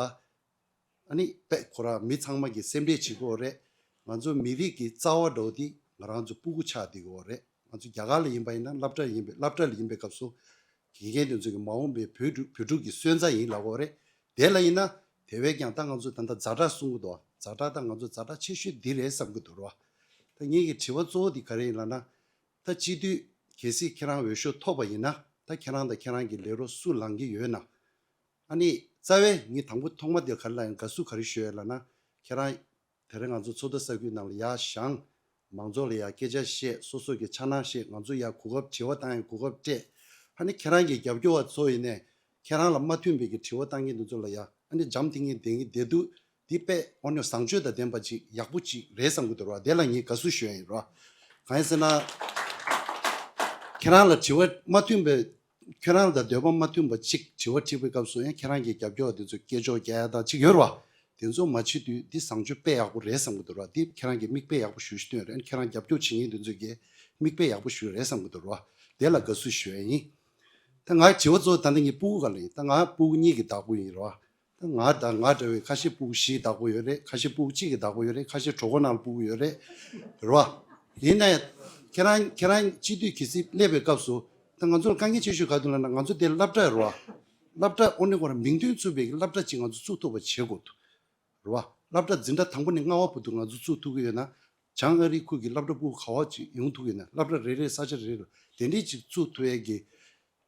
ཨ་ནི་དཔེ་ཁོ་རང་མི་ཚང་མ་གི་སེམས་ཁྲལ་བྱེད་དགོས་རེད། ང་ཚོ་མི་རིགས་ཀྱི་རྩ་བ་འདྲ་བོ་དེ་ང་རང་ཚོ་སྤུ་གུ་ཆགས་བསྡད་ཀྱི་ཡོད་རེད། ང་ཚོ་རྒྱ་གར་ལ་ཡིན་པ་ཡིན་ན་སློབ་གྲྭ་ཡིན་པའི་སློབ་གྲྭ་ལ་ཡིན་པའི་སྐབས་སུ་དགེ་རྒན་དེ་ཚོ་གི་མ་འོངས་པའི་བོད་ཕྲུག་བོད་ཕྲུག་གི་སོན་རྩ་ཡིན་ལབ་ཀྱི་ཡོད་རེད། དེ་ལ་ཡིན་ན་དེ་བས་ཀྱང་ད་ང་ཚོ་ད་ལྟ་ཛ་དྲག་གསུང་གི་འདུག་ཛ་དྲག་ད་ང་ཚོ་ཛ་དྲག་ཆེ་ཤོས་འདི་རེད་བསམ་གྱི་འདུག་རོ། ད་ངེད་ཀྱི་དྲི་བ་གཙོ་བོ་འདི་ག་རེ་ཡིན་ལབ་ན། ད་སྤྱི་འཐུས་གལ་སྲིད་ཁྱེད་རང་འོས་ཤོག་ཐོབ་པ་ཡིན་ན་ད་ཁྱེད་རང་དང་ཁྱེད་རང་གི་ལས་རོགས་སུ་ལངས་ཀྱི་ཡོད་ན། ཨ་ནི་རྩ་བའི་ངས་དང་པོ་ཐོག་མ་དེ་ག་རེ་ལ་ཡང་དགའ་བསུ་ག་རེ་ཞུ་ཡ་ལབ་ན། ཁྱེད་རང་དེ་རིང་ང་ཚོ་ཚོགས་འདུ་གསར་འགོད་ནང་ལ་ཡར་བཞེངས། མང་ཚོགས་ལ་ཡར་སྐད་ཆ་བཤད། སོ་སོ་གི་འཆར་སྣང་བཤད། ང་ཚོ་ཡར་གོ་སྐབས་དྲི་བ་བཏང་ཡ་གོ་སྐབས་སྤྲད། ཨ་ནི་ཁྱེད་རང་གི་རྒྱབ་སྐྱོར་བ་ཚོ་ཡིན་ནའི་ཁྱེད་རང་ལ་མ་མཐུན་པའི་གི་དྲི་བ་བཏང་མཁན་དེ་ཚོ་ལ་ཡ་ཨ་ནི་འཇམ་ཐིང་ངེ་བསྡད་ཀྱི་བསྡད་འདུག་འདི་དཔེ་ཨོ་ནི་བཟང་སྤྱོད་དང་ལྡན་པ་ཅིག་ཡག་པོ་ཅིག་རེད་བསམ་གྱི་འདུག་ར། དེ་ལ་ངས་དགའ་བསུ་ཞུ་ཡ་ཡིན་ར། གང་ཡིན་ཟེར་ན། ཁྱེད་རང་ལ་དྲི་བ་མ་མཐུན་པའི། ཁྱེད་རང་དང་འདོད་པ་མ་མཐུན་པ་ཅིག་དྲི་བ་དྲིས་པའི་སྐབས་སུ་ཡང་ཁྱེད་རང་གི་རྒྱབ་སྐྱོར་བ་དེ་ཚོ་སྐད་ཅོར་རྒྱག་ཡ་དང་ཅིག་ཡོད་ར་བ། དེ་ཚོ་མ་བྱེད་དུས་འདི་བཟང་སྤྱོད་དཔེ་ཡག་པོ་རེད་བསམ་གྱི་འདུག་ར། འདི་ཁྱེད་རང་གི་མིག་དཔེ་ཡག་པོ་ཞེ་པོ་ཅིག་སྟོན་རེད། ཁྱེད་རང་རྒྱབ་སྐྱོར་བྱེད་མཁན་དེ་ཚོ་གི་མིག་དཔེ་ཡག་པོ་ཞེ་པོ་རེད་བསམ་གྱི་འདུག་ར། དེ་ལ་དགའ་བསུ་ཞུ་ཡ་ཡིན། ད་ང་དྲི་བ་གཙོ་བོ་ད་ལྟ་ངའི་སྤུ་གུ་སྒང་ལ་ཡིན། ད་ང་སྤུ་གུ་གཉིས་ཀྱི་བདག་པོ་ཡིན་ར་བ། ད་ང་དང་ང་འདྲ་བའི་ཁ་ཤས་སྤུ་གུ་བཞིའི་བདག་པོ་ཡོད་རེད། ཁ་ཤས་སྤུ་གུ་གཅིག་གི་བདག་པོ་ཡོད་རེད། ཁ་ཤས་གྲོད་ཁོག་ནང་ལ་སྤུ་གུ་ཡོད་རེད། རེད་བ། ཡིན་ནའི་ཁྱེད་རང་ཁྱེད་རང་སྤྱི་འཐུས་གལ་སྲིད་སླེབས་པའི་སྐབས་སུ་ད་ང་ཚོར་དཀའ་ངལ་ཆེ་ཤོས་ག་དུས་ལབ་ན་ང་ཚོ་དེ་སློབ་གྲྭ་རེད་བ། སློབ་གྲྭ་ཨོ་ནི་ཁོ་རང་མིང་དོན་མཚུངས་པའི་སློབ་གྲྭ་ཅིག་ང་ཚོ་བཙུགས་ཐུབ་པ་བྱེད་དགོས་འདུག་རེད་བ། སློབ་གྲྭ་འཛིན་གྲྭ་དང་པོ་ནས་ལྔ་བ་བར་དུ་ང་ཚོ་བཙུགས་ཐུབ་ཀྱི་ཡོད་ན། བྱང་ཨ་རིའི་ཁུལ་གྱི་སློབ་གྲྭ་ཕྲུ་གུ་ག་བ་ཅིག་ཡོང་ཐུབ་ཀྱི་ཡོད་ན། སློབ་གྲྭ་རེ་རེ་ས་ཆ་རེ་རེ་ལ་དེ་འདྲའི་ཅིག་བཙུགས་ཐུབ་ཡས་ཀྱི་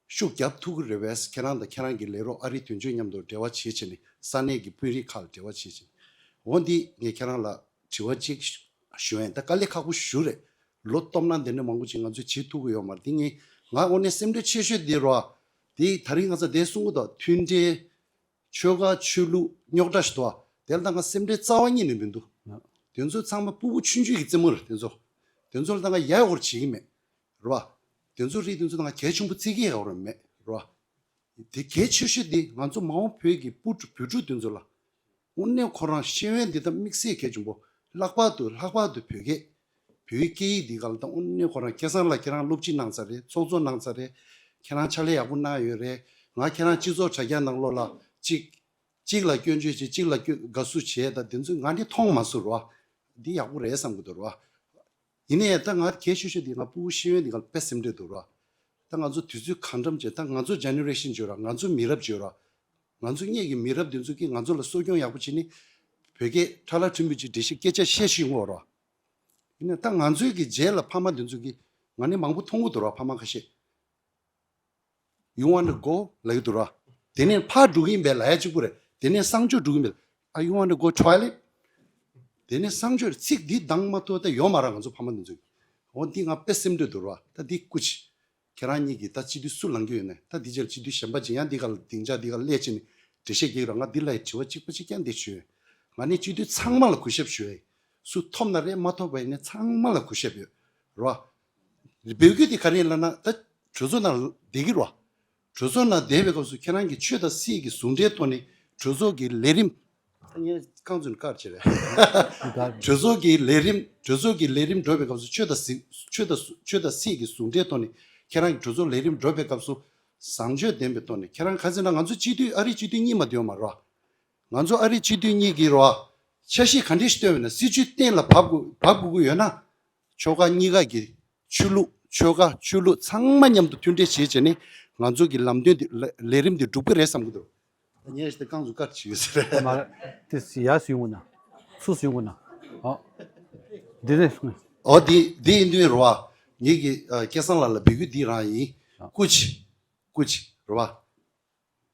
ཤུགས་རྒྱབ་ཐུབ་ཀྱི་རེད་པས། ཁྱེད་རང་དང་ཁྱེད་རང་གི་ལས་རོགས་ཨ་རིའི་དོན་གཅོད་མཉམ་དུ་འབྲེལ་བ་བྱེད་བྱས་ནས། ས་གནས་ཀྱི་དཔོན་རིགས་ཁག་ལ་འབྲེལ་བ་བྱེད་བྱས་ནས། འོ་འདི་ངས་ཁྱེད་རང་ལ་དྲི་བ་གཅིག་ཞུ་ཡ་ཡིན། ད་དཀའ་ལས་ཁག་པོ་ཞེ་པོ་རེད། ལོ་སྟོང་ཕྲག་འདི་འདྲ་མང་པོ་ཅིག་ང་ཚོས་བྱེད་ཐུབ་ཀྱི་ཡོད་མ་རེད། འདི་ངས་ང་དངོས་གནས་སེམས་ཁྲལ་ཆེ་ཤོས་འདི་རེད་བ། འདི་ད་རིང་ང་ཚོ་འདིར་གསུང་གི་འདུག་མཐུན་འབྲེལ། ཆོལ་ཁ་ཆོས་ལུགས་རྙོག་དྲ་ཞིག་འདུག་བ། དེ་ལ་ད་ང་སེམས་ཁྲལ་རྩ་བ་ཉིད་ནས་མི་འདུག་དེ་ཚོ་ཚང་མ་ཕྲུ་གུ་ཆུང་ཆུང་གི་རྩེད་མོ་རེད། དེ་ཚོ་དེ་ཚོ་ལ་ད་ང་ཡ་ཡོར་བྱེད་ཀྱི་མེད། རེད་བ། དེ་ཚོ་རིགས་དེ་ཚོ་ད་ང་གལ་ཆེན་པོ་བརྩི་གི་ཡོད་རེད་མེད། རེད་བ། དེ་གལ་ཆེ་ཤོས་དེ་ང་ཚོ་མ་འོངས་བོད་ཀྱི་བུ་ཕྲུག་བུ་ཕྲུག་དེ་ཚོ་ལ། དངོས་གནས་ཁོ་རང་ཤེས་ཡོན་འདི་དག་དམིགས་བསལ་གལ་ཆེན་པོ། ལྷག་པར་དུ་ལྷག་པར་དུ་བོད་སྐད། བོད་སྐད་ཡིག་འདི་ག་ལ་ད་དངོས་གནས་ཁོ་རང་སྐལ་བཟང་ལགས་ཁྱེད་རང་སློབ་སྤྱི་གནང་ཚར་རེད། ཚོགས་གཙོ་གནང་ཚར་རེད། ཁྱེད་རང་ཕྱག་ལས་ཡག་པོ་གནང་ཡོད་རེད། ང་ཁྱེད་རང་སྤྱི་ཚོགས་དྲ་རྒྱ་ནང་ལོགས་ལ་གཅིག་གཅིག་ལ་སྐྱོན་བརྗོད་བྱེད། གཅིག་ལ་སྐྱོན་དགའ་བསུ་བྱེད། ད་དེ་ཚོ་ང་ནི་མཐོང་མ་སོང་རེད་བ། འདི་ཡག་པོ་རེད་བསམ་གྱི་འདུག་རེད་བ། ཡིན་ནའི་ད་ང་གལ་ཆེ་ཤོས་དེ་ང་ཕྲུ་གུ་ཤེས་ཡོན་འདི་ག་ལ་དཔེ་སེམས་ཁྲལ་འདུག་ར། ད་ང་ཚོ་དུས་ཚོད་གང་འགྲམ་བྱས། ད་ང་ཚོ་ཇེ་ནེ་རེ་ཤན་བརྗོད་ར། ང་ཚོ་མི་རབས་བརྗོད་ར། ང་ཚོ་སྔོན་གྱི་མི་རབས་འདི་ཚོ་གིས་ང་ཚོ་ལ་གསོ་སྐྱོང་ཡག་པོ་བྱས་ནས། བོད་སྐད་ཁྲ་ལ་ཁྲིམས་བུ་ཅིག་འགྲེལ་བཤད་སྐད་ཆ་བཤད་ཤེས་ཡོང་བ་ར། ཡིན་ནའི་ད་ང་ཚོའི་གི་རྗེས་ལ་ཕ་མ་འདི་ཚོ་གིས་ང་ནི་མང་པོ་མཐོང་གི་འདུག་ར། ཕ་མ་ཁ་ཤས། You want to go? ལབ་ཀྱི་འདུག་ར། དེ་ནས་ཕར་འགྲོ་གི་ཡིན་པས་ལབ་ཡ་གཅིག་པུ་རེད། དེ་ནས་གསང་སྤྱོད་འགྲོ་གི་ཡིན་པས། Are you want to go toilet? དེ་ནས་གསང་སྤྱོད་ཚིག་འདི་གདངས་མ་ཐུབ་ད་ཡོད་མ་རེད། ང་ཚོ་ཕ་མ་འདི་ཚོ་གི། འོ་འདི་ང་དཔེ་སེམས་ཁྲལ་འདུག་ར། ད་འདི་སྐུ་མཁྱེན། ཁྱེད་རང་གཉིས་ཀྱིས་ད་སྤྱི་འཐུས་སུ་ལངས་ཀྱི་ཡོད་ནས། ད་འདི་རྗེས་ལ་སྤྱི་འཐུས་གཞན་པ་ཅིག་ཡང་འདི་ག་ལ་སྡིངས་ཆ་འདི་ག་ལ་སླེབས་བྱས་ནས་འགྲེལ་བཤད་རྒྱག་ར། ང་འདི་ལ་དྲི་བ་གཅིག་པ་གཅིག་རྐྱང་འདི་ཞུ་ཡོད། ང་ནི་སྤྱི་འཐུས་ཚང་མ་ལ་གུས་ཞབས་ཞུ་ཡོད། སུ་ཐོབ་ན་རེད། མ་ཐོབ་པ་ཡིན་ན་ཚང་མ་ལ་གུས་ཞབས་ཡོད་ར། འབོད་སྐུལ་དེ་ག་རེ་ཡིན་ལབ་ན། ད་གྲོས་ཚོགས་ནང་བསྡད་ཀྱི་ར། གྲོས་ཚོགས་ནང་བསྡད་པའི་སྐབས་སུ་ཁྱེད་རང་གིས་ཆོས་དང་སྲིད་ཀྱི་ཟུང་འབྲེལ་ཐོག་ནས་གྲོས་ཚོགས་ཀྱི་ལས་རིམ། ད་ངས་རྐང་བཙུགས་ནས་བཀར་བྱས་རེད། གྲོས་ཚོགས་ཀྱི་ལས་རིམ། གྲོས་ཚོགས་ཀྱི་ལས་རིམ་འགྲོ་བའི་སྐབས་སུ་ཆོས་དང་སྲིད། ཆོས་དང་། ཆོས་དང་སྲིད་ཀྱི་ཟུང་འབྲེལ་ཐོག་ནས་ཁྱེད་རང་གིས་གྲོས་ཚོགས་ལས་རིམ་འགྲོ་བའི་སྐབས་སུ་བཟང་སྤྱོད་ལྡན་པའི་ཐོག་ནས། ཁྱེད་རང་ག་ཚོད་ན་ང་ཚོ་སྤྱི་འཐུས། ཨ་རིའི་སྤྱི་འཐུས་གཉིས་མ་བསྡད་ཡོད་མ་རེད་བ། ང་ཚོ་ཨ་རིའི་སྤྱི་འཐུས་གཉིས་ཀྱིས་རེད་བ། འཆར་གཞི་ག་འདྲ་ཞིག་བཏོན་པ་ཡིན་ན། སྲིད་བྱུས་གཏན་ལ་ཕབ་དགོས། ཕབ་དགོས་ཀྱི་ཡོད་ན། ཆོལ་ཁ་གཉིས་ཀ་གི་ཆོས་ལུགས། ཆོལ་ཁ་ཆོས་ལུགས་ཚང་མ་མཉམ་དུ་མཐུན་འབྲེལ་བྱེད་བྱས་ནས་ང་ཚོ་གི་ལམ་སྟོན་འདི། ལས་ལས་རིམ་འདི་འགྲུབ་ཀྱི་རེད་བསམ་གྱི་འདུག་ད་ཉན་ཞིག་ད་རྐང་བཙུགས་བཀར་བྱེད་ཡོད་ཟེར། མ་རེད། དེ་ཡར་སུ་ཡོང་གི་ན། སུ་སུ་ཡོང་གི་ན། ཨ། འདི་ནས་སུ། ཨོ་འདི་འདི་ཡིན་དུས་རེད་བ། ངེད་ཀྱི་ཨ་སྐལ་བཟང་ལགས་ལ་འབོད་སྐུལ་འདི་རང་ཡིན། ཨ། སྐུ་མཁྱེན། སྐུ་མཁྱེན་རེད་བ།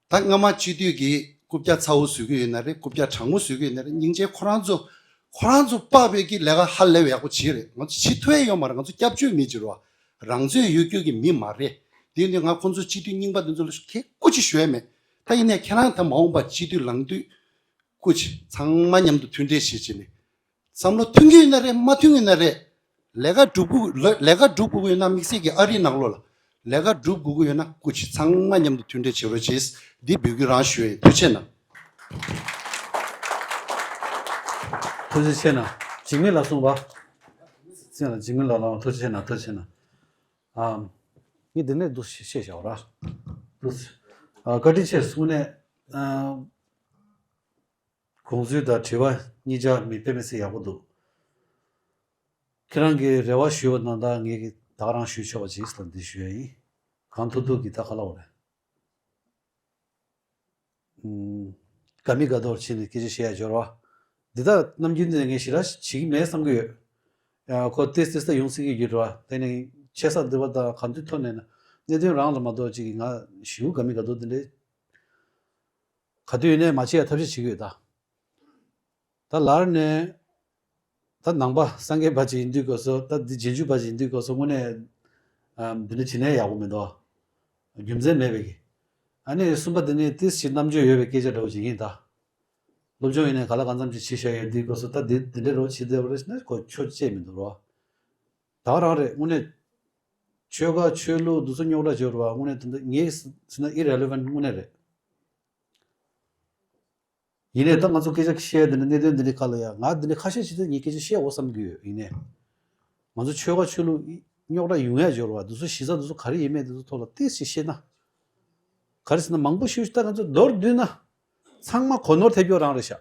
ད་སྔ་མ་སྤྱི་འཐུས་ཀྱི་རྐུབ་བཀྱག་ཚ་བོ་བཟོ་གི་ཡོད་ན་རེད། རྐུབ་བཀྱག་གྲང་མོ་བཟོ་གི་ཡོད་ན་རེད། སྙིང་རྗེ། ཁོ་རང་ཚོ། ཁོ་རང་ཚོ་དཔག་པའི་གི་ལས་ཀ་ཧ་ལས་པའི་ཡག་པོ་བྱེད་རེད། ང་ཚོ་བྱེད་ཐུབ་ཡ་ཡོད་མ་རེད། ང་ཚོ་སྐྱབས་བཅོལ་མི་ཅིག་རེད་བ། རང་ཚོད་ཡོད་རྒྱུ་གི་མི་མ་རེད། དེ་ཡིན་དུས་ང་ཁོང་ཚོ་སྤྱི་འཐུས་རྙིང་པ་དེ་ཚོ་ལ་ཁེ་སྐུ་ཅི་ཞུ་ཡ་མེད། ད་ཡིན་ནའི་ཁྱེད་རང་ད་མ་འོངས་པ་སྤྱི་འཐུས་ལངས་དུས། སྐུ་མཁྱེན། ཚང་མ་མཉམ་དུ་མཐུན་འབྲེལ་བྱེད་བྱས་ནས། བསམ་བློ་མཐུན་གྱི་ཡོད་ན་རེད། མ་མཐུན་གྱི་ཡོད་ན་རེད། ལས་ཀ་སྒྲུབ་དགོས། ལས་ལས་ཀ་སྒྲུབ་དགོས་ཀྱི་ཡོད་ན། དམིགས་བསལ་གྱི་ཨ་རིའི་ནང་ལོགས་ལ་ལས་ཀ་སྒྲུབ་དགོས་ཀྱི་ཡོད་ན། སྐུ་མཁྱེན། ཚང་མ་མཉམ་དུ་མཐུན་འབྲེལ་བྱེད་རོགས་བྱེད། འདི་འབོད་སྐུལ་རང་ཞུ་ཡ་ཡིན། ཐུགས་རྗེ་གནང་། ཐུགས་རྗེ་ཆེ་གནང་། འཇིགས་མེད་ལགས་གསུངས་པ། འཇིགས་མེད་ལགས་ལ་ཐུགས་རྗེ་ཆེ་གནང་། ཐུགས་རྗེ་ཆེ་གནང་། ཨ། ངས་འདི་ནས་འདུག་བཤད་བཞག་ར། འདུག་ཨ། བཀའ་དྲིན་ཆེ། གསུངས་ནས། ཨ། དགོངས་ཚུལ་དང་དྲི་བ་གཉིས་ཆ་མི་དཔེ་མི་སྲིད་ཡག་པོ་འདུག་ཁྱེད་རང་གིས་རེ་བ་ཞུས་པ་ནང་ལྟར་ངས་ཀྱིས་ད་ག་རང་ཞུས་ཆོག་པ་ཅིག་ལ་འདི་ཞུ་ཡ་ཡིན། གང་ཐུབ་ཐུབ་ཀྱིས། ད་ག་ལབ་དགོས་རེད། ཨུམ། དགའ་མི་དགའ་མདོག་བྱས་ནས་སྐད་ཆ་བཤད་ཡ་སྦྱོར་བ། འདི་ད་ནམ་རྒྱུན་འདི་ངས་ཞེ་དྲག་བྱེད་ཀྱི་མེད་བསམ་གྱི་ཡོད། ཡ། ཁོ་ཏོག་ཙམ་ཏོག་ཙམ་ཡོང་སྲིད་ཀྱི་ཡོད་རེད་བ། དེ་ནས་ཆེ་ས་འདི་བ་དང་གང་དུས་ཐོན་ནས་ན། གནད་དོན་རང་ལ་མ་གཏོགས་ཅིག་གིས་ང་ཞེ་པོ་དགའ་མི་དགའ་མདོག་འདི་འདྲའི། ག་དུས་ཡིན་ནའི་མ་བྱེད་ཡ་ཐབས་ཤེས་བྱེད་ཀྱི་ཡོད་ད། ད་ལར་ནས། ད་ནང་པ་སངས་རྒྱས་པ་ཅིག་ཡིན་དུས་སྐབས་སུ། ད་འདི་རྗེས་འཇུག་པ་ཅིག་ཡིན་དུས་སྐབས་སུ་དངོས་གནས། ཨ། འདི་འདྲ་བྱེད་ནའི་ཡག་པོ་མི་འདུག་རྒྱུ་མཚན་མེད་པའི་གི། ཨ་ནི་གསུམ་པ་འདི་ནི་ཏོག་ཙམ་རྣམ་དཔྱོད་ཡོད་པའི་སྐད་ཆ་འདྲ་བོ་ཅིག་ཡིན་ད། སློབ་སྦྱོང་ཡིན་ནའི་ག་ལ་གང་འཚམ་ཅིག་བྱས་བཞག་ཡོད་དུས་སྐབས་སུ། ད་འདི་འདི་འདྲ་རོ་བྱེད་བསྡད་པ་རེད་ཟེར་ན་ཁོ་ཆོས་བྱེད་མི་འདུག་རོ། ད་ག་རང་རེད་དངོས་གནས། ཆོལ་ཁ་ཆོས་ལུགས་འདི་ཚོ་རྙོག་དྲ་བྱེད་རོ་བ། དངོས་གནས་ད་ལྟ་ངས་ཟེར་ན་ཨི་རེ་ལི་ཝན་ཊི་དངོས་གནས་རེད། ཡིན་ནའི་ད་ང་ཚོ་སྐད་ཆ་བཤད་འདི་འདྲ། གནད་དོན་འདི་འདྲའི་སྐོར་ལ་ཡ། ང་འདི་འདྲ་ཁ་ཤས་ཤིག་ད་ངས་སྐད་ཆ་བཤད་འོ་བསམ་གྱི་ཡོད། ཡིན་ནའི་ང་ཚོ་ཆོལ་ཁ་ཆོས་ལུགས་རྙོག་དྲ་ཡོང་ཡ་སྦྱོར་བ། འདི་ཚོ་གཞི་རྩ་འདི་ཚོ་ག་རེ་ཡིན་མིན་འདི་ཚོ་ཐོག་ལ་ཏོག་ཙམ་བཤད་ན། ག་རེ་ཟེར་ན་མང་པོ་ཞིག་ད་ང་ཚོ་མདོར་བསྡུས་ན་ཚང་མ་གོ་ནོར་ཐེབས་རྒྱུ་རང་རེད་ཤག་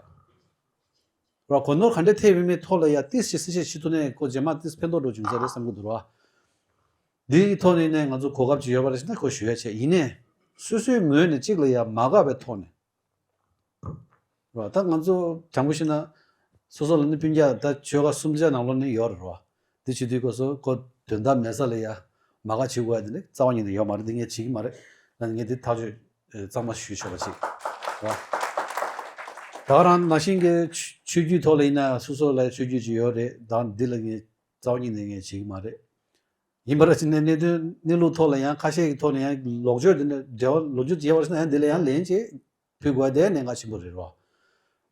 ར། གོ་ནོར་ག་འདྲ་ཐེབས་ཡོད་མེད་ཐོག་ལ་ཡ་ཏོག་ཙམ་གསལ་བཤད་བྱེད་ཐུབ་ན་ཁོ་རྗེས་མ་ཏོག་ཙམ་ཕན་ཐོགས་འགྲོ་བྱུང་ས་རེད་བསམ་གྱི་འདུག་ར། འདིའི་ཐོག་ནས་ནས་ང་ཚོ་གོ་སྐབས་ཅིག་ཡོད་པ་རེད་ཟེར་ན་ཁོ་ཞུ་ཡ་བྱས། ཡིན་ནའི་ སོ་སོའི་ངོས་ནས་གཅིག་ལ་ཡ་མ་དགའ་བའི་ཐོག་ནས། རེད་བ། ད་ང་ཚོ་དྲང་པོ་བཤད་ན། སོ་སོ་ལ་ནི་སྤུན་ཀྱག་ད་ཆོལ་ཁ་གསུམ་ཆ་ནང་ལོགས་ནས་ཡོད་རེད་བ། འདི་བྱེད་དུས་སྐབས་སུ་ཁོ་དོན་དག་མེད་ས་ལ་ཡ་མ་དགའ་བྱེད་དགོས་ཡ་དེ་ནི་རྩ་བ་ཉིད་ནས་ཡོད་མ་རེད། འདི་ངས་བྱེད་ཀྱི་མ་རེད། ད་ངས་འདི་ཐག་གཅོད་གཙང་མ་ཞུས་ཆོག་པ་ཅིག་རེད་བ། ད་ག་རང་ནང་བཞིན་གྱི་ཆོས་ཆོས་བརྒྱུད་ཐོག་ལ་ཡིན་ན་སོ་སོ་ལ་ཆོས་བརྒྱུད་ཅིག་ཡོད་རེད། ད་འདི་ལ་ངས་རྩ་བ་ཉིད་ནས་ངས་བྱེད་ཀྱི་མ་རེད། ཡིན་པ་ར་ཅི་ནས་གནད་དོན་གནས་ལུགས་ཐོག་ལ་ཡང་ཁ་ཤས་ཀྱི་ཐོག་ནས་ཡང་ལོག་སྤྱོད་དེ་འདྲ་འབྲེལ་བ་ལོག་སྤྱོད་བྱས་པ་རེད་ན་ཡང་འདི་ལ་ཡང་ལན་ཅིག་ཕུལ་དགོས་དེ་གནད་འགག་ཆེན་པོ་རེད་རོ།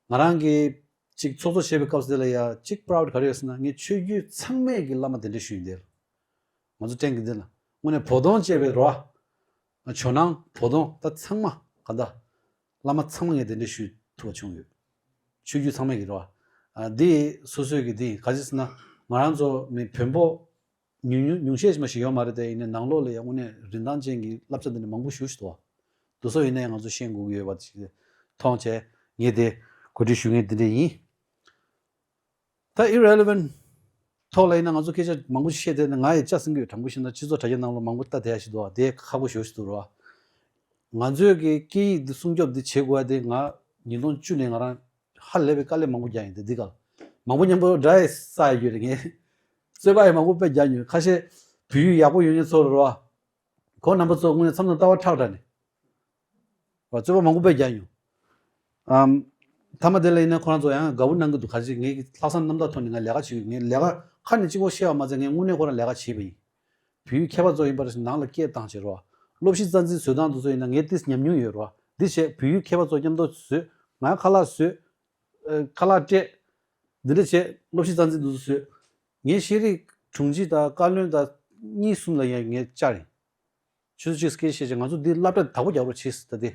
ང་རང་གིས་ཅིག་ཚོགས་གཙོ་བྱེད་པའི་སྐབས་སུ་དེ་ལ་ཡང་ཅིག་པ་རའུ་ཌི་ག་རེ་ཡོད་ཟེར་ན། ངས་ཆོས་བརྒྱུད་ཚང་མས་ཀྱི་བླ་མ་དེ་འདྲ་ཞུས་ཡིན་དེ་ལ། ང་ཚོ་ཀྲེན་གྱི་འདི་ལ་དངོས་གནས་བོ་དོང་བཅས་པའི་རོ། ཇོ་ནང་བོ་དོང་ད་ཚང་མ་ག་འདྲ། བླ་མ་ཚང་མ་ངས་དེ་འདྲ་ཞུས་ཐུབ་པ་བྱུང་ཡོད། ཆོས་བརྒྱུད་ཚང་མས་ཀྱི་རོ། ཨ་འདི་སོ་སོའི་གི་འདི་ག་ཅི་ཟེར་ན། ང་རང་ཚོ་མི་བོན་པོ་ཉུང་ཉུང་ཉུང་ཤས་ཤིག་མ་ཞིག་ཡོད་མ་རེད་དེ། ཡིན་ནའི་ནང་ལོགས་ལ་ཡང་དངོས་གནས་རིན་ཐང་ཅན་གྱི་བསླབ་བྱ་འདི་འདྲ་མང་པོ་ཞུ་ཞིག་འདུག་བ། དེ་ཚོ་ཡིན་ན་ཡང་ང་ཚོ་ཤེས་དགོས་ཀྱི་ཡོད་པ་ཅིག་མཐོང་བྱས་ངས་དེ་གོ་སྒྲིག་ཞུ་མཁན་འདི་འདྲ་ཡིན། ད་ཨི་རེ་ལི་ཝན་ཐོག་ལ་ཡིན་ན་ང་ཚོ་སྐད་ཆ་མང་པོ་ཞིག་བཤད་དེ་ནི་ང་ཡི་ལྕགས་སྲིན་གྱི་དྲང་པོ་བཤད་ན་སྤྱི་ཚོགས་དྲ་རྒྱ་ནང་ལ་མང་པོ་ལྟ་བསྡད་ཡ་ཞིག་འདུག་བ། དེ་ཁག་པོ་ཞེ་པོ་ཞིག་འདུག་རོ། ང་ཚོའི་གི་སྐད་ཡིག་འདི་སྲུང་སྐྱོབ་འདི་བྱེད་དགོས་ཡ་དེ་ང་ཉིས་སྟོང་བཅུ་ནས་ང་རང་ཧ་ལས་པའི་དཀའ་ལས་མང་པོ་རྒྱག་ཡིན་དེ། འདི་ག་ལ་མང་པོ་མཉམ་པོ་འདྲ་ཡི་ས་ཡ་རྒྱུ་རེད། ངས་རྩོད་པ་ཡི་མང་པོ་དཔེ་རྒྱག་མྱོང་། ཁ་ཤས་བོད་ཡིག་ཡག་པོ་ཡོད་མཁན་ཚོ་རེད་རོ། ཁོང་རྣམ་པ་ཚོ་དངོས་གནས་མཚམས་མཚམས་ལྟ་བ་ཁྲག་དྲག་ནས། བ་རྩོད་པ་མང་པོ་དཔེ་རྒྱག་ཡོང་། ཨམ། མཐའ་མ་དེ་ལ་ཡིན་ན་ཁོ་རང་ཚོ་ཡང་དགའ་བོ་གནང་གི་འདུག་ག་ཅི་ངས་ལྷག་བསམ་རྣམ་དག་ཐོག་ནས་ང་ལས་ཀ་བྱེད་ཀྱི་ཡོད། ངས་ལས་ཀ་ཁ་ནས་གཅིག་པོ་བཤད་པ་མ་ཚད་ངས་དངོས་གནས་ཁོ་རང་ལས་ཀ་བྱས་པ་ཡིན། བོད་ཡིག་མཁས་པ་ཚོ་ཡིན་པར་ནང་ལ་སྐད་བཏང་བྱེད་རོགས། སློབ་གཞི་རྩ་འཛིན་བཟོས་སྟངས་དེ་ཚོ་ཡིན་ན་ངས་ཏིས་ཉམས་མྱོང་ཡོད་རོགས། འདི་བྱས་བོད་ཡིག་མཁས་པ་ཚོ་མཉམ་དུ་བཟོས། ང་ཁ་ལག་བཟོས། ཨ་ཁ་ལག་སྤྲད། འདི་འདྲ་བྱས་སློབ་གཞི་རྩ་འཛིན་དེ་ཚོ་བཟོས། ངས་ཤེས་རིག་དྲུང་ཆེ་དང་བཀའ་བློན་དང་གཉིས་གསུམ་ལ་ཡང་ངས་བཅར་ཡིན། ཆུ་ཚོད་གཅིག་སྐད་བཤད་ཅིང་ང་ཚོ་འདི་སློབ་གྲྭ་བདག་པོ་རྒྱག་རོགས་བྱེད་ཟེར། ད་དེ་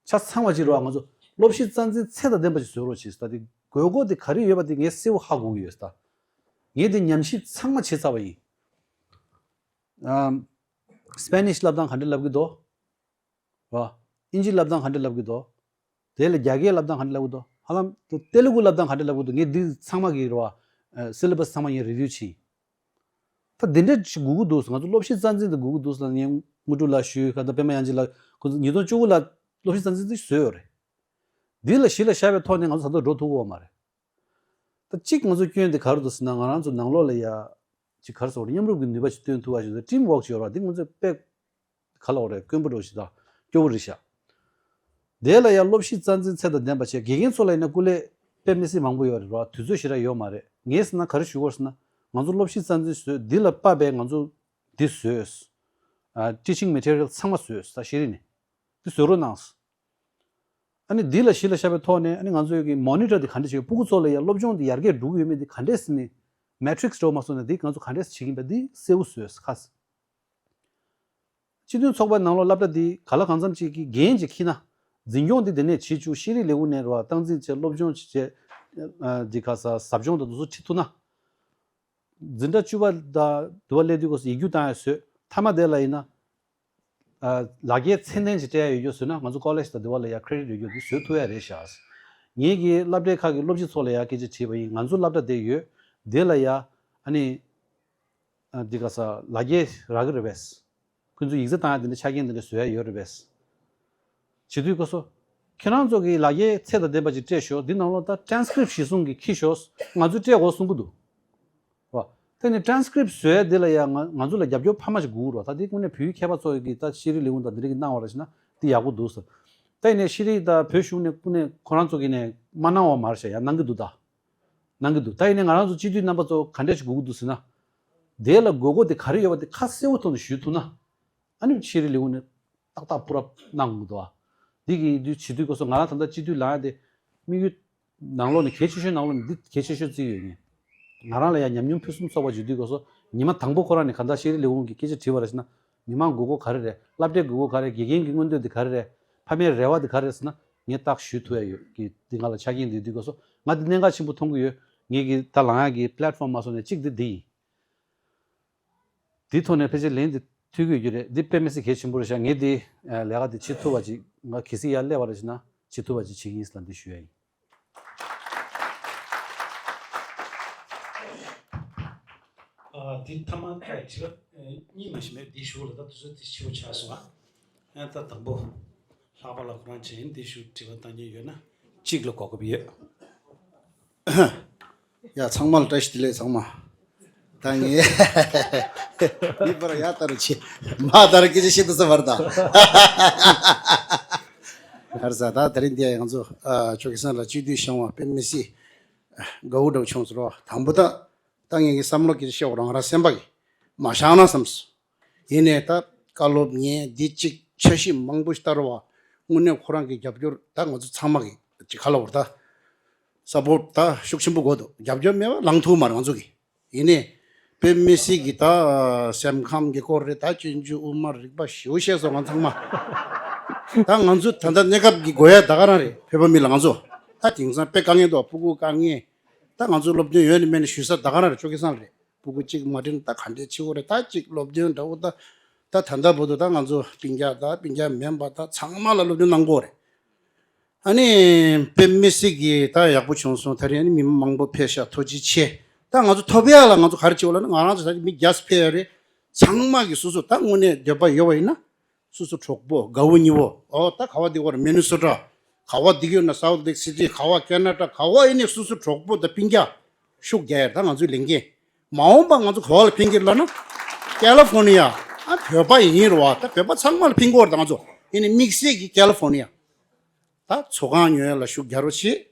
ཆ་ཚང་བ་ཅིག་རོགས། ང་ཚོ་སློབ་གཞི་རྩ་འཛིན་ཚད་དང་ལྡན་པ་ཅིག་བཟོ་རོགས་བྱེད་ཟེར། ད་དེ་དགོས་མཁོ་དེ་ག་རེ་ཡོད་པ་དེ་ངས་གསལ་པོ་ཧ་གོ་གི་ཡོད་ཟེར། ད་ངས་དེ་ཉམས་ཞིབ་ཚང་མ་བྱས་ཚར་བ་ཡིན། ཨམ། སྤེ་ནིཤ་བསླབ་སྟངས་ག་འདྲ་བསླབ་ཀྱི་འདུག་རོགས། ཨིན་ཇི་བསླབ་སྟངས་ག་འདྲ་བསླབ་ཀྱི་འདུག་དེ་ལ་རྒྱ་སྐད་བསླབ་སྟངས་ག་འདྲ་བསླབ་ཀྱི་འདུག་ཧ་ལམ་དེ་ལུ་གུ་བསླབ་སྟངས་ག་འདྲ་བསླབ་ཀྱི་འདུག་ངས་འདི་ཚང་མ་གི་རོགས། ཨ་སི་ལེ་བྷ་སི་ཚང་མ་ངས་རི་བིའུ་བྱས། ད་འདི་འདྲ་ཞིག་དགོས་ཀྱི་འདུག་ང་ཚོ་སློབ་གཞི་རྩ་འཛིན་དེ་དགོས་ཀྱི་འདུག་ལབ་ནས་དངོས་གྲུབ་ལགས་ཞུས། ཁ་ད་པད་མ་དབྱངས་ཅན་ལགས་ཁོ་ཚོ་ཉིས་སྟོང་བཅུ་དགུ་ལ་སློབ་གཞི་རྩ་འཛིན་དེ་བཟོས་ཡོད་རེད། འདི་ལ་གཞི་ལ་བཞག་པའི་ཐོག་ནས་ང་ཚོ་ད་དུང་འགྲོ་ཐུབ་ཀྱི་ཡོད་མ་རེད། ད་གཅིག་ང་ཚོ་སྐྱོན་དེ་ག་རེ་འདུག་ཟེར་ན། ང་རང་ཚོ་ནང་ལོགས་ལ་ཡ་ཅིག་ག་རེ་ཟེར་དགོས་རེད། མཉམ་རུབ་ཀྱི་ནུས་པ་ཅིག་སྟོན་ཐུབ་པ་ཞིག་ཊིམ་ཝོག་ཅིག་ཡོད་རེད་བ། འདི་ང་ཚོས་དཔེ་ག་ལ་འོ་རེད། དཀོན་པོ་འགྲོ་ཞིག་དང་སྐྱོ་བོ་རེད་ཤག་དེ་ལ་ཡང་སློབ་གཞི་རྩ་འཛིན་ཚད་དང་ལྡན་པ་བྱས། དགེ་རྒན་ཚོ་ལ་ཡིན་ན་སྐུ་ལས་དཔེ་མི་སྲིད་མང་པོ་ཡོད་རེད་རོ། དུས་ཚོད་ཞེ་དྲག་ཡོད་མ་རེད། ངས་ཟེར་ན་ག་རེ་ཞུ་དགོས་ཟེར་ན། ང་ཚོ་སློབ་གཞི་རྩ་འཛིན་བཟོས། འདི་ལ་དཔག་པའི་ང་ཚོ་འདི་བཟོས། ཨ་ཊི་ཆིང་མེ་ཊི་རི་ཡལ་ཚང་མ་བཟོས། ད་ཤེས་རིག་ནས་འདི་བཟོ་རོགས་གནང་། ཨ་ནི་འདི་ལ་གཞི་ལ་བཞག་པའི་ཐོག་ནས་ཨ་ནི་ང་ཚོའི་གི་མོ་ནི་ཊར་འདི་ག་འདྲ་བྱེད། སྤུ་གུ་ཚོ་ལ་ཡང་སློབ་སྦྱོང་འདི་ཡར་རྒྱས་འགྲོ་གི་ཡོད་མེད་འདི་ག་འདྲས་ཟེར་ནས། མེ་ཊི་རིག་སི་འགྲོ་མ་སོང་ན་འདི་ང་ཚོ་ག་འདྲས་བྱེད་ཀྱི་ཡིན་པ་འདི་གསལ་པོ་བཟོས་ཁ། སྤྱི་མཐུན་ཚོགས་པའི་ནང་ལོགས་སློབ་གྲྭ་འདི་ག་ལ་གང་འཚམ་ཅིག་གི་འགན་ཅིག་འཁྱེར་ན། འཛིན་སྐྱོང་འདི་འདི་ནས་བྱེད་བཅུག་ཤེས་རིག་ལས་ཁུངས་ནས་རོགས་སྟངས་འཛིན་བྱས། སློབ་སྦྱོང་བྱས། ཨ་འདི་ག་ས་ཟབ་སྦྱོང་དང་དེ་ཚོ་ཁྲིད་ཐུབ་ན། འཛིན་གྲྭ་བཅུ་པ་དང་དུ་བ་སླེབས་དུས་སྐབས་སུ་ཡིག་རྒྱུགས་བཏང་ཡ་བཟོས། མཐའ་མ་དེ་ལ་ཡིན་ན། ཨ་ལག་འཁྱེར་ཚད་ལྡན་ཅིག་སྤྲད་ཡ་ཡོད་རྒྱུ་བཟོས་ན་ང་ཚོ་ཀོ་ལེཇ་དང་དེ་བ་ལ་ཡ་ཁེ་རེ་ཌིཊ་ཡོད་རྒྱུ་འདི་བཟོས་ཐུབ་ཡ་རེད་ཤག་ངེད་ཀྱི་སློབ་གྲྭའི་ཁག་གི་སློབ་སྤྱི་ཚོ་ལ་ཡ་སྐད་ཆ་དྲིས་པ་ཡིན། ང་ཚོ་སློབ་གྲྭ་དེ་ཡོད། དེ་ལ་ཡ་ཨ་ནི་ཨ་འདི་ག་ས་ལག་འཁྱེར་རག་གི་རེད་པས། ཁོང་ཚོ་ཡིག་ཚད་བཏང་ཡ་དེ་འདྲ་ཆ་རྐྱེན་དེ་འདྲ་བཟོ་ཡ་ཡོད་རེད་པས། བྱེད་དུས་སྐབས་སུ། ཁྱེད་རང་ཚོ་གི་ལག་འཁྱེར་ཚད་དང་ལྡན་པ་ཅིག་སྤྲད་ཤོག་འདི་ནང་ལོགས་ད་ཊེ་རན་སི་ཀི་རིབ་གཞིར་བཟུང་གི་འཁྱེར་ཤོག་ང་ཚོས་སྤྲད་དགོས་གསུང་གི་འདུག་རོ། དེ་ནི་ཊེ་རན་སི་ཀི་རིབ་བཟོ་ཡ་འདི་ལ་ཡང་ང་ང་ཚོ་ལ་རྒྱབ་སྐྱོར་འཕར་མ་ཞིག་དགོས་རོ། ད་འདི་དངོས་གནས་བོད་ཡིག་མཁས་པ་ཚོ་གིས་ད་ཤེས་རིག་ལས་ཁུངས་དང་འདི་རིགས་ཀྱིས་གནང་བ་རེད་ཟེར་ན་འདི་ཡག་པོ་འདུག་ཟེར། ད་ཡིན་ནའི་ཤེས་རིག་དང་བོད་གཞུང་ནས་དངོས་གནས་ཁོ་རང་ཚོ་གིས་ནས་མ་གནང་བ་མ་རེད་ཤག་ཡང་གནང་གི་འདུག་ད། གནང་གི་འདུག་ད་ཡིན་ནའི་ང་རང་ཚོ་སྤྱི་འཐུས་རྣམ་པ་ཚོ་ག་འདྲས་ཞིག་དགོས་ཀྱི་འདུག་ཟེར་ན། དེ་ལ་དགོས་མཁོ་དེ་ག་རེ་ཡོད་པ་དེ་ཁ་གསལ་པོ་ཐོག་ནས་ཞུ་ཐུབ་ན། ཨ་ནི་ཤེས་རིག་ལས་ཁུངས་ནས་ཏག་ཏག་པུར་ཨབ་གནང་དགོས་འདུག་ཨ། འདི་གི་དུས་བྱེད་དུས་སྐབས་སུ་ང་རང་ད་ལྟ་སྤྱི་འཐུས་ལངས་ཡ་དེ་དམིགས་ཡུལ་ནང་ལོགས་ནས་གལ་ཆེ་ཤོས་ནང་ལོགས་ནས་འདི་གལ་ཆེ་ཤོས་བརྩིས་ཡོད་ངས། ང་རང་ལ་ཡང་ཉམས་མྱོང་ཕུན་སུམ་ཚོགས་པ་བརྗོད་དུས་སྐབས་སུ་ཉི་མ་དང་པོ་ཁོ་རང་ནས་གང་ལྟར་ཤེས་རིག་ལས་ཁུངས་ཀྱི་སྐད་ཆ་དྲིས་པ་རེད་ཟེར་ན། མི་མང་དགོས་མཁོ་ག་རེ་རེད། སློབ་གྲྭའི་དགོས་མཁོ་ག་རེ་རེད། དགེ་རྒན་གྱི་མངོན་འདོད་དེ་ག་རེ་རེད། ཕ་མའི་རེ་བ་དེ་ག་རེ་རེད་ཟེར་ན་ངས་ཏག་ཞུ་ཐུབ་ཡ་ཡོད་ཀྱི་འདི་ང་ལ་ཆ་རྐྱེན་འདི་དུས་སྐབས་སུ་ང་འདི་གནད་འགག་ཆེན་པོ་མཐོང་གི་ཡོད། ངེད་ཀྱི་ད་ལངས་ཡ་གི་པི་ལེ་ཊི་ཕོམ་མ་སོང་ནས་གཅིག་འདི་འདི་ཡིན། དེའི་ཐོག་ནས་ཕལ་ཆེར་ལན་དེ་ཐོས་ཀྱི་ཡོད་རྒྱུ་རེད། འདི་དཔེ་མི་སྲིད་གལ་ཆེན་པོ་རེད་ཤག་ངས་འདི་ལས་ཀ་འདི་བྱེད་ཐུབ་པ་ཅིག་ང་གལ་སྲིད་ཡར་སླེབས་པ་རེད་ཟེར་ན་བྱེད་ཐུབ་པ་ཅིག་བྱེད་ཀྱི་ཡིན་ཟེར་ལ་འདི་ཞུ་ཡ་ཡིན། ཨ་འདི་ཐ་མ་དྲི་བ་གཉིས་མ་ཞིག་མེད། འདི་ཞུ་ལ་ད་དུས་ཚོད་དེ་ཕྱི་པོ་ཆགས་སོང་ཨ། ཨ་ད་དང་པོ་ལྷག་པ་ལ་ཁོ་རང་ཅིག་འདི་ཞུ་དྲི་བ་བཏང་མཁན་ཡོད་ན་གཅིག་ལ་གོ་སྐབས་ཡོད། ཡ་ཚང་མ་ལ་བཀྲ་ཤིས་བདེ་ལེགས་ཚང་མ། ད་ངས་མི་པར་ཡ་ལྟ་རུ་ཆེ་མ་ལྟ་རུ་སྐད་ཆ་བཤད་ཐུབ་ས་མ་རེད་ད། ཧར་ས་ད་དེ་རིང་འདི་ང་ཚོ་ཨ་ཆོས་ཀྱི་སང་ལ་སྤྱི་འཐུས་བཞེངས་བ་དཔེ་མི་སྲིད་དགའ་བོ་འདྲ་བོ་བྱུང་སོང་རོ། དང་པོ་ད་ད་ངས་ཀྱི་བསམ་བློ་སྐད་ཆ་བཤད་བ་རང་རང་སེམས་པ་གི་མ་བཞག་ན་བསམ་སོང་། ཡིན་ནའི་ད་བཀའ་སློབ་ཉན་འདི་གཅིག་འཆར་གཞི་མང་པོ་ཞིག་བསྟར་བ་དངོས་གནས་ཁོ་རང་གི་རྒྱབ་སྐྱོར་ད་ང་ཚོ་ཚང་མ་གི་ཅིག་ག་ལ་བར་ད་སཔོར་ད་ཤུགས་ཆེན་པོ་དགོས་འདུག་རྒྱབ་སྐྱོར་མེད་པ་ལངས་ཐུབ་མ་རེད་ང་ཚོ་གི། ཡིན་ནའི་དཔེ་མི་སྲིད་གི་ད་སེམས་ཁམས་ཀྱི་སྐོར་རེད། ད་སྤྱོད་འཇུག་དབུ་མ་རིག་པ་ཞེ་པོ་བཤད་སོང་ང་ཚང་མ། ད་ང་ཚོ་ད་ལྟ་གནས་སྐབས་ཀྱི་དགོས་ཡ་ད་ག་རང་རེད། བོད་པ་མི་ལ་ང་ཚོ་ད་དེང་སང་དཔེ་དཀའ་ངལ་འདུག་ཕྲུ་གུ་དཀའ་ངལ། ད་ང་ཚོ་སློབ་སྟོན་ཡོད་ནི་མེད་ནི་ཞུ་ས་ད་ག་རང་རེད། ཆོས་ཀྱི་སང་རེད། ཕྲུ་གུ་གཅིག་མ་འགྲིག་ན་ད་ག་འདྲས་བྱེད་དགོས་རེད། ད་གཅིག་སློབ་སྟོན་འདྲ་བོ་ད་ད་ད་ལྟ་བར་དུ་ད་ང་ཚོ་སྤུན་ཀྱག་ད་སྤུན་ཀྱག་མིན་པ་ད་ཚང་མ་ལ་སློབ་སྟོན་གནང་དགོས་རེད། ཨ་ནི་དཔེ་མི་སྲིད་ཀྱི་ད་ཡག་པོ་བྱུང་སོང་། ད་རེས་ཨ་ནི་མི་མང་པོ་ཕེབས་ཤག་ཐུགས་རྗེ་ཆེ། ད་ང་ཚོ་ཐོབ་ཡག་ལ་ང་ཚོ་ག་རེ་བྱེད་དགོས་ལབ་ན་ང་རང་ཚོ་ད་མི་བརྒྱ་ཕེབས་ཡག་རེད། ཚང་མ་གི་སོ་སོ་ད་དངོས་གནས་འདོད་པ་ཡོད་པ་ཡིན་ན་སོ་སོ་གྲོགས་པོ་དགའ་བོ་ཉེ་བོ་ཨོ་ད་ག་བ་འདི་བར་མི་ནི་སོ་ཊ་ག་བ་འདི་ཡོད་ན་སའུ་ཐི་ལེག་སི་ཊི་ག་བ་ཀེ་ན་ཌ་ག་བ་ཡིན་ནི་སོ་སོ་གྲོགས་པོ་དང་སྤུན་ཀྱག་ཤུགས་རྒྱག་ཡག་ད་ང་ཚོའི་ལས་འགན། མ་འོངས་པ་ང་ཚོ་ག་བ་ལ་ཕན་གྱི་ལབ་ན་ཀ་ལི་ཧྥོར་ནི་ཡ་ཨ་བོད་པ་ཡིན་རུང་བ་ད་བོད་པ་ཚང་མ་ལ་ཕན་གྱི་ཡོད་རེད། ད་ང་ཚོ་ཡིན་ནི་དམིགས་བསལ་གྱི་ཀ་ལི་ཧྥོར་ནི་ཡ་ད་ཚོགས་ཁང་ཉོ་ཡག་ལ་ཤུགས་རྒྱག་རོགས་བྱེད།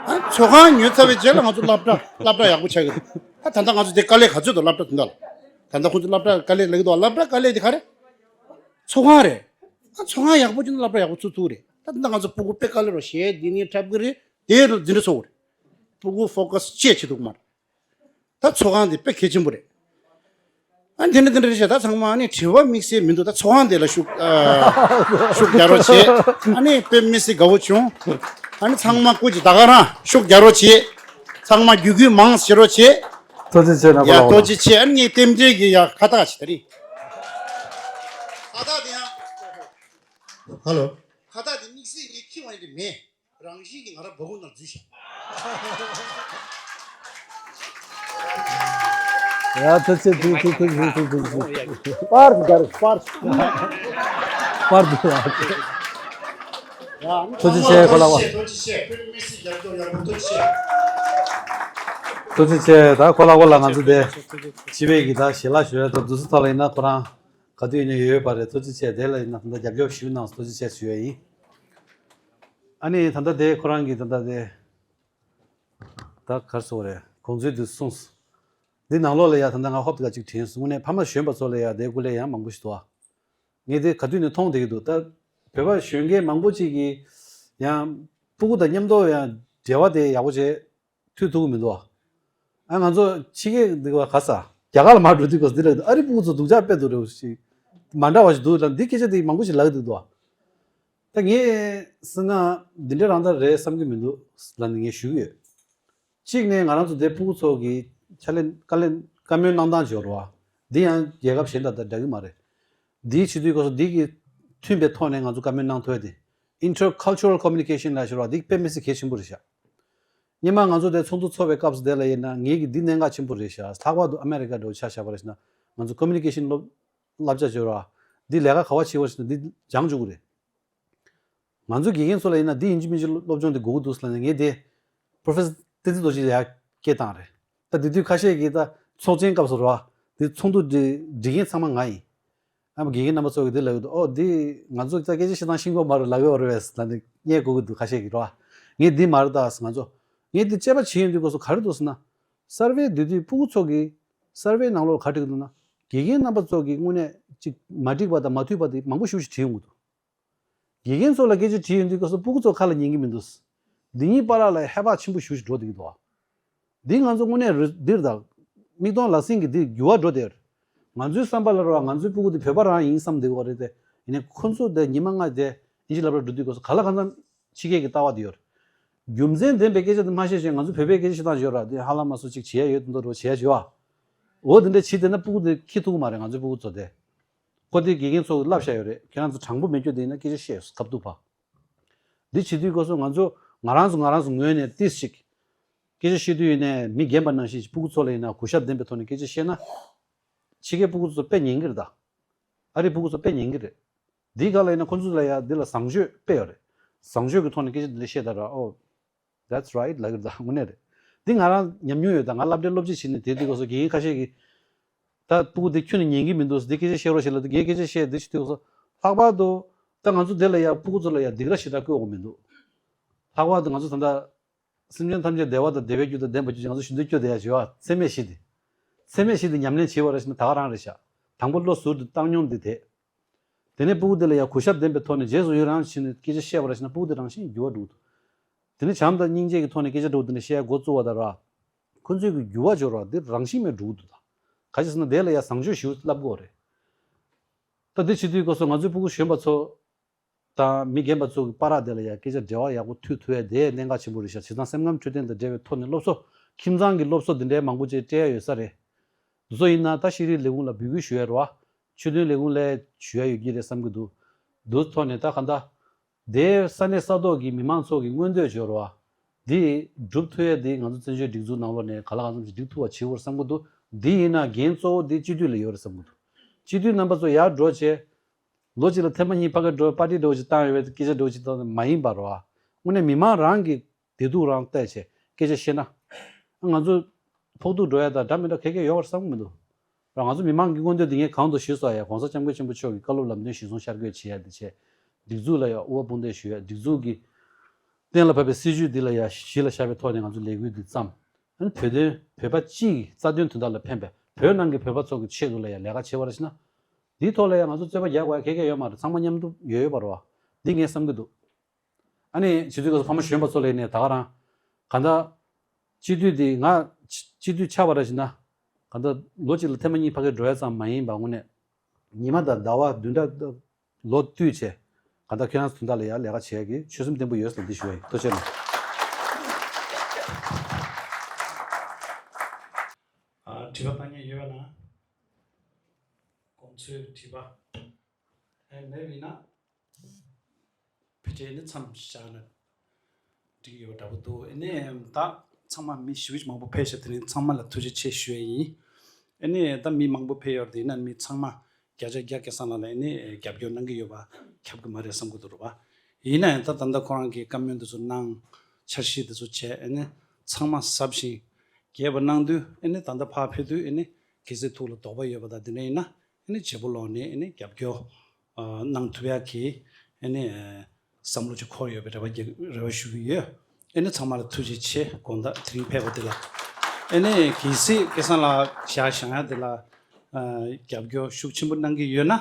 ཨ་ཚོགས་ཁང་ཉོས་ཚར་བའི་རྗེས་ལ་ང་ཚོ་སློབ་གྲྭ་སློབ་གྲྭ་ཡག་པོ་ཆགས་ཀྱི་འདུག་ད་ད་ལྟ་ང་ཚོ་དེ་དཀའ་ལས་ག་ཚོད་འདུག་སློབ་གྲྭ་དེ་འདྲ་ལ། ད་ལྟ་ཁོང་ཚོ་སློབ་གྲྭ་དཀའ་ལས་ལབ་ཀྱི་འདུག་སློབ་གྲྭ་དཀའ་ལས་དེ་ག་རེད། ཚོགས་ཁང་རེད། ཨ་ཚོགས་ཁང་ཡག་པོ་བྱུང་ན་སློབ་གྲྭ་ཡག་པོ་ཚུགས་ཐུབ་རེད། ད་ད་ལྟ་ང་ཚོ་ཕྲུ་གུ་དཔེ་དཀའ་ལས་རོགས་གཞས་འདི་ནས་འཁྲབ་ཀྱི་རེད། དེ་རུ་འདི་འདྲ་ཚོགས་རེད། ཕྲུ་གུ་ཕོ་ཀ་སི་བྱེད་ཆེ་འདུག་མ་རེད། ད་ཚོགས་ཁང་དེ་དཔེ་གལ་ཆེན་པོ་རེད། ཨ་དེ་འདྲ་དེ་འདྲ་རེད་ཤག་ད་ཚང་མ་ཨ་ནི་དྲི་བ་དམིགས་བསལ་མི་འདུག་ད་ཚོགས་ཁང་དེ་ལ་ཤུགས་ཨ་ཤུགས་རྒྱག་རོགས་བྱེད། ཨ་ནི་དཔེ་མི་སྲིད་དགའ་བོ་བྱུང་། ཨ་ནི་ཚང་མ་སྐུ་མཁྱེན་ད་ག་རང་ཤུགས་རྒྱག་རོགས་བྱེད། ཚང་མ་རྒྱུད་སྐུལ་མང་བྱེད་རོགས་བྱེད། ཐུགས་རྗེ་ཆེ་ན་ཡ་གོ་ལ་ཐུགས་རྗེ་ཆེ། ཨ་ནི་ངས་རྟེན་འབྲེལ་གྱི་ཡ་ཁ་བཏགས་ཅིག་ད་རེད། ཁ་བཏགས་དེ་ཡང་། ཧ་ལོ། ཁ་བཏགས་དེ་དམིགས་བསལ་ངས་ཁྱི་བ་ཡིན་དེ་མེད། རང་བཞིན་གྱིས་ང་རང་སྦ་ཁུག་ནང་འཛུལ་ཤག་ཡ་ཐུགས་རྗེ་ཆེ་ཐུགས་རྗེ་ཆེ་ཐུགས་རྗེ་ཆེ་ཐུགས་རྗེ་ཆེ། པར་གར་པར། པར་འདུག་ཡ། ཐུགས་རྗེ་ཆེ་ཁོ་ལ་བ། ཐུགས་རྗེ་ཆེ། ཐུགས་རྗེ་ཆེ། ད་ཁོ་ལ་ཁོ་ལ་ང་ཚོ་དེ་སྤྱི་པའི་གི་ད་ཞལ་ལག་ཞུ་ཡ་ད་དུས་ཚོད་ཐོག་ལ་ཡིན་ན་ཁོ་རང་ག་དུས་ཡིན་ན་ཡོད་ཡོད་པ་རེད། ཐུགས་རྗེ་ཆེ། དེ་ལ་ཡིན་ན་ད་ལྟ་རྒྱབ་སྐྱོར་ཞུ་གནང་སོང་། ཐུགས་རྗེ་ཆེ་ཞུ་ཡ་ཡིན། ཨ་ནི་ད་ལྟ་དེ་ཁོ་རང་གིས་ད་ལྟ་དེ་ད་གར་སོང་རེད། གོང་ཚུལ་དུ་གསུངས། འདི་ནང་ལོགས་ལ་ཡ་ད་ལྟ་ང་ཧོབ་ཏེ་ག་ཅིག་དྲན་སོང་། དངོས་གནས་ཕ་མ་གཞོན་པ་ཚོ་ལ་ཡ་དེ་སྐུ་ལས་ཡང་མང་པོ་ཞིག་འདུག་ངས་དེ་ག་དུས་ནས་མཐོང་བསྡད་ཀྱི་འདུག་ད་བོད་པ་གཞོན་སྐྱེས་མང་པོ་ཅིག་གིས་ཡང་སྤུ་གུ་དང་མཉམ་དུ་ཡང་འབྲེལ་བ་དེ་ཡག་པོ་བྱས་མཐུད་ཐུབ་ཀྱི་མི་འདུག་ཨ་ང་ཚོ་ཕྱི་རྒྱལ་འདི་བ་ག་ས་རྒྱ་གར་ལ་མར་འགྲོ་དུས་ག་ས་འདི་ལ་ཨ་རི་སྤུ་གུ་ཚོ་སྡུག་ཅག་དཔེ་འདུག་རེད་ཞིག་མ་འདྲ་བ་ཞིག་འདུག་ལ་འདི་སྐད་ཆ་དེ་མང་པོ་ཞིག་ལབ་ཀྱི་འདུག་ད་ངས་སེམས་ནང་འདི་འདྲ་རང་ད་རེད་བསམ་གྱི་མི་འདུག་ལབ་ནས་ངས་ཞུ་གི་ཡོད། གཅིག་ནས་ང་རང་ཚོ་དེ་སྤུ་གུ་ཚོ་གི་ཕྱག་ལས་བཀའ་ལན་བཀའ་མོལ་གནང་སྟངས་སྦྱོར་བ་འདི་ཡང་རྒྱལ་ཁབ་གཞན་དང་ད་འདྲ་གི་མ་རེད། འདིའི་བྱེད་དུས་སྐབས་སུ་འདི་གི་མཐུན་པའི་ཐོག་ནས་ང་ཚོ་བཀའ་མོལ་གནང་ཐུབ་ཡ་དེ་Intercultural Communication ལབ་ཞོར་བ་འདི་དཔེ་མི་སྲིད་གལ་ཆེན་པོ་རེད་ཤག་སྔོན་མ་ང་ཚོ་དེ་ཚོགས་འདུ་ཚོགས་པའི་སྐབས་སུ་དེ་ལ་ཡིན་ན་ངེད་ཀྱི་འདི་གནད་འགག་ཆེན་པོ་རེད་ཤག་ལྷག་པར་དུ་ཨ་མེ་རི་ཀ་འདྲ་བོ་ཆ་བཞག་པ་རེད་ཤག་ན་ང་ཚོ་Communication སློབ་བསླབ་བྱ་སྦྱོར་བ་འདི་ལས་ཀ་ག་བ་བྱེད་པ་ཞིག་ན་འདི་སྦྱང་བཅུག་གི་རེད། ང་ཚོ་དགེ་རྒན་ཚོ་ལ་ཡིན་ན་འདི་ཡིན་གཅིག་མིན་གཅིག་སློབ་སྦྱོང་འདི་དགོས་ཀྱི་འདུག་ཟེར་ལབ་ནས་ངས་དེ་Professor བསྟན་འཛིན་རྡོ་རྗེ་ལ་ཡར་སྐད་བཏང་རེད། ད་དེ་དུས་ཁ་ཤས་ཀྱིས་ད་ཚོགས་ཆེན་སྐབས་སུ་རེད་བ། དེ་ཚོགས་འདུ་སྒྲིག་སྒྲིག་མཁན་ཚང་མ་ང་ཡིན། ཨ་མ་དགེ་རྒན་རྣམ་པ་ཚོ་གིས་དེ་ལབ་ཀྱི་འདུག་ཨོ་འདི་ང་ཚོ་ད་སྐད་ཆ་བཤད་སྟངས་ཤེས་ཀྱི་ཡོད་མ་རེད་ལབ་ཀྱི་ཡོད་རེད་བས་ལབ་ནས་བསྙད་དགོས་ཀྱི་འདུག་ཁ་ཤས་ཀྱིས་རེད་བ། ངས་འདི་མ་རེད་ད་ང་ཚོ། ངས་འདི་དཔྱད་པ་བྱེད་ཡོང་དུས་སྐབས་སུ་ག་རེ་འདུག་ཟེར་ན། སར་ཝེ་བསྡུས་དུས་སྤུ་གུ་ཚོ་གིས་སར་ཝེ་ནང་ལོགས་ག་རེ་བྲིས་ཀྱི་འདུག་ན། དགེ་རྒན་རྣམ་པ་ཚོ་གིས་དངོས་གནས་ཅིག་མ་འགྲིག་པ་དང་མ་འཐུས་པ་དེ་མང་པོ་ཞེ་པོ་ཞིག་བྲིས་ཡོང་གི་འདུག་དགེ་རྒན་ཚོ་ལ་སྐད་ཆ་དྲིས་ཡོང་དུས་སྐབས་སུ་སྤུ་གུ་ཚོ་ཁ་ལ་ཉན་གྱི་མི་འདུག་འདི་གཉིས་བར་ལ་ཧེ་བག་ཆེན་པོ་ཞེ་པོ་ཞིག་འགྲོ་བསྡད་ཀྱི་འདུག་འདི་ང་ཚོ་དངོས་གནས་རེད་འདིར་དང་། མིག་མཐོང་ལག་ཟིན་གྱི་འདི་འགྱུར་བ་འགྲོ་བསྡད་ཡོད་རེད། ང་ཚོའི་བསམ་པ་ལ་རོ་ང་ཚོའི་སྤུ་གུ་འདི་བོད་པ་རང་ཡིན་བསམ་བསྡད་ཀྱི་ཡོད་རེད་དེ། ཡིན་ནའི་ཁོ་ཚོ་དེ་ཉི་མ་ལྔ་དེ་ཨིན་ཇི་སློབ་གྲྭར་འགྲོ་དུས་སྐབས་སུ་ག་ལ་གང་འཚམ་ཕྱི་རྒྱལ་གྱི་ལྟ་བ་འདི་ཡོད་རེད། རྒྱུ་མཚན་ལྡན་པའི་སྐད་ཆ་འདི་མ་བཤད་ཅིང་ང་ཚོ་བོད་པའི་སྐད་ཆ་བཤད་སྟངས་ཡོད་ར་འདི་ཧ་ལམ་མ་སོ་ཅིག་བྱེད་ཡ་ཡོད་དུ་འདུག་རོ་བྱེད་ཡ་བྱེད་བ། འོ་དེ་འདྲ་བྱེད་བསྡད་ན་སྤུ་གུ་དེ་ཁྱི་ཐུག་གི་མ་རེད་ང་ཚོའི་སྤུ་གུ་ཚོ་དེ། ཁོ་དེ་དགེ་རྒན་ཚོ་གིས་བསླབ་བཞག་ཡོད་རེད། ཁྱེད་རང་ཚོ་དྲང་པོ་མེད་རྒྱུ་དེ་ཡིན་ན་སྐད་ཆ་བཤད་ཡོད་ཁབ་ཐུབ་པ། འདི་བྱེད་དུས་སྐབས་སུ་ང་ཚོ་ང་རང་ཚོ་ང་རང་ཚོ་ངོས་ནས་ཏིས་ཅིག་སྐད་ཆ་བཤད་དུས་ཡིན་ནའི་མི་རྒན་པ་ནང་བཞིན་སྤུ་གུ་ཚོ་ལ་ཡིན་ན་གུས་ཞབས་ལྡན་པའི་ཐོག་ནས་སྐད་ཆ་བཤད་ན། ཕྱི་རྒྱལ་སྤུ་གུ་ཚོ་དཔེ་ཉན་གི་རེད་ད། ཨ་རི་སྤུ་གུ་ཚོ་དཔེ་ཉན་གི་རེད། འདིའི་སྒང་ལ་ཡིན་ན་ཁོ་ཚོ་ལ་ཡ་འདི་ལ་བཟང་སྤྱོད་དཔེ་ཡོད་རེད། བཟང་སྤྱོད་ཀྱི་ཐོག་ནས་སྐད་ཆ་འདི་འདྲ་བཤད་ད་ར། ཨོ། That's right ལབ་ཀྱི་རེད། ད་དངོས་གནས་རེད། འདི་ང་རང་ཉམས་མྱོང་ཡོད། ད་ང་སློབ་གྲྭའི་སློབ་སྤྱི་བྱས་ནས་དེ་དུས་སྐབས་སུ་དགེ་རྒན་ཁ་ཤས་ཀྱིས། ད་སྤུ་གུ་འདི་ཁྱོན་ནས་ཉན་གྱི་མི་འདུག་འདི་སྐད་ཆ་བཤད་རོགས་བྱེད་ལབ་དུས་ངས་སྐད་ཆ་བཤད་འདི་བྱེད་དུས་སྐབས་སུ། ལྷག་པར་དུ་ད་ང་ཚོ་འདི་ལ་ཡ་སྤུ་གུ་ཚོ་ལ་ཡ་སྡིགས་ར་ཞེ་དྲག་བསྐུལ་དགོས་མི་འདུག་ལྷག་པར་དུ་ང་ཚོ་ད་ལྟ་སེམས་ཅན་ཐམས་ཅད་བདེ་བ་དང་བདེ་བའི་རྒྱུ་དང་ལྡན་པ་ཅིག་ང་ཚོ་ཞུ་འདོད་སྐྱོ་བསྡད་ཡ་བྱེད་པ། ཚད་མེད་བཞི་དེ། ཚད་མེད་བཞི་དེ་ཉམས་ལེན་བྱེད་པ་ར་ཞིག་ན་ད་ག་རང་རེད་ཤག་དང་པོ་བློ་ཟུར་དུ་བཏང་སྙོམས་འདི་དེ། དེ་ནས་སྤུ་གུ་དེ་ལ་ཡང་གུས་ཞབས་ལྡན་པའི་ཐོག་ནས་རྗེས་སུ་ཡི་རང་བྱས་ནས་སྐད་ཆ་བཤད་པ་ར་ཞིག་ན་སྤུ་གུ་དེ་རང་བཞིན་འགྱུར་བ་འགྲོ་གི་འདུག་དེ་ནས་བྱམས་དང་སྙིང་རྗེ་གི་ཐོག་ནས་སྐད་ཆ་འགྲོ་དེ་ནས་བཤད་འགོ་བཙུགས་པ་དང་ར། ཁོ་ཚོས་ཀྱི་འགྱུར་བ་འགྲོ་ར་འདི་རང་བཞིན་མེད་འགྲོ་གི་འདུག་ད་ག་ཅི་ཟེར་ན་དེ་ལ་ཡང་བཟང་སྤྱོད་ཞིག་བསླབ་དགོས་རེད། ད་འདི་བྱེད་དུས་སྐབས་སུ་ང་ཚོའི་སྤུ་གུ་གཞོན་པ་ཚོ་དང་མི་རྒན་པ་ཚོ་གི་བར་དེ་ལ་ཡང་སྐད་ཆ་འབྲེལ་བ་ཡག་པོ་མཐུད་ཐུབ་ཡ་དེ་གནད་འགག་ཆེན་པོ་རེད་ཤག་བྱས་ཙང་སེམས་ཁམས་འཕྲོད་བསྟེན་དང་འབྲེལ་བའི་ཐོག་ནས་སློབ་གསོ། ཁྱིམ་ཚང་གི་སློབ་གསོ་འདི་འདྲའི་མང་པོ་ཅིག་སྤྲད་ཡ་ཡོད་ས་རེད། འདི་ཚོ་ཡིན་ན་ད་ཤེས་རིག་ལས་ཁུངས་ལ་འབོད་སྐུལ་ཞུ་ཡ་རེད་བ། ཆོས་དོན་ལས་ཁུངས་ལ་ཞུ་ཡ་ཡོད་ཀྱི་རེད་བསམ་གྱི་འདུག་འདི་ཐོག་ནས་ད་ག་འདྲ། དེའི་ས་གནས་ས་ཐོག་གི་མི་མང་ཚོ་གི་མངོན་འདོད་འབྱོར་བ། འདི་སྒྲུབ་ཐུབ་ཡ་འདི་ང་ཚོ་བཙན་བྱོལ་སྒྲིག་འཛུགས་ནང་ལོགས་ནས་ག་ལ་གང་འཚམ་ཞིག་སྒྲིག་ཐུབ་པ་བྱེད་དགོས་བསམ་གྱི་འདུག་འདི་ཡིན་ན་འགན་གཙོ་བོ་འདི་སྤྱི་འཐུས་ལ་ཡོད་རེད་བསམ་གྱི་འདུག་སྤྱི་འཐུས་རྣམ་པ་ཚོ་ཡར་འགྲོ་བྱས། ལོ་གཅིག་ལ་ཐེངས་མ་གཉིས་ཕ་གིར་འགྲོ་པར་ཊི་འགྲོ་ཅིག་བཏང་ཡོད་པའི་སྐད་ཆ་འགྲོ་ཅིག་བཏང་མ་ཡིན་པ་རེད་བ། དངོས་གནས་མི་མང་རང་གི་བདེ་སྡུག་རང་བལྟས་བྱས་སྐད་ཆ་བཤད་ན། ང་ཚོ་ཕོག་ཐུག་འགྲོ་ཡ་དང་འདྲ་མི་འདྲ་ག་གེ་ཡོད་པར་བསམ་གྱི་མི་འདུག་ར་ང་ཚོ་མི་མང་གི་མངོན་འདོད་འདི་ངས་གང་དུ་ཞུས་སོང་ཡ། ༸གོང་ས་༸སྐྱབས་མགོན་ཆེན་པོ་མཆོག་གི་བཀའ་སློབ་ལམ་སྟོན་གཞིར་བཟུང་ཤར་བསྐྱོད་བྱེད་ཡ་འདི་བྱས། སྒྲིག་འཛུགས་ལ་ཡ་དབུ་བ་དཔུང་འདེགས་ཞུ་ཡ། སྒྲིག་འཛུགས་ཀྱི་གཏན་ལ་ཕབ་པའི་སྲིད་བྱུས་འདི་ལ་ཡ་གཞི་ལ་བཞག་པའི་ཐོག་ནས་ང་ཚོ་ལས་འགུལ་འདི་བརྩམས། ཨ་ནི་བོད་དོན་བོད་པ་སྤྱི་ཡི་རྩ་དོན་དོན་དག་ལ་ཕན་པའི་བོད་ནང་གི་བོད་པ་ཚོ་གི་ཆེད་དུ་ལ་ཡ་ལས་ཀ་བྱེད་པ་རེད་ཟེར་ན། འདིའི་ཐོག་ལ་ཡ་ང་ཚོ་རྩོད་པ་རྒྱག་དགོས་ཡ་ག་གེ་ཡོད་མ་རེད། ཚང་མ་མཉམ་དུ་ཡོད་ཡོད་པ་རེད་བ། འདི་ངས་བསམ་གྱི་འདུག་ཨ་ནི་བྱེད་དུས་སྐབས་སུ་ཕ་མ་གཞོན་པ་ཚོ་ལ་ཡིན་ནའི་ད་ག་རང་། གང་ལྟར། སྤྱི་འཐུས་འདི་ང་སྤྱི་འཐུས་ཆགས་པ་ར་ཞིག་ན། གང་ལྟར་ལོ་གཅིག་ལ་ཐེངས་མ་གཉིས་ཕ་གིར་འགྲོ་ཡ་ཙམ་མ་ཡིན་པ་དངོས་གནས། ཉི་མ་དང་ཟླ་བ་བདུན་ཕྲག་ལོ་བསྟུད་བྱས། གང་ལྟར་ཁྱེད་རང་ཚོ་དོན་དག་ལ་ཡ་ལས་ཀ་བྱེད་ཡ་གི་ཆོད་སེམས་བརྟན་པོ་ཡོད་ཟེར་འདི་ཞུ་བ་ཡིན། ཐུགས་རྗེ་གནང་། ཨ། དྲི་བ་བཏང་མཁན་ཡོད་ན། དགོངས་ཚུལ་དྲི་བ། ཨེ་མེད་པ་ཡིན་ན། ཕལ་ཆེར་ནི་མཚམས་བཞག་ན་འགྲིག་ཡོད་འདྲ་པོ་འདུག་ཨ་ནི་ད་ཚང་མ་མི་ཞེ་པོ་ཅིག་མང་པོ་ཕེབས་ཤག་དེ་རིང་ཚང་མ་ལ་ཐུགས་རྗེ་ཆེ་ཞུ་ཡས་ཡིན། ཨ་ནི་ད་མི་མང་པོ་ཕེབས་ཡོད་རེད། ཡིན་ན་མི་ཚང་མ་བརྒྱ་ཆ་བརྒྱ་སྐལ་བཟང་ལགས་ལ་ཨ་ནི་རྒྱབ་སྐྱོར་གནང་གི་ཡོད་པ་ཁྱབ་གི་མ་རེད་བསམ་གི་འདུག་རེད་པ། ཡིན་ན་ཡང་ད་ད་ལྟ་ཁོ་རང་གི་བཀའ་མོལ་འདི་ཚོ་གནང་། འཆར་གཞི་འདི་ཚོ་བྱས། ཨ་ནི་ཚང་མ་གཟབ་ཞིང་རྒྱས་པ་གནང་དུས། ཨ་ནི་ད་ལྟ་ཕར་ཕེབས་དུས་ཨ་ནི་གལ་སྲིད་ཐུགས་ལ་དོགས་པ་ཡོད་པ་དང་དེ་འདྲ་ཡིན་ན། ཨ་ནི་བརྗེ་པོ་ལོག་ནས་ཨ་ནི་རྒྱབ་སྐྱོར་ཨ་གནང་ཐུབ་ཡག་གི་ཨ་ནི་ཨ་བསམ་བློ་ཅིག་འཁོར་ཡོད་པའི་རེ་བ་རྒྱ་རེ་བ་ཞུ་གི་ཡོད། ཨ་ནི་ཚང་མ་ལ་ཐུགས་རྗེ་ཆེ། དགོང་དག་དེ་རིང་ཕེབས་པ་དེ་ལ། ཨ་ནི་གལ་སྲིད་སྐལ་བཟང་ལགས་ཞལ་བཞེངས་ཡག་དེ་ལ་ཨ་རྒྱབ་སྐྱོར་ཤུགས་ཆེན་པོ་གནང་གི་ཡོད་ན།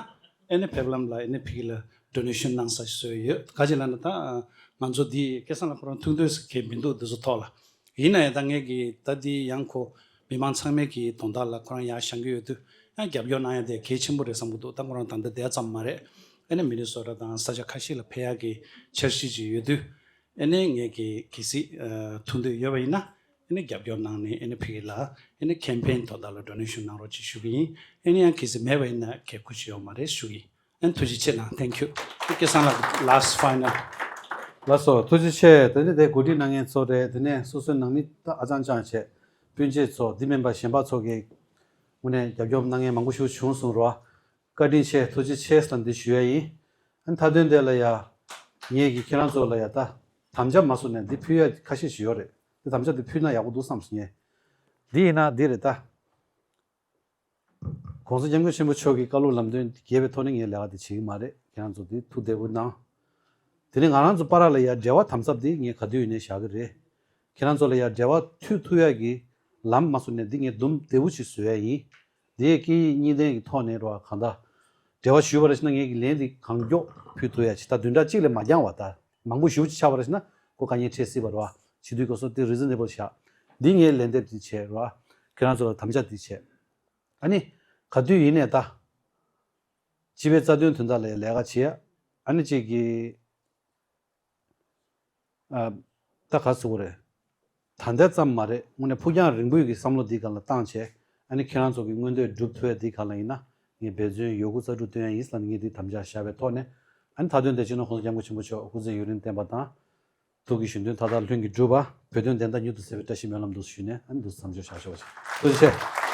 ཨ་ནི་ཕེབས་ལམ་ལ་ཨ་ནི་ཕ་གི་ལ་ཌོ་ནེ་ཤན་གནང་ས་ཞིག་བཟོས་ཡོད། ག་ཅི་ལབ་ན་ད་ཨ་ང་ཚོ་འདི་སྐལ་བཟང་ལགས་ཁོ་རང་ཐུགས་འདོད་ཟེར་མཁན་མི་འདུག་འདི་ཚོ་ཐོག་ལ། ཡིན་ན་ཡང་ད་ངས་ཀྱི་ད་འདི་ཡང་ཁོ་མི་མང་ཚང་མས་ཀྱི་དོན་དག་ལ་ཁོ་རང་ཡར་བཞེངས་ཀྱི་ཡོད་དུས། ཡང་རྒྱབ་སྐྱོར་གནང་ཡ་དེ་གལ་ཆེན་པོ་རེད་བསམ་གྱི་འདུག་ད་ཁོ་རང་ད་ལྟ་དེ་ཙམ་མ་རེད། ཨ་ནི་མི་ནི་སོ་ཊ་དང་ས་ཆ་ཁ་ཤས་ལ་ཕེབས་ཡག་གི་འཆར་གཞི་ཅིག་ཡོད་དུས། ཨ་ནི་ངས་ཀྱི་གལ་སྲིད་ཨ་ཐུགས་འདོད་ཡོད་པ་ཡིན་ན། ཨ་ནི་རྒྱབ་སྐྱོར་གནང་ནས་ཨ་ནི་ཕ་གི་ལ་ཨ་ནི་ཁེམ་པེན་དོན་དག་ལ་ཌོ་ནེ་ཤན་གནང་རོགས་ཅིག་ཞུ་གི་ཡིན། ཨ་ནི་ཡང་གལ་སྲིད་མེད་པ་ཡིན་ན་གལ་ཁུར་ཅིག་ཡོད་མ་རེད་ཞུ་གི་ཡིན། ཨ་ནི་ཐུགས་རྗེ་ཆེ་གནང་། Thank you. ཨ་སྐལ་བཟང་ལགས་last final. ལགས་སོ། ཐུགས་རྗེ་ཆེ། དེ་ནས་དེ་གོ་སྒྲིག་གནང་མཁན་ཚོ་རེད། དེ་ནས་སོ་སོའི་ནང་མི་ད་ཨ་ཅང་ཅང་བྱས། སྤུན་མཆེད་ཚོ། འདི་མིན་པ་གཞན་པ་ཚོ་གི་དངོས་གནས་རྒྱབ་སྐྱོར་གནང་མཁན་མང་པོ་ཞིག་བྱུང་སོང་རོ། བཀའ་དྲིན་ཆེ། ཐུགས་རྗེ་ཆེ་ཟེར་འདི་ཞུ་ཡ་ཡིན། ཨ་ནི་མཐའ་དོན་དེ་ལ་ཡ། ངས་ཀྱིས་ཁྱེད་རང་ཚོ་ལ་ཡ་ད་དམ་བཅའ་མ་བཟུང་ནས་འདི་ཕུལ་ཡ་ཁ་ཤས་ཤིག་ཡོད་རེད། འདི་དམ་བཅའ་འདི་ཕུལ་ན་ཡག་པོ་འདུག་བསམ་སོང་ངས། འདི་ཡིན་ན་འདི་རེད་ད། ༸གོང་ས་༸སྐྱབས་མགོན་ཆེན་པོ་མཆོག་གི་བཀའ་སློབ་ལམ་སྟོན་རྒྱས་པའི་ཐོག་ནས་ངས་ལས་ཀ་འདི་བྱེད་ཀྱི་མ་རེད། ཁྱེད་རང་ཚོ་འདི་ཐུགས་བདེ་པོ་གནང་། དེ་ནས་ང་རང་ཚོ་བར་ལ་ཡ་འབྲེལ་བ་དམ་ཟབ་འདི་ངས་ག་དུས་ཡིན་ནའི་བཞག་གི་རེད། ཁྱེད་རང་ཚོ་ལ་ཡ་འབྲེལ་བ་མཐུད་ཐུབ་ཡ་གི་ལམ་མ་བཟོ་ནས་འདི་ངས་འདུམ་བདེ་པོ་ཞིག་བཟོ་ཡ་ཡིན། འདི་ཡི་སྐད་ཡིག་གཉིས་ལྡན་གྱི་ཐོག་ནས་རོ། གང་ལྟར་འབྲེལ་བ་ཞུས་པ་རེད་ཟེར་ན་ངས་ཀྱི་ལན་འདི་གང་མགྱོགས་ཕུལ་ཐུབ་ཡ་ཅིག་ད་བདུན་ཕྲག་གཅིག་ལས་མ་འགྱངས་བ། ད་མང་པོ་ཞེ་པོ་ཅིག་ཆགས་པ་རེད་ཟེར་ན་ཁོ་དཀའ་ངལ་འཕྲད་སྲིད་པ་རེད་བ། བྱེད་དུས་སྐབས་སུ་དེ་རི་ཛི་ནེ་བལ་བཞག་འདི་ངས་ལན་འདེབས་འདི་བྱས་རོ། ཁྱེད་རང་ཚོ་ལ་དམ་བཅའ་འདི་བྱས། ཨ་ནི། ག་དུས་ཡིན་ནས་ད། སྤྱི་པའི་རྩ་དོན་དོན་དག་ལ་ལས་ཀ་བྱེད་ཡ། ཨ་ནི་གཅིག་གི། ཨ། ད་ག་ཟེར་དགོས་རེད། ད་ལྟ་ཙམ་མ་རེད། དངོས་གནས་ཕུགས་རྒྱང་རིང་པོའི་གི་བསམ་བློ་འདི་སྒང་ལ་བཏང་བྱས། ཨ་ནི་ཁྱེད་རང་ཚོ་གི་མངོན་འདོད་སྒྲུབ་ཐུབ་ཡ་འདི་སྒང་ལ་ཡིན་ན། ངས་འབད་བརྩོན་ཡོད་རྒུ་རྩལ་སྤྲུགས་བཏོན་ཡ་ཡིན་ཟེར་ནས་ངས་འདི་དམ་བཅའ་བཞག་པའི་ཐོག་ནས། ཨ་ནི་མཐའ་དོན་དེ་སྤྱི་ནོར་༸གོང་ས་༸སྐྱབས་མགོན་ཆེན་པོ་མཆོག་སྐུ་ཚེ་ཡུན་རིང་བརྟན་པ་དང་། ཐུགས་ཀྱི་བཞེད་དོན་མཐའ་དག་ལྷུན་གྱིས་འགྲུབ་པ། བོད་དོན་བདེན་མཐའ་མྱུར་དུ་གསལ་བའི་བཀྲ་ཤིས་སྨོན་ལམ་འདུག་ཞུས་ནས། ཨ་ནི་འདུག་མཚམས་འཇོག་བྱ་ཆོག་པ་བྱེད། ཐུགས་རྗེ་ཆེ།